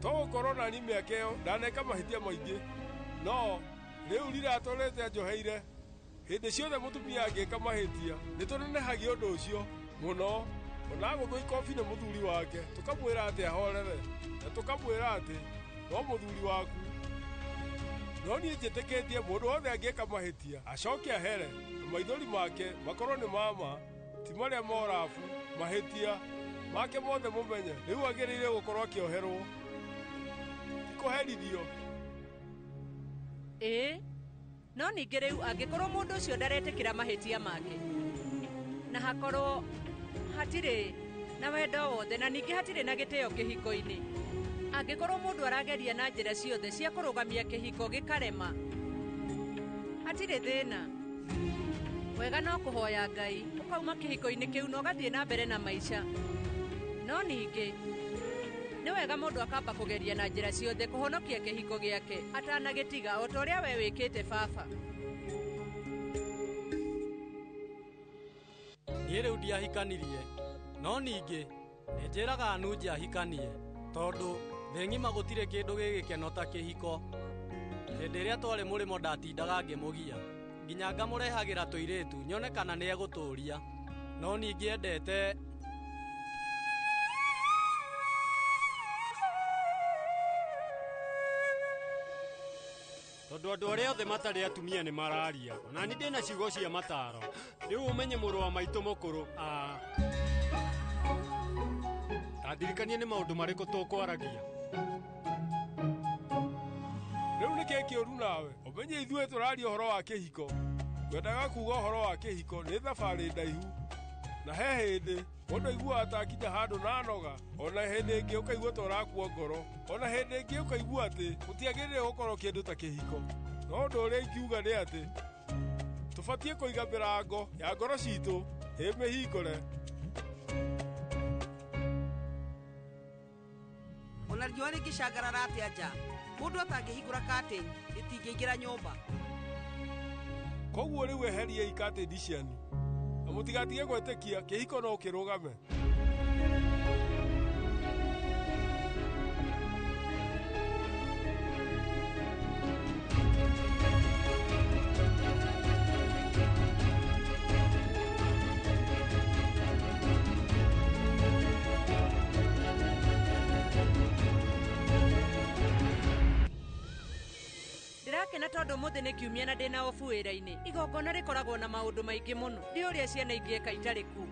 To gũkorwo nani mĩaka ĩyo ndaneka mahĩtia maingĩ, no rĩu riratũrĩte njoheire. Hĩndĩ ciothe mũtumia angĩka mahĩtia nĩ tũnenehagia ũndũ ũcio mũno. Ona agũthwo ikobi nĩ mũthuri wake, tũkamwĩra atĩ ahorere, na tũkamwĩra atĩ no mũthuri waku. No niĩ njĩtĩkĩtie mũndũ wothe angĩka mahĩtia acoke ahere, na maithori make makorwo nĩ mama, ti marĩa morabu. Mahĩtia make mothe mũmenye rĩu agĩrĩire gũkorwo akĩoherwo, ti kũherithio. Ĩĩ, no ningĩ rĩu angĩkorwo mũndũ ũcio ndaretĩkĩra mahĩtia make, na hakorwo hatirĩ na wendo wothe, na ningĩ hatirĩ na gĩtĩo kĩhiko-inĩ, angĩkorwo mũndũ arageria na njĩra ciothe cia kũrũgamia kĩhiko gĩkarema, hatirĩ thĩna. Wega no kũhoya Ngai ũkauma kĩhiko-inĩ kĩu na ũgathiĩ na mbere na maica. No ningĩ nĩ wega mũndũ akamba kũgeria na njĩra ciothe kũhonokia kĩhiko gĩake atanagĩtiga, o ta ũrĩa we wĩkĩte baba. Niĩ rĩu ndiahikanirie, no ningĩ nĩ njĩraga Anunje ahikanie, tondũ thĩ ng'ima gũtirĩ kĩndũ gĩ gĩkeno ta kĩhiko. Hĩndĩ ĩrĩa twarĩ mũrĩmo ndatindaga ngĩmũgia nginya ngamũrehagĩra tũirĩtu nyone kana nĩegũtũria no ningĩ endete Tondũ andũ arĩa othe matarĩ atumia nĩ mararia ona ni ndĩna ciugo cia mataro rĩu ũmenye mũrũ wa maitũ mũkũrũ tandirikanie nĩ maũndũ marĩkũ tũkwaragia. Rĩu nĩ kĩĩ kĩũru nawe ũmenye ithuĩ tũraria ũhoro wa kĩhiko ngwendaga kuuga ũhoro wa kĩhiko nĩ thabarĩ ndaihu na he hĩndĩ mũndũ aiguaga ta akinya handũ na anoga ona hĩndĩ ĩngĩ ũkaigua ta ũrakua ngoro ona hĩndĩ ĩngĩ ũkaigua atĩ gũtiagĩrĩire gũkorwo kĩndũ ta kĩhiko no ũndũ ũrĩa ingiuga nĩ atĩ tũbatiĩ kũiga mĩrango ya ngoro citũ ĩmĩhingũre. Ona riũa rĩngĩcangarara atĩa nja mũndũ atangĩhingũra curtain rĩtingĩingĩra nyũmba. Koguo rĩu eheriai curtain cianyu na mũtigatige gwĩtĩkia kĩhiko no kĩrũgame. Ndĩrakena tondũ ũmũthĩ nĩ kiumia na ndĩna obu wĩra-inĩ. Igongona rĩkoragwo na maũndũ maingĩ mũno. Ndi ũrĩa ciana ingĩeka itarĩ kuo.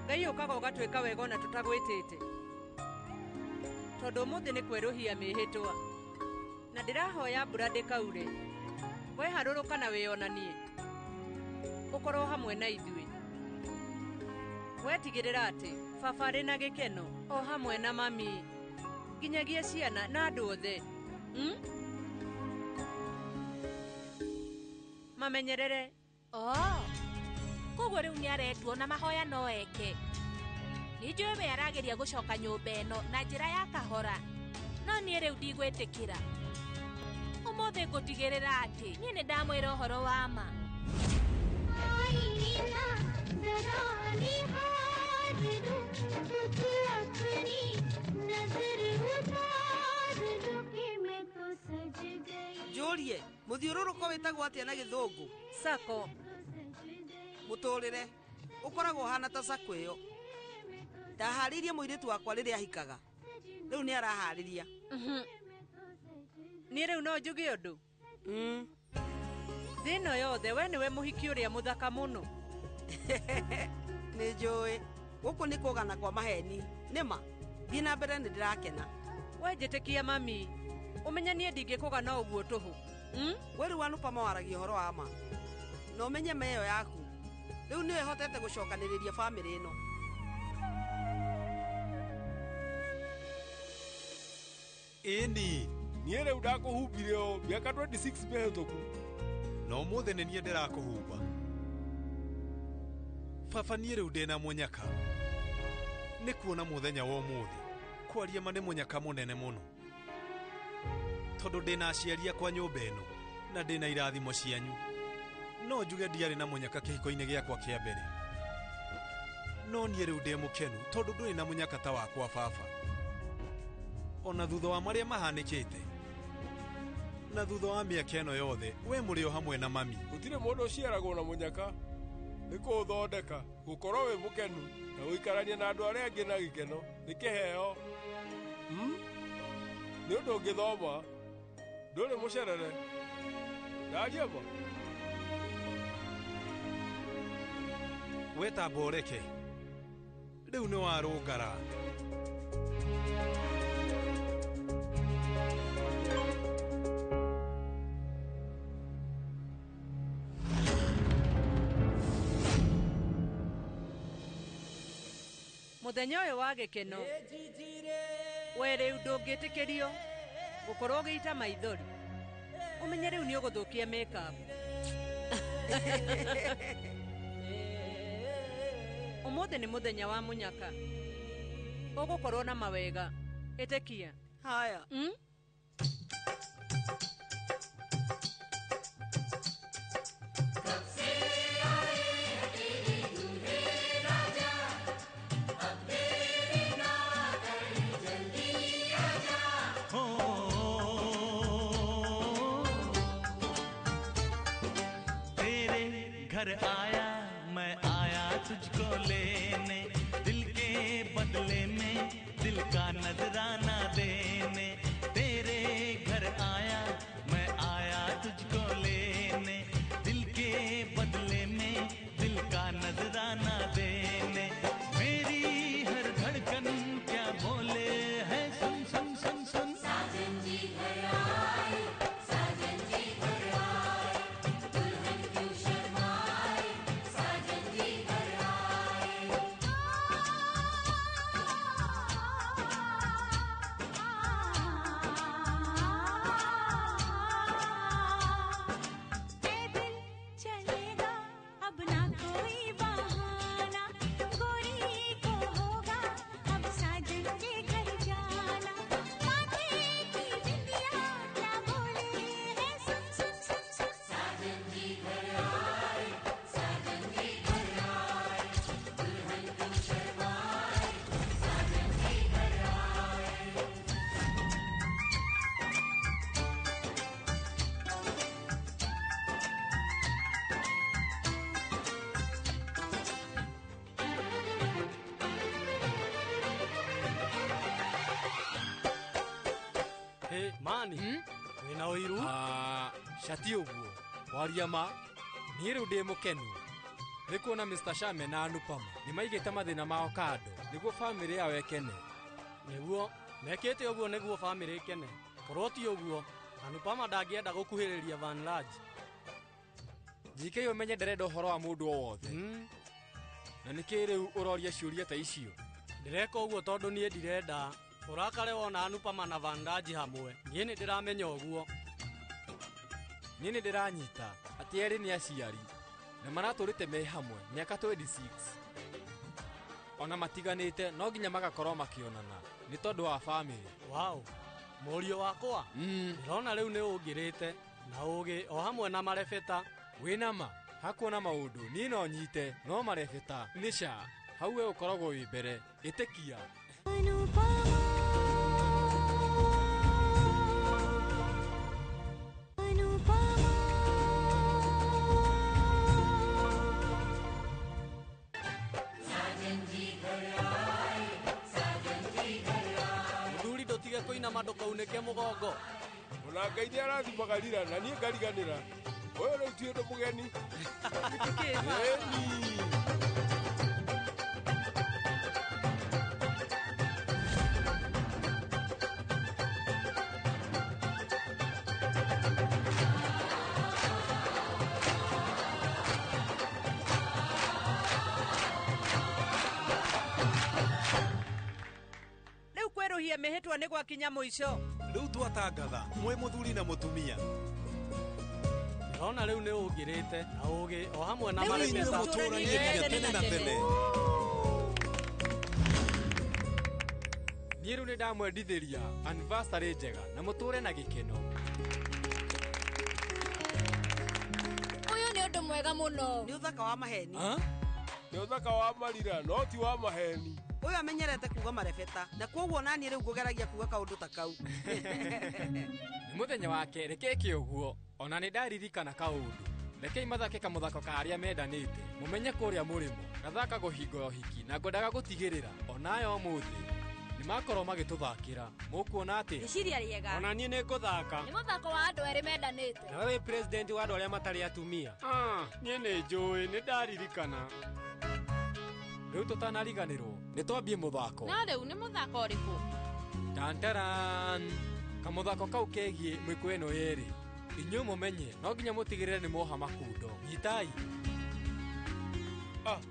Ngai ũkaga ũgatwĩka wega ona tũtagwĩtĩte. Tondũ ũmũthĩ nĩ kwerũhia mĩhĩtwa na ndĩrahoya mbura ndĩkaure weharũrũka na wĩonanie ũkorwo hamwe na ithuĩ wetigĩrĩra atĩ baba arĩ na gĩkeno o hamwe na mami nginyagia ciana na andũ othe. Mamenyerere. Koguo rĩu nĩaretwo na mahoya no eke. Nĩnjũĩ we arageria gũcoka nyũmba ĩno na njĩra ya kahora no niĩ rĩu ndigwĩtĩkĩra. Ũmũthĩ ngũtigĩrĩra atĩ niĩ nĩ ndamwĩra ũhoro wa ma. Njũrie mũthiũrũrũko wĩtagwo atĩa na gĩthũngũ? Sako. Mũtũrĩre ũkoragwo ũhana ta sako ĩyo. Ndaharĩirie mũirĩtu wakwa rĩrĩa ahikaga rĩu nĩ araharĩria. Niĩ rĩu no njuge ũndũ. Thĩ ĩno yothe we nĩwe mũhiki ũrĩa mũthaka mũno. Nĩ njũĩ gũkũ nĩ kũgana kwa maheni nĩma thiĩ na mbere nĩ ndĩrakena. We njĩtĩkia mami ũmenye niĩ ndingĩkũgana ũguo tũhũ. We rĩu Anupama waragia ũhoro wa ma na ũmenye ma ĩyo yaku rĩu nĩyo ĩhotete gũcokanĩrĩria bamĩrĩ ĩno. Ĩni niĩ rĩu ndakũhumbire ũũ mĩaka 26 mĩhĩtũku na ũmũthĩ nĩ niĩ ndĩrakũhumba. Baba niĩ rĩu ndĩna mũnyaka nĩ kuona mũthenya wa ũmũthĩ kwaria ma nĩ mũnyaka mũnene mũno tondũ ndĩna aciari akwa nyũmba ĩno na ndĩna irathimo cianyu. No njuge ndiarĩ na mũnyaka kĩhiko-inĩ gĩakwa kĩa mbere no niĩ rĩu ndĩ mũkenu tondũ ndũrĩ na mũnyaka ta wakwa baba. Ona thutha wa marĩa mahanĩkĩte na thutha wa mĩaka ĩno yothe we mũrĩ o hamwe na mami. Gũtirĩ mũndũ ũciaragwo na mũnyaka nĩ kũũthondeka gũkorwo wĩ mũkenu na gũikarania na andũ arĩa angĩ na gĩkeno nĩ kĩheo. Nĩ ũndũ ũngĩthoma ndũrĩ mũcerere ndaria ma. We tamba ũreke rĩu nĩ warũngara. Mũthenya ũyũ wa gĩkeno we rĩu ndũngĩtĩkĩrio gũkorwo ũgĩita maithori ũmenye rĩu nĩ ũgũthũkia makeup. Ũmũthĩ nĩ mũthenya wa mũnyaka ũgũkorwo na mawega Ĩtĩkia. Haya. तेरे घर आया मैं आया तुझको लेने, दिल के बदले में दिल का नजराना देने। तेरे घर आया मैं आया तुझको लेने, दिल के बदले में दिल का नजराना देने। मेरी हर धड़कन क्या बोले है, सुन सुन सुन सुन। साजन जी घर आए, साजन जी घर आए, दुल्हन क्यों शर्माए, साजन जी घर आए। ए दिल चलेगा अब ना कोई बहाना, गोरी को होगा अब साजन के घर जाना। माथे की बिंदिया क्या बोले है, सुन सुन सुन सुन। साजन जी घर आए, साजन जी घर आए, दुल्हन क्यों शर्माए, साजन जी घर आए। Hĩ, mani wĩna ũiru? Cati ũguo waria ma niĩ rĩu ndĩ mũkenu nĩ kuona Mr. Shame na Anupama nĩ maigĩte mathĩna mao kando nĩguo bamĩrĩ yao ĩkene. Nĩguo mekĩte ũguo nĩguo bamĩrĩ ĩkene. Korwo ti ũguo Anupama ndangĩenda gũkuhĩrĩria Van Raj. GK ũmenye ndarenda ũhoro wa mũndũ o wothe. Na nĩkĩ rĩu ũroria ciũria ta icio? Ndĩreka ũguo tondũ niĩ ndirenda ũrakare wona Anupama na Van Raj hamwe. Niĩ nĩ ndĩramenya ũguo. Niĩ nĩ ndĩranyita atĩ erĩ nĩ aciari na maratũrĩte me hamwe mĩaka 26. Ona matiganĩte no nginya magakorwo makĩonana nĩ tondũ wa bamĩrĩ. Wow, mũriũ wakwa ndĩrona rĩu nĩ ũngĩrĩte na ũgĩ o hamwe na marebeta. Wĩna ma hakuona maũndũ niĩ no nyite no marebeta nĩ ca hau we ũkoragwo wĩ mbere ĩtĩkia. साजन जी घर आए, साजन जी घर आए। Mũthuri ndũtige kũinama ndũkaunĩke mũgongo. Ona Ngai nĩ arathimaga rira na niĩ ngariganĩra. Ũyũ rĩu ti ũndũ mũgeni. Ĩni. Rĩu kwĩrũhia mĩhĩtwa nĩ gwakinya mũico. Rĩu twatangatha mwĩ mũthuri na mũtumia. Ndĩrona rĩu nĩ ũngĩrĩte na ũgĩ o hamwe na Rĩu inyuĩ marebeta. mũtũranie nginya tene na tene. Niĩ rĩu nĩ ndamwendithĩria anniversary njega na mũtũre na gĩkeno. Ũyũ nĩ ũndũ mwega mũno. Nĩ ũthaka wa maheni. Nĩ ũthaka wa marira no ti wa maheni. Ũyũ amenyerete kuga marebeta na kwoguo naniĩ rĩu ngũgeragia kuga kaũndũ ta kau. Nĩ mũthenya wake reke ĩke ũguo. Ona nĩ ndaririkana kaũndũ. Rekei mathake kamũthako ka arĩa mendanĩte mũmenye kũrĩa mũrĩmo gathakagwo hingo ya ũhiki na ngwendaga gũtigĩrĩra onayo ũmũthĩ nĩ makorwo magĩtũthakĩra. Mũkuona atĩa? Rĩciria rĩega. Ona niĩ nĩ ngũthaka. Nĩ mũthako wa andũ erĩ mendanĩte. Nawe wĩ president wa andũ arĩa matarĩ atumia. Niĩ nĩ njũĩ nĩ ndaririkana. Rĩu tũtanariganĩrwo nĩ twambie mũthako. No rĩu nĩ mũthako ũrĩkũ? Tantaran! Kamũthako kau kegiĩ mĩkwa ĩno yerĩ. Inyuĩ mũmenye no nginya mũtigĩrĩre nĩ mwoha makundo. Nyitai.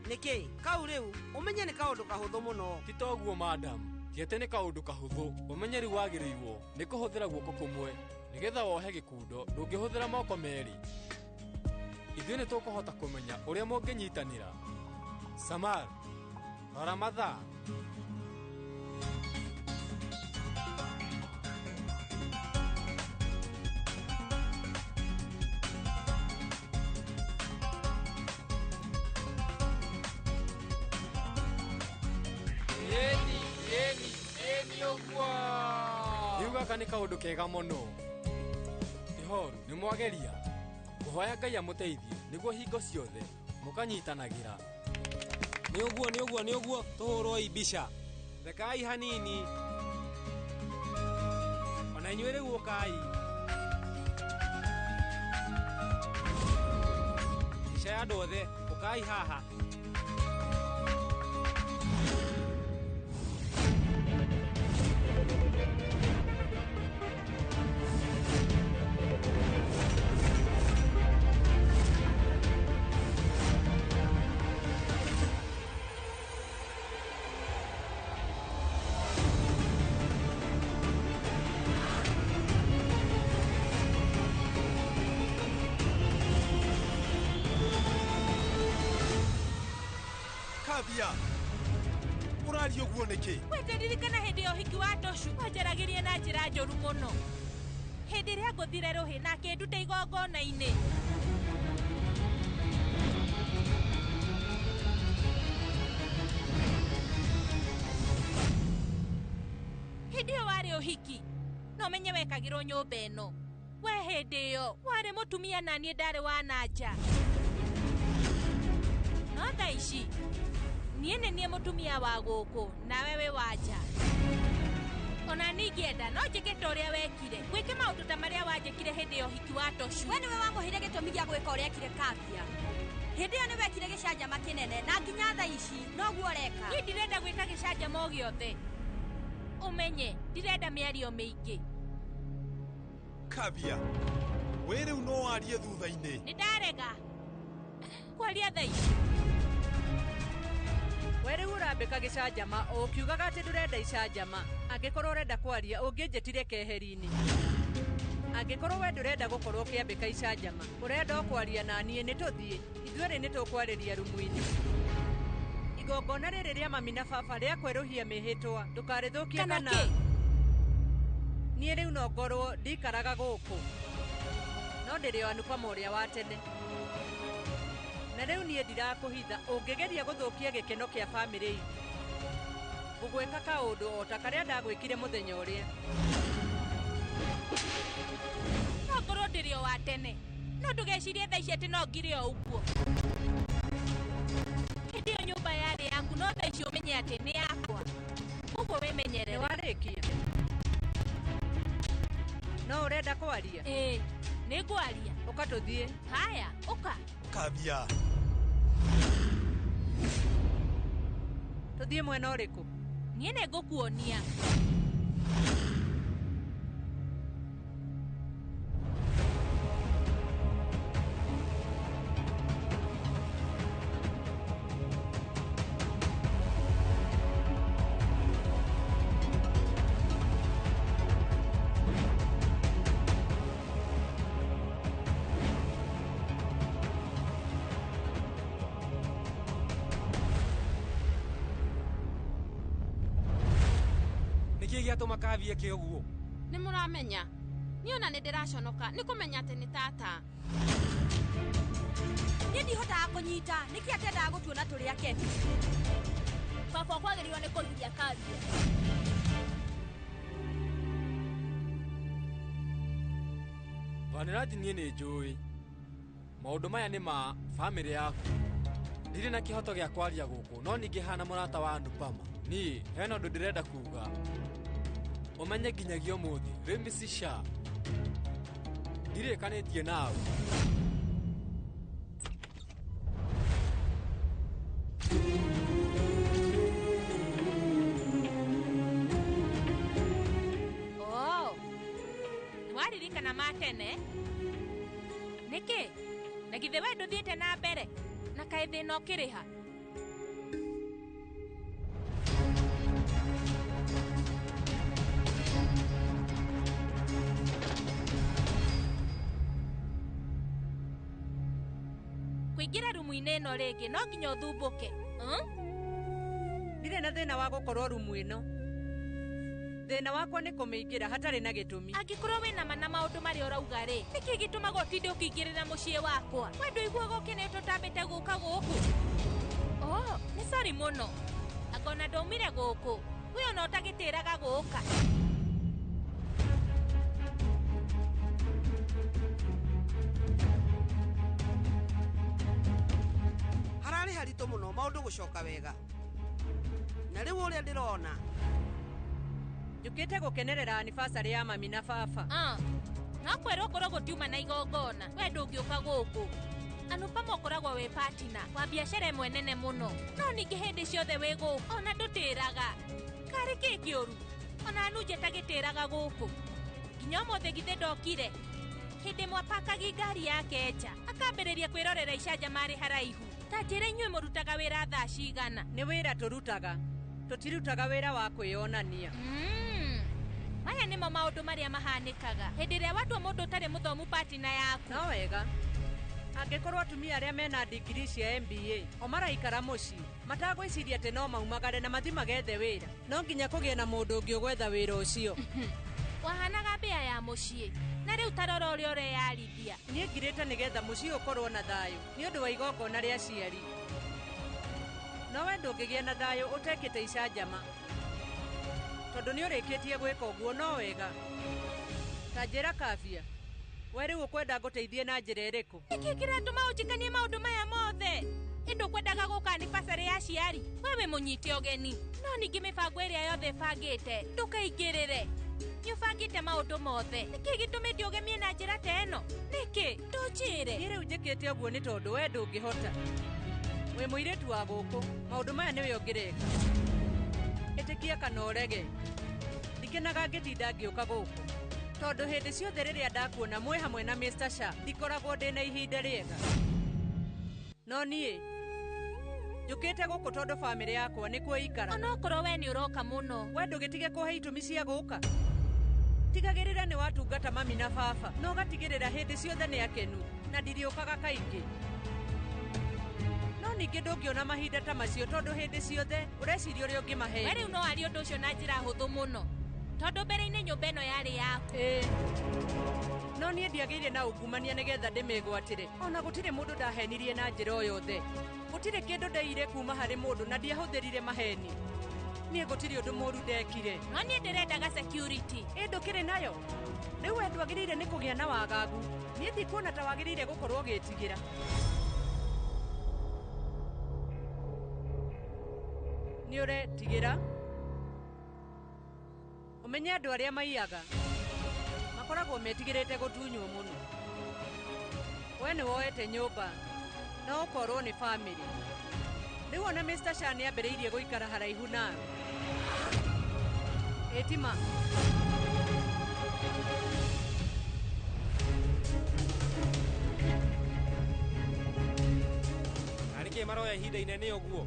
Nĩkĩ? Kau rĩu ũmenye nĩ kaũndũ kahũthũ mũno. Ti toguo madam. Ti atĩ nĩ kaũndũ kahũthũ. Ũmenye rĩu wagĩrĩirwo nĩ kũhũthĩra guoko kũmwe nĩgetha wohe gĩkundo ndũngĩhũthĩra moko merĩ. Ithuĩ nĩ tũkũhota kũmenya ũrĩa mũngĩnyitanĩra. Samar, rora mathaa. Rĩu gaka nĩ kaũndũ kega mũno. Ihoru nĩ mwageria. Kũhoya Ngai amũteithie nĩguo hingo ciothe mũkanyitanagĩra. Nĩ ũguo nĩ ũguo nĩ ũguo tũhũrwoi mbica. Thekai hanini. Ona inyuĩ rĩu ũkai. Mbica ya andũ othe, ũkai haha. Kavya ũraria ũguo nĩkĩ? Wenderirikana hĩndĩ ya ũhiki wa Toshu wanjaragĩria na njĩra njũru mũno. Hĩndĩ ĩrĩa ngũthire rũhĩ na akĩnduta igongona-inĩ. Hĩndĩ ĩyo warĩ ũhiki no menye wekagĩrwo nyũmba ĩno. We hĩndĩ ĩyo warĩ mũtumia na niĩ ndarĩ wa nanja. No thaa ici niĩ nĩ niĩ mũtumia wa gũkũ nawe wĩ wa nja. Ona niĩ ingĩenda no njĩke ta ũrĩa wekire, gwĩke maũndũ ta marĩa wanjĩkire hĩndĩ ya ũhiki wa Toshu. We nĩwe wamũheire gĩtũmi gĩa gwĩka ũrĩa ekire Kavya. Hĩndĩ ĩyo nĩ wekire gĩcanjama kĩnene na nginya thaa ici noguo ũreka. Niĩ ndirenda gwĩka gĩcanjama o gĩothe. Ũmenye ndirenda mĩario mĩingĩ. Kavya we rĩu no warie thutha-inĩ. Nĩ ndarega kwaria thaa ici. We rĩu ũrambĩka gĩcanjama o ũkiugaga atĩ ndũrenda icanjama. Angĩkorwo ũrenda kwaria ũngĩnjĩtire keheri-inĩ. Angĩkorwo we ndũrenda gũkorwo ũkĩambĩka icanjama, ũrenda o kwaria na niĩ nĩ tũthiĩ. Ithuerĩ nĩ tũkwarĩria rumu-inĩ. Igongona rĩrĩ rĩa mami na baba rĩa kwerũhia mĩhĩtwa ndũkarĩthũkie Kana kĩ? Niĩ rĩu no ngorwo ndikaraga gũkũ no ndĩrĩ o Anupama ũrĩa wa tene. Na rĩu niĩ ndirakũhitha ũngĩgeria gũthũkia gĩkeno kĩa bamĩrĩ itũ. Ngũgwĩka kaũndũ o ta karĩa ndagwĩkire mũthenya ũrĩa. No ngorwo ndĩrĩ o wa tene no ndũgecirie thaa ici atĩ no ngire o ũguo. Hĩndĩ ĩyo nyũmba yarĩ yaku no thaa ici ũmenye atĩ nĩ yakwa. Ũguo wĩmenyerere. Nĩ warĩkia? No ũrenda kwaria? Ĩĩ, nĩ ngwaria. Ũka tũthiĩ. Haya, ũka. Kavya. Tũthiĩ mwena ũrĩkũ? Niĩ nĩ ngũkuonia. Nĩkĩ gĩatũma Kavya eke ũguo? Nĩ mũramenya niĩ ona nĩ ndĩraconoka nĩ kũmenya atĩ nĩ tata. Niĩ ndihotaga kũnyita nĩkĩ atendaga gũtuona tũrĩ akenu. Baba ũkwagĩrĩirwo nĩ kũgiria Kavya. Vaniraji niĩ nĩ njũĩ maũndũ maya nĩ ma bamĩrĩ yaku. Ndirĩ na kĩhoto gĩa kwaria gũkũ no ningĩ hana mũrata wa Anupama. Niĩ hena ũndũ ndĩrenda kuga. Ũmenye nginyagia ũmũthĩ rĩ Mrs. Shah ndirĩkanĩtie nawe. Oh, nĩ waririkana ma tene? Nĩkĩ? Na githĩ we ndũthiĩte na mbere na kaĩ thĩna ũkĩrĩha? Kũingĩra rumu-inĩ ĩno rĩngĩ no nginya ũthumbũke. Ndirĩ na thĩna wa gũkorwo rumu ĩno. Thĩna wakwa nĩ kũmĩingĩra hatarĩ na gĩtũmi. Angĩkorwo wĩna ma na maũndũ marĩa ũrauga rĩ, nĩkĩ gĩtũmaga ũtinde ũkĩingĩrĩra mũciĩ wakwa? We ndũiguaga ũkenete ũtambĩte gũka gũkũ? Oh, nĩ sorry mũno. Anga ona ndaumire gũkũ. We ona ũtagĩtĩraga gũka. mũritũ mũno maũndũ gũcoka wega. Na rĩu ũrĩa ndĩrona Njũkĩte gũkenerera anniversary ya mami na baba. Ah, no kwĩrwo korwo gũtiuma na igongona we ndũngĩũka gũkũ. Anupama ũkoragwo wĩ partner wa biacara ĩmwe nene mũno, no ningĩ hĩndĩ ciothe wĩ gũkũ ona ndũtĩraga. Karĩ kĩ kĩũru? Ona Anuje tagĩtĩraga gũkũ. Nginya ũmũthĩ githĩ ndokire. Hĩndĩ ĩmwe apakagi ngari yake nja akambĩrĩria kwĩrorera icanjama marĩ haraihu. Ta njĩra inyuĩ mũrutaga wĩra thaa cigana? Nĩ wĩra tũrutaga, tũtirutaga wĩra wa kwĩyonania. Maya nĩmo maũndũ marĩa mahanĩkaga hĩndĩ ĩrĩa watua mũndũ ũtarĩ mũthomu partner yaku. No wega angĩkorwo atumia arĩa mena digiri cia MBA o maraikara mũciĩ matagwĩciria atĩ no maumagare na mathi magethe wĩra, no nginya kũgĩe na mũndũ ũngĩ ũgwetha wĩra ũcio. Wahanaga mbĩa ya mũciĩ na rĩu ta rora ũrĩa ũreyarithia. Niĩ ngirĩte nĩgetha mũciĩ ũkorwo na thayũ nĩ ũndũ wa igongona rĩa aciari. No we ndũngĩgĩa na thayũ ũtekĩte icanjama, tondũ nĩ ũrĩkĩtie gwĩka ũguo. No wega, ta njĩra Kabia, we rĩu ũkwenda ngũteithie na njĩra ĩrĩkũ? Nĩkĩ kĩratũma ũnjĩkanie maũndũ maya mothe? Ĩndĩ ũkwendaga gũka anniversary ya aciari, we wĩ mũnyite ũgeni, no ningĩ mĩbango ĩrĩa yothe ĩbangĩte ndũkaingĩrĩre. Nĩ ũbangĩte maũndũ mothe, nĩkĩ gĩtũmĩte ũgemie na njĩra ta ĩno? Nĩkĩ? Ndũnjĩre. Niĩ rĩu njĩkĩte ũguo nĩ tondũ we ndũngĩhota. Wĩ mũirĩtu wa gũkũ, maũndũ maya nĩwe ũngĩreka. Ĩtĩkia kana ũrege, ndikenaga ngĩtinda ngĩũka gũkũ, tondũ hĩndĩ ciothe rĩrĩa ndakuona mwĩ hamwe na Mr. Shah ndikoragwo ndĩna ihinda rĩega. No niĩ njũkĩte gũkũ tondũ bamĩrĩ yakwa nĩkuo ikara. Onokorwo we nĩ ũroka mũno, we ndũgĩtige kũhe itũmi cia gũka. Tigagĩrĩra nĩ watungata mami na baba, na ũgatigĩrĩra hĩndĩ ciothe nĩ akenu, na ndiriũkaga kaingĩ. No ningĩ ndũngĩona mahinda ta macio tondũ hĩndĩ ciothe ũreciria ũrĩa ũngĩmahe. We rĩu no arie ũndũ ũcio na njĩra hũthũ mũno, tondũ mbere-inĩ nyũmba ĩno yarĩ yaku. No niĩ ndiagĩire na ungumania nĩgetha ndĩmĩgwatĩre. Ona gũtirĩ mũndũ ndahenirie na njĩra o yothe. Gũtirĩ kĩndũ ndeire kuma harĩ mũndũ na ndiahũthĩrire maheni. Niĩ gũtirĩ ũndũ mũũru ndekire. No niĩ ndĩrendaga security. Ĩ ndũkĩrĩ nayo? Rĩu we ndwagĩrĩire nĩ kũgĩa na wagagu. Niĩ ndikuona ta wagĩrĩire gũkorwo ũgĩtigĩra. Nĩ ũretigĩra? Ũmenye andũ arĩa maiyaga makoragwo metigĩrĩte gũtunywo mũno. We nĩ woete nyũmba no ũkorwo nĩ bamĩrĩ. Rĩu ona Mr. Shah nĩ ambĩrĩirie gũikara haraihu nawe. Ĩtima. Arĩ kĩ maroya ihinda inene ũguo?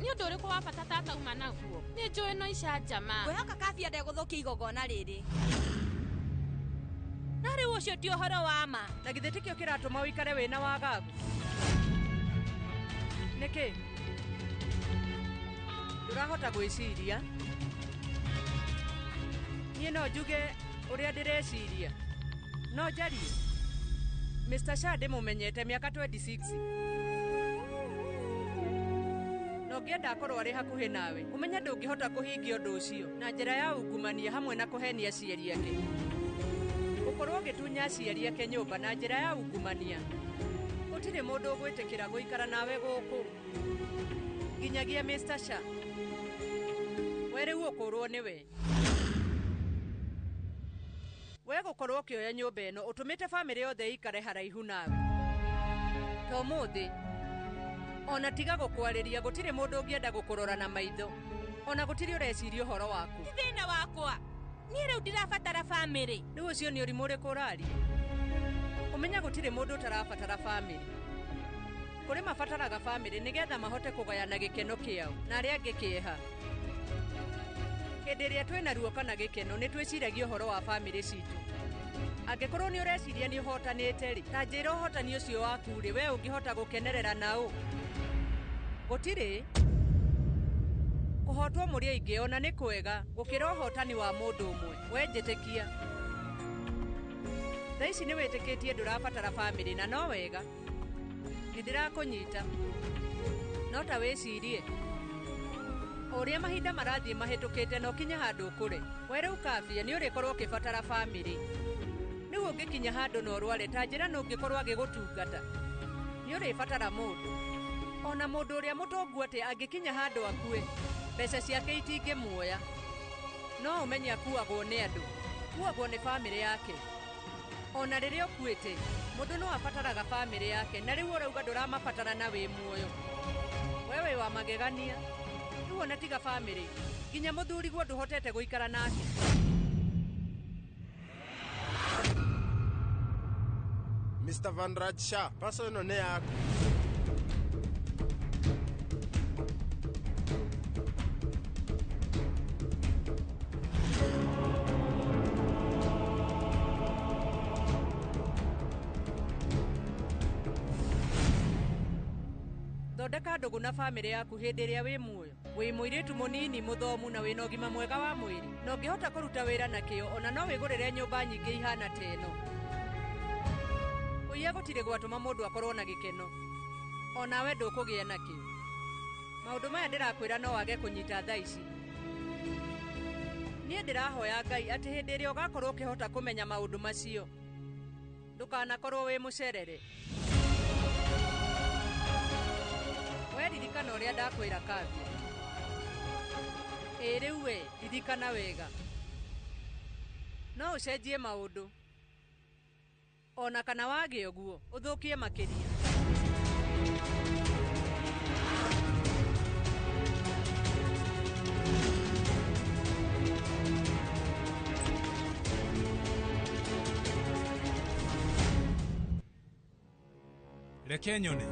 Nĩ ũndũ ũrĩkũ wa bata tata uma naguo? Nĩ njũĩ no icanjama. Ngwĩhoka Kabia ndegũthũkia igongona rĩrĩ. No rĩu ũcio ti ũhoro wa ma. Na githĩ tikĩo kĩratũma ũikare wĩna wagagu? Nĩkĩ? Ndũrahota gwĩciria? Niĩ no njuge ũrĩa ndĩreciria. No njarie. Mr. Shah ndĩmũmenyete mĩaka 26. Na ũngĩenda akorwo arĩ hakuhĩ nawe, ũmenye ndũngĩhota kũhingia ũndũ ũcio na njĩra ya ungumania hamwe na kũhenia aciari ake. Gũkorwo ũgĩtunya aciari ake nyũmba na njĩra ya ungumania, gũtirĩ mũndũ ũgwĩtĩkĩra gũikara nawe gũkũ nginyagia Mr. Shah. We rĩu ũkũrwo nĩwe. We gũkorwo ũkĩoya nyũmba ĩno ũtũmĩte bamĩrĩ yothe ĩikare haraihu nawe. Ta ũmũthĩ ona tiga gũkwarĩria, gũtirĩ mũndũ ũngĩenda gũkũrora na maitho, ona gũtirĩ ũreciria ũhoro waku. Ti thĩna wakwa, niĩ rĩu ndirabatara bamĩrĩ. Rĩu ũcio nĩ ũrimũ ũrĩkũ ũraria? Ũmenya gũtirĩ mũndũ ũtarabatara bamĩrĩ. Kũrĩ mabataraga bamĩrĩ nĩgetha mahote kũgayana gĩkeno kĩao na arĩa angĩ kĩeha. Hĩndĩ ĩrĩa twĩna ruo kana gĩkeno nĩ twĩciragia ũhoro wa bamĩrĩ citũ. Angĩkorwo nĩ ũreciria nĩ ũhotanĩte rĩ, ta njĩra ũhotani ũcio waku rĩ, we ũngĩhota gũkenerera naũ? Gũtirĩ. Kũhotwo mũrĩ aingĩ ona nĩ kwega gũkĩra ũhotani wa mũndũ ũmwe. We njĩtĩkia. Thaa ici nĩ wĩtĩkĩtie ndũrabatara bamĩrĩ na no wega. Nĩ ndĩrakũnyita. No ta wĩcirie. O ũrĩa mahinda marathiĩ mahĩtũkĩte no ũkinye handũ ũkũre. We rĩu Kabia nĩ ũrĩkorwo ũkĩbatara bamĩrĩ. Rĩu ũngĩkinya handũ na ũrware, ta njĩra nũ ũngĩkorwo agĩgũtungata. Nĩ ũrĩbatara mũndũ. Ona mũndũ ũrĩa mũtongu atĩ angĩkinya handũ akue, mbeca ciake itingĩmuoya. No ũmenye akuagwo nĩ andũ, akuagwo nĩ bamĩrĩ yake. Ona rĩrĩa ũkuĩte, mũndũ no abataraga bamĩrĩ yake, na rĩu ũrauga ndũramabatara na wĩ muoyo. We wĩ wa magegania. Rĩu ona tiga bamĩrĩ, nginya mũthuriguo ndũhotete gũikara nake. Mr. Van Raj Shah, paso ĩno nĩ yaku. Thondeka ndũgũ na bamĩrĩ yaku hĩndĩ ĩrĩa wĩ muoyo. Wĩ mũirĩtu mũnini mũthomu na wĩna ũgima mwega wa mwĩrĩ, na ũngĩhota kũruta wĩra na kĩo ona no wĩgũrĩre nyũmba nyingĩ ihana ta ĩno. Kũiya gũtirĩ gwatũma mũndũ akorwo na gĩkeno, onawe ndũkũgĩa nakĩo. Maũndũ maya ndĩrakwĩra no wage kũnyita thaa ici. Niĩ ndĩrahoya Ngai atĩ hĩndĩ ĩrĩa ũgakorwo ũkĩhota kũmenya maũndũ macio, ndũkanakorwo wĩ mũcerere. We ririkana ũrĩa ndakwĩra Kavya. Ĩ rĩu we ririkana wega. No ũcenjie maũndũ, ona kana wage ũguo ũthũkie makĩria. Reke nyone.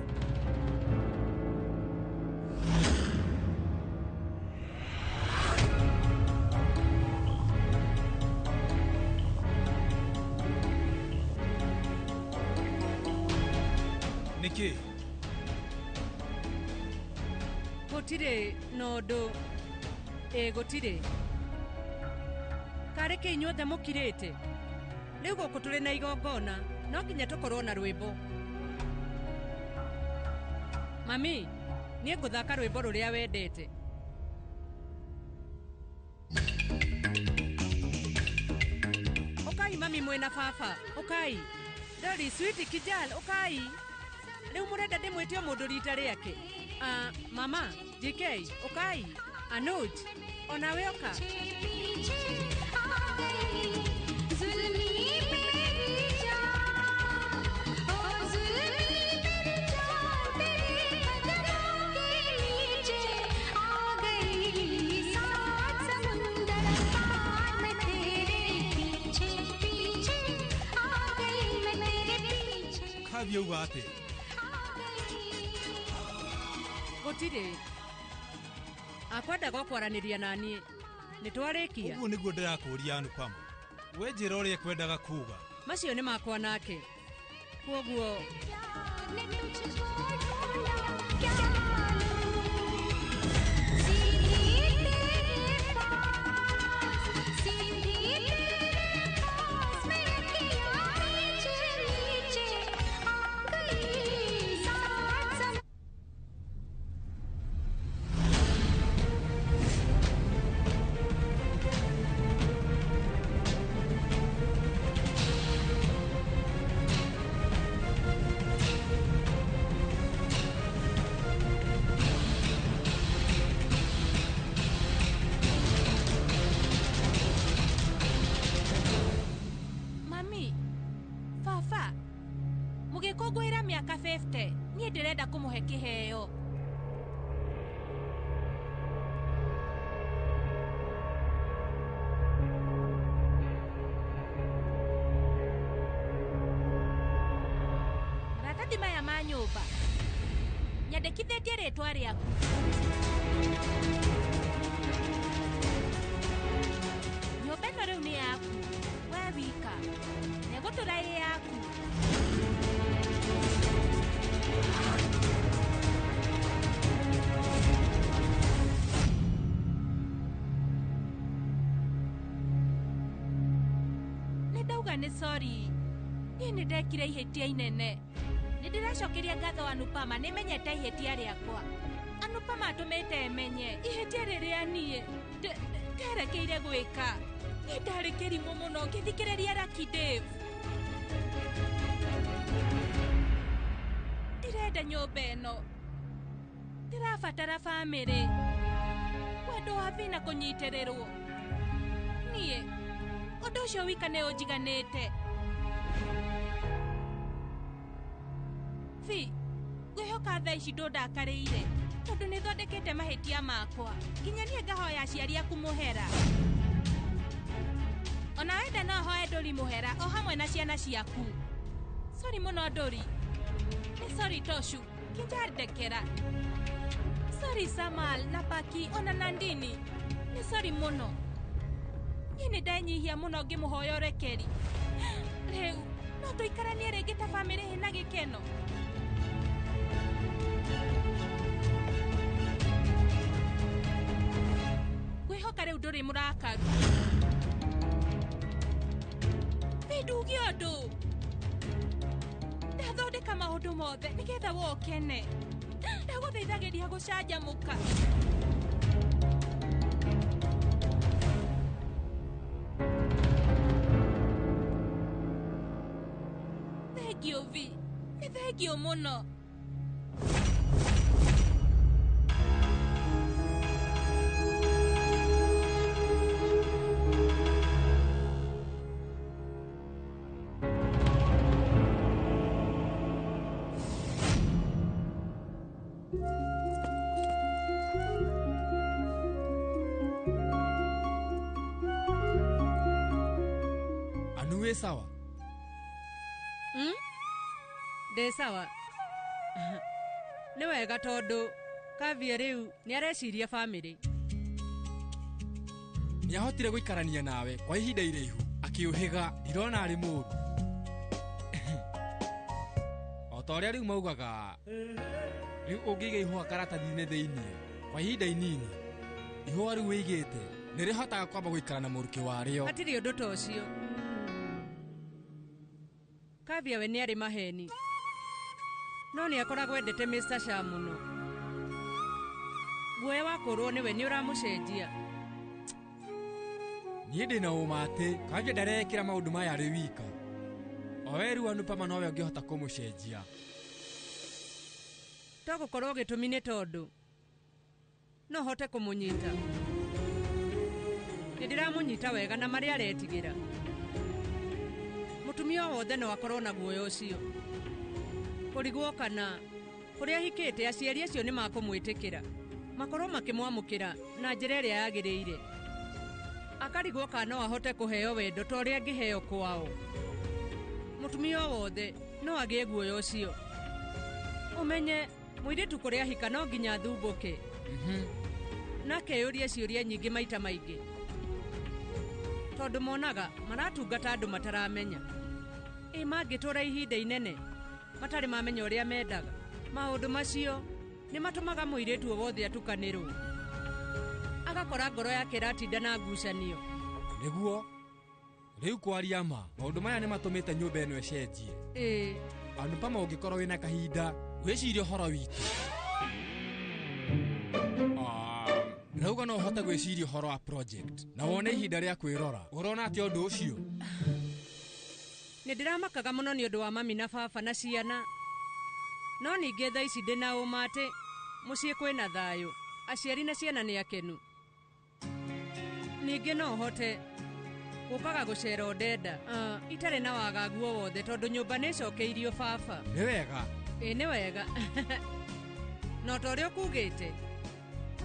Nĩkĩ? Gũtirĩ na ũndũ. Ĩ gũtirĩ. Karĩ kĩ inyuothe mũkirĩte? Rĩu gũkũ tũrĩ na igongona, no nginya tũkorwo na rwĩmbo. Mami, niĩ ngũthaka rwĩmbo rũrĩa wendete. Ũkai mami mwĩna baba, ũkai. Dori, Sweet, Kijal, ũkai. Rĩu mũrenda ndĩmwĩtie o mũndũ rita rĩake. Mama, JK, ũkai. Anuj, onawe ũka. Kavya uga atĩa? Gũtirĩ. Akwendaga kwaranĩria na niĩ. Nĩ twarĩkia. Ũguo nĩguo ndĩrakũũria Anupama. We njĩra ũrĩa ekwendaga kuuga. Macio nĩ makwa nake. Kwoguo Mami, baba, mũgĩkũngũĩra mĩaka 50, niĩ ndĩrenda kũmũhe kĩheo. Maratathi maya ma nyũmba, nyandĩkithĩtie rĩtwa rĩaku. Nyũmba ĩno rĩu nĩ yaku, we wika. Na ĩgũtũra ĩ yaku. Nĩ ndauga nĩ sorry. Niĩ nĩ ndekire ihĩtia inene. Nĩ ndĩracokeria ngatho Anupama, nĩ menyete ihĩtia rĩakwa. Anupama atũmĩte menye ihĩtia rĩrĩa niĩ nderekeire gwĩka. Niĩ ndarĩ kĩrimũ mũno ngĩthikĩrĩria Lucky Dave. Ndirenda nyũmba ĩno. Ndĩrabatara bamĩrĩ. Wendo wa thĩ na kũnyitĩrĩrwo. Niĩ ũndũ ũcio wika nĩ ũnjiganĩte. Thi, ngwĩhoka thaa ici ndũndakarĩire tondũ nĩ thondekete mahĩtia makwa. Nginya niĩ ngahoya aciari aku mũhera. Ona wenda no hoe Ndũri mũhera o hamwe na ciana ciaku. Sorry mũno Ndũri. Nĩ sorry Toshu. Kinjar ndekera. Sorry Samal na Paki ona Nandini. Nĩ sorry mũno. Niĩ nĩ ndenyihia mũno ngĩmũhoya ũrekeri. Rĩu no tũikaranie rĩngĩ ta bamĩrĩ ĩna gĩkeno. Ngwĩhoka rĩu ndũrĩ mũrakaru. Nduge ũndũ. Ndathondeka maũndũ mothe nĩgetha we ũkene. Ndagũthaithagĩria gũcanjamũka. Thengiũ Vi, nĩ thengiũ mũno. Anu wĩ sawa? Ndĩ sawa. Nĩ wega tondũ Kavia rĩu nĩ areciria bamĩrĩ. Nĩahotire gũikarania nawe kwa ihinda iraihu akĩũhĩga ndirona arĩ mũũru. O ta ũrĩa rĩu maugaga rĩu ũngĩiga ihũa karatathi-inĩ thĩiniĩ kwa ihinda inini ihũa rĩu wĩigĩte nĩ rĩhotaga kwamba gũikara na mũrukĩ warĩo. Hatirĩ ũndũ ta ũcio. Kavia we nĩ arĩ maheni. No nĩ akoragwo endete Mr. Shah mũno. Guoya wa kũrwo nĩwe nĩ ũramũcenjia. Niĩ ndĩ na ũma atĩ Kavia ndarekĩra maũndũ maya arĩ wika. O we rĩu Anupama nowe ũngĩhota kũmũcenjia. To gũkorwo gĩtũmi nĩ tondũ no hote kũmũnyita. Nĩ ndĩramũnyita wega na marĩa aretigĩra. Mũtumia o wothe no akorwo na guoya ũcio. Kũrigwo kana kũrĩa ahikĩte aciari acio nĩ makũmwĩtĩkĩra. Makorwo makĩmwamũkĩra na njĩra ĩrĩa yagĩrĩire. Akarigwo kana no ahote kũheo wendo ta ũrĩa angĩheo kwao. Mũtumia o wothe no agĩe guoya ũcio. Ũmenye mũirĩtu kũrĩa ahika no nginya athumbũke. Na akeyũria ciũria nyingĩ maita maingĩ. Tondũ monaga maratungata andũ mataramenya. Ĩ mangĩtũra ihinda inene matarĩ mamenya ũrĩa mendaga. Maũndũ macio nĩ matũmaga mũirĩtu o wothe atukanĩrwo. Agakora ngoro yake ĩratinda na ngucanio. Nĩguo rĩu kwaria ma maũndũ maya nĩ matũmĩte nyũmba ĩno ĩcenjie. Ĩĩ. Anupama ũngĩkorwo wĩna kahinda wĩcirie ũhoro witũ. Ndĩrauga no ũhote gwĩciria ũhoro wa project na wone ihinda rĩa kwĩrora. Ũrona atĩa ũndũ ũcio? Nĩ ndĩramakaga mũno nĩ ũndũ wa mami na baba na ciana. No ningĩ thaa ici ndĩ na ũma atĩ mũciĩ kwĩna thayũ, aciari na ciana nĩ akenu. Ningĩ no hote gũkaga gũcera o ndenda itarĩ na wagagu o wothe tondũ nyũmba nĩ ĩcokeirio baba. Nĩ wega. Ĩĩ nĩ wega. No ta ũrĩa ũkugĩte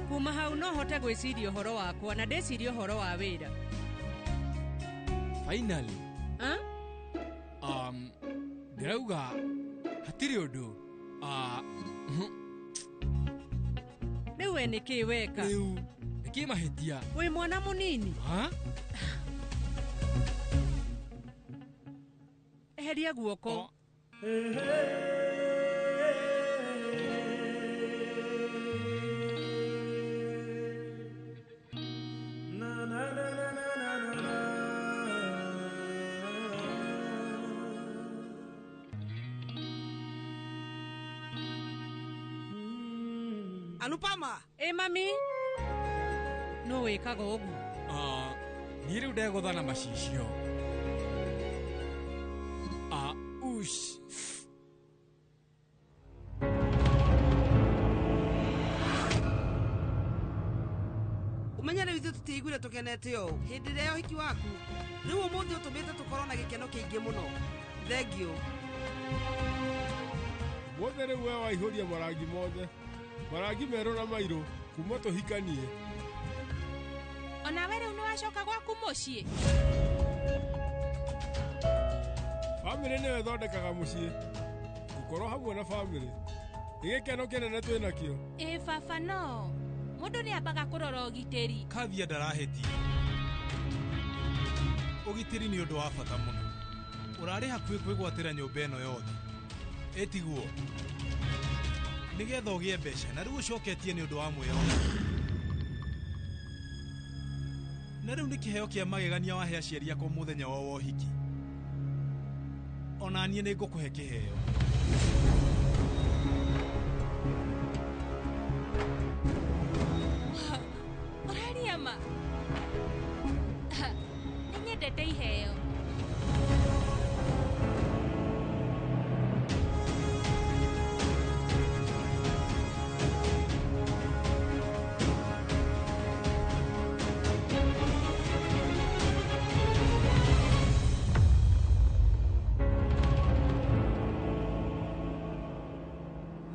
kuma hau no hote gwĩciria ũhoro wakwa na ndĩcirie ũhoro wa wĩra. Finally. Ndĩrauga hatirĩ ũndũ. Rĩu we nĩkĩ weka? Rĩu nĩkĩ mahĩtia? Wĩ mwana mũnini. Eheria guoko. Anupama. Ĩ mami. No wĩkaga ũguo? Niĩ rĩu ndegũtha na macicio. Ush. Tũtũire tũkenete ũũ hĩndĩ ĩrĩa ya ũhiki waku. Rĩu ũmũthĩ ũtũmĩte tũkorwo na gĩkeno kĩingĩ mũno. Thengiũ. Mothe rĩu we waihũria marangi mothe, marangi merũ na mairũ kuma tũhikanie. Onawe rĩu nĩwacoka gwaku mũciĩ. Bamĩrĩ nĩyo ĩthondekaga mũciĩ. Gũkorwo hamwe na bamĩrĩ nĩ gĩkeno kĩnene twĩ nakĩo. Ĩ baba, no mũndũ nĩ ambaga kũrora ũgitĩri. Kavia ndarahĩtia. Ũgitĩri nĩ ũndũ wa bata mũno. Ũrarĩ hakuhĩ kwĩgwatĩra nyũmba ĩno yothe. Ĩtiguo nĩgetha ũgĩe mbeca na rĩu ũcoketie nĩ ũndũ wa mwĩyongo. Na rĩu nĩ kĩheo kĩa magegania wahe aciari akwa mũthenya wao wa ũhiki. Ona niĩ nĩ ngũkũhe kĩheo. Ũraria ma? Nĩ nyendete iheo.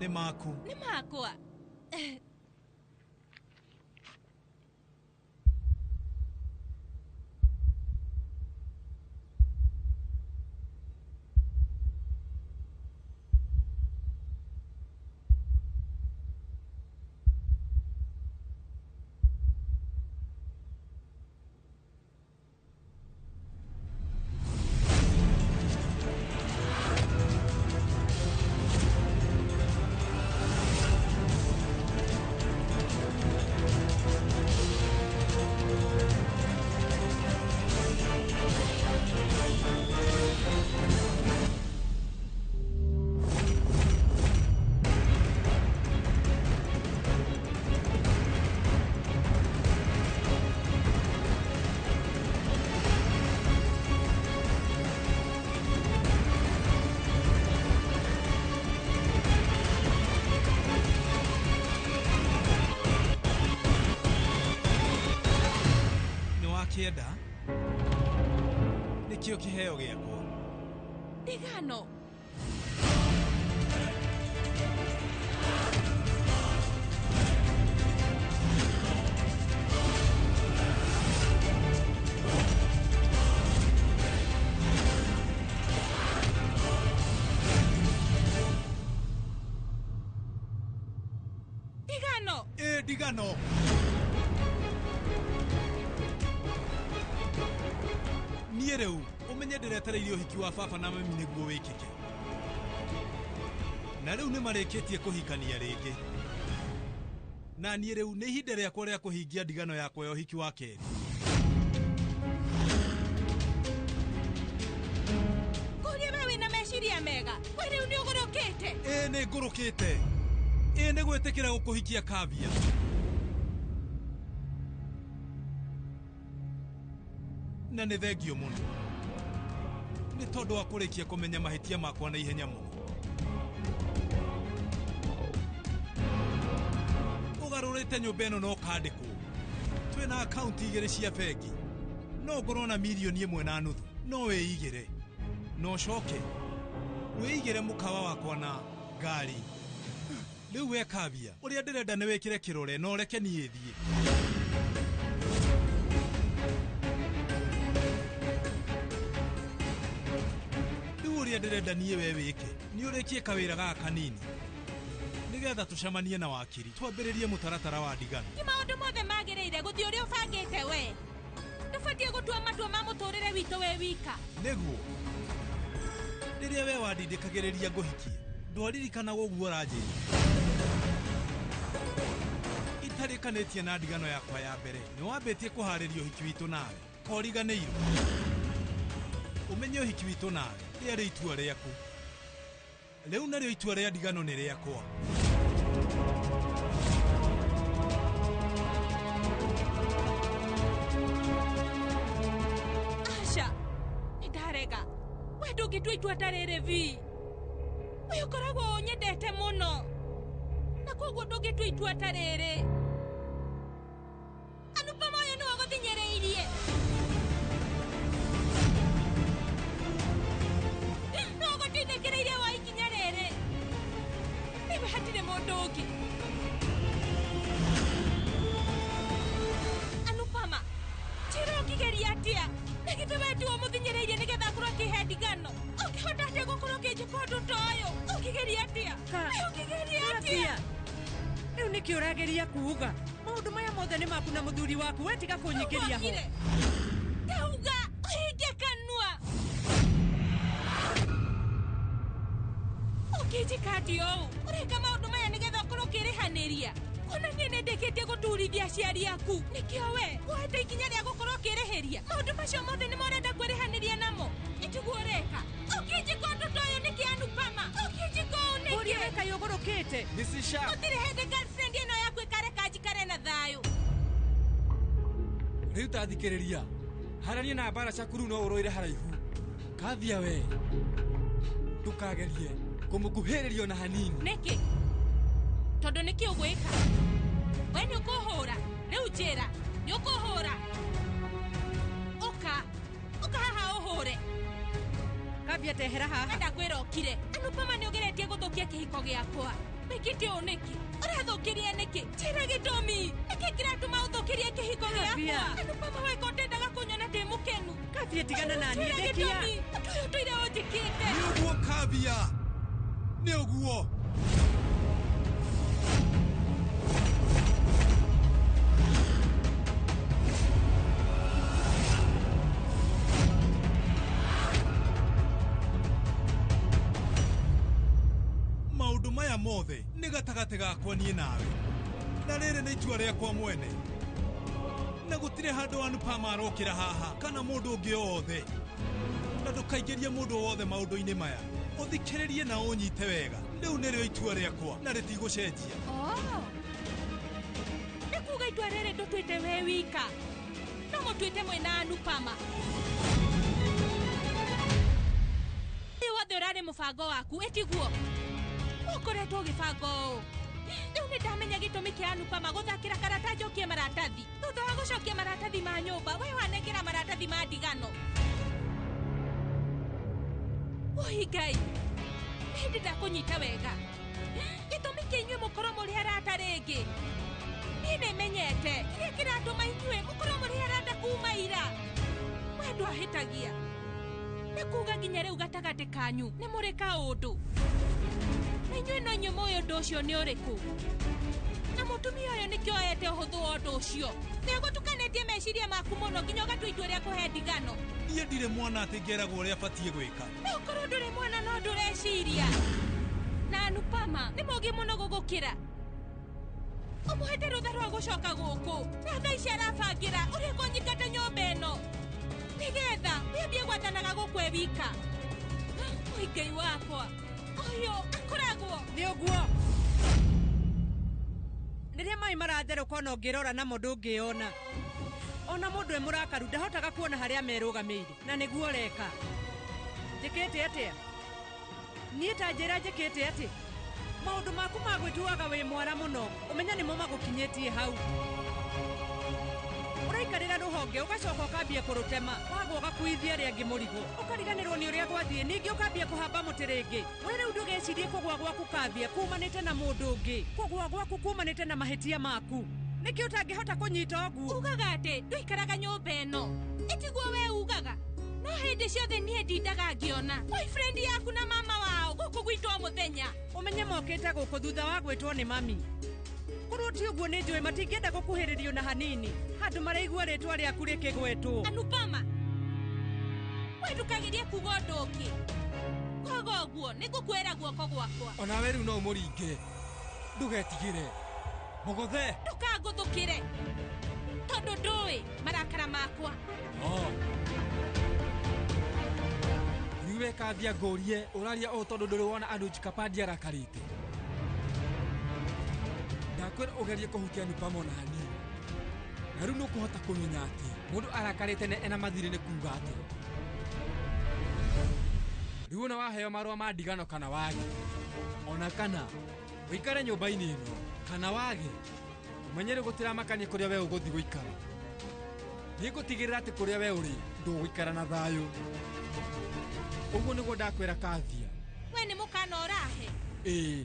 Nĩ maku. Nĩ makwa. Nĩ wakĩenda? Nĩkĩo kĩheo gĩakwa. Ndigano. Ndigano. Ĩ ndigano. Niĩ rĩu ũmenye ndĩretereire ũhiki wa baba na mami nĩguo wĩkĩke. Na rĩu nĩ marĩkĩtie kũhikania rĩngĩ. Na niĩ rĩu nĩ ihinda rĩakwa rĩa kũhingia ndigano yakwa ya ũhiki wa kerĩ. Kũria we wĩna meciria mega. We rĩu nĩ ũgũrũkĩte. Ĩ nĩ ngũrũkĩte. Ĩ nĩ gwĩtĩkĩra gũkũhikia Kavia. Na nĩ thengio mũno nĩ tondũ wa kũrĩkia kũmenya mahĩtia makwa na ihenya mũno. Ũgarũrĩte nyũmba ĩno na ũkandĩkwo. Twĩna akaunti igĩrĩ cia bengi. No ngorwo na mirioni 1.5 no wĩigĩre. Na ũcoke wĩigĩre mũkawa wakwa na ngari. Rĩu we Kavia, ũrĩa ndĩrenda nĩ wĩkĩre kĩrore na ũreke niĩ thiĩ. Rĩu ũrĩa ndĩrenda niĩ we wĩke nĩ ũrĩkie kawĩra gaka kanini nĩgetha tũcemanie na wakiri twambĩrĩrie mũtaratara wa ndigano. Ti maũndũ mothe magĩrĩire gũthiĩ ũrĩa ũbangĩte we. Ndũbatiĩ gũtua matua ma mũtũrĩre witũ wĩ wika. Nĩguo rĩrĩa we wandindĩkagĩrĩria ngũhikie ndwaririkanaga ũguo ũranjĩra. Itarĩkanĩtie na ndigano yakwa ya mbere nĩ wambĩtie kũharĩria ũhiki witũ nawe koriganĩirwo. Ũmenye ũhiki witũ nawe rĩarĩ itua rĩaku. Rĩu narĩo itua rĩa ndigano nĩ rĩakwa. Aca, nĩ ndarega. We ndũngĩtua itua ta rĩrĩ vi. We ũkoragwo ũnyendete mũno. Na koguo ndũngĩtua itua ta rĩrĩ. Anupama ũyũ nĩwe ũgũthinyĩrĩria. Ũka. Ũngĩgeria atĩa? Rĩu nĩkĩ ũrageria kuuga? Maũndũ maya mothe nĩ maku na mũthuri waku, we tiga kũnyingĩria ho. Ndauga ũhinge kanua. Ũngĩnjĩka atĩa ũũ? Ũreka maũndũ maya nĩgetha ũkorwo ũkĩrĩhanĩria. Kuona niĩ nĩndĩkĩtie gũturithia aciari aku. Nĩkĩo we woete ikinya rĩa gũkorwo ũkĩrĩhĩria. Maũndũ macio mothe nĩmo ũrenda kwĩrĩhanĩria namo. Ĩtiguo ũreka. Ũngĩnjĩka ũndũ ta ũyũ nĩkĩ, Anupama? Ũngĩnjĩka ũũ nĩkĩ? Ũria we kaĩ ũgũrũkĩte. Mrs. Shah. Gũtirĩ hĩndĩ girlfriend ĩno yaku ĩkareka njikare na thayũ. Rĩu ta thikĩrĩria. Harania na mbara ciaku rĩu no ũrũĩre haraihu. Kathia we. Ndũkagerie kũmũkuhĩrĩria ona hanini. Nĩkĩ? Tondũ nĩkĩ ũgwĩka? We nĩ ũkũhũra. Rĩu njĩra, nĩ ũkũhũra. Ũka. Ũka haha ũhũre. Kavya tehera haha. Enda kwĩra ũkire. Anupama nĩ ũgeretie gũthũkia kĩhiko gĩakwa. Wĩkĩte ũũ nĩkĩ? Ũrathũkirie nĩkĩ? Njĩra gĩtũmi. Nĩkĩ kĩratũma ũthũkĩrie kĩhiko gĩakwa? Anupama weka ũtendaga kũnyona ndĩ mũkenu. Kavya tigana na niĩ Njĩra ndekia. gĩtũmi. Ũndũ ũyũ ũtũire ũnjĩkĩte. Nĩ ũguo Kavya. Nĩ ũguo. Maũndũ maya mothe nĩ gatagatĩ gakwa niĩ nawe, na rĩrĩ nĩ itua rĩakwa mwene, na gũtirĩ handũ Anupama arokĩra haha kana mũndũ ũngĩ o wothe, na ndũkaingĩrie mũndũ o wothe maũndũ-inĩ maya. Ũthikĩrĩrie na ũnyite wega, rĩu nĩrĩo itua rĩakwa na rĩtigũcenjia. Oh. Nĩ kuga itua rĩrĩ ndũtuĩte we wika, no mũtuĩte mwĩna Anupama. Ũyũ wothe ũrarĩ mũbango waku, ĩtiguo? Ũkoretwo ũgĩbanga ũũ. Rĩu nĩ ndamenya gĩtũmi kĩa Anupama gũthakĩra karata njokie maratathi. Thutha wa gũcokia maratathi ma nyũmba, we wanengera maratathi ma ndigano. Oi Ngai, nĩ hĩndĩ ndakũnyita wega. Gĩtũmi kĩa inyuĩ mũkorwo mũrĩ arata rĩngĩ. Niĩ nĩmenyete kĩrĩa kĩratũma inyuĩ mũkorwo mũrĩ arata kuma ira. We ndwahĩtagia. Nĩ kuga nginya rĩu gatagatĩ kanyu nĩ mũrĩ kaũndũ. Na inyuĩ no inyuĩ mũĩ ũndũ ũcio nĩ ũrĩkũ. Na mũtumia ũyũ nĩkĩo oete ũhũthũ wa ũndũ ũcio. Nĩ ũgũtukanĩtie meciria maku mũno nginya ũgatua itua rĩa kũhe ndigano. Niĩ ndirĩ mwana atĩ ngeragwo ũrĩa batiĩ gwĩka. No ũkorwo ndũrĩ mwana no ndũreciria. Na Anupama nĩ mũũgĩ mũno gũgũkĩra. Ũmũhete rũtha rwa gũcoka gũkũ. Na thaa ici arabangĩra ũrĩa kũnyingata nyũmba ĩno. Nĩgetha wĩambie gwathanaga gũkũ e wika. Oi Ngai wakwa. Ũyũ akoragwo. Nĩ ũguo. Rĩrĩa maĩ maratherũka ona ũngĩrora namo ndũngĩona. Ona mũndũ e mũrakaru ndahotaga kuona harĩa merũgamĩire, na nĩguo ũreka. Njĩkĩte atĩa? Niĩ ta njĩra njĩkĩte atĩa? Maũndũ maku ma gwĩtuaga wĩ mwara mũno, ũmenye nĩmo magũkinyĩtie hau. Ũraikarĩra rũhonge ũgacoka ũkambia kũrũtema, wagwa ũgakuithia arĩa angĩ mũrigo, ũkariganĩrwo nĩ ũrĩa gwathiĩ, ningĩ ũkambia kũhamba mũtĩ rĩngĩ. We rĩu ndũgecirie kũgũa gwaku Kavya kumanĩte na mũndũ ũngĩ, kũgũa gwaku kumanĩte na mahĩtia maku. Nĩkĩ ũtangĩhota kũnyita ũguo? Ugaga atĩ ndũikaraga nyũmba ĩno. Ĩtiguo we ugaga. No hĩndĩ ciothe niĩ ndindaga ngĩona boyfriend yaku na mama wao gũkũ gwitũ o mũthenya. Ũmenye mokĩte gũkũ thutha wa gwĩtwo nĩ mami. Korwo ti ũguo nĩ njũĩ matingĩenda gũkuhĩrĩrio na hanini, handũ maraigua rĩtwa rĩaku rĩkĩgwetwo. Anupama, we ndũkagerie kuga ũndũ ũngĩ. Kwaga ũguo nĩ ngũkuoera guoko gwakwa. Onawe rĩu no ũmũringe. Ndũgetigĩre. Mũgũthe. Ndũkangũthũkĩre. Tondũ ndũĩ marakara makwa. Oh. Rĩu we Kavya ngũrie ũraria ũũ tondũ ndũrĩ wona Anuj Kapadia arakarĩte. Ndakwĩra ũgerie kũhutia Anupama ona hanini. Na rĩu nĩũkũhota kũmenya atĩ mũndũ arakarĩte na ena mathirĩ nĩ kuga atĩa. Rĩu ona waheo marũa ma ndigano kana wage, ona kana ũikare nyũmba-inĩ ĩno kana wage, ũmenye rĩu gũtiramakania kũrĩa we ũgũthiĩ gũikara. Niĩ ngũtigĩrĩra atĩ kũrĩa we ũrĩ ndũgũikara na thayũ. Ũguo nĩguo ndakwĩra Kavya. We nĩ mũkana ũrahe? Ĩĩ.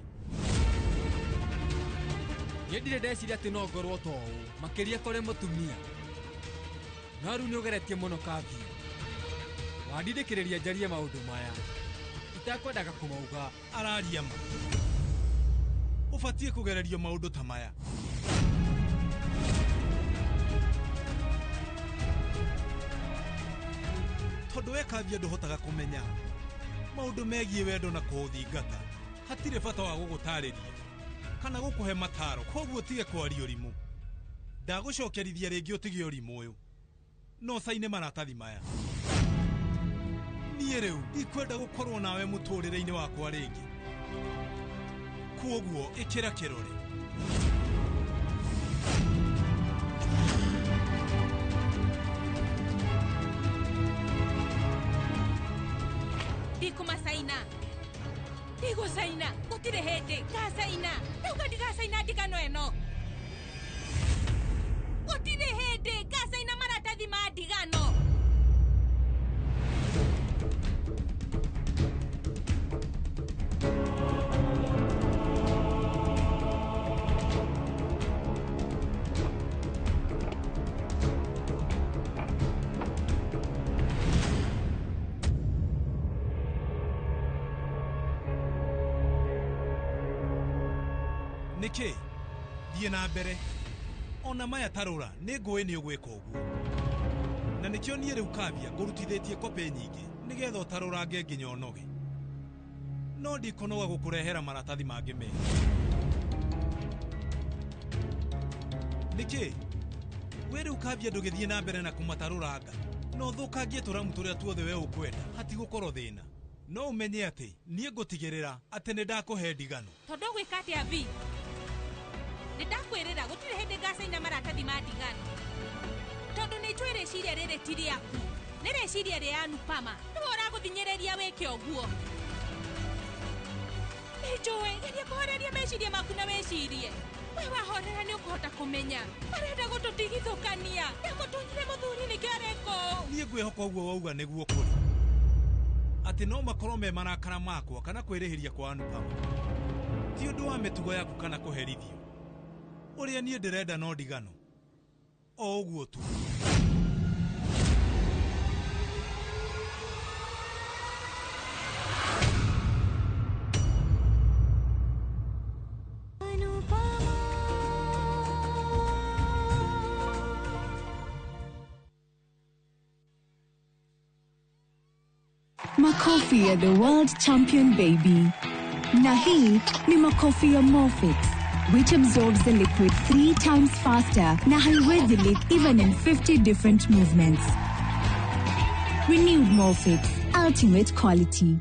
Niĩ ndirĩ ndeciria atĩ no ngorwo ta ũũ, makĩria kũrĩ mũtumia. No rĩu nĩ ũgeretie mũno Kavya. Wandindĩkĩrĩria njarie maũndũ maya. Itakwendaga kũmauga. Araria ma. Ũbatiĩ kũgererio maũndũ ta maya. Tondũ we Kavya ndũhotaga kũmenya maũndũ megiĩ wendo na kũũthingata, hatirĩ bata wa gũgũtarĩria kana gũkũhe mataro, koguo ũtige kwaria ũrimũ. Ndagũcokerithia rĩngĩ ũtige ũrimũ ũyũ, no caine maratathi maya. Niĩ rĩu ndikwenda gũkorwo nawe mũtũrĩre-inĩ wakwa rĩngĩ, koguo ĩkĩra kĩrore. Ndikũmacaina, ndigũcaina, gũtirĩ hĩndĩ ngacaina. Ndauga ndigacaina ndigano ĩno, gũtirĩ hĩndĩ ngacaina maratathi ma ndigano. Nĩkĩ? Thiĩ na mbere. Ona maya tarũra, nĩ ngũĩ nĩ ũgwĩka ũguo. Na nĩkĩo niĩ rĩu Kavya ngũrutithĩtie kopĩ nyingĩ nĩgetha ũtarũrange nginya ũnoge. No ndikũnoga gũkũrehera maratathi mangĩ merĩ. Nĩkĩ? We rĩu Kavya ndũgĩthiĩ na mbere na kũmatarũranga. No ũthũkangie tũramu tũrĩa tuothe we ũkwenda, hatigũkorwo thĩna. No ũmenye atĩ niĩ ngũtigĩrĩra atĩ nĩ ndakũhe ndigano. Tondũ ũgwĩka atĩa Vi? Nĩ ndakwĩrĩra gũtirĩ hĩndĩ ngacaina maratathi ma ndigano, tondũ nĩ njũĩ rĩciria rĩrĩ ti rĩaku, nĩ rĩciria rĩa Anupama. Nĩwe ũragũthinyĩrĩria wĩke ũguo. Nĩ njũĩ, geria kũhoreria meciria maku na wĩcirie. We wahorera nĩ ũkũhota kũmenya marenda gũtũtigithũkania. Ndamũtunyire mũthuri nĩkĩo areka ũũ. Niĩ ngwĩhoka ũguo wauga nĩguo kũrĩ, atĩ no makorwo me marakara makwa kana kwĩrĩhĩria kwa Anupama, ti ũndũ wa mĩtugo yaku kana kũherithio. Ũrĩa niĩ ndĩrenda no ndigano, o ũguo tu. Makofi ya the world champion baby. Na hii ni makofi ya Morfix, which absorbs the liquid 3 times faster na haiwezi leak even in 50 different movements. Renewed Morfix, ultimate quality.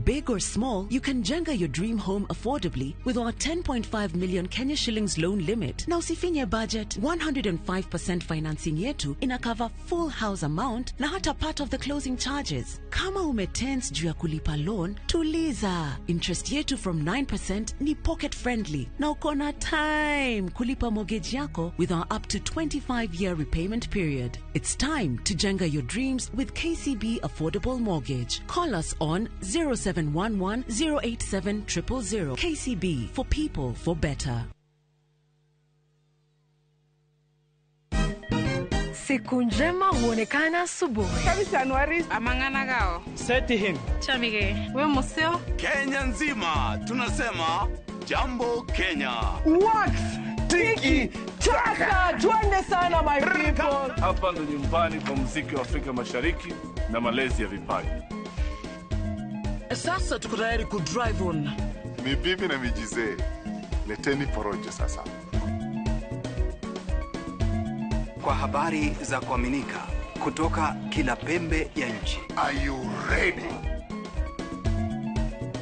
Big or small, you can jenga your dream home affordably with our 10.5 million Kenya shillings loan limit. Na usifinye budget, 105% financing yetu ina cover full house amount na hata part of the closing charges. Kama umetense juu ya kulipa loan, tuliza. Interest yetu from 9% ni pocket friendly na uko na time kulipa mortgage yako with our up to 25-year repayment period. It's time to jenga your dreams with KCB Affordable Mortgage. Call us on 0711 087 000. KCB, for people, for better. Siku njema huonekana asubuhi. Amang'ana Seti him. Chamige. We museo. Kenya nzima tunasema jambo Kenya. Wax tiki taka, twende sana my people. Hapa ndo nyumbani kwa muziki wa Afrika Mashariki na malezi ya vipaji. Sasa tuko tayari ku drive on. Ni bibi na mijizee, leteni porojo sasa. Kwa habari za kuaminika kutoka kila pembe ya nchi. Are you ready?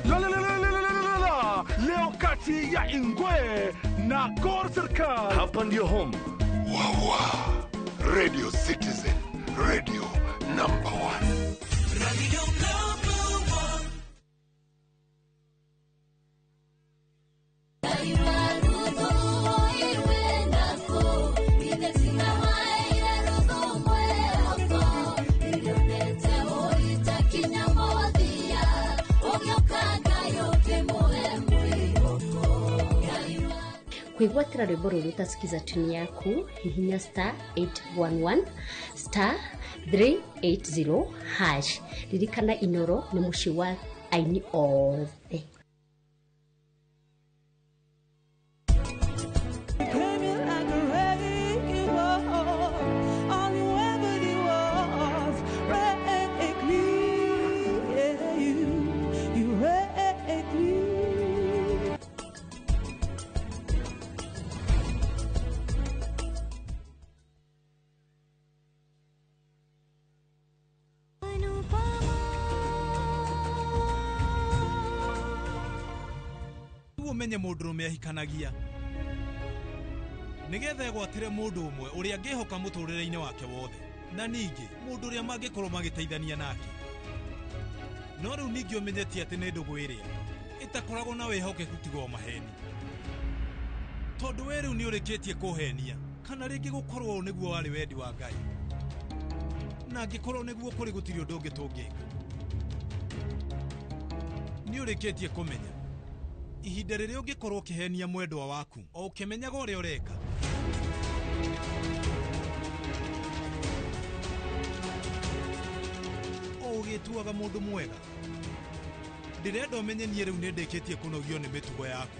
La la la la la la la. Leo kati ya Ingwe na Gor Serikal. Hapa ndio home. Wawa. Radio Citizen, radio number 1. Radio number 1. Kwĩgwatĩra rwĩmbo rũrũ ũtasikiza tuni yaku hihinya star 811 star 380 hash. Ririkana Inoro nĩ mũciĩ wa Aini othe. Umenye mũndũrũme ahikanagia nĩgetha egwatĩre mũndũ ũmwe ũrĩa angĩhoka mũtũrĩre-inĩ wake wothe na ningĩ mũndũ ũrĩa mangĩkorwo magĩteithania nake. No rĩu ningĩ ũmenyetie atĩ nĩ ndũgũ ĩrĩa ĩtakoragwo na wĩhokeku tiga o maheni, tondũ we rĩu nĩ ũrĩkĩtie kũhenia kana rĩngĩ gũkorwo ũũ nĩguo warĩ wendi wa Ngai, na angĩkorwo nĩguo kũrĩ gũtirĩ ũndũ ũngĩ tũngĩka. Nĩ ũrĩkĩtie kũmenya ihinda rĩrĩa ũngĩkorwo ũkĩhenia mwendwa waku o ũkĩmenyaga ũrĩa ũreka. O ũgĩtuaga mũndũ mwega. Ndĩrenda ũmenye niĩ rĩu nĩndĩkĩtie kũnogio nĩ mĩtugo yaku.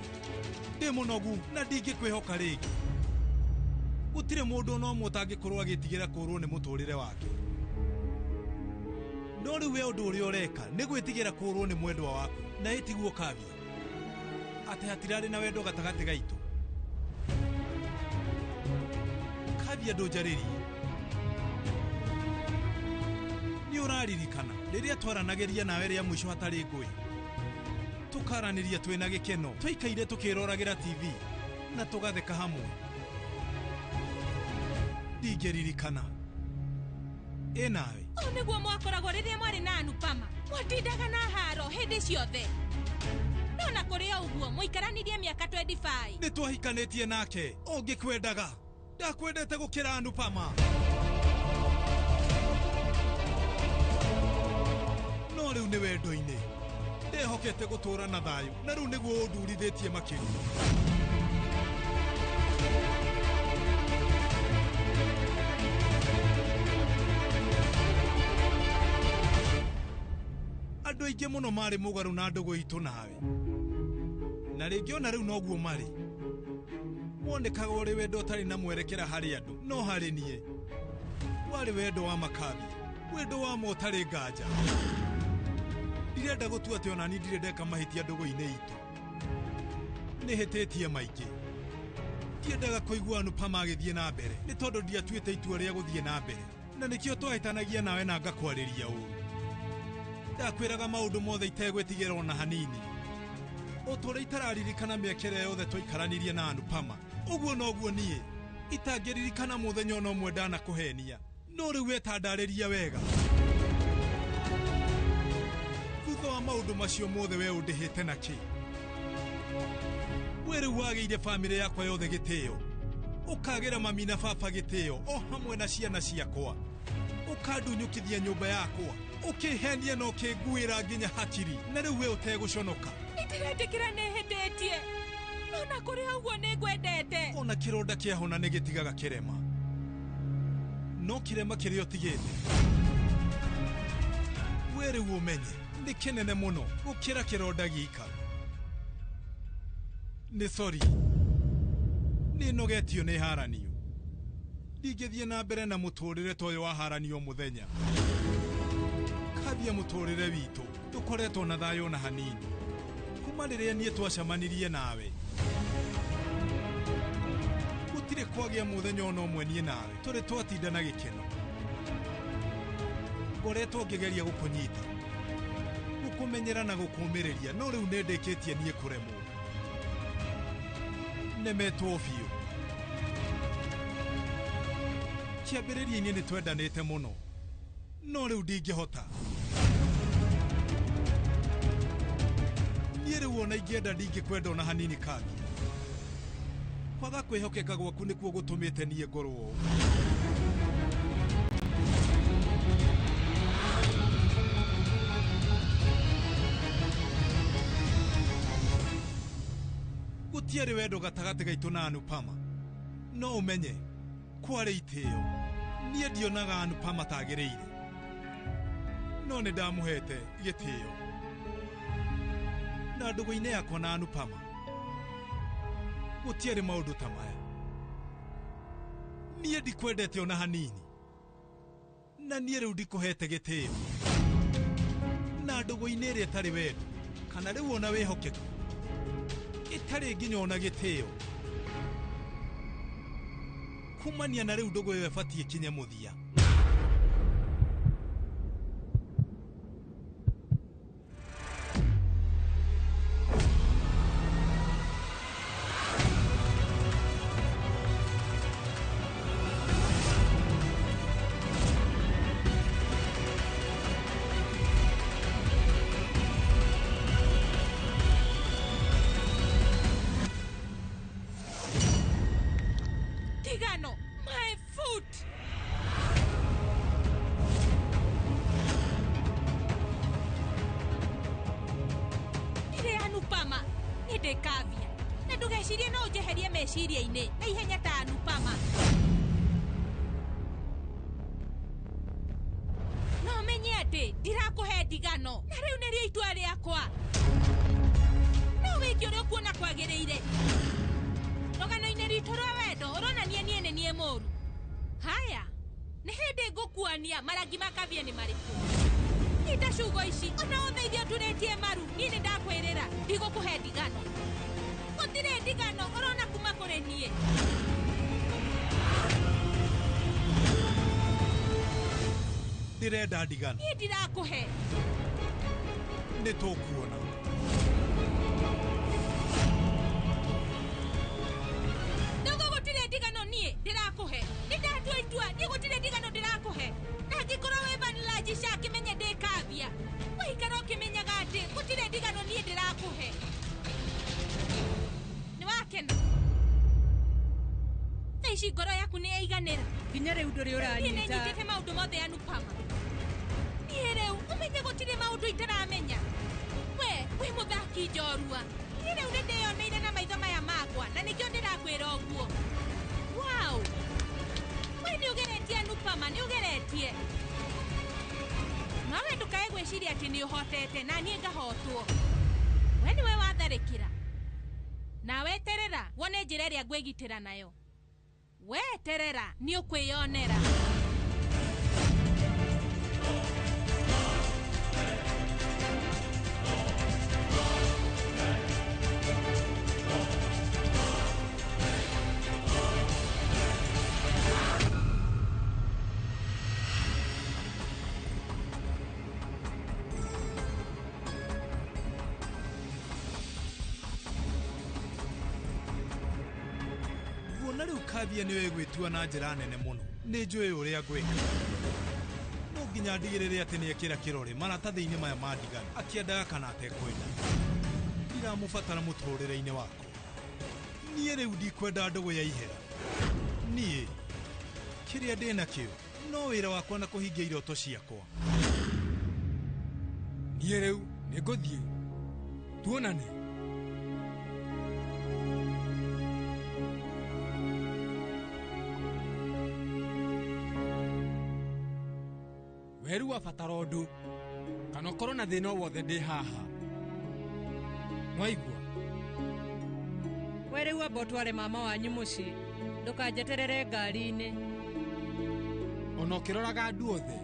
Ndĩ mũnogu na ndingĩkwĩhoka rĩngĩ. Gũtirĩ mũndũ ona ũmwe ũtangĩkorwo agĩtigĩra kũũrwo nĩ mũtũrĩre wake. No rĩu we ũndũ ũrĩa ũreka nĩ gwĩtigĩra kũũrwo nĩ mwendwa waku na ĩtiguo Kavya atĩ hatirarĩ na wendo gatagatĩ gaitũ. Kavya ndũnjarĩrie. Nĩ ũraririkana rĩrĩa twaranagĩria nawe rĩa mũico hatarĩ ngũĩ, tũkaranĩria twĩna gĩkeno, twaikaire tũkĩroragĩra TV na tũgatheka hamwe. Ndingĩririkana. Ĩ nawe? Ũũ nĩguo mwakoragwo rĩrĩa mwarĩ na Anupama, mwatindaga na haro hĩndĩ ciothe. No na kũrĩ o ũguo mũikaranirie mĩaka 25. Nĩ twahikanĩtie nake ũngĩkwendaga. Ndakwendete gũkĩra Anupama. No rĩu nĩ wendo-inĩ. Ndehokete gũtũũra na thayũ na rĩu nĩguo ũndurithĩtie makĩria. Andũ aingĩ mũno marĩ mũgarũ na ndũgũ itũ nawe, na rĩngĩ ona rĩu noguo marĩ. Wonekaga ũrĩ wendo ũtarĩ na mwerekera harĩ andũ, no harĩ niĩ warĩ wendo wa makabia, wendo wa ma ũtarĩ nganja. Ndirenda gũtua atĩ ona niĩ ndirĩ ndeka mahĩtia ndũgũ-inĩ itũ. Nĩhĩtĩtie maingĩ. Ndiendaga kũigua Anupama agĩthiĩ na mbere nĩ tondũ ndiatuĩte itua rĩa gũthiĩ na mbere, na nĩkĩo twahĩtanagia nawe na ngakwarĩria ũru. Ndakwĩraga maũndũ mothe itegwĩtigĩra ona hanini. Ũtũũra itararirikana mĩaka ĩrĩa yothe twaikaranirie na Anupama, ũguo noguo niĩ itangĩririkana mũthenya ona ũmwe ndanakũhenia. No rĩu wetandarĩria wega. Thutha wa maũndũ macio mothe we ũndĩhĩte na kĩ? We rĩu wagĩire bamĩrĩ yakwa yothe gĩtĩo, ũkagĩra mami na baba gĩtĩo o hamwe na ciana ciakwa, ũkandunyũkithia nyũmba yakwa, ũkĩhenia na ũkĩnguĩra nginya hakiri, na rĩu we ũtegũconoka. Nĩndĩretĩkĩra nĩhĩtĩtie, no na kũrĩ o ũguo nĩngwendete. Ona kĩronda kĩahona nĩ gĩtigaga kĩrema, no kĩrema kĩrĩa ũtigĩte we rĩu ũmenye nĩ kĩnene mũno gũkĩra kĩronda gika. Nĩ sorry, nĩ nogetio nĩ haranio. Ndingĩthiĩ na mbere na mũtũrĩre ta ũyũ wa haranio mũthenya. Kavya mũtũrĩre witũ ndũkoretwo na thayũ ona hanini kuma rĩrĩa niĩ twacemanirie nawe. Gũtirĩ kwagĩa mũthenya ona ũmwe niĩ nawe tũrĩ twatinda na gĩkeno. Ngoretwo ngĩgeria gũkũnyita, gũkũmenyera na gũkũmĩrĩria, no rĩu nĩndĩkĩtie niĩ kũremwo. Nemetwo biũ. Kĩambĩrĩria-inĩ nĩ twendanĩte mũno, no rĩu ndingĩhota. Niĩ rĩu ona ingĩenda ndingĩkwenda ona hanini Kavya. Kwaga kwĩhokeka gwaku nĩkuo gũtũmĩte niĩ ngorwo ũũ. Gũtiarĩ wendo gatagatĩ gaitũ na Anupama, no ũmenye kwarĩ itĩo. Niĩ ndionaga Anupama tagĩrĩire, no nĩ ndamũhete gĩtĩo. Na ndũgũ-inĩ yakwa na Anupama gũtiarĩ maũndũ ta maya. Niĩ ndikwendete ona hanini, na niĩ rĩu ndikũhete gĩtĩo. Na ndũgũ-inĩ ĩrĩa ĩtarĩ wendo kana rĩu ona wĩhokeku, ĩtarĩ nginya ona gĩtĩo, kumania na rĩu ndũgũ ĩyo ĩbatiĩ ĩkinye mũthia. Tigano, my foot. Ndire Anupama, nĩ ndĩ Kavya. Na ndũgecirie no ũnjeherie meciria-inĩ na ihenya ta Anupama. No ũmenye atĩ ndirakũhe ndigano, na rĩu nĩrĩo itua rĩakwa. No wĩke ũrĩa ũkuona kwagĩrĩire. Rũgano-inĩ rwitũ rwa wendo ũronania niĩ nĩ niĩ mũũru. Haya, nĩ hĩndĩ ngũkuonia marangi ma Kavya nĩ marĩkũ. Nyita ciugo ici, ona ũndeithie ũturĩtie maru, niĩ nĩ ndakwĩrĩra ndigũkũhe ndigano. Gũtirĩ ndigano ũrona kuma kũrĩ niĩ. Ndĩrenda ndigano. Niĩ ndirakũhe. Nĩ tũkuona. Ndogo gũtirĩ ndigano niĩ ndĩrakũhe. Nĩ ndatua itua, niĩ gũtirĩ ndigano ndĩrakũhe. Na angĩkorwo wĩ Vanilla Sha kĩmenye ndĩ Kavya. Waikara ũkĩmenyaga atĩ gũtirĩ ndigano niĩ ndĩrakũhe. Nĩ wakena? Thaa ici ngoro yaku nĩ yaiganĩra. Nginya rĩu ndũrĩ Niĩ nĩ ũranyita. nyitĩte maũndũ mothe Anupama. Niĩ rĩu ũmenye gũtirĩ maũndũ itaramenya. We wĩ mũthaki njorua. Niĩ rĩu nĩ ndĩyoneire na maitho maya makwa na nĩkĩo ndĩrakwĩra ũguo. Wow! We nĩ ũgeretie Anupama, nĩ ũgeretie. Nawe ndũkae gwĩciria atĩ nĩ ũhotete na niĩ ngahotwo. We nĩwe watharĩkĩra. Nawe eterera wone njĩra ĩrĩa ngwĩgitĩra nayo. We eterera nĩ ũkwĩyonera. Nguona rĩu Kavya nĩwe gwĩtua na njĩra nene mũno. Nĩ njũĩ ũrĩa ngwĩka. No nginya ndigĩrĩre atĩ nĩekĩra kĩrore maratathi-inĩ maya ma ndigano, akĩendaga kana atekwenda. Ndiramũbatara mũtũrĩre-inĩ wakwa. Niĩ rĩu ndikwenda ndũgũ ya ihera. Niĩ kĩrĩa ndĩ nakĩo no wĩra wakwa na kũhingia iroto ciakwa. Niĩ rĩu nĩ ngũthiĩ. Tuonane. Weru wa batara ũndũ kana ũkorwo na thĩna o wothe ndĩ haha. Nĩwaigua? We rĩu amba ũtware mama wanyu mũciĩ. Ndũkanjeterere ngari-inĩ. Ona ũkĩroraga andũ othe,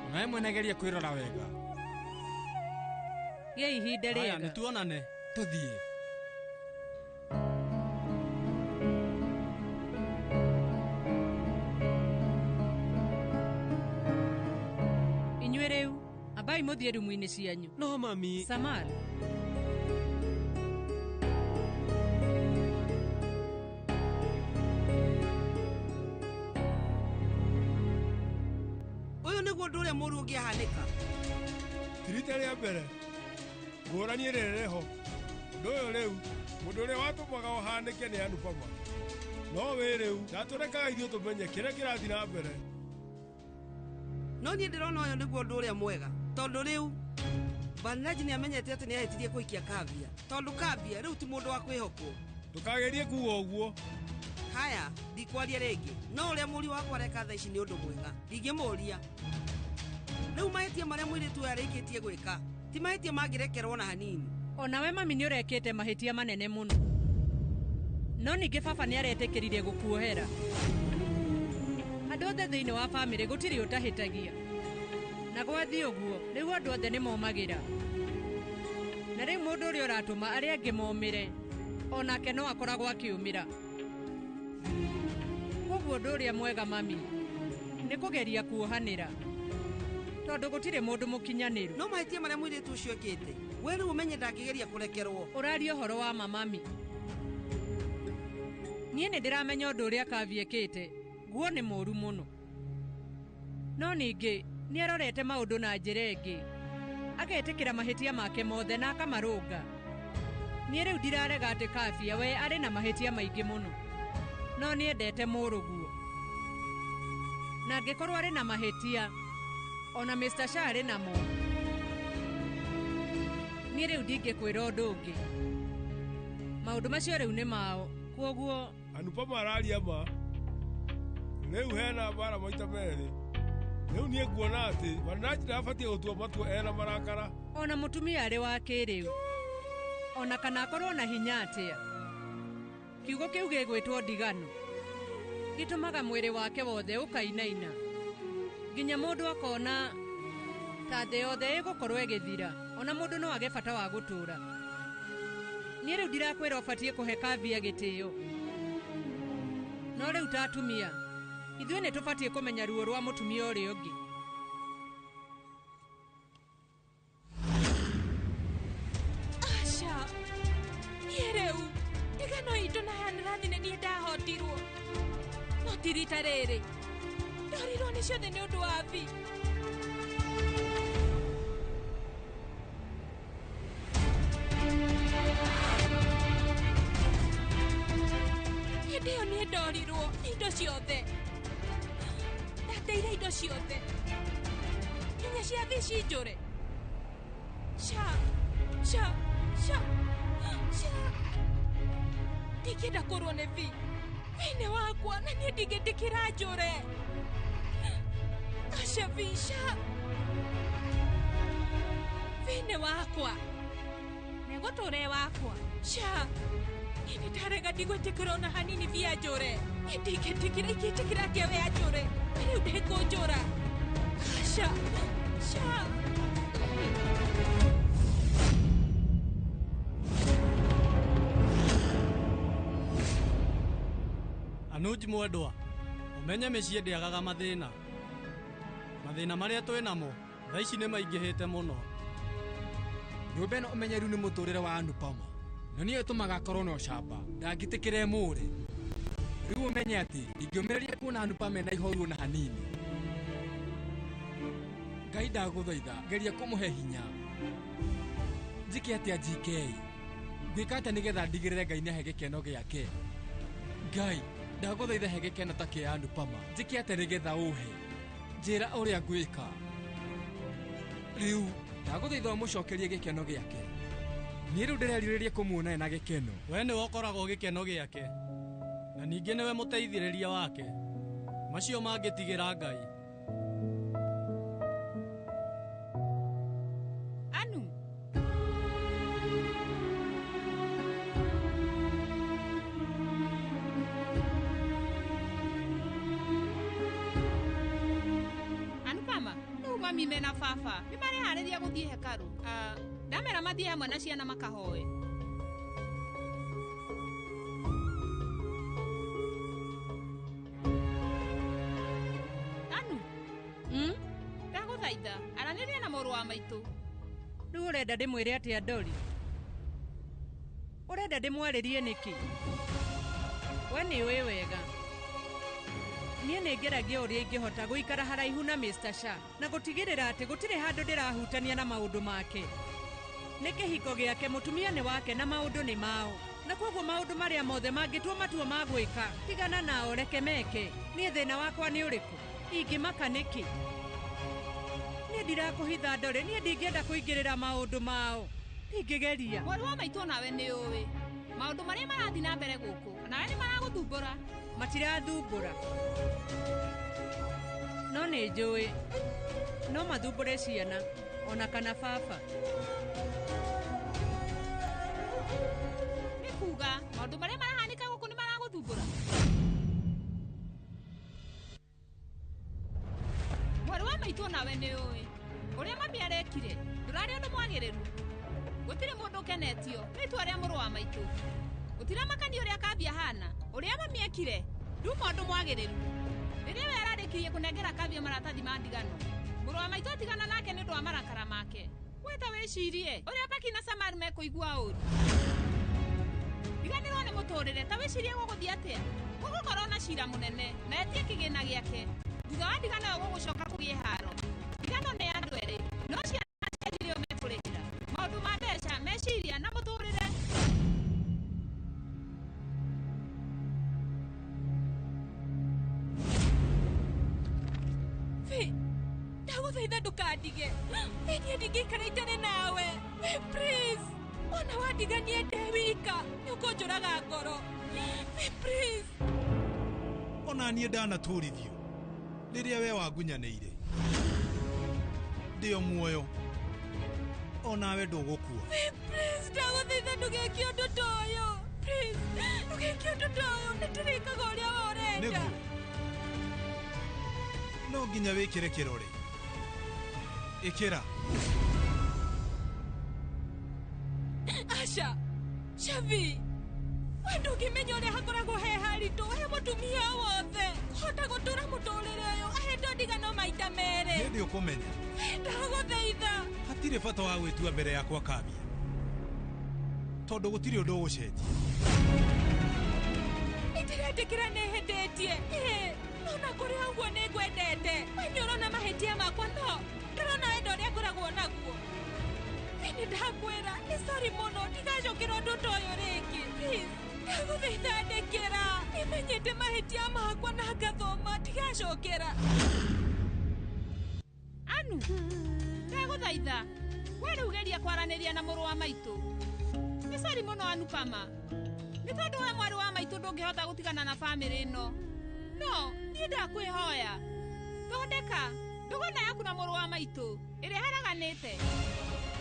ona we mwene geria kwĩrora wega. Gĩa ihinda Haya, rĩega. nĩ tuonane. Tũthiĩ. Inyuĩ rĩu ambai mũthiĩ rumu-inĩ cianyu. No mami. Samar. Ũyũ nĩguo ũndũ ũrĩa mũũru ũngĩahanĩka. Ti rita rĩa mbere ngũrani ĩrĩa ĩrĩ ho. Ũndũ ũyũ rĩu mũndũ ũrĩa watũmaga ũhanĩke nĩ Anupama. No wĩ rĩu ndatũrekaga ithuĩ tũmenye kĩrĩa kĩrathiĩ na mbere. No niĩ ndĩrona ũyũ nĩguo ũndũ ũrĩa mwega, tondũ rĩu Vanraj nĩ amenyete atĩ nĩ ahĩtirie kũhikia Kavya, tondũ Kavya rĩu ti mũndũ wa kwĩhokwo. Ndũkagerie kuga ũguo. Haya, ndikwaria rĩngĩ. No ũrĩa mũriũ wakwa areka thaa ici nĩ ũndũ mwega. Ndingĩmũũria. Rĩu mahĩtia marĩa mũirĩtu ũyũ arĩkĩtie gwĩka ti mahĩtia mangĩrekerwo na hanini. Onawe mami nĩ ũrekĩte mahĩtia manene mũno. No ningĩ baba nĩ aretĩkĩrire gũkuohera. Andũ othe thĩinĩ wa bamĩrĩ gũtirĩ ũtahĩtagia. Na gwathiĩ ũguo, rĩu andũ othe nĩ momagĩra. Na rĩu mũndũ ũrĩa ũratũma arĩa angĩ momĩre, onake no akoragwo akĩũmĩra. Koguo ũndũ ũrĩa mwega mami, nĩ kũgeria kuohanĩra. Tondũ gũtirĩ mũndũ mũkinyanĩru. No mahĩtia marĩa mũirĩtu ũcio ekĩte, we rĩu ũmenye ndangĩgeria kũrekerwo. Ũraria ũhoro wa ma mami. Niĩ nĩ ndĩramenya ũndũ ũrĩa Kavi ekĩte, guo nĩ mũũru mũno. No ningĩ nĩ arorete maũndũ na njĩra ĩngĩ. Agetĩkĩra mahĩtia make mothe na akamarũnga. Niĩ rĩu ndirarega atĩ Kavia we arĩ na mahĩtia maingĩ mũno. No nĩendete mũrũguo. Na angĩkorwo arĩ na mahĩtia, ona Mr. Shah arĩ namo. Niĩ rĩu ndingĩkwĩra ũndũ ũngĩ. Maũndũ macio rĩu nĩ mao, kwoguo Anupama araria ma. Rĩu hena mbara maita merĩ. Rĩu niĩ nguona atĩ Vanraj ndabatiĩ gũtua matua ena marakara. Ona mũtumia arĩ wa kĩrĩu, ona kana akorwo na hinya atĩa, kiugo kĩu gĩgwĩtwo ndigano gĩtũmaga mwĩrĩ wake wothe ũkainaina nginya mũndũ akona ta thĩ yothe ĩgũkorwo ĩgĩthira, ona mũndũ no age bata wa gũtũũra. Niĩ rĩu ndirakwĩra ũbatiĩ kũhe Kavia gĩtĩo. No rĩu ta atumia, ithuĩ nĩ tũbatiĩ kũmenya ruo rwa mũtumia ũrĩa ũngĩ. Aca, niĩ rĩu ndigano itũ na Hanrathi nĩ niĩ ndahotirwo. No ti rita rĩrĩ, ndorirwo nĩ ciothe nĩ ũndũ wa Vi. Hĩndĩ ĩyo niĩ ndorirwo nĩ indo ciothe. Ndateire indo ciothe. Nginya cia Vi cinjũre. Sha, sha, sha, sha. Ndingĩenda kũrwo nĩ Vi. Vi nĩ wakwa na niĩ ndingĩtĩkĩra njũre. Aca Vi, sha. Vi nĩ wakwa. Negũtũra e wakwa. Sha. Niĩ nĩ ndarega ndigwĩtĩkĩra ona hanini Vi anjũre. Niĩ ndingĩtĩkĩra, ingĩtĩkĩra atĩa we anjũre? Na rĩu ndĩkũnjũra. Aca, sha. Anuj mwendwa, ũmenye mĩciĩ ndĩagaga mathĩna. Mathĩna marĩa twĩ namo thaa ici nĩ maingĩhĩte mũno. Nyũmba ĩno ũmenyeru nĩ mũtũrĩre wa Anupama. Na nĩyo ĩtũmaga akorwo na ũcamba, ndangĩtĩkĩra ĩmũre. Rĩu ũmenye atĩ ndingĩũmĩrĩria kuona Anupama ena ihoru ona hanini. Ngai ndagũthaitha, geria kũmũhe hinya. Njĩke atĩa GK? Ngwĩka atĩa nĩgetha ndigĩrĩre Ngai nĩahe gĩkeno gĩake? Ngai, ndagũthaitha he gĩkeno ta kĩa Anupama. Njĩke atĩa nĩgetha ũhe? Njĩra ũrĩa ngwĩka. Rĩu ndagũthaitha ũmũcokerie gĩkeno gĩake. Niĩ rĩu ndĩrerirĩria kũmuona ena gĩkeno. We nĩwe ũkoragwo gĩkeno gĩake, na ningĩ nĩwe mũteithĩrĩria wake. Macio mangĩtigĩra Ngai. Anu. Anupama, rĩu mami mena baba nĩ mareharĩria gũthiĩ hekarũ. Ndamera mathiĩ hamwe na ciana makahoe. Anu, ndagũthaitha, aranĩria na mũrũ wa maitũ. Rĩu ũrenda ndĩmwĩre atĩa Ndori? Ũrenda ndĩmwarĩrie nĩkĩ? We nĩ ũĩ wega. Niĩ nĩ ngeragia ũrĩa ingĩhota gũikara haraihu na Mr. Shah na gũtigĩrĩra atĩ gũtirĩ handũ ndĩrahutania na maũndũ make. Nĩ kĩhiko gĩake, mũtumia nĩ wake na maũndũ nĩ mao. Na koguo maũndũ marĩa mothe mangĩtua matua ma gwĩka, tigana nao reke meke. Niĩ thĩna wakwa nĩ ũrĩkũ? Ingĩmaka nĩkĩ? Niĩ ndirakũhitha Ndori, niĩ ndingĩenda kũingĩrĩra maũndũ mao. Ndingĩgeria. Mwarĩ wa maitũ nawe nĩ ũĩ maũndũ marĩa marathiĩ na mbere gũkũ, nawe nĩ maragũthumbũra. Matirathumbũra. No nĩ njũĩ no mathumbũre ciana ona kana baba. Kuga maũndũ marĩa marahanĩka gũkũ nĩ maragũthumbũra. Mwarĩ wa maitũ nawe nĩ ũĩ ũrĩa mami arekire ndũrarĩ ũndũ mwagĩrĩru. Gũtirĩ mũndũ ũkenetio nĩ itua rĩa mũrũ wa maitũ. Gũtiramakania ũrĩa Kavya ahana, ũrĩa mami ekire nduma ũndũ mwagĩrĩru. Rĩrĩa we ararĩkirie kũnengera Kavya maratathi ma ndigano, mũrũ wa maitũ atigana nake nĩ ũndũ wa marakara make. We ta wĩcirie ũrĩa Baki na Samar mekũigua ũru. Riganĩrwo nĩ mũtũrĩre, ta wĩcirie gũgũthiĩ atĩa? Gũgũkorwo na cira mũnene na etie kĩgĩna gĩake. Thutha wa ndigano ĩyo gũgũcoka kũgĩe haro. Ndigano nĩ ya andũ erĩ, no ciana cia nĩo mekũrĩhĩra. Maũndũ ma mbeca, meciria na mũtũrĩre. Vi, ndagũthaitha ndũkandige. Niĩ ndingĩikara itarĩ nawe. Vi, please. Ona wandiganie ndĩ wika, nĩ ũkũnjũraga ngoro. Vi, please. Ona niĩ ndanatũrithio rĩrĩa we wangunyanĩire. Ndĩo muoyo, onawe ndũgũkua. Vi, please, ndagũthaitha ndũgeke ũndũ ta ũyũ. Please, ndũgeke ũndũ ta ũyũ. Nĩ ndĩrĩkaga ũrĩa we ũrenda. Nĩguo. No nginya wĩkĩre kĩrore. Ĩkĩra. Asha, Shavi, we ndũngĩmenya ũrĩa hakoragwo he haritũ he mũtumia wothe kũhota gũtũra mũtũrĩre ũyũ ahetwo ndigano maita merĩ. Hĩndĩ ũkũmenya Ndagũthaitha. hatirĩ bata wa gwĩtua mbere yakwa Kavya, tondũ gũtirĩ ũndũ ũgũcenjia. Nĩndĩretĩkĩra nĩhĩtĩtie. Ĩĩ, no na kũrĩ ũguo nĩngwendete. We nĩũrona mahĩtia makwa, no ndũrona wendo ũrĩa ngoragwo naguo. Nĩ ndakwĩra nĩ sorry mũno, ndigacokera ũndũ ta ũyũ rĩngĩ. Please, ndagũthaitha ndekera. Nĩmenyete mahĩtia makwa na ngathoma, ndigacokera. Anu, ndagũthaitha we rĩu geria kwaranĩria na mũrũ wa maitũ. Nĩ sorry mũno Anupama, nĩ tondũ we mwarĩ wa maitũ ndũngĩhota gũtigana na bamĩrĩ ĩno. No niĩ ndakwĩhoya, thondeka ndũgũna yaku na mũrũ wa maitũ ĩrĩa haraganĩte.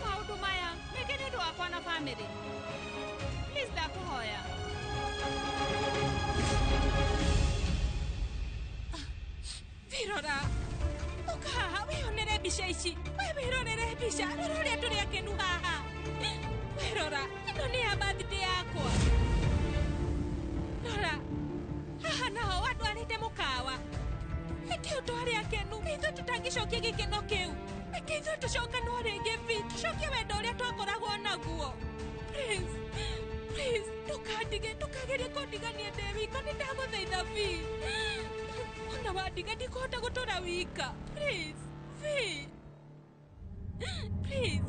Maũndũ maya meke nĩ ũndũ wakwa na bamĩrĩ. Please, ndakũhoya. Virora, ũka haha wĩyonere mbica ici. We wĩrorere mbica, rora ũrĩa tũrĩ akenu haha. Wĩrora, ĩno nĩ ya birthday yakwa. Rora, haha naho wandwarĩte mũkawa. Hĩndĩ ĩyo twarĩ akenu, nĩ ithuĩ tũtangĩcokia gĩkeno kĩu. Reke ithuĩ tũcokanwo rĩngĩ vi, tũcokie wendo ũrĩa twakoragwo naguo. Please, please, ndũkandige, ndũkagerie kũndigania ndĩ wika, nĩ ndagũthaitha vi. Ona wandiga ndikũhota gũtũra wika. Please, vi. Please.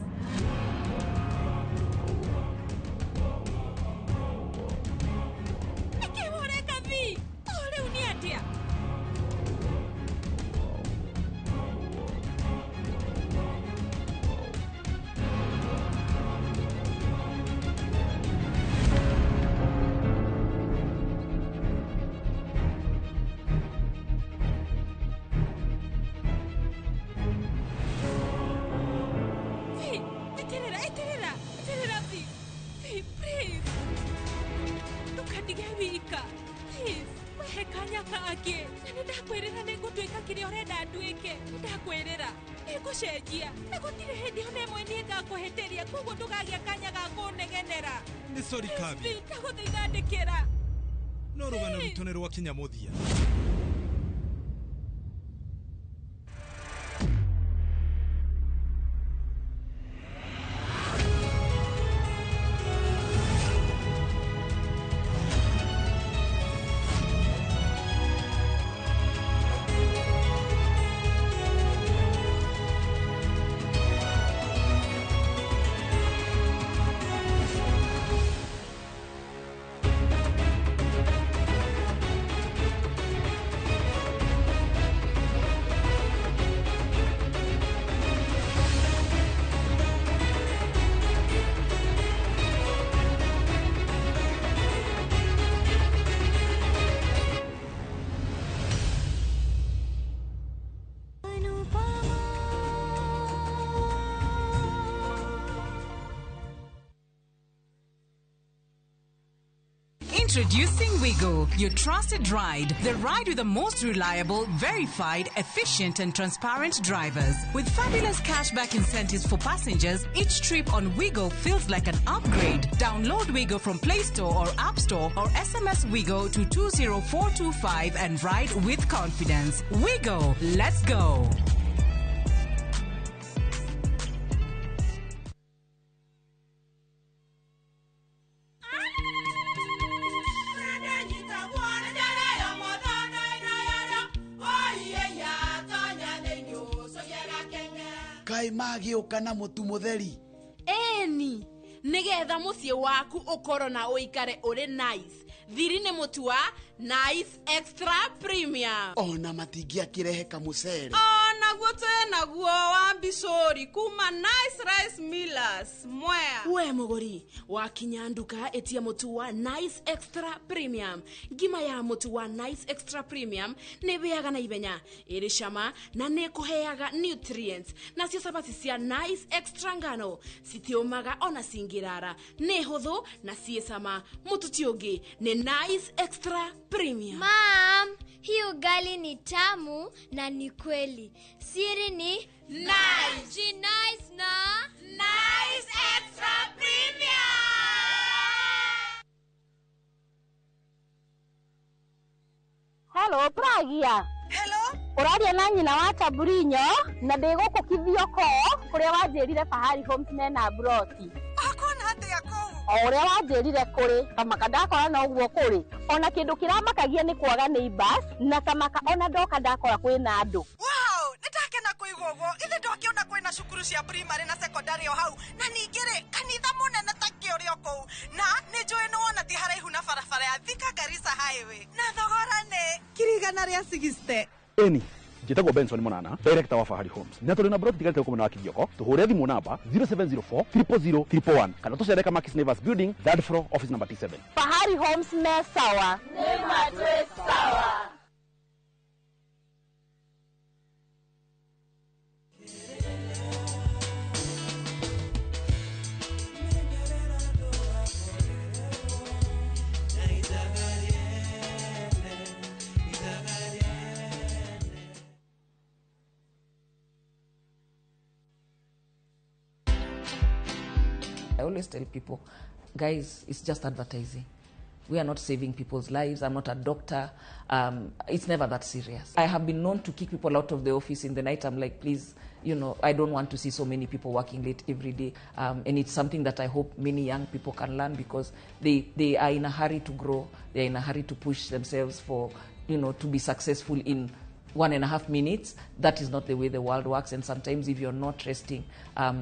Nĩkĩ ũreka vi? O rĩu nĩ atĩa? Vi, eterera, eterera, eterera vi. Vi, please. Ndũkandige wika. Please, wehe kanya kangĩ. Na nĩ ndakwĩrĩra nĩ ngũtuĩka kĩrĩa ũrenda nduĩke. Nĩ ndakwĩrĩra nĩ ngũcenjia, na gũtirĩ hĩndĩ ona ĩmwe niĩ ngakũhĩtĩria, koguo ndũkagĩa kanya ga kũnegenera. Nĩ sorry Kavya, Vi, ndagũthaitha ndĩkĩra. no rũgano rwitũ nĩ rwakinya mũthia. Introducing Wigo, your trusted ride. The ride with the most reliable, verified, efficient, and transparent drivers. With fabulous cashback incentives for passengers, each trip on Wigo feels like an upgrade. Download Wigo from Play Store or App Store or SMS Wigo to 20425 and ride with confidence. Wigo, let's go. Kaĩ magĩũka na mũtu mũtheri? Ĩni, nĩgetha mũciĩ waku ũkorwo na ũikare ũrĩ nice. Thiri nĩ mũtu wa Nice Extra Premium. Ona matingĩakĩrehe kamũcere. Onaguo twĩ naguo wa mbicũri kuma Nice Rice Millers Mwea. We mũgũri, wakinya nduka ĩtia mũtu wa Nice Extra Premium. Ngima ya mũtu wa Nice Extra Premium nĩ ĩhĩaga na ihenya, ĩrĩ cama na nĩ ĩkũheaga nutrients. Nacio cabaci cia Nice Extra ngano citiũmaga ona cingĩrara, nĩ hũthũ na ciĩ cama. Mũtu ti ũngĩ nĩ Nice Extra Premium. Mom, hii ugali ni tamu na ni kweli. Siri ni Nice. Nice na Nice Extra Premium. Hello, Pragia. Hello. Ũraria na nyina wa Taburinyo na ndĩ gũkũ Kithioko kũrĩa wanjĩrire Fahari Homes mena broti. Akona atĩa kũu? O ũrĩa wanjĩrire kũrĩ kamaka ndakora no ũguo kũrĩ ona kĩndũ kĩramakagia nĩ kwaga neighbors na kamaka ona ndoka ndakora kwĩna andũ. Wow, nĩndakena kũigua ũguo. Ithe ndwakĩona kwĩna cukuru cia primary na secondary o hau na ningĩ rĩ kanitha mũnene ta kĩ ũrĩ o kũu na nĩ njũĩ nĩ wona ti haraihu na barabara ya Thika Garissa Highway na thogora nĩ 160,000. Eni njĩtagwo Benson Monana, director wa Fahari Homes, na tũrĩ na broti tigarĩte gũkũ mwena wa Kithioko. Tũhũre thimũ namba 0704 000 111 kana tũcere Kamakis Neighbors Building, third floor, office number T7. Fahari Homes me sawa. Nĩ ma twĩ sawa. I always tell people, guys, it's just advertising. We are not saving people's lives. I'm not a doctor. It's never that serious. I have been known to kick people out of the office in the night. I'm like, please, you know, I don't want to see so many people working late every day. And it's something that I hope many young people can learn, because they are in a hurry to grow. They're in a hurry to push themselves for, you know, to be successful in 1.5 minutes. That is not the way the world works. And sometimes if you're not resting,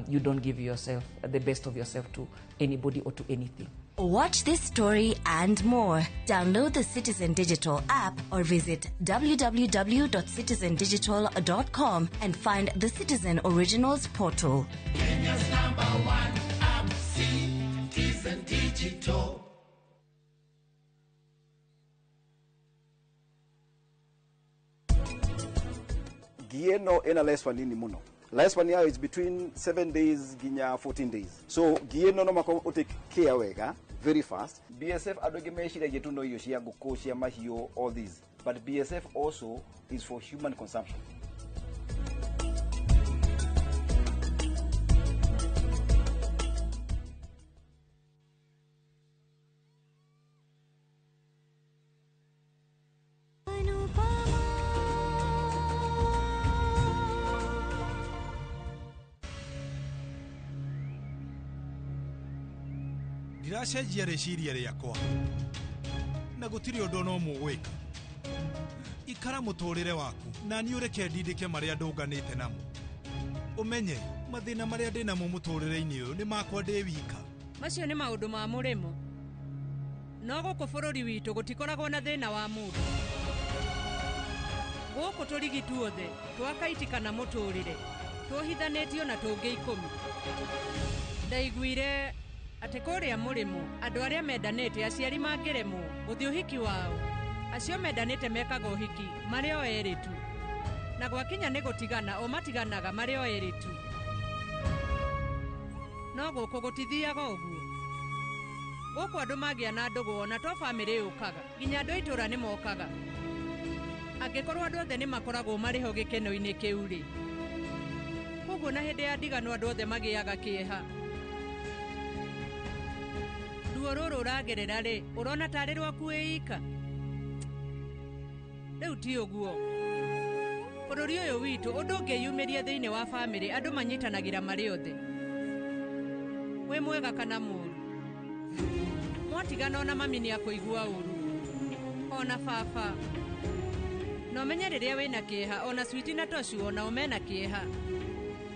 you don't give yourself the best of yourself to anybody or to anything. Watch this story and more. Download the Citizen Digital app or visit www.citizendigital.com and find the Citizen Originals portal. Kenya's number one app, Citizen Digital. Ngi ĩno ĩna lifespan nini mũno. Lifespan yayo is between 7 days nginya 14 days. So ngi ĩno no makorwo ũtake care wega very fast. BSF andũ aingĩ meciragia tu no irio cia ngũkũ, cia mahiũ, all these, but BSF also is for human consumption. Ndiracenjia rĩciria rĩakwa na gũtirĩ ũndũ no mũgwĩka. Ikara mũtũrĩre waku na niĩ ũreke ndindĩke marĩa ndũnganĩte namo. Ũmenye mathĩna marĩa ndĩ namo mũtũrĩre-inĩ ũyũ nĩ makwa ndĩ wika. Macio nĩ maũndũ ma mũrĩmo, no gũkũ bũrũri witũ gũtikoragwo na thĩna wa mũndũ. Gũkũ tũrigi tuothe twakaiti kana mũtũrĩre tũhithanĩtio na tũngĩ 10. Ndaiguire atĩ kũrĩa mũrĩmo andũ arĩa mendanĩte aciari mangĩremwo gũthiĩ ũhiki wao, acio mendanĩte mekaga ũhiki marĩ o erĩ tu, na gwakinya nĩ gũtigana o matiganaga marĩ o erĩ tu. No gũkũ gũtithiaga ũguo. Gũkũ andũ magĩa na ndũgũ ona to bamĩrĩ yũkaga, nginya andũ a itũũra nĩ mokaga. Angĩkorwo andũ othe nĩ makoragwo marĩ ho gĩkeno-inĩ kĩu rĩ. Koguo na hĩndĩ ya ndigano andũ othe magĩaga kĩeha. Ruo rũrũ ũragerera rĩ, ũrona tarĩ rwaku wĩ ika? Rĩu ti ũguo. Bũrũri ũyũ witũ ũndũ ũngĩyumĩria thĩinĩ wa bamĩrĩ andũ manyitanagĩra marĩ othe. Wĩ mwega kana mũũru. Mwatigana ona mami nĩ akũigua ũru. Ona baba. Na ũmenye rĩrĩa wĩna kĩeha ona Switi na Toshu onao mena kĩeha.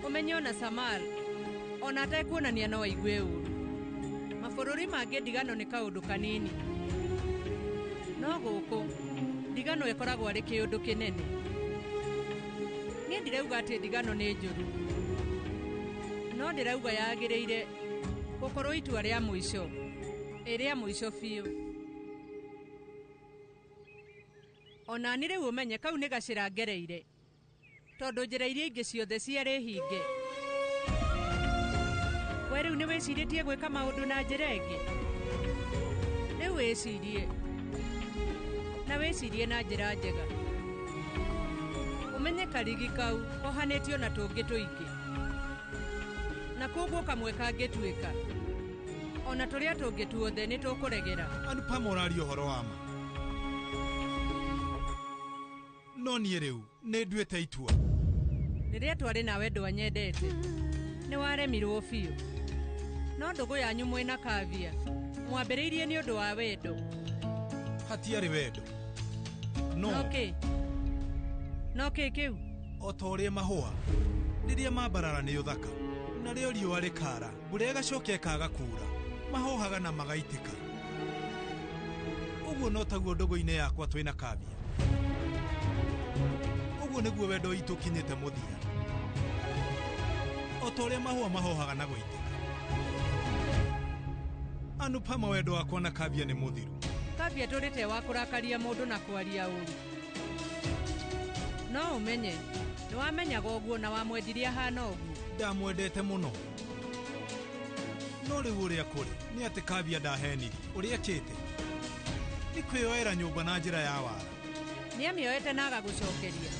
Ũmenye ona Samal ona atekuonania no aigue ũru. Mabũrũri mangĩ ndigano nĩ kaũndũ kanini. No gũkũ ndigano ĩkoragwo arĩ kĩũndũ kĩnene. Niĩ ndirauga atĩ ndigano nĩ njũru. No ndĩrauga yagĩrĩire gũkorwo itua rĩa mũico. Ĩ rĩa mũico biũ. Ona nĩ rĩu ũmenye kau nĩ gacĩra ngereire. Tondũ njĩra iria ingĩ ciothe ciarĩ hinge. We rĩu nĩ wĩcirĩtie gwĩka maũndũ na njĩra ĩngĩ. Rĩu wĩcirie. Na wĩcirie na njĩra njega. Ũmenye karigi kau kohanĩtio na tũngĩ tũingĩ. Na koguo kamwe kangĩtuĩka. Ona tũrĩa tũngĩ tuothe nĩ tũkũregera. Anupama ũraria ũhoro wa ma. No niĩ rĩu nĩ nduĩte itua. Rĩrĩa twarĩ nawe ndwanyendete. Nĩ waremirwo biũ. No ndũgũ yanyu mwĩna Kavia. Mwambĩrĩirie nĩ ũndũ wa wendo. Hatiarĩ wendo. No. No kĩ? No kĩ kĩu? O ta ũrĩa mahũa rĩrĩa mambarara nĩ ũthaka narĩo riũa rĩkara mbura ĩgacoka ĩkaga kuura mahohaga na magaitĩka. Ũguo no taguo ndũgũ-inĩ yakwa twĩna Kavia. Ũguo nĩguo wendo witũ ũkinyĩte mũthia. O ta ũrĩa mahũa mahohaga na gũitĩka. Anupama wendo wakwa na Kavia nĩ mũthiru. Kavia ndũrĩte wa kũrakaria mũndũ na kwaria ũru. No ũmenye, nĩ wamenyaga ũguo na wamwendirie ahana ũguo. Ndamwendete mũno. No rĩu ũrĩa kũrĩ nĩ atĩ Kavia ndahenirie. Ũrĩa ekĩte nĩ kwĩyoera nyũmba na njĩra ya wara. Nĩ amĩoete na agagũcokeria.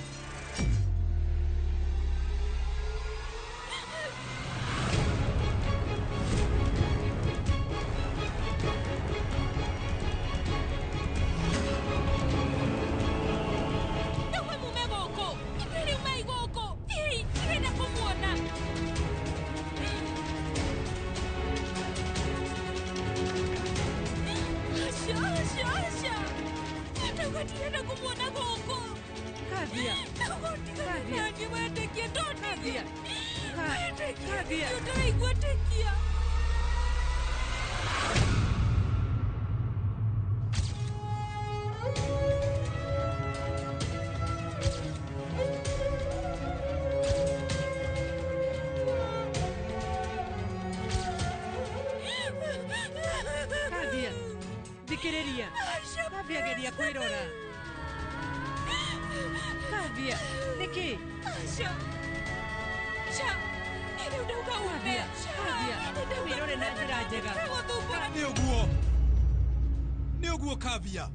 Ndauga mume gũkũ. Ithuĩ rĩu mai gũkũ. Ĩ, ndirenda kũmuona. Aca, aca, aca. Ndauga ndirenda kũmuona gũkũ. Kavia. Ndauga ũtigane Kavia. naniĩ wendĩkie ndonithie. Kavia. Wendĩkie. Kavia. Ndĩraigua ndĩkia. Kavia. Thikĩrĩria. Kavia geria kwĩrora. Kavia, nĩkĩ? Aca. Aca. Niĩ rĩu ndauga ume. Kavia, Kavia, wĩrore na njĩra njega. Nĩ ũguo. Nĩ ũguo Kavia.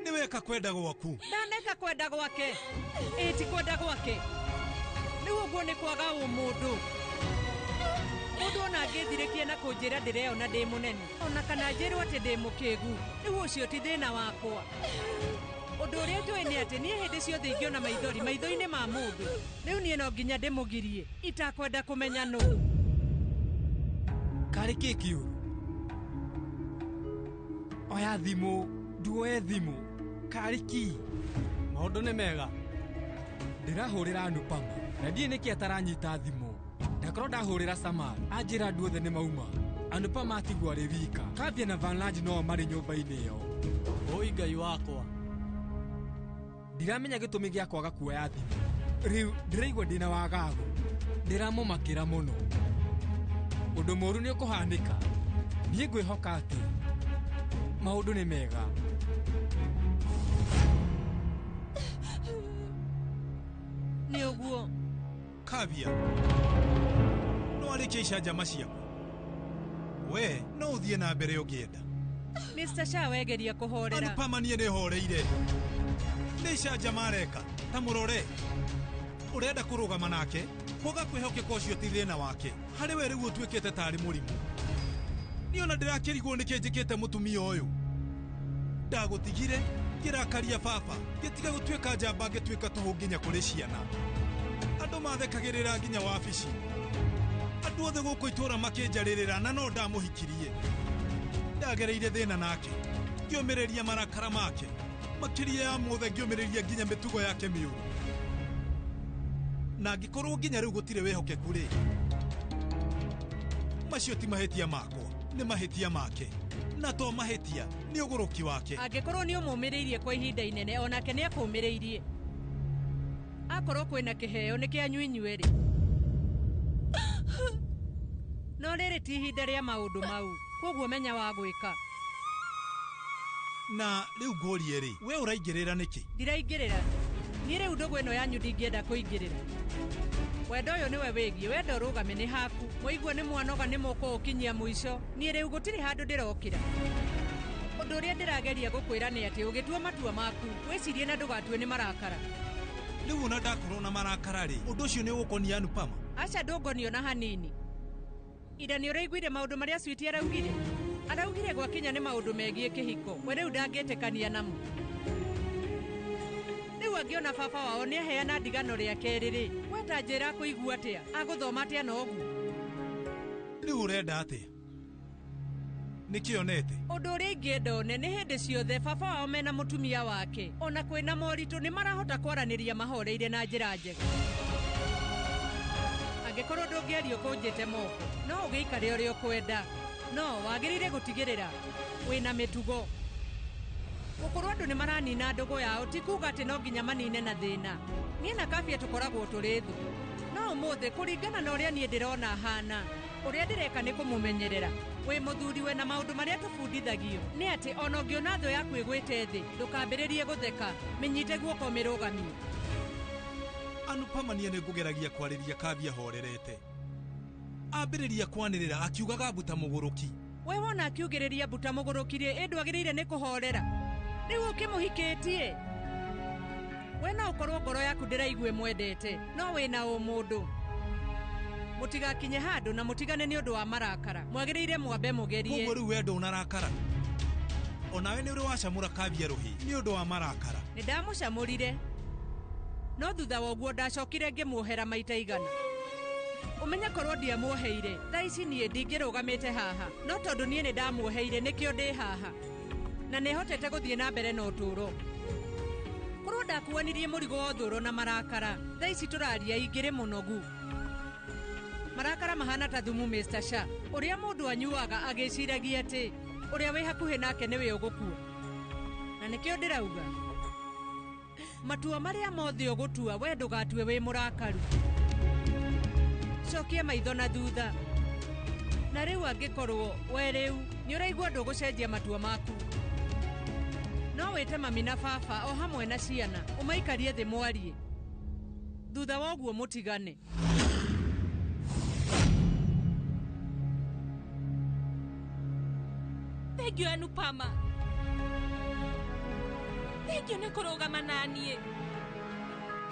Nĩ weka kwenda gwaku. Ndaneka kwenda gwake. Ĩ ti kwenda gwake. Rĩu ũguo nĩ kwaga ũmũndũ. Mũndũ ona angĩthirĩkia na kũnjĩra ndĩreona ndĩ mũnene ona kana njĩrwo atĩ ndĩ mũkĩgu, rĩu ũcio ti thĩna wakwa. Ũndũ ũrĩa njũĩ nĩ atĩ niĩ hĩndĩ ciothe ingĩona maithori maitho-inĩ ma mũndũ, rĩu niĩ no nginya ndĩmũgirie itakwenda kũmenya nũ. Karĩ kĩ kĩũru? Oya thimũ, nduoe thimũ. Kariki maũndũ nĩ mega. Ndĩrahũrĩra Anupama na ndiĩ nĩkĩ ataranyita thimũ. Ndakorwo ndahũrĩra Samar anjĩra andũ othe nĩ mauma. Anupama atigwo arĩ wika. Kavya na Vanraj no marĩ nyũmba-inĩ ĩyo. Oi Ngai wakwa. Ndiramenya gĩtũmi gĩa kwaga kuoya thimũ. Rĩu ndĩraigua ndĩna wagagu. Ndĩramũmakĩra mũno. Ũndũ mũũru nĩ ũkũhanĩka. Niĩ ngwĩhoka atĩ maũndũ nĩ mega. Nĩ ũguo. Kavya, no arĩkia icanjama ciaku. We no ũthiĩ na mbere ũngĩenda. Mr. Shah wegeria kũhorera. Anupama niĩ nĩ horeire. Nĩ icanjama areka, ta mũrore. Ũrenda kũrũgama nake, kwaga kwĩhokeka ũcio ti thĩna wake. Harĩ we rĩu ũtuĩkĩte tarĩ mũrimũ. Niĩ ona ndĩrakĩrigwo nĩkĩ njĩkĩte mũtumia ũyũ. Ndagũtigire, ngĩrakaria baba, ngĩtiga gũtuĩka njamba ngĩtuĩka tũhũ nginya kũrĩ ciana. Andũ mathekagĩrĩra nginya wabici. Andũ othe gũkũ itũũra makĩnjarĩrĩra na no ndamũhikirie. Ndagereire thĩna nake, ngĩũmĩrĩria marakara make, makĩria ya mothe ngĩũmĩrĩria nginya mĩtugo yake mĩũru. Na angĩkorwo nginya rĩu gũtirĩ wĩhokeku rĩ, macio ti mahĩtia makwa, nĩ mahĩtia make. Na to mahĩtia, nĩ ũgũrũki wake. Angĩkorwo nĩ ũmũmĩrĩirie kwa ihinda inene, onake nĩ akũmĩrĩirie. Akorwo kwĩna kĩheo nĩ kĩanyu inyuerĩ. No rĩrĩ ti ihinda rĩa maũndũ mau, koguo menya wa gwĩka. Na rĩu ngũrie rĩ, we ũraingĩrĩra nĩkĩ? Ndiraingĩrĩra. Niĩ rĩu ndũgũ ĩno yanyu ndingĩenda kũingĩrĩra. Wendo ũyũ nĩwe wĩgiĩ, wenda ũrũgame nĩ haku. Mwaigua nĩ mwanoga nĩ mũkũũkinyia mũico. Niĩ rĩu gũtirĩ handũ ndĩrokĩra. Ũndũ ũrĩa ndĩrageria gũkwĩra nĩ atĩ ũgĩtua matua maku, wĩcirie na ndũgatue nĩ marakara. Rĩu ona ndakorwo na marakara rĩ, ũndũ ũcio nĩ ũgũkonia Anupama? Aca ndũngonio na hanini. Ira nĩ ũraiguire maũndũ marĩa Sweety araugire? Araugire gwakinya nĩ maũndũ megiĩ kĩhiko, we rĩu ndangĩtĩkania namo. Rĩu angĩona baba wao nĩ aheana ndigano rĩa kerĩ rĩ, we ta njĩra akũigua atĩa? Agũthoma atĩa na ũguo? Rĩu ũrenda atĩa? Nĩkĩ onete? Ũndũ ũrĩa ingĩenda one nĩ hĩndĩ ciothe baba wao mena mũtumia wake, ona kwĩna moritũ nĩ marahota kwaranĩria mahoreire na njĩra njega. Angĩkorwo ndũngĩaria ũkũnjĩte moko, no ũgĩikare ũrĩa ũkwenda. No wagĩrĩire gũtigĩrĩra wĩna mĩtugo. Gũkorwo andũ nĩ maranina ndũgũ yao ti kuga atĩ no nginya manine na thĩna. Niĩ na Kavya tũkoragwo tũrĩ thũ. No ũmũthĩ kũringana na ũrĩa niĩ ndĩrona hana, ũrĩa ndĩreka nĩ kũmũmenyerera. Wĩ mũthuri we na maũndũ marĩa tũbundithagio nĩ atĩ ona ũngĩona thũ yaku ĩgwĩte thĩ, ndũkambĩrĩrie gũtheka, mĩnyite guoko mĩrũgamie. Anupama niĩ nĩ ngũgeragia kwarĩria Kavya horerete. Ambĩrĩria kwanĩrĩra akiugaga mbuta mũgũrũki. We wona akiugĩrĩria mbuta mũgũrũki rĩ, ĩ ndwagĩrĩire nĩ kũhorera. Rĩu ũkĩmũhikĩtie. We no ũkorwo ngoro yaku ndĩraigua ĩmwendete, no wĩna ũmũndũ. Mũtigakinye handũ na mũtigane nĩ ũndũ wa marakara. Mwagĩrĩire mwambe mũgerie. Koguo rĩu we ndũnarakara. Onawe nĩ ũrĩ wacamũra Kavya rũhĩ nĩ ũndũ wa marakara. Nĩ ndamũcamũrire. No thutha wa ũguo ndacokire ngĩmuohera maita igana. Ũmenye korwo ndiamuoheire, thaa ici niĩ ndingĩrũgamĩte haha. No tondũ niĩ nĩ ndamuoheire nĩkĩo ndĩ haha. Na nĩhotete gũthiĩ na mbere na ũtũũro. Korwo ndakuanirie mũrigo wa ũthũũro na marakara, thaa ici tũraria ingĩrĩ mũnogu. Marakara mahana ta thumu Mr. Shah, ũrĩa mũndũ anyuaga agĩciragia atĩ ũrĩa wĩ hakuhĩ nake nĩwe ũgũkua. Na nĩkĩo ndĩrauga, matua marĩa mothe ũgũtua we ndũgatue wĩ mũrakaru. Cokia maitho na thutha. Na rĩu angĩkorwo we rĩu nĩ ũraigua ndũgũcenjia matua maku, no wĩte mami na baba o hamwe na ciana ũmaikarie thĩ mwarie. Thutha wa ũguo mũtigane. Thank you Anupama. Thank you nĩ kũrũgama na niĩ.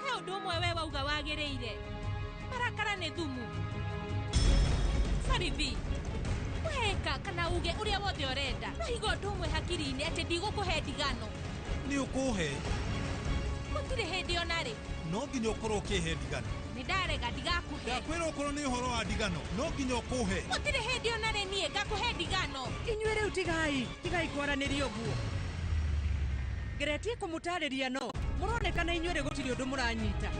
He ũndũ ũmwe we wauga wagĩrĩire. Marakara nĩ thumu. Sarivi, weka kana uge ũrĩa wothe ũrenda. No higa ũndũ ũmwe hakiri-inĩ atĩ ndigũkũhe ndigano. Nĩ ũkũhe. Gũtirĩ hĩndĩ ona rĩ. No nginya ũkorwo ũkĩhe ndigano. Nĩ ndarega ndigakũhe. Ndakwĩra ũkorwo nĩ ũhoro wa ndigano, no nginya ũkũhe. Gũtirĩ hĩndĩ ona rĩ niĩ ngakũhe ndigano. Inyuĩ rĩu tigai, tigai kwaranĩria ũguo. Ngeretie kũmũtarĩria no mũronekana inyuĩ gũtirĩ ũndũ mũranyita.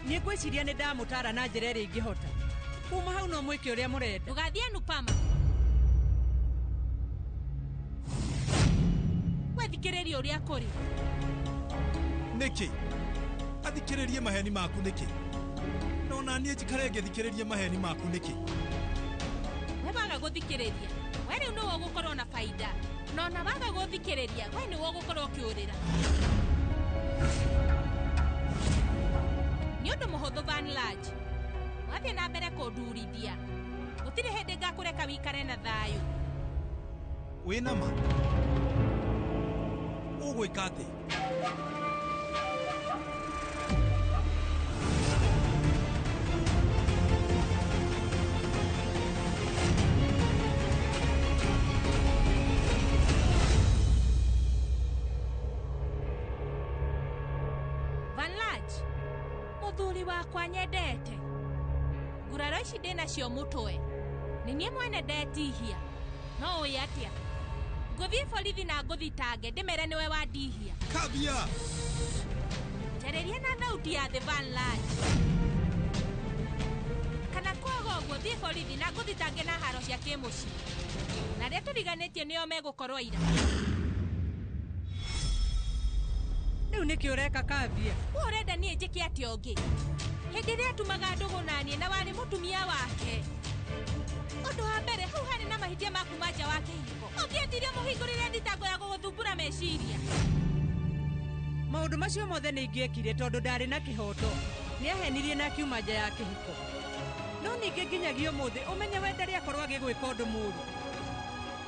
Niĩ ngwĩciria nĩ ndamũtara na njĩra ĩrĩa ingĩhota. Kuma hau no mwĩke ũrĩa mũrenda. Ndũgathiĩ Anupama. Wethikĩrĩria ũrĩa kũrĩ. Nĩkĩ? Athikĩrĩrie maheni maku nĩkĩ? No na niĩ njikare ngĩthikĩrĩrie maheni maku nĩkĩ? We waga gũthikĩrĩria, we rĩu nĩwe ũgũkorwo na baida. No na waga gũthikĩrĩria, we nĩwe ũgũkorwo ũkĩũrĩra. Nĩ ũndũ mũhũthũ Van Large. Wathiĩ na mbere kũndurithia. Gũtirĩ hĩndĩ ngakũreka wikare na thayũ. Wĩna ma? Ũgwĩka atĩa? Van Large, mũthuri wakwa nyendete. Nguraro ici ndĩnacio mũtwe. Nĩ niĩ mwene ndetihia. No ũĩ atĩa? Ngũthiĩ borithi na ngũthitange ndĩmere nĩwe wandihia. Kabia! Njarĩria na thauti ya The Van Large. Kana kwaga ũguo thiĩ borithi na ngũthitange na haro cia kĩmũciĩ. Na arĩa tũriganĩtie nĩo megũkorwo ira. Rĩu nĩkĩ ũreka Kavia? We ũrenda niĩ njĩke atĩa ũngĩ? Hĩndĩ ĩrĩa atumaga ndũgũ naniĩ na warĩ mũtumia wake. Ũndũ wa mbere hau harĩ na mahĩtia ma kuma nja wa kĩhiko. Ũngĩendire mũhingũrĩre thitango ya gũgũthumbũra meciria. Maũndũ macio mothe nĩ ingĩekire tondũ ndarĩ na kĩhoto. Nĩahenirie na akiuma nja ya kĩhiko. No ningĩ nginyagia ũmũthĩ ũmenye we ndarĩ akorwo agĩgwĩka ũndũ mũũru.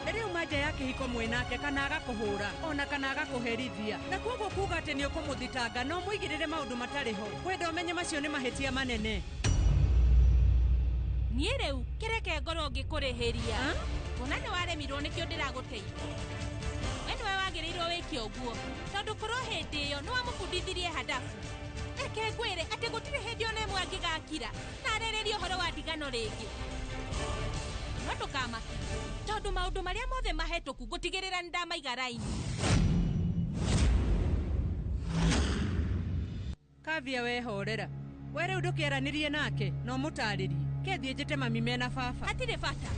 Rĩrĩa uma nja ya kĩhiko mwĩnake kana agakũhũra ona kana agakũherithia. Na koguo kuga atĩ nĩ ũkũmũthitanga no mũigĩrĩre maũndũ matarĩ ho. Kwenda ũmenye macio nĩ mahĩtia manene. Niĩ rĩu kĩreke ngorwo ngĩkũrĩhĩria. Kuona nĩ waremirwo nĩkĩo ndĩragũteithia. We nĩwe wagĩrĩirwo wĩke ũguo tondũ korwo hĩndĩ ĩyo nĩ wamũbundithirie hadabu. Reke ngwĩre atĩ gũtirĩ hĩndĩ ona ĩmwe angĩgakira na arĩrĩrie ũhoro wa ndigano rĩngĩ. No ndũkamake tondũ maũndũ marĩa mothe mahetũku ngũtigĩrĩra nĩ ndamaiga raini. Kavia wehorera. We rĩu ndũkĩaranĩrie nake no mũtarĩrie. Kethiĩ njĩte mami mena baba. Hatirĩ bata.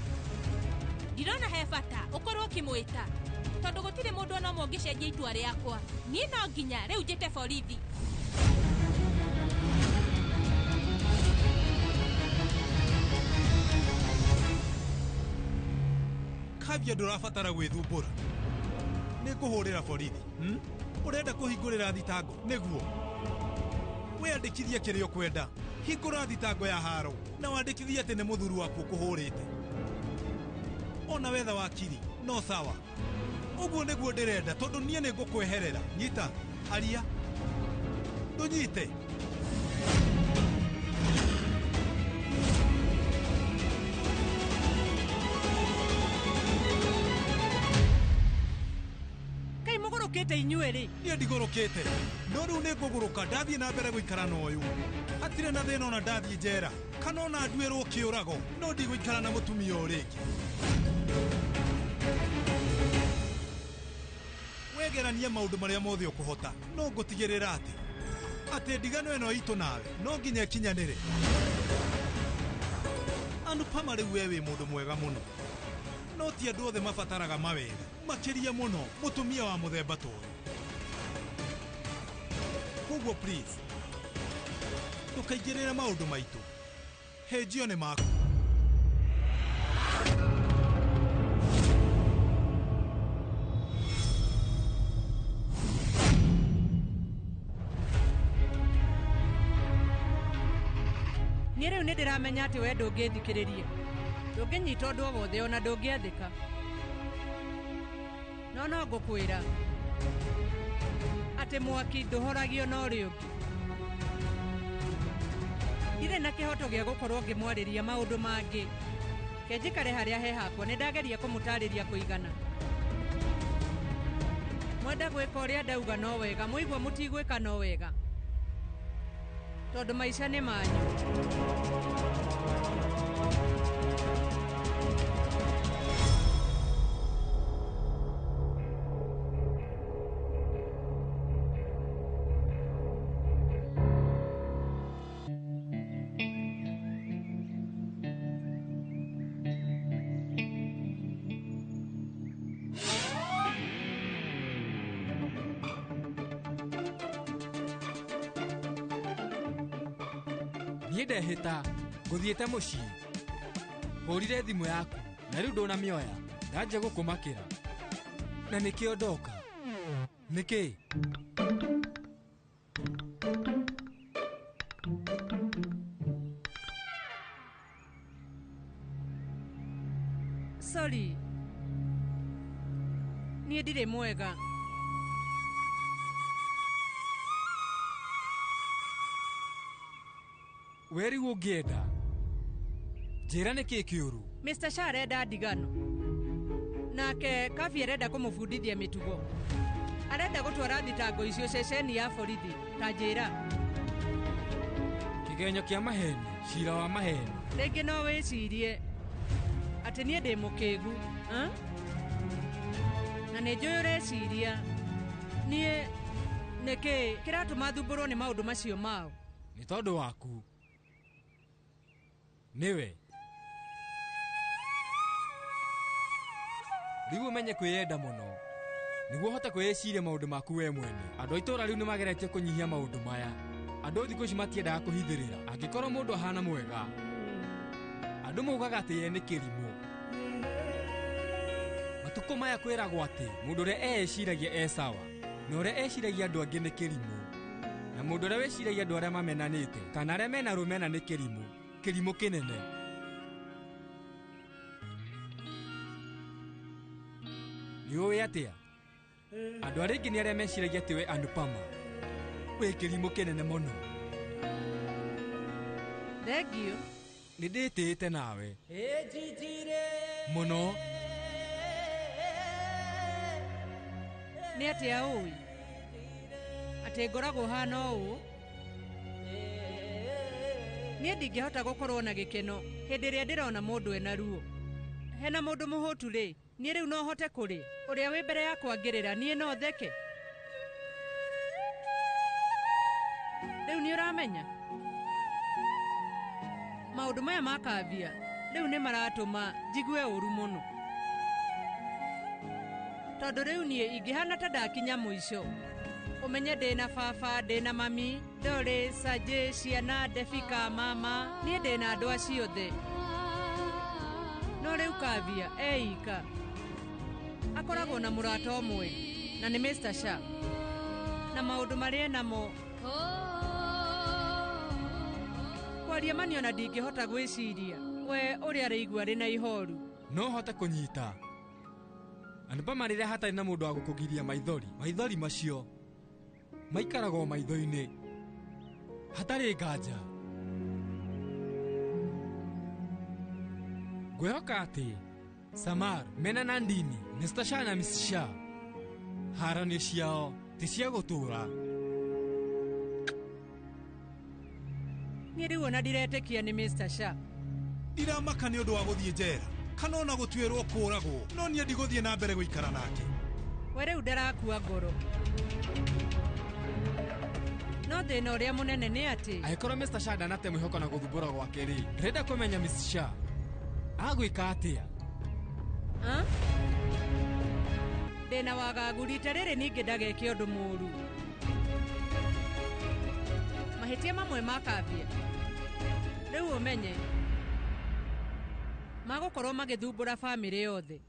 Ndirona he bata ũkorwo ũkĩmwĩta tondũ gũtirĩ mũndũ ona ũmwe ũngĩcenjia itua rĩakwa. Niĩ no nginya rĩu njĩte borithi. Kavia ndũrabatara gwĩthumbũra. Nĩ ngũhũrĩra borithi. Ũrenda kũhingũrĩra thitango nĩguo wĩandĩkithie kĩrĩa ũkwenda. Hingũra thitango ya haro na wandĩkithie atĩ nĩ mũthuri waku ũkũhũrĩte. Ona wetha wakiri no sawa. Ũguo nĩguo ndĩrenda tondũ niĩ nĩ ngũkweherera. Nyita, aria, ndũnyite. Kai mũgũrũkĩte inyuĩ rĩ? Niĩ ndigũrũkĩte. No rĩu nĩ ngũgũrũka ndathiĩ na mbere gũikara na ũyũ. Hatirĩ na thĩna ona ndathiĩ njera kana ona nduĩrwo kĩũrago no ndigũikara na mũtumia ũyũ rĩngĩ. Wegeranie maũndũ marĩa mothe ũkũhota no ngũtigĩrĩra atĩ ndigano ĩno itũ nawe no nginya ĩkinyanĩre. Anupama rĩu we wĩ mũndũ mwega mũno. No ti andũ othe mabataraga mawega makĩria mũno mũtumia wa mũthemba ta ũyũ. Koguo please ndũkaingĩrĩre maũndũ maitũ. Hĩnjio nĩ maku. Niĩ rĩu nĩ ndĩramenya atĩ we ndũngĩthikĩrĩria. Ndũngĩnyita ũndũ o wothe ona ndũngĩathĩka. No no ngũkwĩra atĩ mwaki ndũhoragio na ũrĩa ũngĩ. Ndirĩ na kĩhoto gĩa gũkorwo ngĩmwarĩria maũndũ mangĩ. Ke njikare harĩa he hakwa nĩ ndageria kũmũtarĩria kũigana. Mwenda gwĩka ũrĩa ndauga no wega, mũigua mũtigwĩka no wega. Tondũ maica nĩ manyu. Niĩ ndehĩta ngũthiĩte mũciĩ. Hũrire thimũ yaku na rĩu ndũnamĩoya. Ndanjia gũkũmakĩra. Na nĩkĩo ndoka. Nĩkĩ? Sorry. Niĩ ndirĩ mwega. We rĩu ũngĩenda. Njĩra nĩkĩ kĩũru? Mr. Shah arenda ndigano. Nake Kabi arenda kũmũbundithia mĩtugo. Arenda gũtwara thitango icio ceceni ya borithi. Ta njĩra. Kĩgenyo kĩa maheni, cira wa maheni. Rĩngĩ no wĩcirie atĩ niĩ ndĩ mũkĩgu. Na nĩ njũĩ ũreciria niĩ nĩkĩ kĩratũma thumbũrwo nĩ maũndũ macio mao. Nĩ tondũ waku. Nĩwe. Rĩu ũmenye kwĩyenda mũno nĩguo ũhote kwĩĩciria maũndũ maku we mwene. Andũ a itũũra rĩu nĩmageretie kũnyihia maũndũ maya. Andũ thikũ ici matiendaga kũhithĩrĩra. Angĩkorwo mũndũ ahana mwega, andũ maugaga atĩ ye nĩ kĩrimũ. Matukũ maya kwĩragwo atĩ mũndũ ũrĩa eeciragia e sawa na ũrĩa eciragia andũ angĩ nĩ kĩrimũ, na mũndũ ũrĩa wĩciragia andũ arĩa mamenanĩte kana arĩa mena rũmena nĩ kĩrimũ, kĩrimũ kĩnene. Nĩ ũĩ atĩa? Andũ arĩa aingĩ nĩ arĩa meciragia atĩ we Anupama wĩ kĩrimũ kĩnene mũno. Thengiũ. Nĩ ndĩtĩĩte nawe mũno. Nĩ atĩa ũĩ atĩ ngoragwo hana ũũ? Niĩ ndingĩhota gũkorwo na gĩkeno hĩndĩ ĩrĩa ndĩrona mũndũ ena ruo. Hena mũndũ mũhũtu rĩ, niĩ rĩu no hote kũrĩa. Ũrĩa wĩ mbere yakwa ngĩrĩra, niĩ no theke. Rĩu nĩ ũramenya maũndũ maya ma Kavia rĩu nĩ maratũma njigue ũru mũno. Tondũ rĩu niĩ ingĩhana ta ndakinya mũico. Ũmenye ndĩna baba, ndĩna mami, Doris, Sajay, ciana, Defika, mama, niĩ ndĩna andũ acio othe. No rĩu Kavia eika akoragwo na mũrata ũmwe na nĩ Mr. Shah. Na maũndũ marĩa namo kwaria mani ona ndingĩhota gwĩciria we ũrĩa arĩigua arĩ na ihoru. No hote kũnyita. Anupama rĩrĩa hatarĩ na mũndũ wa gũkũgiria maithori, maithori macio maikaragwo maitho-inĩ hatarĩ nganja. Ngwĩhoka atĩ Samar, mena Nandini, Mr. Shah na Miss Shah haranio ciao ti cia gũtũũra. Niĩ rĩu ona ndiretĩkia nĩ Mr. Shah. Ndiramaka nĩ ũndũ wa gũthiĩ njera kana ona gũtuĩrwo kũũragwo, no niĩ ndigũthiĩ na mbere gũikara nake. We rĩu ndarakua ngoro. No thĩna ũrĩa mũnene nĩ atĩ angĩkorwo Mr. Shah ndanate mwĩhoko na gũthumbũra gwake rĩ, ndĩrenda kũmenya Miss Shah agwĩka atĩa. Ndĩna wagagu rita rĩrĩ ningĩ ndageke ũndũ mũũru. Mahĩtia mamwe ma Kavia rĩu ũmenye magũkorwo magĩthumbũra bamĩrĩ yothe.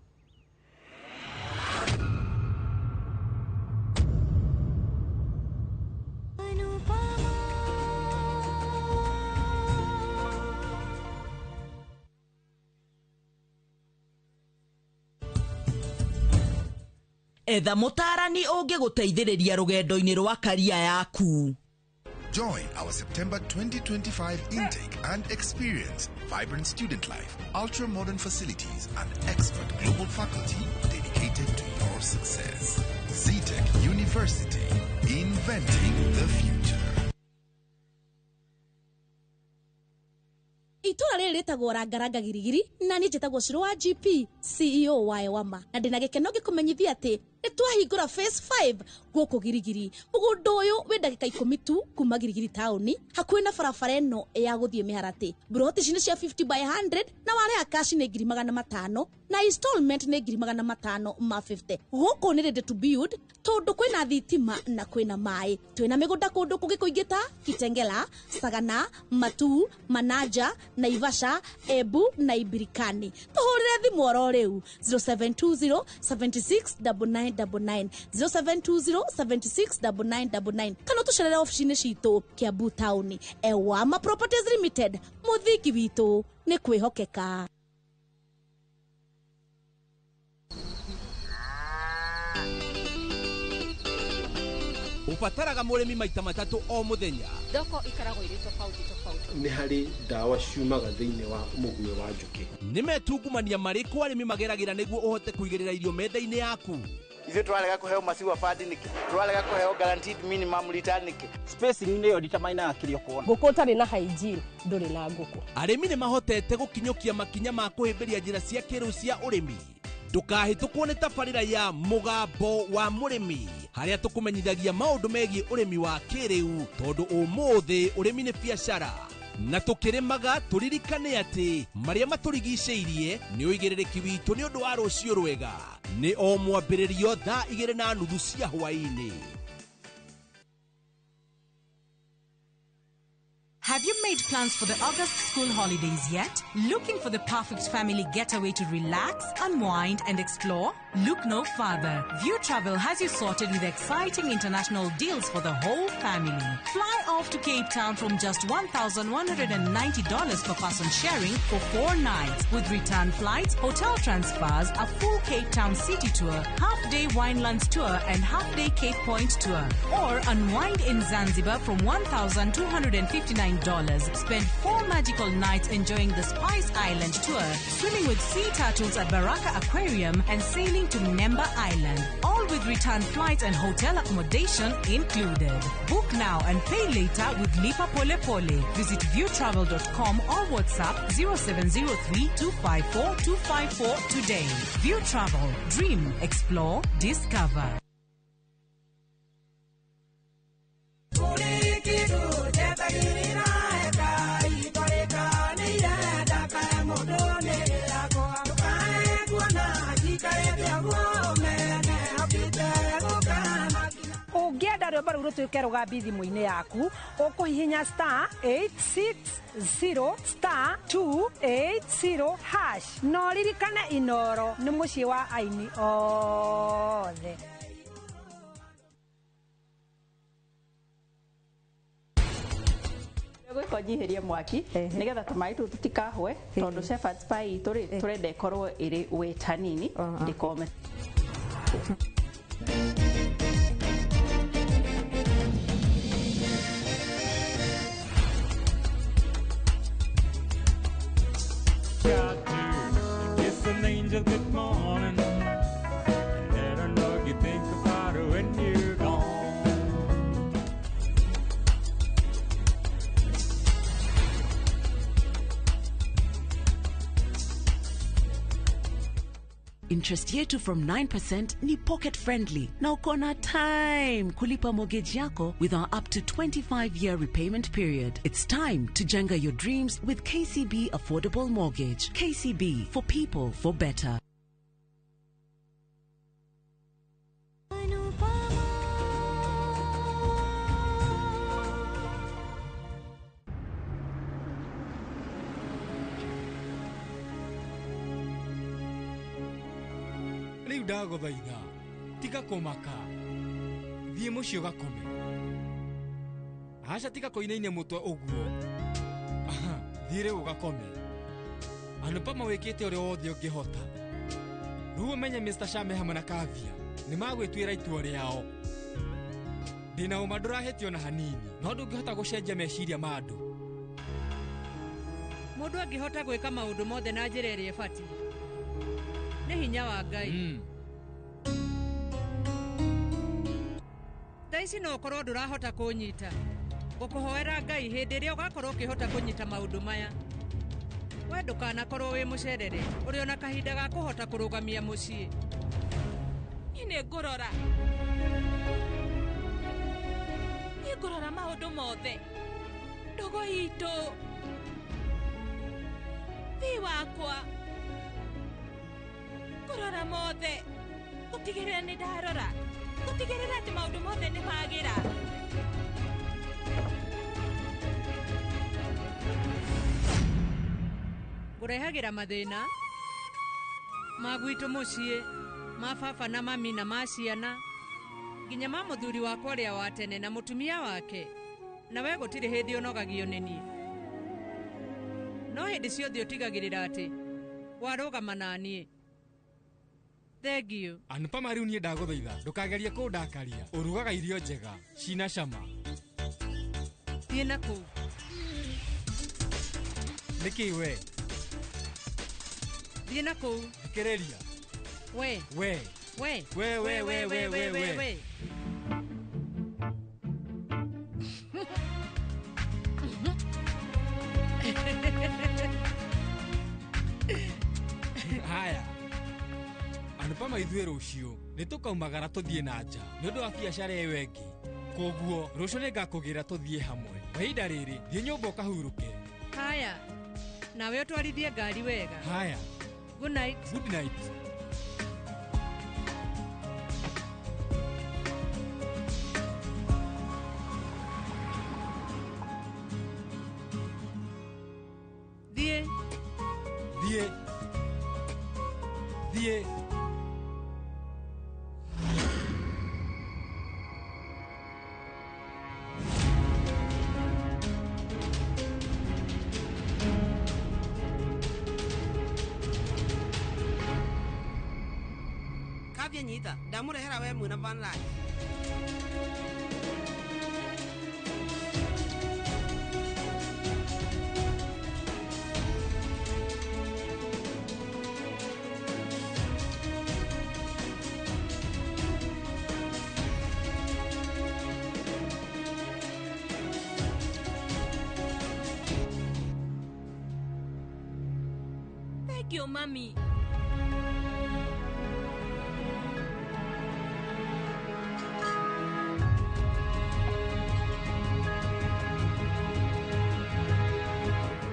Etha mũtaarani ũngĩgũteithĩrĩria rũgendo-inĩ rwa karia yaku. Join our September 2025 intake and experience vibrant student life, ultra-modern facilities, and expert global faculty dedicated to your success. Zetech University, inventing the future. Itũra rĩrĩ rĩtagwo Rangaranga Girigiri na niĩ njĩtagwo Cũrũ wa GP CEO wa Ewama na ndĩna gĩkeno ngĩkũmenyithia atĩ Nĩ twahingũra phase 5 gũkũ Girigiri. Mũgũnda ũyũ wĩ ndagĩka 10 tu kuma Girigiri taũni, hakuhĩ na barabara ĩno ya gũthiĩ Mĩharatĩ. Mburoti ici nĩ cia 50 by 100 na warĩha cash nĩ 500,000 na installment nĩ 550,000. Gũkũ nĩ ready to build tondũ kwĩna thitima na kwĩna maĩ. Twĩna mĩgũnda kũndũ kũngĩ kũingĩ ta Kitengela, Sagana, Matu, Manaja, Naivasha, Embu na Ibirikani. Tũhũrĩre thimũ oro rĩu 0720 76 9999, 0720 76 9999, kana ũtũcerere obici-inĩ citũ Kiambu taũni. Ewama Properties Limited, mũthingi witũ nĩ kwĩhokeka. Ũbataraga mũrĩmi maita matatũ o mũthenya. Thoko ikoragwo irĩ tofauti tofauti. Nĩ harĩ ndawa ciumaga thĩinĩ wa mũguĩ wa njũkĩ. Nĩ metungumania marĩkũ arĩmi mageragĩra nĩguo ũhote kũigĩrĩra irio metha-inĩ yaku? Ithuĩ tũrarega kũheo maziwa fund nĩkĩ? Tũrarega kũheo guaranteed minimum return nĩkĩ? Spacing nĩyo determinaga kĩrĩa ũkuona. Ngũkũ ũtarĩ na hygiene ndũrĩ na ngũkũ. Arĩmi nĩ mahotete gũkinyũkia makinya ma kũhĩmbĩria njĩra cia kĩrĩu cia ũrĩmi. Ndũkahĩtũkwo nĩ tabarĩra ya Mũgambo wa Mũrĩmi, harĩa tũkũmenyithagia maũndũ megiĩ ũrĩmi wa kĩrĩu, tondũ ũmũthĩ ũrĩmi nĩ biacara. Na tũkĩrĩmaga tũririkane atĩ marĩa matũrigicĩirie nĩ ũigĩrĩrĩki witũ nĩ ũndũ wa rũciũ rwega. Nĩ o mwambĩrĩrio thaa 2:30 cia hwaĩ-inĩ. Have you made plans for the August school holidays yet? Looking for the perfect family getaway to relax, unwind, and explore? Look no further. View Travel has you sorted with exciting international deals for the whole family. Fly off to Cape Town from just $1,190 per person sharing for 4 nights, with return flights, hotel transfers, a full Cape Town city tour, half-day Winelands tour, and half-day Cape Point tour. Or unwind in Zanzibar from $1,259. Spend 4 magical nights enjoying the Spice Island tour, swimming with sea turtles at Baraka Aquarium, and sailing to Mnemba Island. All with return flights and hotel accommodation included. Book now and pay later with Lipa Pole Pole. Visit viewtravel.com or WhatsApp 0703 254 254 today. View Travel. Dream, explore, discover. Ũngĩenda rwĩmbo rũu rũtuĩke rũgambi thimũ-inĩ yaku, ũkũhihinya star 860 star 280 hash. Na ũririkane Inooro nĩ mũciĩ wa aini othe. Gwĩka njiherie mwaki nĩgetha tũmaĩ tũu tũtikahwe, tondũ shepherd's pie itũ rĩ tũrenda ĩkorwo ĩrĩ wet hanini, ndĩkome. Got to kiss an angel good morning and let her know you think about her when you're gone. Interest yetu from 9% ni pocket friendly na uko na time kulipa mortgage yako with our up to 25-year repayment period. It's time to jenga your dreams with KCB Affordable Mortgage. KCB, for people, for better. Rĩu ndagũthaitha tiga kũmaka, thiĩ mũciĩ ũgakome. Aca tiga kũinainia mũtwe ũguo. Aha, thiĩ rĩu ũgakome. Anupama wĩkĩte ũrĩa wothe ũngĩhota. Rĩu ũmenye Mr. Shame hamwe na Kavia nĩ magwĩtuĩra itua rĩao. Ndĩna ũma ndũrahĩtio na hanini, no ndũngĩhota gũcenjia meciria ma andũ. Mũndũ angĩhota gwĩka maũndũ mothe na njĩra ĩrĩa ĩbatiĩ nĩ hinya wa Ngai. Thaa ici no ũkorwo ndũrahota kũnyita, ngũkũhoera Ngai hĩndĩ ĩrĩa ũgakorwo ũkĩhota kũnyita maũndũ maya. We ndũkanakorwo wĩ mũcerere, ũrĩ ona kahinda ga kũhota kũrũgamia mũciĩ. Niĩ nĩ ngũrora. Niĩ ngũrora maũndũ mothe. Ndũgũ itũ. Thi wakwa. Ngũrora mothe. Gũtigĩrĩra nĩ ndarora. Gũtigĩrĩra atĩ maũndũ mothe nĩ magĩra. Ngũrehagĩra mathĩna ma gwitũ mũciĩ, ma baba na mami na ma ciana, nginya ma mũthuri wakwa ũrĩa wa tene na mũtumia wake. Na we gũtirĩ hĩndĩ ũnogagio nĩ niĩ. No hĩndĩ ciothe ũtigagĩrĩra atĩ warũgama na niĩ. Thengiũ. Anupama rĩu niĩ ndagũthaitha ndũkagerie kũndakaria. Ũrugaga irio njega cina cama. Thiĩ na kũu. Nĩkĩ we? Thiĩ na kũu. Thikĩrĩria. We. We. We. We, we, we, we, we, we. We. Haya. Anupama ithuĩ rũciũ nĩ tũkaumagara tũthiĩ na nja nĩ ũndũ wa biacara ĩyo ĩngĩ. Koguo rũciũ nĩ ngakũgĩra tũthiĩ hamwe. Kwa ihinda rĩrĩ thiĩ nyũmba ũkahurũke. Haya. Nawe ũtwarithie ngari wega. Haya. Good night. Good night. Thiĩ. Thiĩ. Thiĩ. Kavya nyita ndamurehera we mwina Vanraj. Thank you, mami.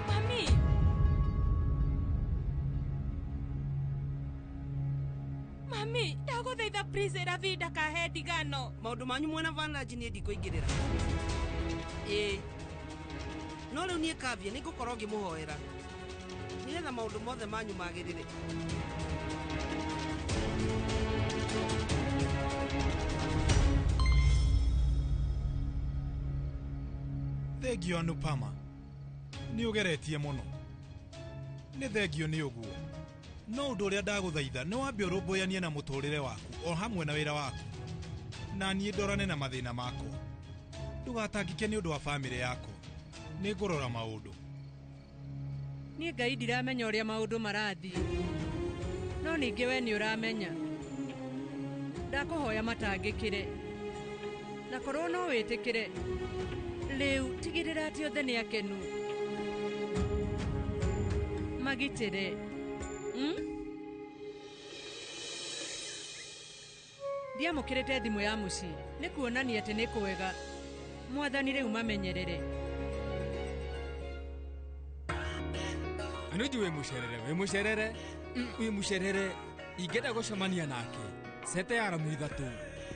Mami. Mami, ndagũthaitha please Ravi ndakahe ndigano. Maũndũ manyu mwena Vanraj niĩ ndikũingĩrĩra. Ĩĩ. No rĩu niĩ Kavya nĩ ngũkorwo ngĩmũhoera nĩgetha maũndũ mothe manyu magĩrĩre. Thengio Anupama. Nĩ ũgeretie mũno. Nĩ thengio nĩ ũguo. No ũndũ ũrĩa ndagũthaitha nĩ wambe ũrũmbũyanie na mũtũrĩre waku o hamwe na wĩra waku. Na niĩ ndorane na mathĩna makwa. Ndũgatangĩke nĩ ũndũ wa bamĩrĩ yakwa. Nĩ ngũrora maũndũ. Niĩ Ngai ndiramenya ũrĩa maũndũ marathiĩ. No ningĩ we nĩ ũramenya. Ndakũhoya matangĩkĩre. Na korwo no wĩtĩkĩre. Rĩu tigĩrĩra atĩ othe nĩ akenu. Magitĩre. Ndiamũkĩrĩte thimũ ya mũciĩ. Nĩ kuonania atĩ nĩ kwega. Mwathani rĩu mamenyerere. Anuji wĩ mũcerere, wĩ mũcerere, wĩ mũcerere. Ingĩenda gũcemania nake. Cete ya ramu ithatũ.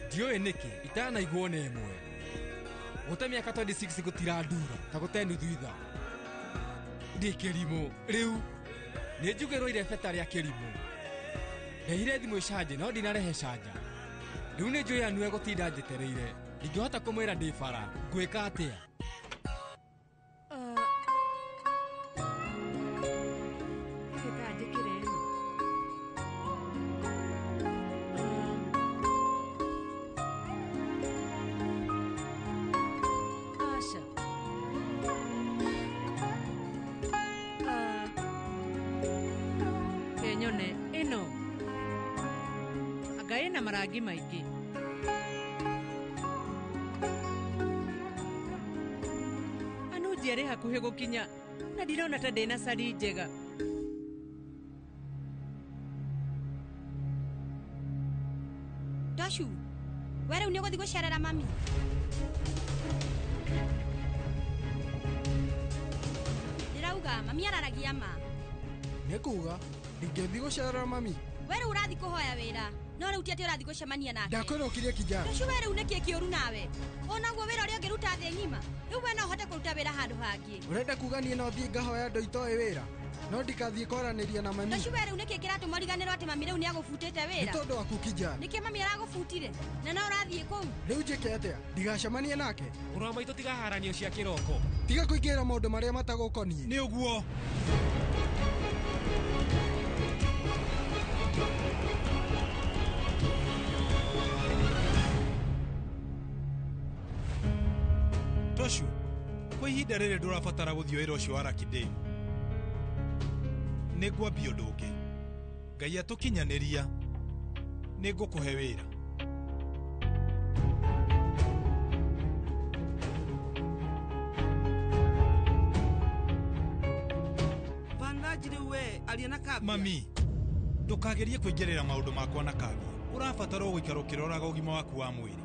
Ndiũĩ nĩkĩ itanaiguo na ĩmwe. Gũte mĩaka 26 gũtirandura ta gũte nuthu ithaa. Ndĩ kĩrimũ rĩu nĩ njugĩrwo irebeta rĩa kĩrimũ. Ndehire thimũ ĩcanje no ndinarehe canja. Rĩu nĩ njũĩ Anu egũtinda njetereire. Ndingĩhota kũmwĩra ndĩ bara. Ngwĩka atĩa? Asha. Kenyone ĩno. Anga ĩna marangi maingĩ. Anuji arĩ hakuhĩ gũkinya na ndirona ta ndĩna cari njega. Toshu we rĩu nĩ ũgũthiĩ gũcerera mami. Ndĩrauga mami araragia ma. Nĩ kuga ndingĩthiĩ gũcerera mami. We rĩu ũrathiĩ kũhoya wĩra no rĩu ti atĩ ũrathiĩ gũcemania nake. Ndakwĩra ũkirie kijana. Toshu we rĩu nĩkĩ kĩũru nawe? Onaguo wĩra ũrĩa ũngĩruta thĩ ng'ima rĩu we no ũhote kũruta wĩra handũ hangĩ. Ũrenda kuga niĩ no thiĩ ngahoya andũ itoĩ wĩra no ndikathiĩ kwaranĩria na mami. Toshu we rĩu nĩkĩ kĩratũma ũriganĩrwo atĩ mami rĩu nĩagũbutĩte wĩra? Nĩ tondũ waku kijana. Nĩkĩ mami aragũbutire na no ũrathiĩ kũu? Rĩu njĩke atĩa? Ndigacemanie nake? Mũrũ wa maitũ tiga haranio cia kĩroko. Tiga kũingĩra maũndũ marĩa matagũkoniĩ. Nĩ ũguo. Toshu, kwa ihinda rĩrĩ ndũrabatara gũthiĩ wĩra ũcio wa Lucky Day. Nĩ ngwambia ũndũ ũngĩ. Ngai atũkinyanĩria, nĩ ngũkũhe wĩra. Vanraj rĩu we aria na Kavya. Mami, ndũkagerie kũingĩrĩra maũndũ makwa na Kavya. Ũrabatara gũikara ũkĩroraga ũgima waku wa mwĩrĩ.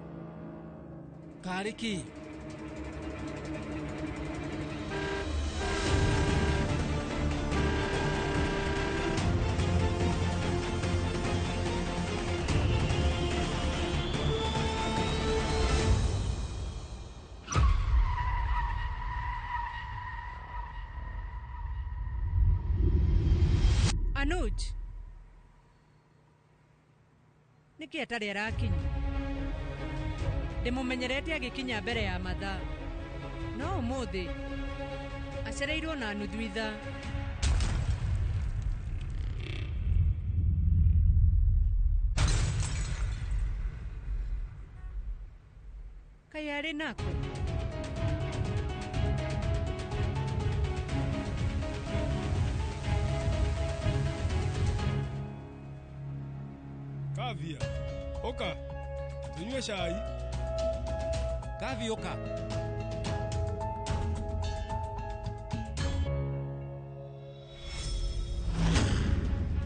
Karĩ kĩ? Anuj, nĩkĩ atarĩ arakinya? Ndĩmũmenyerete agĩkinya mbere ya mathaa, no ũmũthĩ acereirwo na nuthu ithaa. Kaĩ arĩ nakũ? Kavya, ũka tũnyue cai. Kavya ũka.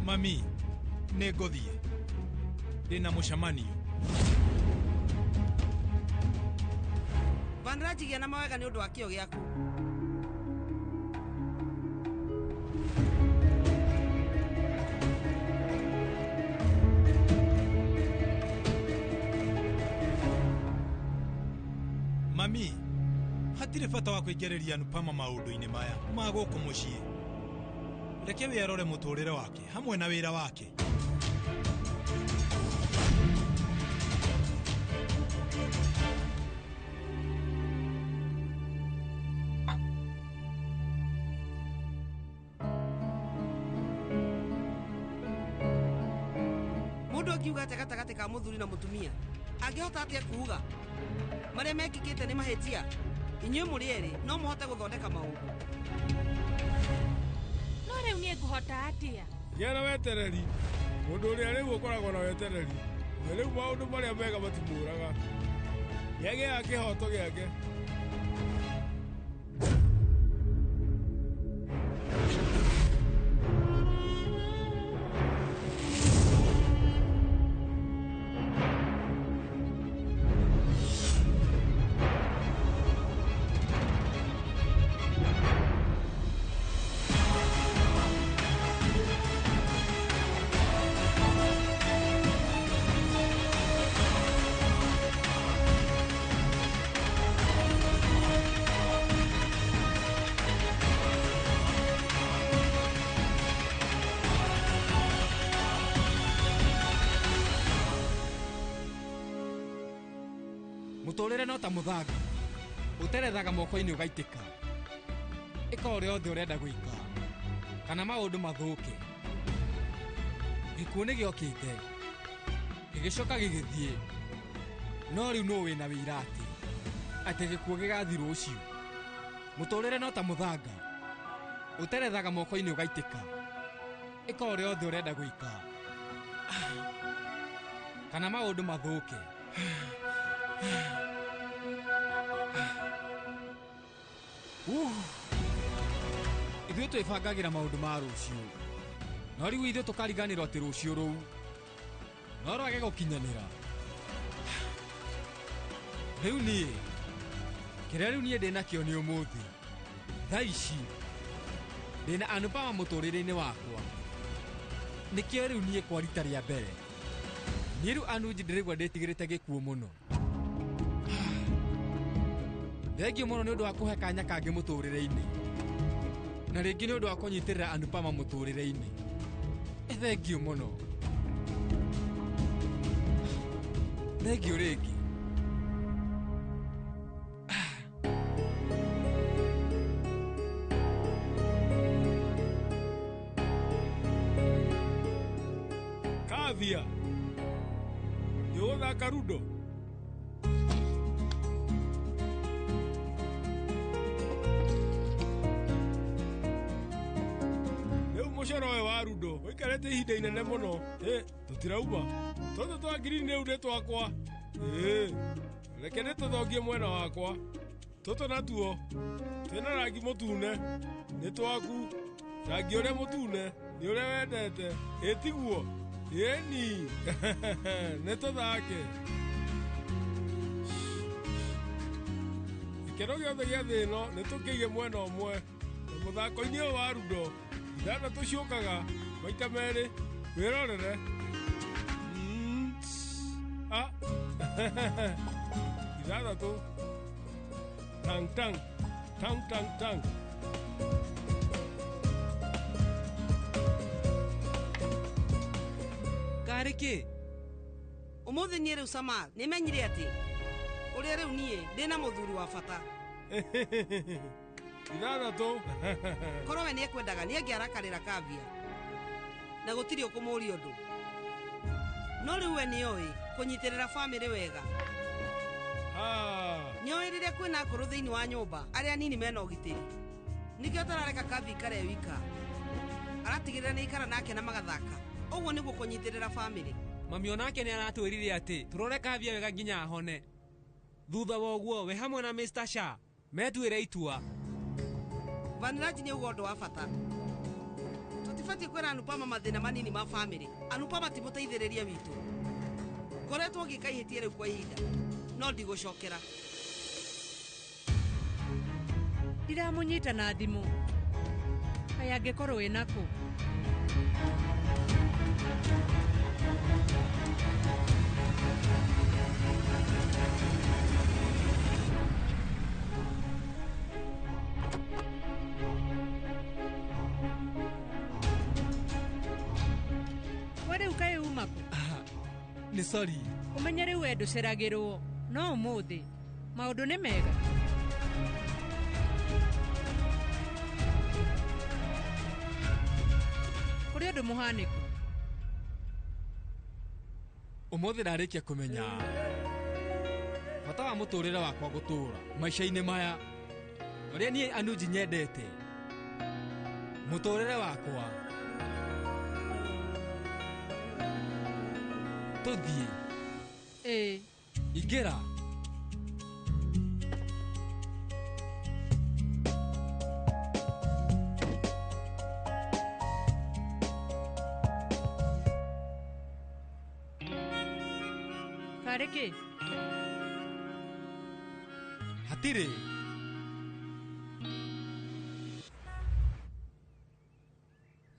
Mami, nĩ ngũthiĩ. Ndĩna mũcemanio. Vanraj gĩa na mawega nĩ ũndũ wa kĩo gĩaku. Mami, hatirĩ bata wa kũingĩrĩria Anupama maũndũ-inĩ maya ma gũkũ mũciĩ. Reke we arore mũtũrĩre wake hamwe na wĩra wake. Mũndũ angiuga atĩa gatagatĩ ka mũthuri na mũtumia? Angĩhota atĩa kuuga marĩa mekĩkĩte nĩ mahĩtia? Inyuĩ mũrĩ erĩ no mũhote gũthondeka maũndũ. No rĩu niĩ ngũhota atĩa? Gĩa na wetereri. Mũndũ ũrĩa rĩu ũkoragwo na wetereri, we rĩu maũndũ marĩa mega matimũraga. Nĩagĩaga kĩhoto gĩake. Mũtũrĩre no ta mũthanga ũterethaga moko-inĩ ũgaitĩka. Ĩka ũrĩa othe ũrenda gwĩka kana maũndũ mathũke. Gĩkuũ nĩ gĩokĩte gĩgĩcoka gĩgĩthiĩ, no rĩu nũ wĩna wĩira atĩ gĩkuũ gĩgathiĩ rũciũ. Mũtũrĩre no ta mũthanga ũterethaga moko-inĩ ũgaitĩka. Ĩka ũrĩa othe ũrenda gwĩka kana maũndũ mathũke. Ithuĩ twĩbangagĩra maũndũ ma rũciũ, no rĩu ithuĩ tũkariganĩrwo atĩ rũciũ rũu no rwage gũkinyanĩra. Rĩu niĩ kĩrĩa rĩu niĩ ndĩnakĩo nĩ ũmũthĩ thaa ici ndĩna Anupama mũtũrĩre-inĩ wakwa nĩkĩo rĩu niĩ kwa rita rĩa mbere niĩ rĩu Anuji ndĩraigua ndĩtigĩrĩte gĩkuũ mũno. Thengiũ mũno nĩ ũndũ wa kũhe kanya kangĩ mũtũrĩre-inĩ na rĩngĩ nĩ ũndũ wa kũnyitĩrĩra Anupama mũtũrĩre-inĩ. Thengiũ mũno, thengiũ rĩngĩ. Kavia, nĩ ũgũthaka rundo? Rĩu mũcoro ũyũ wa rundo ũikarĩte ihinda inene mũno. Tũtirauma tũtũ twa ngirini rĩu nĩ twakwa. Reke nĩ tũthongie mwena wakwa. Tũtũ natuo twĩna rangi mũtune nĩ twaku. Rangi ũrĩa mũtune nĩ ũrĩa wendete. Ĩtiguo? Ĩni. Nĩ tũthake. Gĩkeno gĩothe gĩa thĩ ĩno nĩ tũkĩige mwena ũmwe. Na mũthako-inĩ ũyũ wa rundo ithathatũ ciũkaga maita merĩ. Wĩrorere. Ithathatũ. Tang tang tang tang tang. Karĩ kĩ? Ũmũthĩ niĩ rĩu Samal nĩmenyire atĩ ũrĩa rĩu niĩ ndĩna mũthuri wa bata. Ithathatũ. Korwo we nĩekwendaga nĩangĩarakarĩra Kavia na gũtirĩ ũkũmũũria ũndũ. No rĩu we nĩoĩ kũnyitĩrĩra bamĩrĩ wega. Nĩoĩ rĩrĩa kwĩna akũrũ thĩinĩ wa nyũmba arĩa anini mena ũgitĩri. Nĩkĩo atarareka Kavia ikare e wika. Aratigĩrĩra nĩaikara nake na magathaka. Ũguo nĩguo kũnyitĩrĩra bamĩrĩ. Mami onake nĩ aratwĩrire atĩ tũrore Kavia wega nginya ahone. Thutha wa ũguo we hamwe na Mr. Shah metuĩre itua. Vaniraji nĩ auga ũndũ wa bata. Tũtibatiĩ kwĩra Anupama mathĩna manini ma bamĩrĩ. Anupama ti mũteithĩrĩria witũ. Ngoretwo ngĩka ihĩtia rĩu kwa ihinda no ndigũcokera. Ndiramũnyita na thimũ. Kaĩ angĩkorwo ĩna kũ? We rĩu kaĩ uma kũ? Nĩ sorry. Ũmenye rĩu we ndũceragĩrwo no ũmũthĩ maũndũ nĩ mega. Kũrĩ ũndũ mũhanĩku. Ũmũthĩ ndarĩkia kũmenya bata wa mũtũrĩre wakwa gũtũra maica-inĩ maya ũrĩa niĩ Anuji nyendete mũtũrĩre wakwa. Tũthiĩ. Ĩĩ. Ingĩra. Karĩ kĩ? Hatirĩ.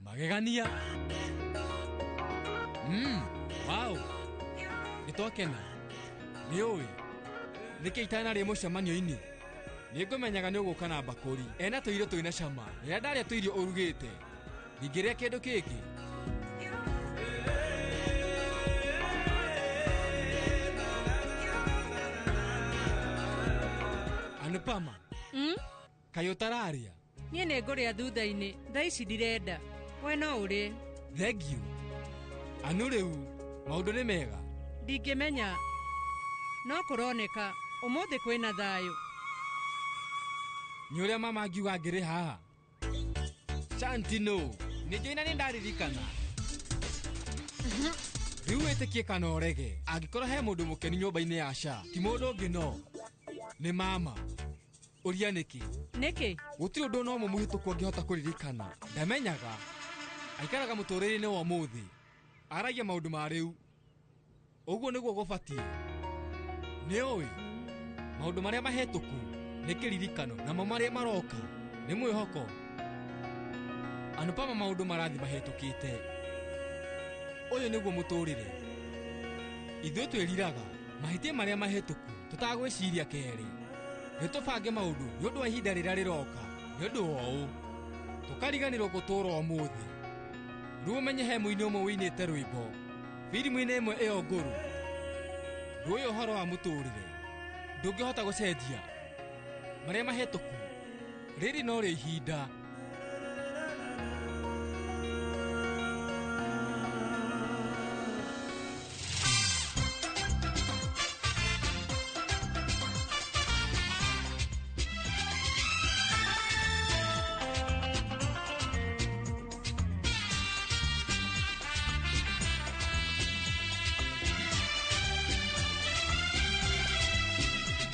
Magegania. Wow. Nĩtwakena. Nĩũĩ nĩkĩ itanarĩ mũcemanio-inĩ nĩngũmenyaga nĩ ũgũka na mbakũri ena tũirio twĩna cama. Rĩrĩa ndarĩa tũirio ũrugĩte ndingĩrĩa kĩndũ kĩngĩ. Anupama. Kaĩ ũtararĩa? Niĩ nĩ ngũrĩa thutha-inĩ. Thaa ici ndirenda. We no ũrĩe. Thengiũ. Anu rĩu maũndũ nĩ mega? Ndingĩmenya. No kũroneka ũmũthĩ kwĩna thayũ. Nĩ ũrĩa mama angiuga ngĩrĩ haha. Shanti no. Nĩ njũĩ na nĩ ndaririkana. Rĩu wĩtĩkie kana ũrege angĩkorwo he mũndũ mũkenu nyũmba-inĩ ya Shah ti mũndũ ũngĩ no nĩ mama. Ũria nĩkĩ? Nĩkĩ? Gũtirĩ ũndũ no mũmũhĩtũku angĩhota kũririkana. Ndamenyaga. Aikaraga mũtũrĩre-inĩ wa ũmũthĩ. Aragia maũndũ ma rĩu. Ũguo nĩguo gũbatiĩ. Nĩũĩ Maũndũ marĩa mahĩtũku nĩ kĩririkano, namo marĩa maroka nĩ mwĩhoko. Anupama maũndũ marathiĩ mahĩtũkĩte. Ũyũ nĩguo mũtũrĩre. Ithuĩ twĩriraga mahĩtia marĩa mahĩtũku tũtagwĩciria kerĩ. Nĩ tũbange maũndũ nĩ ũndũ wa ihinda rĩrĩa rĩroka, nĩ ũndũ wa ũũ tũkariganĩrwo gũtũũra ũmũthĩ. Rĩu ũmenye he mũini ũmwe wĩinĩte rwĩmbo firimu-inĩ ĩmwe ĩyo ngũrũ. Ndũĩ ũhoro wa mũtũrĩre, ndũngĩhota gũcenjia marĩa mahĩtũku. Rĩrĩ no rĩo ihinda.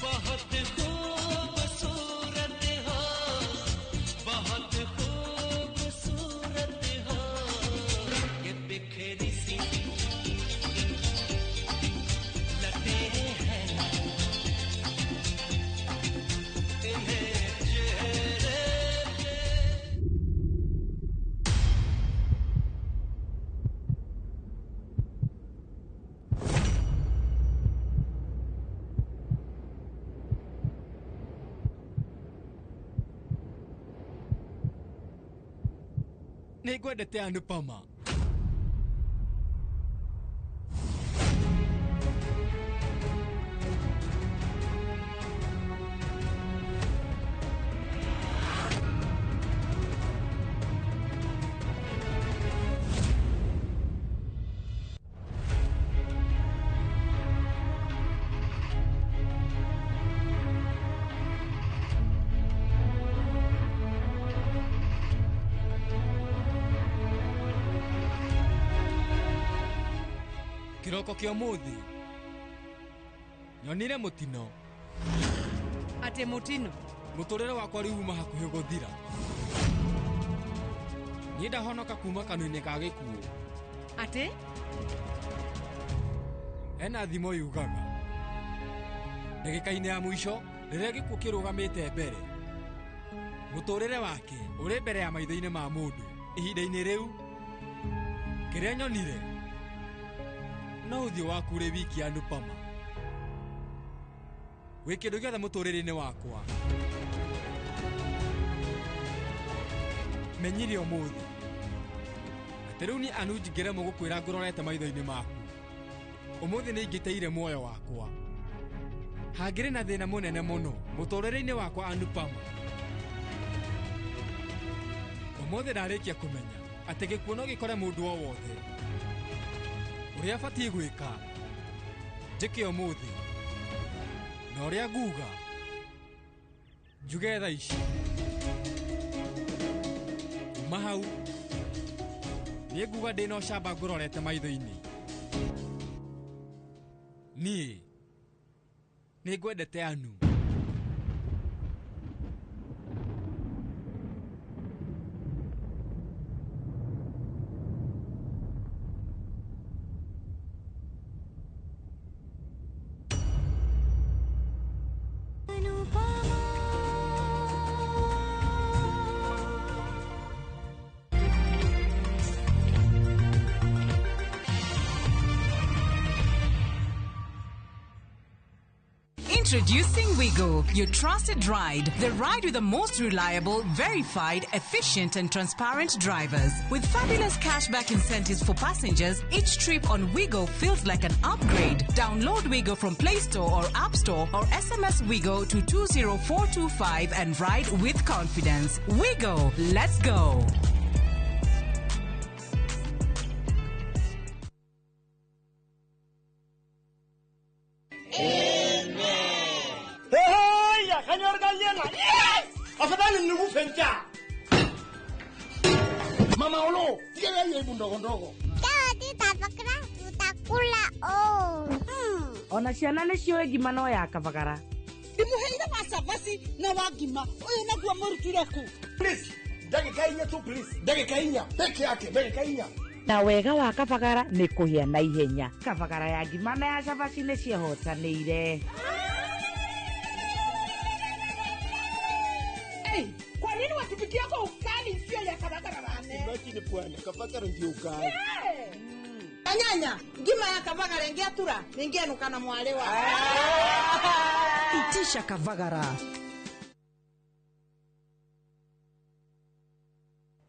बहुत खूबसूरत हो, बहुत खूबसूरत हो, ये बिखरी सी लतें हैं, इन्हें चेहरे पे। Nĩ ngwendete Anupama. Kĩroko kĩa ũmũthĩ nyonire mũtino. Atĩ mũtino? Mũtũrĩre wakwa rĩu uma hakuhĩ gũthira. Niĩ ndahonoka kuma kanua-inĩ ka gĩkuũ. Atĩ? Hena thimo yugaga ndagĩka-inĩ ya mũico rĩrĩa gĩkuũ kĩrũgamĩte mbere, mũtũrĩre wake ũrĩ mbere ya maitho-inĩ ma mũndũ. Ihinda-inĩ rĩu kĩrĩa nyonire no ũthiũ waku ũrĩ wiki Anupama. Wĩ kĩndũ gĩothe mũtũrĩre-inĩ wakwa. Menyire ũmũthĩ atĩ rĩu niĩ Anuj ngĩremwo gũkwĩra ngũrorete maitho-inĩ maku. Ũmũthĩ nĩ ingĩteire muoyo wakwa. Hangĩrĩ na thĩna mũnene mũno mũtũrĩre-inĩ wakwa Anupama. Ũmũthĩ ndarĩkia kũmenya atĩ gĩkuũ no gĩkore mũndũ o wothe. Ũrĩa batiĩ gwĩka njĩke ũmũthĩ, na ũrĩa nguga njuge thaa ici. Kuma hau niĩ nguga ndĩna ũcamba ngũrorete maitho-inĩ. Niĩ nĩ ngwendete Anu. Introducing Wigo, your trusted ride. The ride with the most reliable, verified, efficient and transparent drivers. With fabulous cashback incentives for passengers, each trip on Wigo feels like an upgrade. Download Wigo from Play Store or App Store or SMS Wigo to 20425 and ride with confidence. Wigo, let's go. Afadhali nikufe njaa. Mama Olo, tiga yeye ndogo ndogo. Tutakula oh. Ona ciana nĩ ciũĩ ngima no ya kabagara. Ndimuheire wa cabaci na wa ngima ũyũ naguo mũrutire kũ? Please, ndagĩka inya tu please. Ndagĩka inya peke yake, ndagĩka inya. Na wega wa kabagara nĩ kũhĩa na ihenya. Kabagara ya ngima na ya cabaci nĩ ciehotanĩire. Hey, kwa nini watupikia kwa ukali sio ya Kabagara bane? Imagine bwana, Kabagara ndio ukali. Hey. Anyanya, ngima ya Kabagara ingiatura, ningenuka na mwalewa. Itisha Kavagara.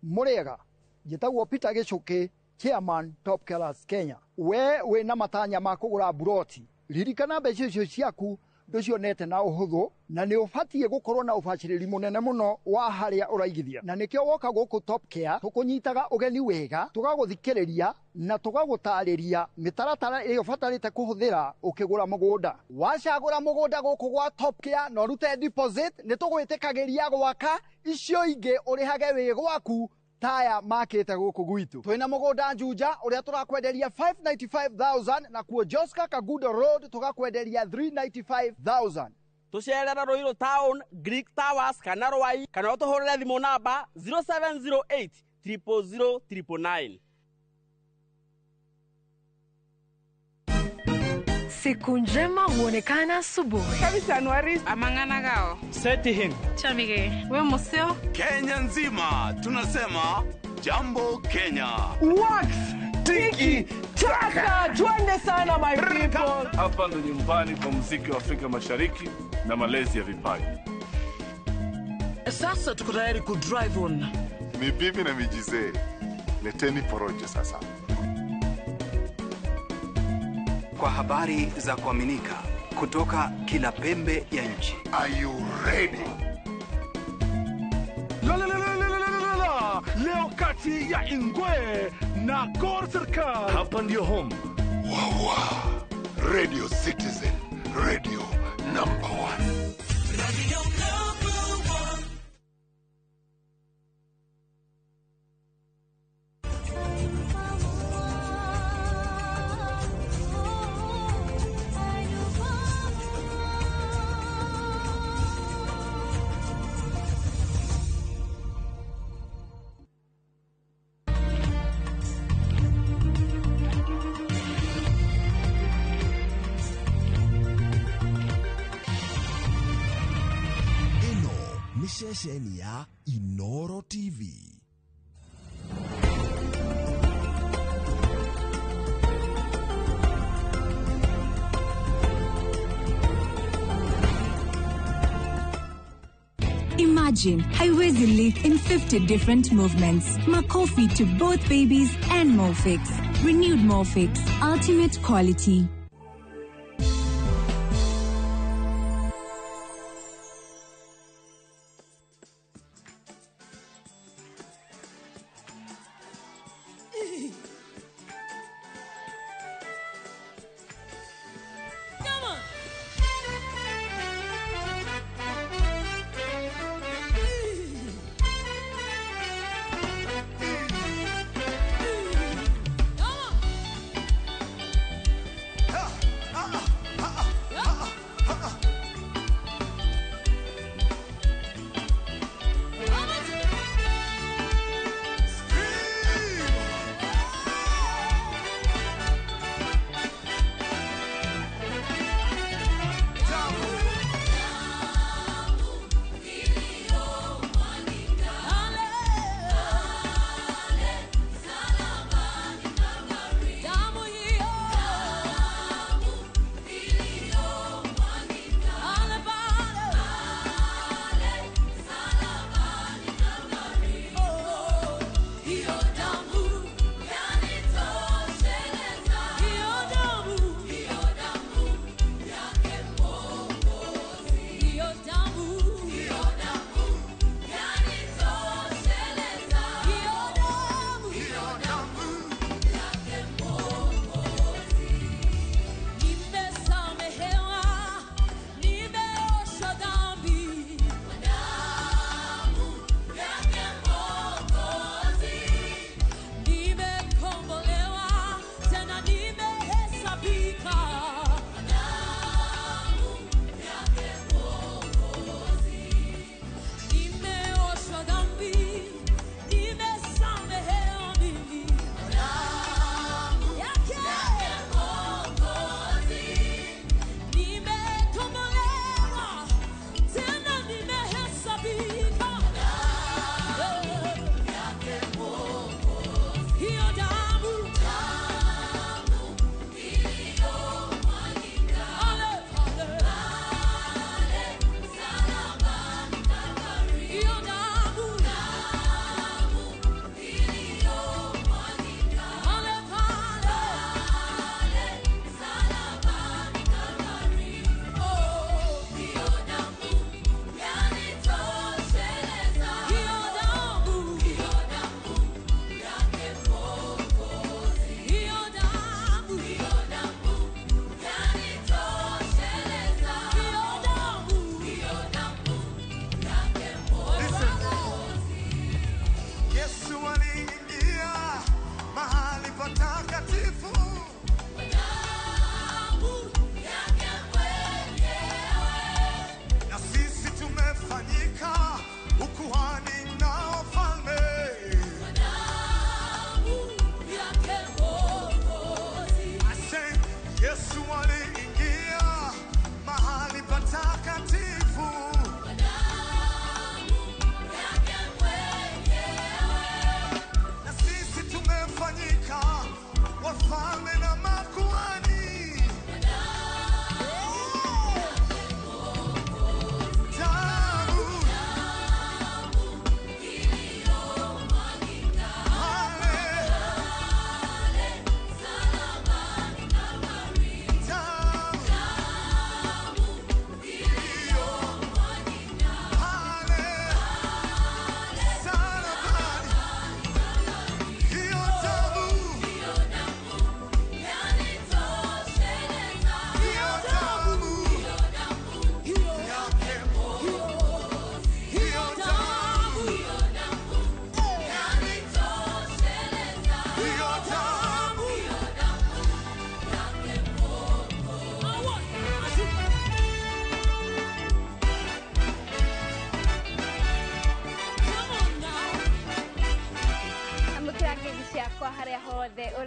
Murega, njĩtagwo Peter Gĩchũkĩ, chairman Top Killers Kenya. We wĩna matanya ma kũgũra buroti, ririkana mbeca icio ciaku ndũcionete na ũhũthũ, na nĩ ũbatiĩ gũkorwo na ũbacĩrĩri mũnene mũno wa harĩa ũraigithia, na nĩkĩo woka gũkũ Top Care tũkũnyitaga ũgeni wega, tũgagũthikĩrĩria na tũgagũtarĩria mĩtaratara ĩrĩa ũbatarĩte kũhũthĩra ũkĩgũra mũgũnda. Wacagũra mũgũnda gũkũ gwa Top Care na ũrute deposit, nĩ tũgwĩtĩkagĩria gwaka icio ingĩ ũrĩhage wĩ gwaku taya makĩte gũkũ gwitũ. Twĩna mũgũnda Juja ũrĩa tũrakwenderia 595,000 na kuo Joska Kagudo Road tũgakwenderia 395,000. Tũcerere Ruiru Town, Greek Towers kana Rwai, kana ũtũhũrĩre thimũ namba 0708 000 999. Siku njema huonekana asubuhi. Amang'ana Setihin. Chamige. We museo. Kenya nzima tunasema jambo Kenya. Wax tiki taka, twende sana my people. Hapa ndo nyumbani kwa muziki wa Afrika Mashariki na malezi ya vipaji. Sasa tuko tayari ku drive on. Mibibi na mijizee, leteni porojo sasa. Kwa habari za kuaminika kutoka kila pembe ya nchi. Are you ready? La la la la la la la la. Leo kati ya Ingwe na Gor Serikal. Hapa ndio home. Wawa. Radio Citizen, radio number 1. Radio number 1. Ceceni ya Inoro TV. Imagine haiwezi lift in 50 different movements. Makofi to both babies and Molfix. Renewed Molfix. Ultimate quality. Come on. Come on.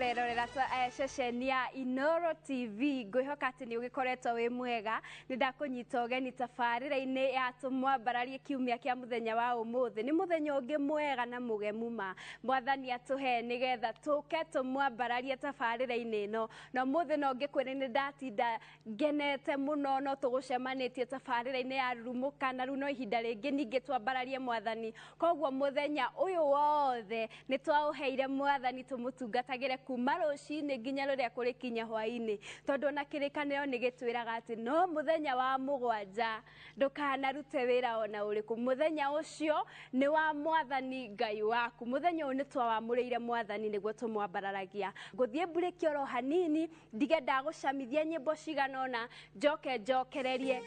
Ũrerorera ceceni ya Inoro TV. Ngwĩhoka atĩ nĩ ũgĩkoretwo wĩ mwega. Nĩ ndakũnyita ũgeni tabarĩra-inĩ ya tũmwambararie kiumia kĩa mũthenya wa ũmũthĩ. Nĩ mũthenya ũngĩ mwega na mũgemu ma mwathani atũhe nĩgetha tũke tũmwambararie tabarĩra-inĩ ĩno. Na ũmũthĩ no ngĩkwĩre nĩ ndatinda ngenete mũno no tũgũcemanĩtie tabarĩra-inĩ ya Rurumũka, na rĩu no ihinda rĩngĩ ningĩ twambararie mwathani. Koguo mũthenya ũyũ wothe nĩ twaũheire mwathani tũmũtungatagĩre kuma rũcinĩ nginya rũrĩa kũrĩkinya hwaĩ-inĩ, tondũ ona kĩrĩkanĩro nĩ gĩtwĩraga atĩ no mũthenya wa mũgwanja ndũkanarute wĩra ona ũrĩkũ. Mũthenya ũcio nĩ wa mwathani Ngai waku. Mũthenya ũyũ nĩ twawamũrĩire mwathani nĩguo tũmwambararagia. Ngũthiĩ mburĩki oro hanini ndige ndagũcamithia nyĩmbo cigana ũna, njoke njokererie.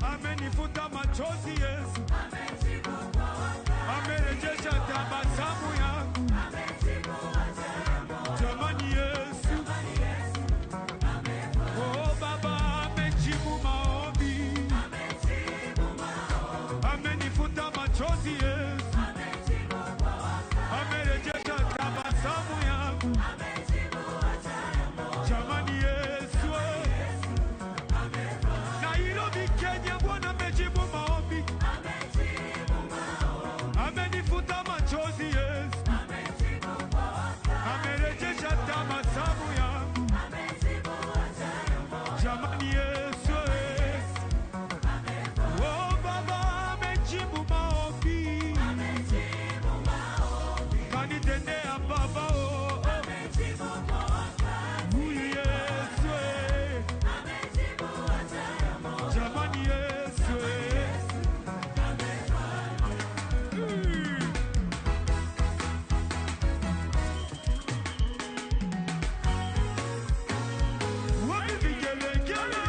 Amenifuta machozi Yesu, amerejesha tabasamu yangu. Jamani Yesu, oh Baba, amejibu maombi, amenifuta machozi Yesu, amerejesha tabasamu yangu. Jamani Yesu, oh Baba amejibu maombi, kanitendea Baba, oh huyu Yesu, jamani Yesu. Wapi vigelegele?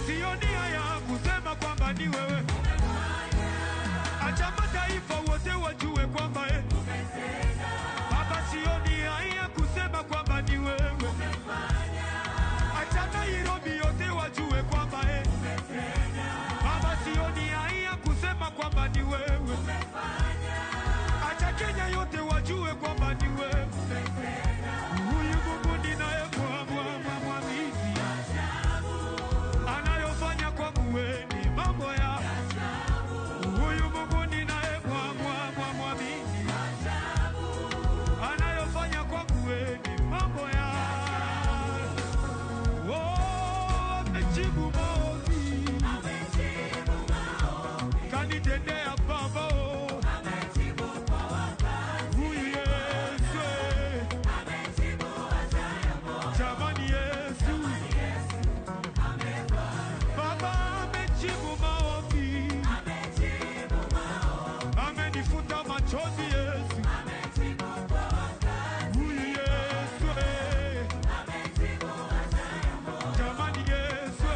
Sio nia ya kusema kwamba ni wewe. Acha mataifa wote wajue kwamba Baba, sio nia ya kusema kwamba ni wewe. Acha Nairobi yote wajue kwamba Baba, sio nia ya kusema kwamba ni wewe. Acha Kenya yote wajue kwamba ni wewe. Huyu Mungu ninayemwamini anayofanya kwangu wewe ni mambo ya huyu Mungu ninayemwamini anayofanya kwangu wewe ni mambo ya oh, amejibu maombi, kanitendea Baba, oh huyu Yesu, jamani Yesu. Baba amejibu maombi, amenifuta machozi Yesu, huyu Yesu, jamani Yesu.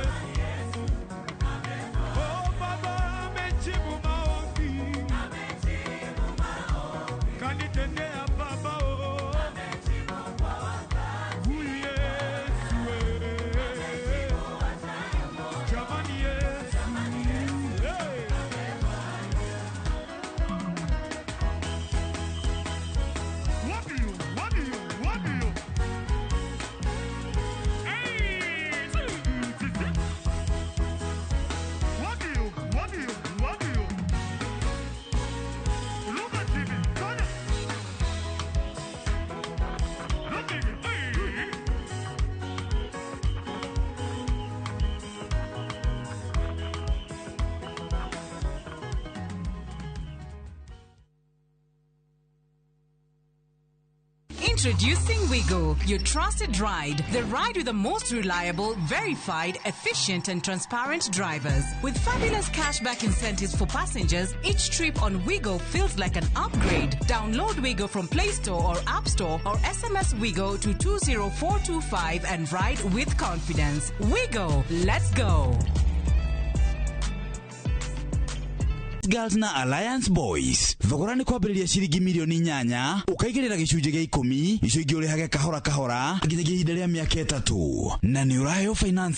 Oh Baba amejibu maombi, kanitendea Baba, oh huyu Yesu, jamani Yesu. Hey. Wapi yo, wapi yo, wapi yo? Hey, wapi yo, wapi yo, wapi yo? Look at me, turn it. Look at me, hey. Introducing Wigo, your trusted ride. The ride with the most reliable, verified, efficient, and transparent drivers. With fabulous cashback incentives for passengers, each trip on Wigo feels like an upgrade. Download Wigo from Play Store or App Store or SMS Wigo to 20425 and ride with confidence. Wigo, let's go. Girls na Alliance Boys thogora nĩ kwambĩrĩria ciringi mirioni 8 ũkaigĩrĩra gĩcunjĩ gĩa 10 icio ingĩ ũrĩhage kahora kahora nginyagia ihinda rĩa mĩaka 3 na nĩ ũraheo finance.